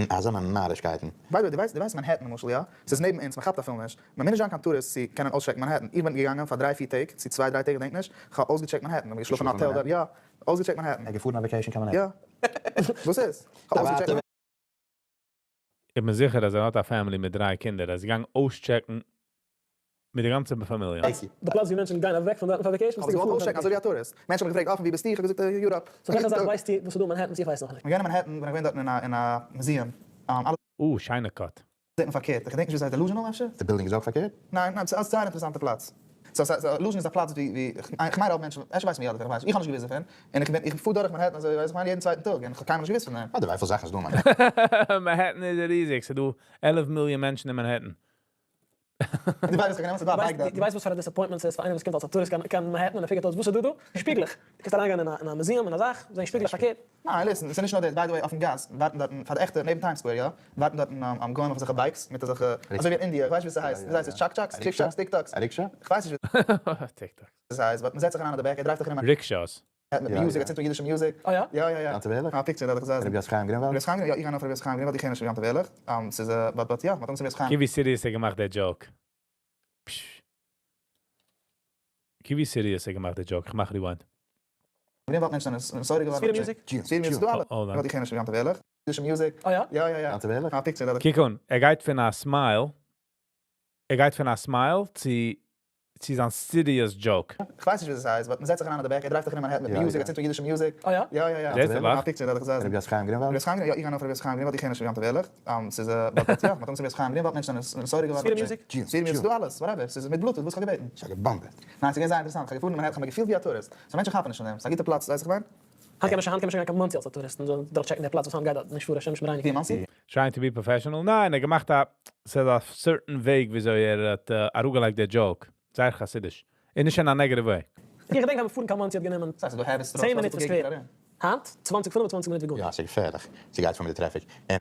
Speaker 6: אזאנע נארישקייטן.
Speaker 7: By the way, דו ווייסט דו ווייסט מאנהעטן למשל יא? ס'איז נעבן אונז, מ'כאפט אפילו נישט. מ'מוז נישט זיין קיין טוריסט צו קענען אויסטשעקן מאנהעטן. איך בין געגאנגען פאר דריי פיר טעג, צו צוויי דריי טעג כ'דענק נישט, כ'האב אויסגעטשעקט מאנהעטן, כ'בין געשלאפן אין א האטעל דארט, יא, אויסגעטשעקט מאנהעטן.
Speaker 6: ער איז געפארן א vacation קיין מאנהעטן?
Speaker 7: יא. וואס איז? כ'האב אויסגעטשעקט.
Speaker 1: איך בין זיכער אז ער האט א family מיט דריי קינדער, ער איז געגאנגען אויסטשעקן מיט די גאנצע פאמיליע.
Speaker 8: די פלאץ ווי מענטשן גייען אוועק פון דארטן פאר vacation, ביסטו געפארן פאר
Speaker 7: אויסטשעקן אזוי ווי א טוריסט. מענטשן האבן געפרעגט אפן ווי ביסטו? איך האב געזאגט Europe.
Speaker 8: So וועלכע זאך ווייסטו וואס איז דא אין מאנהעטן וואס איך ווייס נאכנישט?
Speaker 7: כ'בין געווען אין מאנהעטן בין איך געווען דארטן אין א museum. אלעס
Speaker 1: אה, שיינע cut.
Speaker 7: זעט מען פארקערט, איך געדענק נישט ווי ס'הייסט, Illusional אפשר?
Speaker 6: די building איז אויך פארקערט?
Speaker 7: ניין, ניין, ס'איז א זייער אינטערעסאנטע פלאץ. סא סא סא Illusion איז א פלאץ ווי ווי, איך מיין רוב מענטשן, אפשר ווייסן מיר יא דערפון, איך ווייס נישט, איך האב נישט געוואוסט דערפון, און איך בין, איך פאר דורך מאנהעטן אזוי ווייס איך מיין יעדן צווייטן טאג, און איך האב קיינמאל נישט געוואוסט פון דעם.
Speaker 6: אה, די וויפיל זאכן איז דא אין מאנהעטן?
Speaker 1: מאנהעטן איז ריזיג, ס'איז דא 11 מיליאן מענטשן אין מאנהעטן.
Speaker 7: דו ווייסט וואס איך האב גענומען? ס'איז דא א bike דארטן.
Speaker 8: דו ווייסט וואס פאר א disappointment ס'איז פאר איינער וואס קומט אלס א טוריסט קיין מאנהעטן און ער figure ט אויס וואס איז דא דא? שפיגלעך! דו קענסט אריינגיין אין א museum אין א זאך, זען שפיגלעך פארקערט.
Speaker 7: ניין, listen, ס'איז נישט נאר דאס, by the way, אויפן גאס ווארטן דארטן פאר די עכטע, נעבן Times Square, יא, ווארטן דארטן גוים אויף אזעלכע bikes מיט אזעלכע, אזוי ווי אין אינדיע, איך ווייס נישט ווי ס'הייסט, וויאזוי הייסט עס, טשאק טשאקס, טשיק טשאקס, טיק טאקס,
Speaker 6: א ריקשא?
Speaker 7: איך ווייס נישט
Speaker 1: טיק טאקס.
Speaker 7: ווי ס'הייסט, but מ'זעצט זיך אריין אין די back, ער drive ט זיך ארום
Speaker 1: Rickshaws.
Speaker 7: מיט music, ער צינדט אן אידישע music.
Speaker 8: אה יא?
Speaker 7: יא יא יא.
Speaker 6: יום טוב ערליך?
Speaker 7: א picture דארף איך זען.
Speaker 6: רבי יוסף חיים גרינוואלד?
Speaker 7: רבי יוסף חיים גרינוואלד, יא, איך גיי נאר פאר רבי יוסף חיים גרינוואלד, איך הער נישט רבי יום טוב ערליך, ס'איז but but יא, מ'האט אנגעצינדן רבי יוסף חיים.
Speaker 1: קוק ווי serious ער געמאכט די joke. פשש. קוק ווי serious ער געמאכט די joke, איך מאך rewind.
Speaker 7: גרינוואלד מענטשן זענען sorry געווארן.
Speaker 8: ספירה music?
Speaker 7: ספירה music, ס'דא אלע.
Speaker 1: Hold on.
Speaker 7: איך הער נישט רבי יום טוב ערליך. אידישע music.
Speaker 8: אה יא?
Speaker 7: יא יא יא.
Speaker 6: יום טוב ערליך?
Speaker 7: א picture דארף
Speaker 1: קוק אן, ער גייט פון א smile, ער גייט פון א smile צו צו זיין serious joke.
Speaker 7: איך ווייס נישט ווי ס'הייסט, but מ'זעצט זיך אריין אין די back, ער drive ט זיך ארום מאנהעטן מיט music, ער צינדט אן אידישע music.
Speaker 8: אה יא?
Speaker 7: יא יא יא.
Speaker 1: זעסט ער לאכט?
Speaker 7: א picture דארף איך זען.
Speaker 6: רבי יוסף חיים גרינוואלד?
Speaker 7: רבי יוסף חיים גרינוואלד, יא, איך גיי נאר פאר רבי יוסף חיים גרינוואלד, איך הער נישט רבי יום טוב ערליך. ס'איז but but יא, מ'האט אנגעצינדן רבי יוסף חיים גרינוואלד, מענטשן זענען sorry געווארן.
Speaker 8: ספירה music?
Speaker 7: ספירה music, ס'דא אלעס, whatever, ס'איז מיט Bluetooth, וואס כ'האב געבעטן.
Speaker 6: ס'איז א געבאמבעט.
Speaker 7: ניין, ס'איז געווען זייער אינטערעסאנט, כ'האב געפארן אין מאנהעטן, כ'האב מיר געפילט ווי א טוריסט. So מענטשן כאפן נישט פון דעם, ס'איז א גוטע פלאץ, ווייסט וואס איך מיין?
Speaker 8: היינט קען מען שוין היינט קען מען שוין גיין קיין מאנסי אלס א טוריסט און דורך טשעקן די פלאץ וואס היינט גייט דארט נישט פאר השם ישמרינו.
Speaker 7: ווי אין מאנסי?
Speaker 1: Trying to be professional? ניין, ער האט געמאכט א, ס'איז א certain וועג וויאזוי ער האט אראפגעלייגט די joke. זייער חסידיש. און נישט אין א negative way.
Speaker 8: איך געדענק ווען מ'פארן קיין מאנסי האט גענומען
Speaker 7: ס'הייסט ס'איז דא הערבסט
Speaker 8: צען מינוט פון סקווער. היינט? צוואנציג פינף און צוואנציג מינוט ווי גארנישט.
Speaker 6: יא, ס'איז געפערליך. ס'גייט פאר מיט די traffic. און.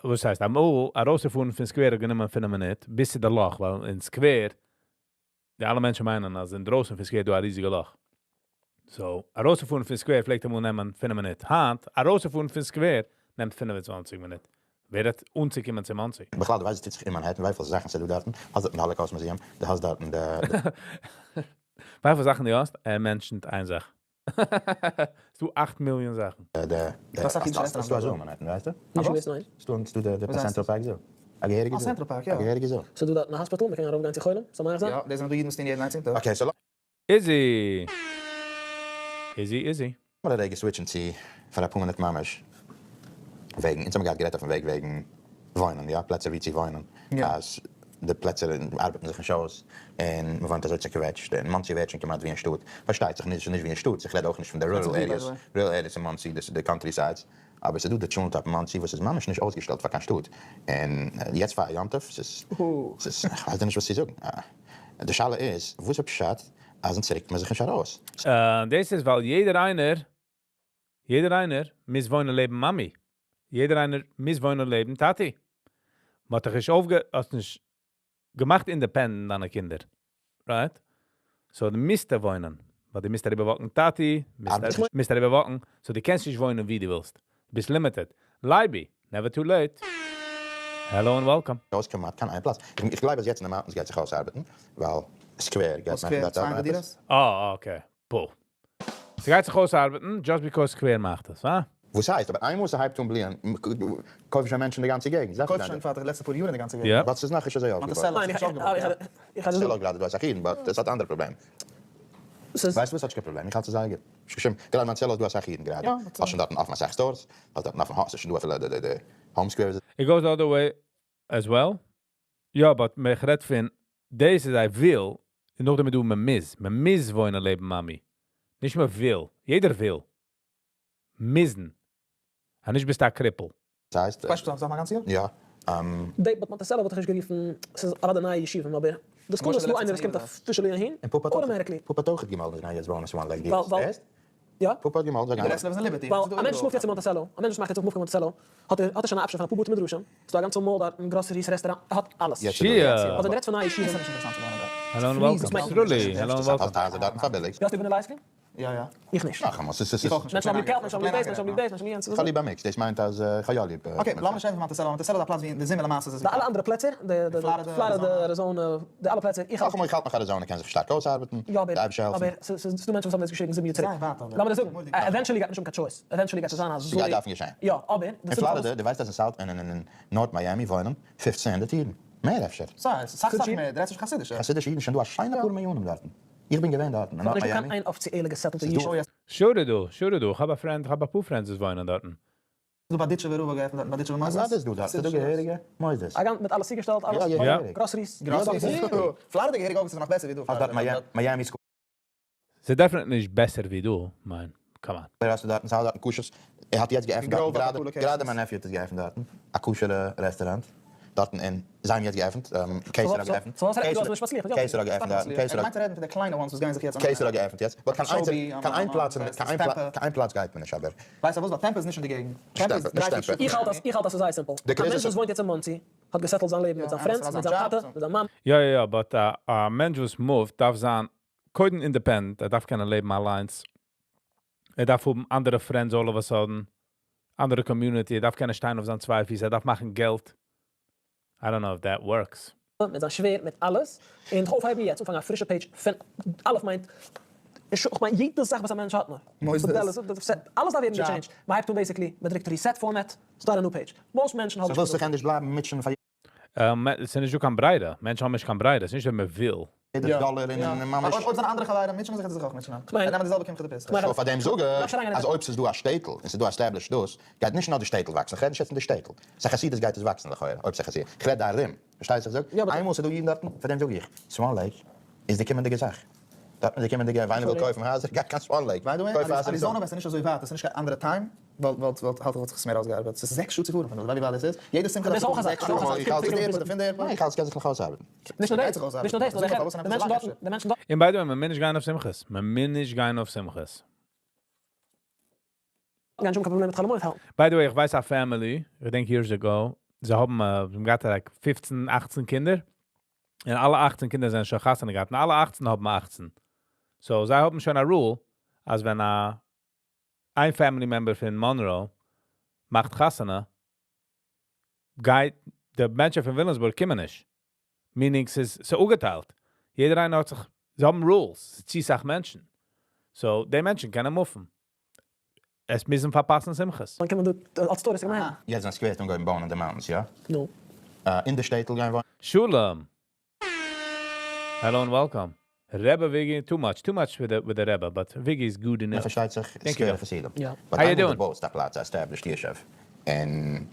Speaker 1: וואס הייסט? אמאל ארויסצופארן פון סקווער האט גענומען פינף מינוט ביז צו די לאך, ווייל אין סקווער, די אלע מענטשן מיינען אז אינדרויסן פון סקווער איז דא א ריזיגע לאך. So, ארויסצופארן פון סקווער פלעגט אמאל נעמען פינף מינוט. היינט, ארויסצופארן פון סקווער נעמט 25 מינוט. ווער האט אנצוקומען צו מאנסי?
Speaker 6: בכלל, דו ווייסט וואס טוט זיך אין מאנהעטן, וויפיל זאכן ס'איז דא דארטן? האסט דארטן די Holocaust Museum, דו האסט דארטן די.
Speaker 1: וויפיל זאכן דו האסט? ער mention ט איין זאך. ס'דא אכט מיליאן זאכן.
Speaker 6: די די ס'דא א zoo אין מאנהעטן, ווייסטו?
Speaker 8: נישט געוואוסט ניין.
Speaker 6: ס'דא די Central Park Zoo. א געהעריגע zoo.
Speaker 7: Central Park, יא.
Speaker 6: א געהעריגע zoo.
Speaker 8: ס'דא דארטן א hospital, מ'קען ארויפגיין צו חולים, שמח זיין.
Speaker 7: יא, דאס זענען דא אידן וואס טוען יעדן איינציגן טאג.
Speaker 6: Okay, so
Speaker 1: איזי! איזי איזי.
Speaker 6: לאמיר א רגע switch ן צו פאר אפאר מינוט ממש וועגן, אונז האבן געהאט גערעדט אויפן וועג וועגן וואוינען, יא, פלעצער ווי צו וואוינען, אז. די פלעצער ארבעטן זיך נישט אויס, און מען וואוינט אזוי צעקוועטשט, און מאנסי ווערט שוין כמעט ווי אין שטאט, פארשטייט זיך נישט ווי אין שטאט, איך רעד אויך נישט פון די rural areas, rural areas אין מאנסי, דאס איז די country sides, אבער ס'איז דא די טשולנט טאפ אין מאנסי וואס איז ממש נישט אויסגעשטעלט פאר קיין שטאט, און יעצט פאר א יום טוב, ס'איז, ס'איז, כ'ווייס דיר נישט וואס צו זאגן, די שאלה איז, וואס איז פשט אז אונז רוקט מען זיך נישט ארויס?
Speaker 1: דאס איז ווייל יעדער איינער, יעדער איינער מוז וואוינען לעבן מאמי, יעדער איינער מוז וואוינען לעבן טאטי. מ'האט דיך נישט אויפגע... האסט נישט געמאכט independent דיינע קינדער, right? So דו מוזט דא וואוינען, ווייל דו מוזט אריבער walk ן טאטי, מוזט אריבער walk ן, so דו קענסט נישט וואוינען ווי דו ווילסט, ביסט limited. לייבי, never too late. Hello and welcome.
Speaker 6: אויס כמעט קיין איין פלאץ. איך גלייב אז יעצט אין די mountains גייט זיך אויסארבעטן, ווייל סקווער גייט מאכן דארט עפעס.
Speaker 1: אה okay. פו. ס'גייט זיך אויסארבעטן just because סקווער מאכט עס, הא?
Speaker 6: וואס הייסט? אבער איינמאל ס'הייבט אן בליען קויפן שוין מענטשן די גאנצע געגנט.
Speaker 7: קויפן שוין פאר די לעצטע פאר יאר אין די גאנצע געגנט.
Speaker 6: But ס'איז נאכנישט אזוי אויפגעבויט. מאנטיסעלא גראדע דא אסאך אידן but עס האט אנדערע פראבלעמען. ווייסט וואס? האט נישט קיין פראבלעם, איך האלט ס'איז זייער גוט. נישט קיין שום, גראדע מאנטיסעלא איז דא אסאך אידן גראדע. האסט שוין דארטן אפן אסאך stores, האסט דארטן אפן האסט שוין דא אפילו די home square איז.
Speaker 1: It goes the other way as well. יא but איך רעד פון דאס איז א וויל, און נאכדעם איז דא מען מוז, מען מוז וואוינען לעבן מאמי, נישט מען וויל, יעדער וויל, מוזן, אז נישט ביסטו א cripple.
Speaker 6: ס'הייסט?
Speaker 7: ווייסט וואס זאגט מיין גאנץ יאר?
Speaker 6: יא.
Speaker 8: די but מאנטיסעלא וואלט איך נישט גערופן, ס'איז אוודאי נייע ישובים אבער דאס קומט אז ס'דא איינער וואס קומט officially אהין, automatically.
Speaker 6: פאפא האט אויך געמאלדן אז גייען יעצט בויען א סוואן לעיק דירות, הערסט?
Speaker 8: יא.
Speaker 6: פאפא האט געמאלדן זיי גייען.
Speaker 7: ברסלב איז אין ליבערטי.
Speaker 8: ווייל א מענטש move ט יעצט אין מאנטיסעלא, א מענטש וואס מאכט יעצט אויף move קיין מאנטיסעלא, האט ער האט ער שוין א option פון אפאר בתי מדרשים, ס'דא א גאנצע mall דארטן, groceries, רעסטוראנט, ער האט אלעס.
Speaker 1: שיע.
Speaker 8: אדער דו רעדסט פון נייע ישיבה.
Speaker 1: Hello and welcome. סרולי, hello and welcome.
Speaker 8: דו האסט ליב vanilla ice cream?
Speaker 7: יא יא.
Speaker 8: איך נישט.
Speaker 6: נאכאמאל, ס'איז ס'איז.
Speaker 7: איך אויך נישט.
Speaker 8: מענטשן האבן ליב קעלט, מענטשן האבן ליב דאס, מענטשן האבן ליב דאס, מענטשן האבן ליב יענץ.
Speaker 6: איך האב ליב א mix, דאס מיינט אז איך האב יא ליב.
Speaker 7: Okay, לאמיר נישט רעדן פון מאנטיסעלא, מאנטיסעלא איז א פלאץ ווי אין די זומער למעשה איז עס
Speaker 8: די אלע אנדערע פלעצער, די פלארידע, אריזאנע, די אלע פלעצער, איך האלט.
Speaker 6: נאכאמאל, איך האלט נאך אריזאנע קען זיך שטארק אויסארבעטן,
Speaker 8: יא אבער,
Speaker 6: די אייבערשטער העלפן.
Speaker 8: אבער ס'איז דא מענטשן וואס האבן דאס געשריגן זיבן יאר צוריק.
Speaker 7: זייער ווייט אבער.
Speaker 8: לאמיר דיר זאגן, eventually גייט נישט האבן קיין choice, eventually גייט עס זיין אזוי.
Speaker 6: ס'גייט דארפן געשען.
Speaker 8: יא, אבער, די
Speaker 6: אין
Speaker 8: סיבה פארוואס.
Speaker 6: פלארידע, דו ווייסט אז אין South און אין North מיאמי וואוינען פופצן הונדערט אידן. מער אפשר.
Speaker 7: ס'איז סאך סאך מער, דו רעדסט נישט חסידישע.
Speaker 6: חסידישע אידן, שוין דא א שיינע פאר מיליאנען דארטן. איך בין געווען דארטן אין
Speaker 8: ס'האט
Speaker 6: North
Speaker 8: נישט דא קיין
Speaker 6: מיאמי.
Speaker 8: איין אפיציעלע גע settle טע
Speaker 6: ס'איז דא
Speaker 8: ישוב.
Speaker 1: Sure דא, sure דא, איך האב א friend, איך האב אפאר friends וואס וואוינען דארטן.
Speaker 7: דא בארדיטשובער רב האט געעפנט דארטן בארדיטשובער מוסדות.
Speaker 6: אוודאי איז דא דארט, ס'איז דא געהעריגע מוסדות.
Speaker 8: א גאנץ מיט אלעס צוגעשטעלט, אלעס,
Speaker 6: יא, געהעריג.
Speaker 8: Groceries.
Speaker 7: Groceries. פלארידע געהעריג אויך איז נאך בעסער ווי דא.
Speaker 6: האסט דארט מיאמי school.
Speaker 1: ס'איז definitely נישט בעסער ווי דא, מיין, come on.
Speaker 6: ווער האסטו דארטן? ס'האט דארטן כשר'ס, ער האט יעצט געעפנט דארטן, גראדע, גראדע מיין nephew האט עס געעפנט דארטן, א כשר'ע רעסטוראנט, דארטן אין, זיי האבן יעצט געעפנט, קעיסער האט געעפנט, קעיסער האט געעפנט דארטן, קעיסער האט.
Speaker 7: ער מיינט צו רעדן פון די קליינע ones וואס גייען זיך יעצט
Speaker 6: קעיסער האט געעפנט יעצט, but קיין איין, קיין איין פלאץ, קיין איין פלאץ גייט מען נישט אבער.
Speaker 7: ווייסט פארוואס? ווייל טעמפא איז נישט אין די געגנט. טעמפא איז דריי פיר שעה.
Speaker 8: איך האלט אז, איך האלט אז ס'איז זייער simple. א מענטש וואס וואוינט יעצט אין מאנסי, האט גע settle ט זיין לעבן מיט זיין friends, מיט זיין טאטע, מיט זיין מאמע.
Speaker 1: יא יא יא, but א מענטש וואס move ט דארף זיין קודם independent, ער דארף קענען לעבן אליינס, ער דארף האבן אנדערע friends all of a sudden, אנדערע community, ער דארף קענען שטיין אויף זיין צוויי פיס, ער דארף מאכן געלט. I don't know if that works.
Speaker 8: מיט זיין שווער, מיט אלעס, און זיך אויפהייבן יעצט, אנפאנגען א פרישע page פון אלף מיינט, איך מיין יעדע זאך וואס א מענטש האט נאר,
Speaker 7: מוסדות,
Speaker 8: אלעס דארף ווערן גע change ט, מען הייבט אן basically, מען דרוקט reset format, start a new page, most מענטשן האבן
Speaker 6: So ווילסט זיך ענדערש בלייבן מוטשען פאר.
Speaker 1: ס'איז נישט דא קיין ברירה, מענטשן האבן נישט קיין ברירה, ס'איז נישט ווען מען וויל.
Speaker 6: יעדע דאלער און ממש.
Speaker 7: אויב זיינע אנדערע חברים מוטשענען זיך וועט ער זיך אויך מוטשענען. זיי נעמען די זעלבע קמחא דפסחא.
Speaker 6: So פאר דעם זאג איך אז אויב ס'איז דא א שטעטל און ס'איז דא established דאס, גייט נישט נאר די שטעטל וואקסן, כ'רעד נישט יעצט פון די שטעטל, ס'א חסידות גייט עס וואקסן לכאורה, אויב ס'א חסידות, כ'רעד די ארום, פארשטייסט וואס איך זאג? איינמאל ס'איז דא אידן דארטן, פאר דעם זאג איך, סוואן לעיק איז די קומענדיגע זאך, דארטן איז די קומענדיגע, ווען איינער וויל קויפן הייזער, גייט קיין סוואן לעיק,
Speaker 7: by the way,
Speaker 6: קויף הייזער אין
Speaker 7: אריזאנא ווען ס'איז נישט אזוי ווייט, עס איז נישט קיין אנדערע time, וואלט וואלט וואלט האלט איך וואלט זיך עס מער אויסגעארבעט, ס'איז זעקס שעה צו פארן פון דא, ווי ווייט דאס איז, יעדע שמחה דארף פארן זעקס שעה,
Speaker 6: איך האלט
Speaker 7: פון די airport פון די airport.
Speaker 6: איך האלט ס'קען זיך נאך אויסארבעטן.
Speaker 8: נישט נאר דאס, נישט נאר דאס, נאר די מענטשן דארטן, די מענטשן דארטן.
Speaker 1: און by the way, מען מוז נישט גיין אויף שמחות, מען מוז נישט גיין אויף שמחות.
Speaker 8: גיין נישט האבן קיין פראבלעם מיט חול המועד האלטן.
Speaker 1: By the way, איך ווייס א family, איך דענק years ago, זיי האבן זיי האבן געהאט like פופצן אכצן קינדער, און אלע אכצן קינדער זענען שוין חתונה געהאט, און אלע אכצן האבן אכצן. So זיי האבן שוין א rule אז ווען א איין family member פון מאנרא מאכט חתונה, גייט די מענטשן פון וויליאמסבורג קומען נישט. Meaning ס'איז אפגעטיילט. יעדער איינער האט זיך, זיי האבן rules, ס'איז צו סאך מענטשן. So די מענטשן קענען move ן. עס מוזן פארפאסן שמחות.
Speaker 8: מען קען דא אלס tourist געמיינט.
Speaker 6: יעצט ווען סקווער האט אנגעהויבן בויען אין די mountains, יא?
Speaker 8: נו.
Speaker 6: אין די שטעטל גיין וואוינען.
Speaker 1: שלום! Hello and welcome. רעבע וויגי, too much, too much with די רעבע, but וויגי איז good enough.
Speaker 6: פארשטייט זיך, סקווערע חסידים.
Speaker 8: יא.
Speaker 6: But
Speaker 1: How you
Speaker 6: איינמאל דו
Speaker 1: doing?
Speaker 6: בויסט א פלאץ, א established ישוב, און.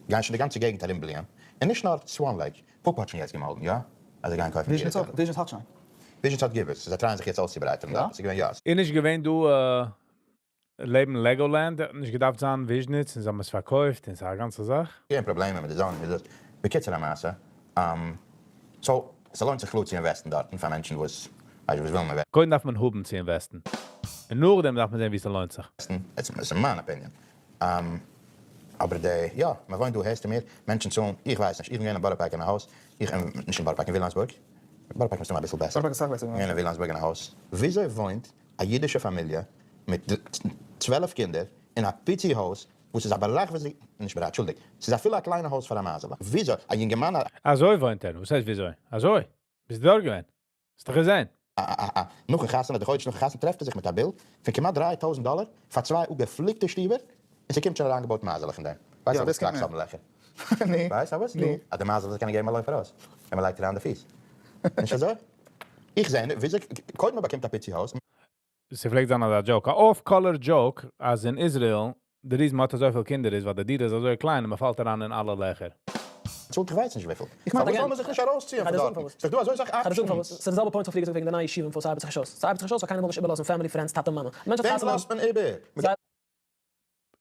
Speaker 6: גייען שוין די גאנצע געגנט ארומבליען, און נישט נאר סוואן לעיק, פאפא האט שוין יעצט געמאלדן, יא? אז זיי גייען קויפן
Speaker 7: וויזשניץ
Speaker 6: דירות
Speaker 7: אויך, וויזשניץ האט שוין.
Speaker 6: וויזשניץ האט געוויס, זיי try ען זיך יעצט אויסצוברייטערן דארט, ס'איז געווען יא.
Speaker 1: איז נישט געווען דא לעבן לעגאלענד האט נישט געדארפט זיין וויזשניץ און זיי האבן עס פארקויפט און ס'איז א גאנצע זאך.
Speaker 6: געווען פראבלעמען מיט די zoning מיט דאס, בקיצור המעשה, so ס'לוינט זיך קלאר צו invest ן דארטן פאר מענטשן וואס ווייסט וואס ווילן invest ן.
Speaker 1: קודם דארף מען האבן צו invest ן און נאכדעם דארף מען זען ווי ס'לוינט זיך.
Speaker 6: עס איז מיין opinion. אבער די יא, מען וואוינט דא הערסטו מיר, מענטשן צאלן, איך ווייס נישט, איך בין געווען אין בארא פארק אין א הויז, איך נישט אין בארא פארק אין ווילאמסבורג, בארא פארק מסתמא אביסל בעסער,
Speaker 7: בארא פארק איז אסאך בעסער
Speaker 6: געווען אין ווילאמסבורג אין א הויז, וויאזוי וואוינט א אידישע פאמיליע מיט 12 קינדער אין א פיצי הויז וואס איז א ברחבות, נישט ברחבות, אנטשולדיגט, ס'איז אפילו א קליינע הויז פאר א מייזעלע, וויאזוי א יונגערמאן א.
Speaker 1: אזוי וואוינט ער? וואס הייסט וויאזוי? אזוי? ביסט דארט געווען? האסט דאך געזען.
Speaker 6: א א א נאכן חתונה, די חודש נאכן חתונה טרעפט ער זיך מיט א bill פון כמעט 3000 דאלער פאר צוויי אפגעפליקטע שטיבער, און ס'קומט שוין אריינגעבויט מייזעלעך אין דעם. ווייסט
Speaker 7: יא,
Speaker 6: וואס
Speaker 7: דאס קומט
Speaker 6: trucks
Speaker 7: מיר.
Speaker 6: האבן לעכער?
Speaker 7: ני.
Speaker 6: ווייסט וואס?
Speaker 7: ני.
Speaker 6: אז די מייזעלעך קענען געבן א לויף ארויס ווען מ'לייגט אריין די פיס. נישט אזוי? איך זע נישט וויאזוי קודם מ'באקומט א פיצי הויז.
Speaker 1: ס'פלעגט זיין אזא joke, א off-color joke, אז אין איזריעל די reason מ'האט אזויפיל קינדער איז ווייל די דירה איז אזוי קליין און מ'פאלט אריין אין אלע לעכער.
Speaker 6: צאלט איך ווייס נישט וויפיל.
Speaker 7: איך מיין
Speaker 6: פארוואס זאל
Speaker 7: again.
Speaker 6: מען זיך נישט ארויסציען פון דארטן? ס'איז דאך דא אזוי סאך options.
Speaker 8: ס'איז די זעלבע point פון פריער געזאגט וועגן די נייע ישיבה און פארוואס ס'ארבעט זיך נישט אויס. ס'ארבעט זיך נישט אויס ווייל קיינער וויל נישט איבערלאזן family friends טאטע מאמע. א מענטש האט
Speaker 6: וועם
Speaker 8: חתונה
Speaker 6: לאזט מען איבער?
Speaker 8: זיי.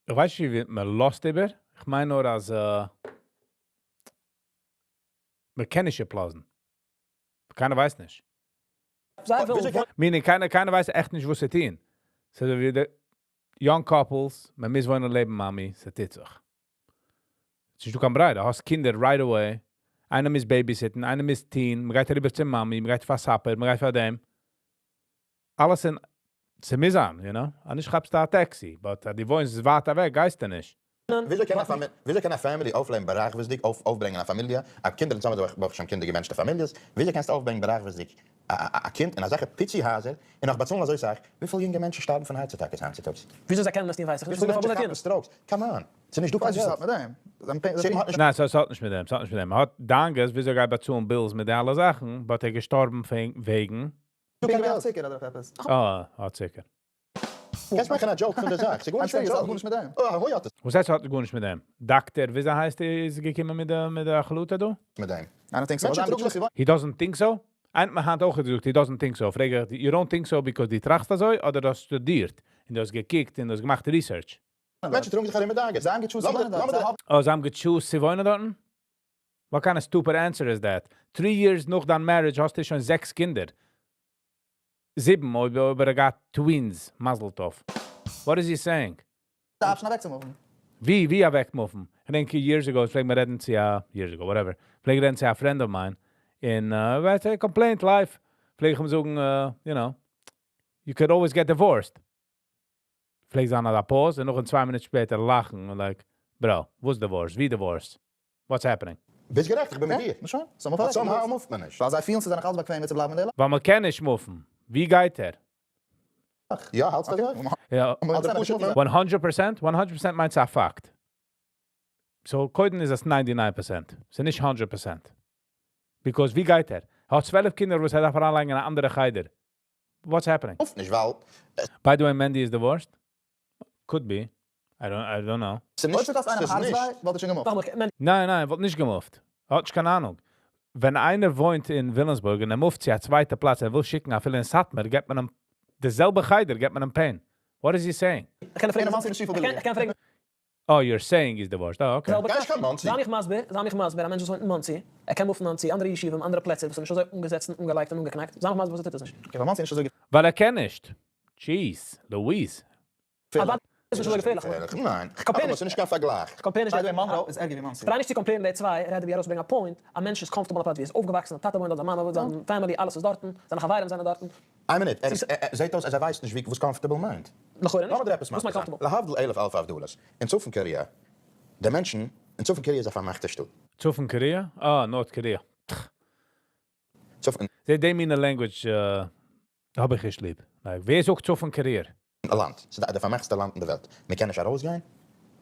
Speaker 1: איך ווייס נישט ווי מען לאזט איבער, איך מיין נאר אז מען קען נישט איבערלאזן. קיינער ווייסט נישט.
Speaker 8: זיי ווילן.
Speaker 1: Meaning קיינער קיינער ווייסט עכט נישט וואס צו טון. ס'איז ווי די young couples, מען מוז וואוינען לעבן מאמי, ס'טוט זיך. ס'איז נישטא קיין ברירה, האסט קינדער right away, איינער מוז babysit ן, איינער מוז טון, מ'גייט אריבער צו מאמי, מ'גייט פאר supper, מ'גייט פאר דעם. אלעס אין, ס'מוז זיין, you know? אז נישט כאפסטו א taxi, but אז דו וואוינסט ווייט אוועק גייסטו נישט.
Speaker 6: וויאזוי קען א פאמיליע, וויאזוי קען א family אויפלעבן ברחבות'דיג, אויף אויפברענגען א פאמיליע, א קינדער אונז האבן דאך ברוך השם קינדער געבענטשטע פאמיליעס, וויאזוי קענסטו אויפברענגען ברחבות'דיג א א קינד אין אזעלכע פיצי הייזער און נאך באצאלן אזוי סאך, וויפיל יונגע מענטשן שטארבן פון הארץ אטאקעס היינט צוטאגס?
Speaker 8: וויאזוי זיי קענען עס טון ווייס איך נישט,
Speaker 6: וויפיל
Speaker 8: פארוואס
Speaker 6: מענטשן
Speaker 8: זיי טוען
Speaker 6: כאפן
Speaker 8: עס?
Speaker 6: strokes? Come on, ס'איז נישט דא קיין
Speaker 7: ווייס נישט
Speaker 6: געלט.
Speaker 7: וואס ס'האט מיט דעם.
Speaker 6: ס'האט נישט.
Speaker 1: ניין, ס'האט נישט מיט דעם, ס'האט נישט מיט דעם. מ'האט דאגות וויאזוי גייט באצאלן bills מיט די אלע זאכן, but ער איז געשטארבן פון וועגן.
Speaker 6: דא קיין
Speaker 7: האט
Speaker 6: געלט.
Speaker 7: צוקער אדער עפעס.
Speaker 1: אה, האט צוקער.
Speaker 6: קענסט מאכן א joke פון די זאך, ס'איז גארנישט קיין joke.
Speaker 7: גארנישט מיט דעם.
Speaker 6: אה, הוי האט עס.
Speaker 1: וואס הייסט האט גארנישט מיט דעם? דאקטער, וויאזוי הייסט ער איז געקומען מיט די מיט די החלטה דא?
Speaker 6: מיט דעם.
Speaker 7: I don't think so.
Speaker 6: מענטשן טראגן זיך.
Speaker 1: He doesn't think so? איינער האט מיר היינט אויך געזאגט he doesn't think so. פרעג איך, you don't think so because דו טראכסט אזוי אדער דו האסט שטודירט און דו האסט געקוקט און דו האסט געמאכט research?
Speaker 6: מענטשן טראגן זיך ארום מיט דאגות.
Speaker 7: זיי האבן גע choose ט צו וואוינען דארט. זיי האבן.
Speaker 1: אה, זיי האבן גע choose ט צו וואוינען דארטן? What kind of stupid answer is that? Three years נאך דיין marriage האסטו שוין זעקס קינדער. זיבן אויב אויב ער האט געהאט twins, מזל טוב. What is he saying?
Speaker 7: די option אוועקצו move ן.
Speaker 1: ווי ווי אוועק move ן? כ'דענק years ago פלעג מען רעדן צו א, years ago, whatever, פלעג רעדן צו א friend of mine, און ווייסט ער complained life, פלעג איך אים זאגן, you know, you could always get divorced. פלעגט זיין אזא pause, און נאך אין צוויי מינוט שפעטער לאכן, און like, bro, וואס divorce? ווי divorce? What's happening?
Speaker 6: ביסט גערעכט, איך בין מיט דיר.
Speaker 7: נו שוין, זאל מען פארעכטן.
Speaker 6: But somehow move ט מען נישט.
Speaker 7: ווייל זיי פילן ס'איז זיי נאך אלץ באקוועמער צו בלייבן אין די
Speaker 1: ווייל מען קען נישט move ן. ווי גייט ער?
Speaker 6: יא, האלטסט אזוי?
Speaker 1: יא.
Speaker 6: אדער פשוט מען.
Speaker 1: 100 percent? 100 percent מיינט ס'איז א פאקט. So קודם איז עס 99 percent. ס'איז נישט 100 percent. Because ווי גייט ער? ער האט 12 קינדער וואס ער דארף אריינלייגן אין א אנדערע חדר. What's happening?
Speaker 6: Move ט נישט ווייל.
Speaker 1: By the way, Mandy is divorced? Could be. I don't know.
Speaker 6: ס'איז
Speaker 7: אויב
Speaker 6: נישט.
Speaker 7: ס'קאסט איינעם
Speaker 6: ס'איז
Speaker 7: הארץ
Speaker 6: נישט.
Speaker 7: וויי, וואלט ער שוין גע move ט.
Speaker 8: נאכאמאל, Mandy.
Speaker 1: ניין, ניין, וואלט נישט גע move ט. האט נישט קיין אהנונג. ווען איינער וואוינט אין וויליאמסבורג און ער move ט צו א צווייטע פלאץ, ער וויל שיקן אפילו אין סאטמאר, געבט מען אים די זעלבע חדר, געבט מען אים pain. What is he saying?
Speaker 8: איך קען פרעגן.
Speaker 7: אין מאנסי איז נישט צופיל
Speaker 8: איך קען
Speaker 7: ביליגער.
Speaker 8: איך קען פרעגן.
Speaker 1: Oh, you're saying he's divorced. Oh, okay.
Speaker 8: זעלבע
Speaker 6: גיי נישט קיין מאנסי.
Speaker 8: זיי מיך מסביר, זיי מיך מסביר, א מענטש וואס וואוינט אין מאנסי, ער קען move ן צו אנדערע ישובים, אנדערע פלעצער וואס איז נישט אזוי אנגעזעצט און אנגעלייגט און אנגעקנאקט. זיי מיך מסביר וואס ער טוט עס נישט.
Speaker 7: Okay, ווייל מאנסי איז נישט אזוי
Speaker 1: ווייל ער קען נישט. Jeez, Louise.
Speaker 8: אבער איז נישט אזוי געפערליך.
Speaker 6: געפערליך? ניין.
Speaker 8: איך compare
Speaker 6: אבער
Speaker 8: נישט.
Speaker 6: ס'איז נישט קיין פארגלייך.
Speaker 8: איך compare נישט.
Speaker 7: By the way, מאנרא איז ערגער ווי מאנסי.
Speaker 8: איך try נישט צו compare ן די צוויי, רעד ווי ארויסברענגען א point, א מענטש איז comfortable א פלאץ ווי ער איז אויפגעוואקסן, זיין טאטע וואוינט דארט, זיין מאמע וואוינט, זיין family, אלעס איז דארטן, זיינע חברים זענען דארטן.
Speaker 6: איין מינוט, ער איז, ער זעט אויס אז ער ווייסט נישט ווי וואס comfortable מיינט.
Speaker 8: לכאורה נישט.
Speaker 6: לאמיר דיר עפעס
Speaker 8: וואס מיינט
Speaker 6: מסביר זיין.
Speaker 8: comfortable?
Speaker 6: להבדיל אלף אלפי הבדלות, אין צפון קאריע, די מענטשן, אין צפון קאריע איז א פארמאכטע שטאט.
Speaker 1: צפון קאריע? אה, North Korea.
Speaker 6: צפון.
Speaker 1: זיי די מינע language האב איך נישט ליב. Like, ווער זאגט צפון קאריע?
Speaker 6: לאנד. ס'איז די פארמאכטסטע לאנד אין די וועלט. מען קען נישט ארויסגיין.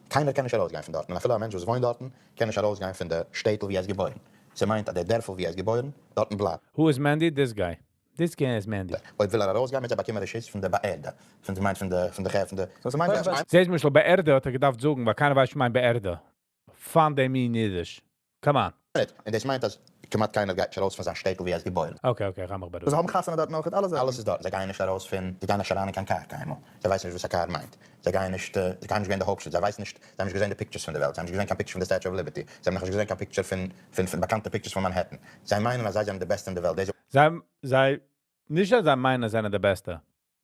Speaker 6: קיינער קען נישט ארויסגיין פון דארטן. און אפילו א מענטש וואס וואוינט דארטן, קען נישט ארויסגיין פון די שטעטל וואו ער איז געבוירן. ס'מיינט אז דער דערפל וואו ער איז געבוירן, דארטן בלייבט.
Speaker 1: Who is Mandy? This guy. This guy is Mandy.
Speaker 6: אויב וויל ער ארויסגיין, מוז ער באקומען רשות פון די באערדע. פון די מיינט פון די פון די פון די.
Speaker 7: So ס'מיינט
Speaker 1: זעהסט למשל באערדע האט ער געדארפט זאגן, ווייל קיינער ווייסט נישט מיין באערדע. פון דעם מין אידיש. Come on.
Speaker 6: און דאס מיינט אז כמעט קיינער גייט נישט ארויס פון זיין שטעטל ווי ער איז געבוירן.
Speaker 1: Okay, okay, איך מיך בארואיגן.
Speaker 7: זיי האבן חתונה דארט נאך, אלעס
Speaker 6: אלעס איז דארט. זיי גייען נישט ארויס פון, זיי גייען נישט אריין אין קיין קאר קיינמאל. זיי ווייסן נישט וואס א קאר מיינט. זיי גייען נישט, זיי גייען נישט געווען די הויפטשטאט. זיי ווייסן נישט, זיי האבן נישט געזען די pictures פון די וועלט. זיי האבן נישט געזען קיין picture פון די Statue of Liberty. זיי האבן נאכנישט געזען קיין picture פון, פון, פון באקאנטע pictures פון מאנהעטן. זיי מיינען אז זיי זענען די בעסטע אין די וועלט. דאס
Speaker 1: זיי, זיי, נישט אז זיי מיינען זענען די בעסטע.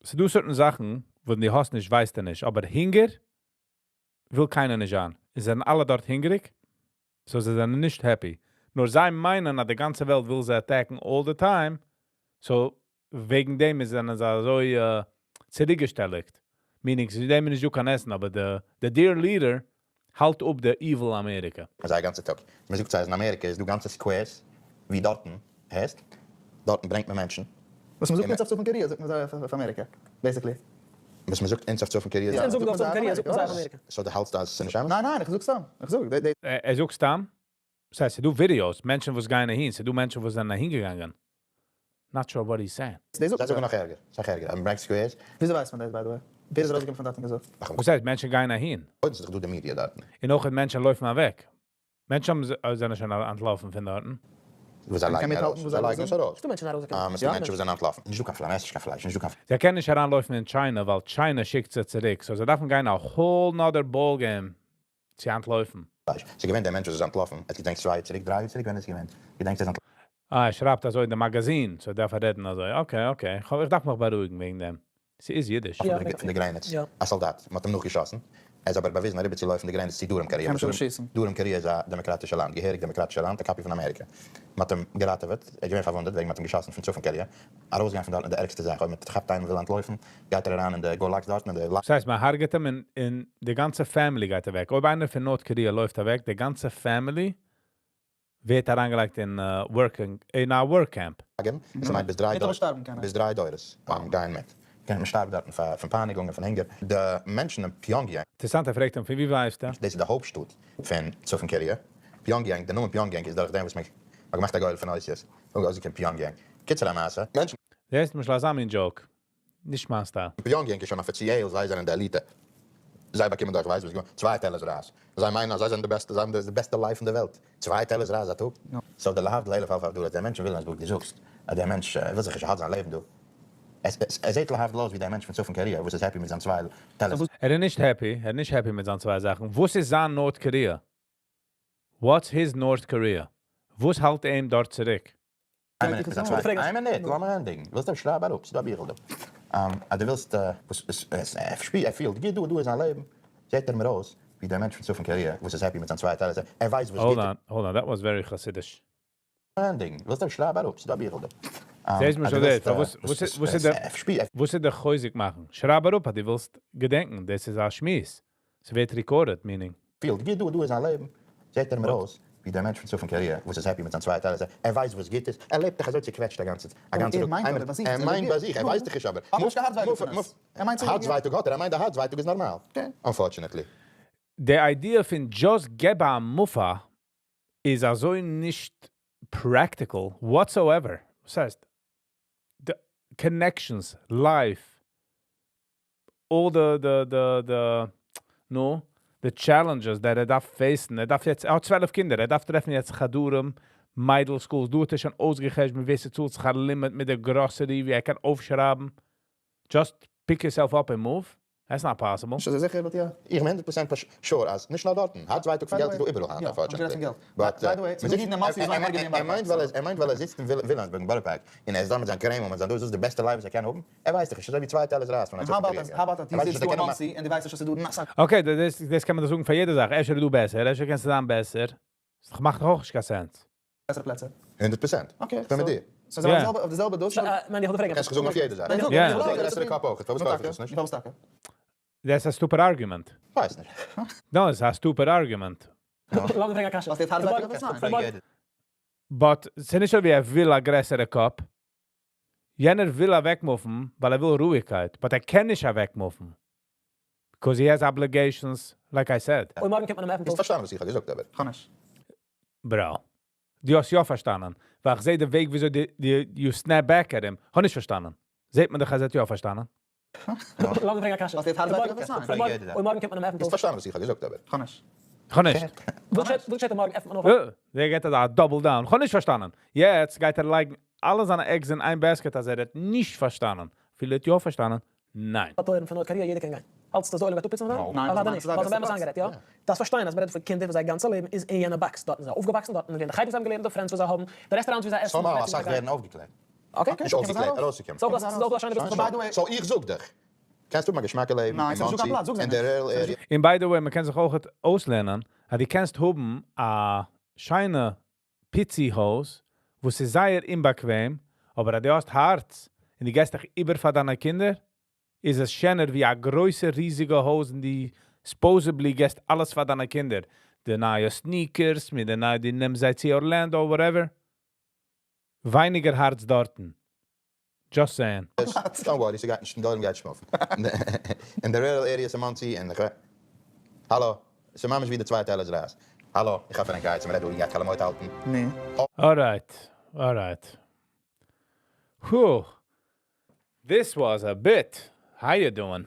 Speaker 1: ס'דא certain זאכן, וואס דו האסט נישט, ווייסטו נישט. אבער הונגער וויל קיינער נישט זיין. זיי זענען אלע דארט הונגעריג, so זיי זענען נישט happy. נאר זיי מיינען, אז די גאנצע וועלט וויל זיי attack ן all the time, so וועגן דעם זענען זיי אזוי צוריקגעשטעלט. Meaning, זיי נעמען נישט דא קיין עסן, אבער the dear leader האלט אפ די evil אמעריקע.
Speaker 6: אזא גאנצע טאג. מען זאגט אז אין אמעריקע איז דא גאנצע squares, ווי דארטן, הערסט? דארטן ברענגט מען מענטשן.
Speaker 7: וואס מען זאגט אונז אויף צפון קאריע, זאגט מען זיי אויף אמעריקע, basically.
Speaker 6: וואס מען זאגט אונז אויף צפון קאריע,
Speaker 8: זאגט מען אויף צפון קאריע, זאגט מען זיי אויף אמעריקע.
Speaker 6: So דו האלטסט אז ס'איז נישט אמת?
Speaker 7: ניין, ניין, איך זאג סתם. איך זאג, די, די.
Speaker 1: ער זאגט סתם? דאס הייסט, ס'דא videos, מענטשן וואס גייען אהין, ס'דא מענטשן וואס זענען אהין געגאנגען. Not sure what he's saying.
Speaker 7: זיי
Speaker 6: זיי זאגן נאך ערגער. ס'איז ערגער. אז מען ברענגט squares.
Speaker 7: וויאזוי ווייסט מען דאס, by the way? ווער איז ארויסגעקומען פון דארט און געזאגט?
Speaker 1: וואס הייסט, מענטשן גייען אהין?
Speaker 6: קודם איז דאך דא די מידיע דארטן.
Speaker 1: און אויך מענטשן לויפן אוועק. מענטשן האבן זענען שוין אנטלאפן פון דארטן.
Speaker 6: וואס זיי לייגן ארויס, זיי לייגן עס ארויס.
Speaker 8: ס'דא מענטשן ארויסגעקומען.
Speaker 6: עס איז מענטשן וואס זענען אנטלאפן. נישט דא קיין פלייש, נישט קיין פלייש, נישט דא קיין.
Speaker 1: זיי קענען נישט אריינלויפן אין China, ווייל China שיקט זיי צוריק. So זיי דארפן גיין א whole nother ball game צו אנטלויפן.
Speaker 6: פלייש. ס'איז געווען דער מענטש וואס איז אנטלאפן. ער האט געדענקט 2 יאר צוריק, 3 יאר צוריק, ווען איז עס געווען? געדענקט ער איז אנטלאפן.
Speaker 1: אה, ער שרייבט אזוי אין די magazine, so דארף ער רעדן אזוי. Okay, okay. איך דארף מיך בארואיגן וועגן דעם. ס'איז אידיש.
Speaker 6: פון די גרעניץ, א סאלדאט, מ'האט אים נאכגעשאסן, ער איז אבער באוויזן אריבערצולויפן די גרעניץ צו דרום קאריע. דרום קאריע איז א דעמאקראטישע לאנד, געהעריג דעמאקראטישע לאנד, א copy פון אמעריקע. מ'האט אים געראטעוועט, ער איז געווען פארוואונדעט וועגן מ'האט אים געשאסן פון צפון קאריע. ארויסגיין פון דארט איז די ערגסטע זאך, אויב מ'כאפט איינעם וויל אנטלויפן, גייט ער אריין אין די gulags דארט, אין די.
Speaker 1: דאס הייסט, מ'הרג'עט אים און די גאנצע family גייט אוועק. אויב איינער פון North Korea לויפט אוועק, די גאנצע family ווערט אריינגעלייגט אין working, אין א work camp.
Speaker 6: עס מיינט ביז 3 דורות, ביז 3 דורות גייען מיט. קען מען שטארבן דארטן פון פייניגונג און פון הונגער. די מענטשן אין פיאנגיאנג.
Speaker 1: אינטערעסאנט, ער פרעגט אים, פון ווי ווייסטו?
Speaker 6: דאס איז די הויפטשטאט פון צפון קאריע. פיאנגיאנג, דער נאמען פיאנגיאנג איז דורך דעם וואס מען האט געמאכט א גורל פון אותיות. אויסגעקומען פיאנגיאנג. קיצור המעשה, מענטשן.
Speaker 1: דאס איז למשל אזא מין joke. נישט מיין style.
Speaker 6: פיאנגיאנג איז שוין אפיציעל, זיי זענען די עליטע. זיי באקומען דורך ווייס וואס געווארן, צוויי טעלערס רייז. זיי מיינען אז זיי זענען די בעסטע, זיי האבן די בעסטע life אין די וועלט. צוויי טעלערס רייז א טאג. So די להבדיל אלף אלפי הבדלות, די מענטשן ווילן אז דו זאגסט אז דער מענטש וויל זיך נישט, ער האט זיין לעבן דא. עס זעט להבדיל אויס ווי דער מענטש פון צפון קאריע וואס איז happy מיט זיין צוויי טעלערס.
Speaker 1: ער איז נישט happy, ער איז נישט happy מיט זיין צוויי זאכן. וואס איז זיין North Korea? What's his North Korea? וואס האלט אים דארט צוריק?
Speaker 6: איין מינוט, מיט זיין צוויי. איין מינוט, לאמיר ענדיגן. ווילסט אים שרייב אראפ, ס'דא א ביכל דא. אז דו ווילסט, וואס ער פילט גוט דא, דא איז זיין לעבן. זעט ער מיר אויס ווי דער מענטש פון צפון קאריע וואס איז happy מיט זיין צוויי טעלערס. ער ווייסט וואס גוט.
Speaker 1: Hold on, hold on, that was very חסידיש.
Speaker 6: ענדיגן. ווילסט אים שרייב אראפ, ס'דא א ביכל דא.
Speaker 1: זעסט מיר שוין דאס, פארוואס, וואס איז דער, וואס איז דער חוזק מאכן? שרייב אראפ אז דו ווילסט געדענקן, דאס איז א שמועס. ס'ווערט recorded, meaning.
Speaker 6: פילט גוט דא, דא איז זיין לעבן. זעט ער מיר אויס ווי דער מענטש פון צפון קאריע וואס איז happy מיט זיין צוויי טעלערס. ער ווייסט וואס גוט איז, ער לעבט דאך אזוי צוקוועטשט א גאנצע א גאנצע טאג. ער מיינט ביי זיך, ער ווייסט דאך נישט אבער. הארץ ווייטאג האט ער, ער מיינט די הארץ ווייטאג איז נארמאל. Unfortunately.
Speaker 1: די idea פון just געב א move איז אזוי נישט practical whatsoever. וואס הייסט? די connections, life, all the, the, the, the, no, the challenges that ער דארף face ן. ער דארף יעצט, ער האט 12 קינדער, ער דארף טרעפן יעצט חדרים, מיידל schools, דא האט ער שוין אויסגעחשבונט ווער ס'צאלט שכר לימוד מיט די grocery, ווי ער קען אויפשרייבן. Just pick yourself up and move. That's not possible.
Speaker 7: נישט אזוי זיכער, but יא.
Speaker 6: איך בין 100% sure אז נישט נאר דארטן, הארץ ווייטאג פון געלט איז דא איבעראל היינט, unfortunately. But, ער מיינט ווייל ער מיינט ווייל ער זיצט אין וויליאמסבורג אין בארא פארק, און ער איז דא מיט זיין קרעמל און מיט זיין דאס, דאס איז די בעסטע life וואס ער קען האבן, ער ווייסט דאך נישט, אזוי ווי צוויי טעלערס רייז פון א צפון קאריע.
Speaker 7: How about אז דו זיצט דא אין מאנסי און דו ווייסט נישט אז ס'איז דא נאך סאך.
Speaker 1: Okay, דאס קען מען דאך זאגן פאר יעדע זאך, אפשר איז דא בעסער, אפשר קענסטו זיין בעסער. ס'דאך מאכט דאך אויך נישט קיין sense.
Speaker 7: בעסערע פלעצער.
Speaker 6: 100%.
Speaker 7: Okay,
Speaker 6: איך בין מיט דיר.
Speaker 7: So זיי זענען אויף די זעלבע דאס.
Speaker 8: מיין איך האב די פרעגן.
Speaker 6: קענסט זאגן אויף יעדע זאך.
Speaker 1: יא.
Speaker 6: גרעסערע קאפ אויך, פארוואס קויף איך עס נישט?
Speaker 7: פארוואס טאקע?
Speaker 1: דאס איז א stupid argument.
Speaker 6: ווייס נישט.
Speaker 1: No, ס'איז א stupid argument.
Speaker 8: לאמיר פרעגן א קשיא.
Speaker 7: האסט יעצט הארץ ווייטאג אויף עס? ניין.
Speaker 1: But ס'איז נישט אזוי ווי ער וויל א גרעסערע קאפ. יענער וויל אוועקמופן, ווייל ער וויל רואיגקייט. But ער קען נישט אוועקמופן. Because he has obligations, like I said.
Speaker 8: און מארגן קומט מען אים עפענען.
Speaker 6: האסט פארשטאנען וואס איך האב געזאגט אבער?
Speaker 7: כ'האב נישט.
Speaker 1: Bro. דו האסט יא פארשטאנען. ווייל איך זע די וועג וויאזוי דו, you snap back at him. האב נישט פארשטאנען. זעט מען דאך אז ער האט יא פארשטאנען.
Speaker 8: לאמיר פרעגן א קשיא.
Speaker 7: האסט יעצט הארץ ווייטאג אויף עס? ניין.
Speaker 8: און מארגן קומט מען אים עפענען.
Speaker 6: האסט פארשטאנען וואס איך האב געזאגט אבער?
Speaker 7: כ'האב נישט.
Speaker 1: כ'האב נישט.
Speaker 8: וואס געשעט מארגן עפנט מען אויף א.
Speaker 1: דער געט א double down. איך האב נישט פארשטאנען. יעצט גייט ער לייגן אלע זיינע eggs אין איין basket אז ער האט נישט פארשטאנען. אפילו ער האט יא פארשטאנען, ניין.
Speaker 8: טויערן פון North Korea יעדער קען גיין. האלטסט אז די עולם גייט אפפוצן פון דארט? אוודאי נישט. ווייל זיי האבן באמת איינגערעדט, יא? דארפסט פארשטיין אז מ'רעדט דא פון קינדער וואס זייער גאנצע לעבן איז אין יענע box. דארטן זיי אויפגעוואקסן, דארטן געווען די חדר וואס זיי האבן געלערנט, די friends וואס זיי האבן, די restaurants ווי זיי עסן, די
Speaker 6: somehow
Speaker 8: פלעצער ווי זיי
Speaker 6: אסאך
Speaker 8: גייען.
Speaker 6: ווערן אויפגעקלערט.
Speaker 8: Okay,
Speaker 6: נישט אויפגעקלערט, ארויסגעקומען.
Speaker 8: ס'איז אויך דא א שיינע ביסל פון ביידע.
Speaker 6: So איך זאג דיך, קענסט האבן א געשמאקע לעבן אין מאנסי, אין די rural area.
Speaker 1: און by the way, מ'קען זיך אויך אויסלערנען אז דו קענסט האבן א שיינע פיצי הויז וואס איז זייער אומבאקוועם, אבער אז דו האסט הארץ און דו געבסט דיך איבער פאר דיינע קינדער, איז עס שענער ווי א גרויסע ריזיגע הויז און דו supposedly געבסט אלעס פאר דיינע קינדער, די נייע sneakers, מיט די נייע, דו נעמסט זיי צו Orlando, whatever. ווייניגער הארץ דארטן. Just saying.
Speaker 6: Don't worry, ס'גייט נישט, דארטן גייט שלאפן. אין די rural areas אין מאנסי, און איך. האלא, ס'איז ממש ווי די צווייטע עלעז רייז. האלא, איך האב פאר ענק גייט, מ'רעדט דא, גייט חול המועד האלטן.
Speaker 7: ני.
Speaker 1: Alright, alright. Whew. This was a bit. How you doing?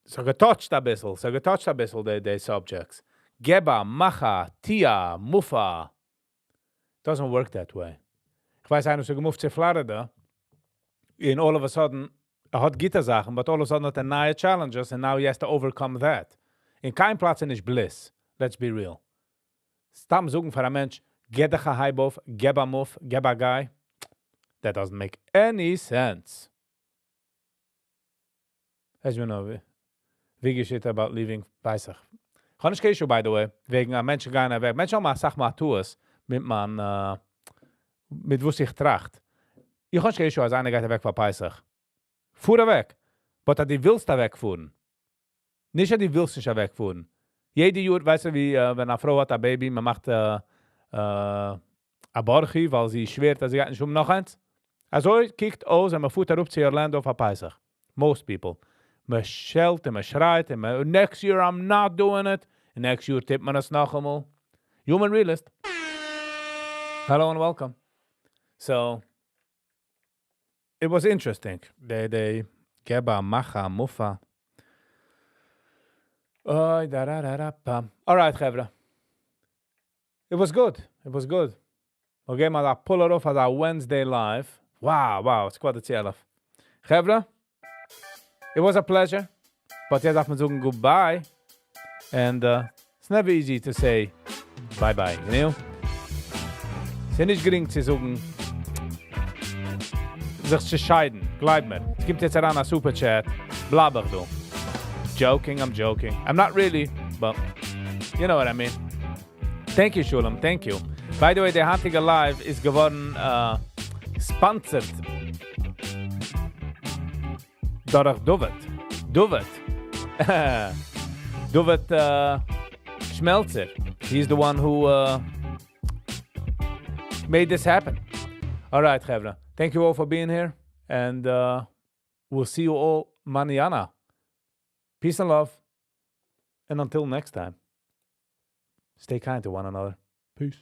Speaker 1: ס'האט גע touch ט א ביסל, ס'האט גע touch ט א ביסל די, די subjects. געב א, מאך א, טו א, move א. Doesn't work that way. איך ווייס איינער וואס האט גע move ט צו Florida, און all of a sudden, ער האט גוטע זאכן, but all of a sudden האט ער נייע challenges, and now he has to overcome that. אין קיין פלאץ איז נישט bliss. Let's be real. סתם זאגן פאר א מענטש, געב דיך א הייב אויף, געב א move, געב א גיי. That doesn't make any sense. As you know, ווי געשעט about leaving פסח. איך האב נישט קיין issue, by the way, וועגן א מענטש גייען אוועק. מענטשן האבן א סאך מאל טעות מיט מיין, מיט וואס איך טראכט. איך האב נישט קיין issue, אז איינער גייט אוועק פאר פסח. פאר אוועק. But אז דו ווילסט אוועקפארן. נישט אז דו ווילסט נישט אוועקפארן. יעדע יאר, ווייסטו, ווי, ווען א פרוי האט א baby, מען מאכט א ברכי, ווייל זי שווערט, אז זי גייט נישט האבן נאך איינס. אזוי קוקט אויס, ווען מען פארט אראפ צו Orlando פאר פסח. Most people. מען שעלט און מען שרייט און מען, next year I'm not doing it. And next year טוט מען עס נאכאמאל. Human realist. Hello and welcome. So, it was interesting. די, געב א, מאך א, move א. אוי, da da da da pam. All right, חברה. It was good. It was good. Okay, מיר pull it off as a Wednesday live. Wow, it's quarter to 11. חברה, it was a pleasure. But יעצט דארף מען זאגן goodbye. And it's never easy to say bye-bye, you know? ס'איז נישט גרינג צו זאגן, זיך צו שיידן. גלייב מיר. עס קומט יעצט אריין א super chat. בלייב איך דא. Joking, I'm joking. I'm not really, but you know what I mean. Thank you, Shulam. Thank you. By the way, די היינטיגע live איז געווארן sponsored דורך David. David. David Schmelzer. He's the one who made this happen. All right, חברה. Thank you all for being here. And we'll see you all mañana. Peace and love. And until next time, stay kind to one another. Peace.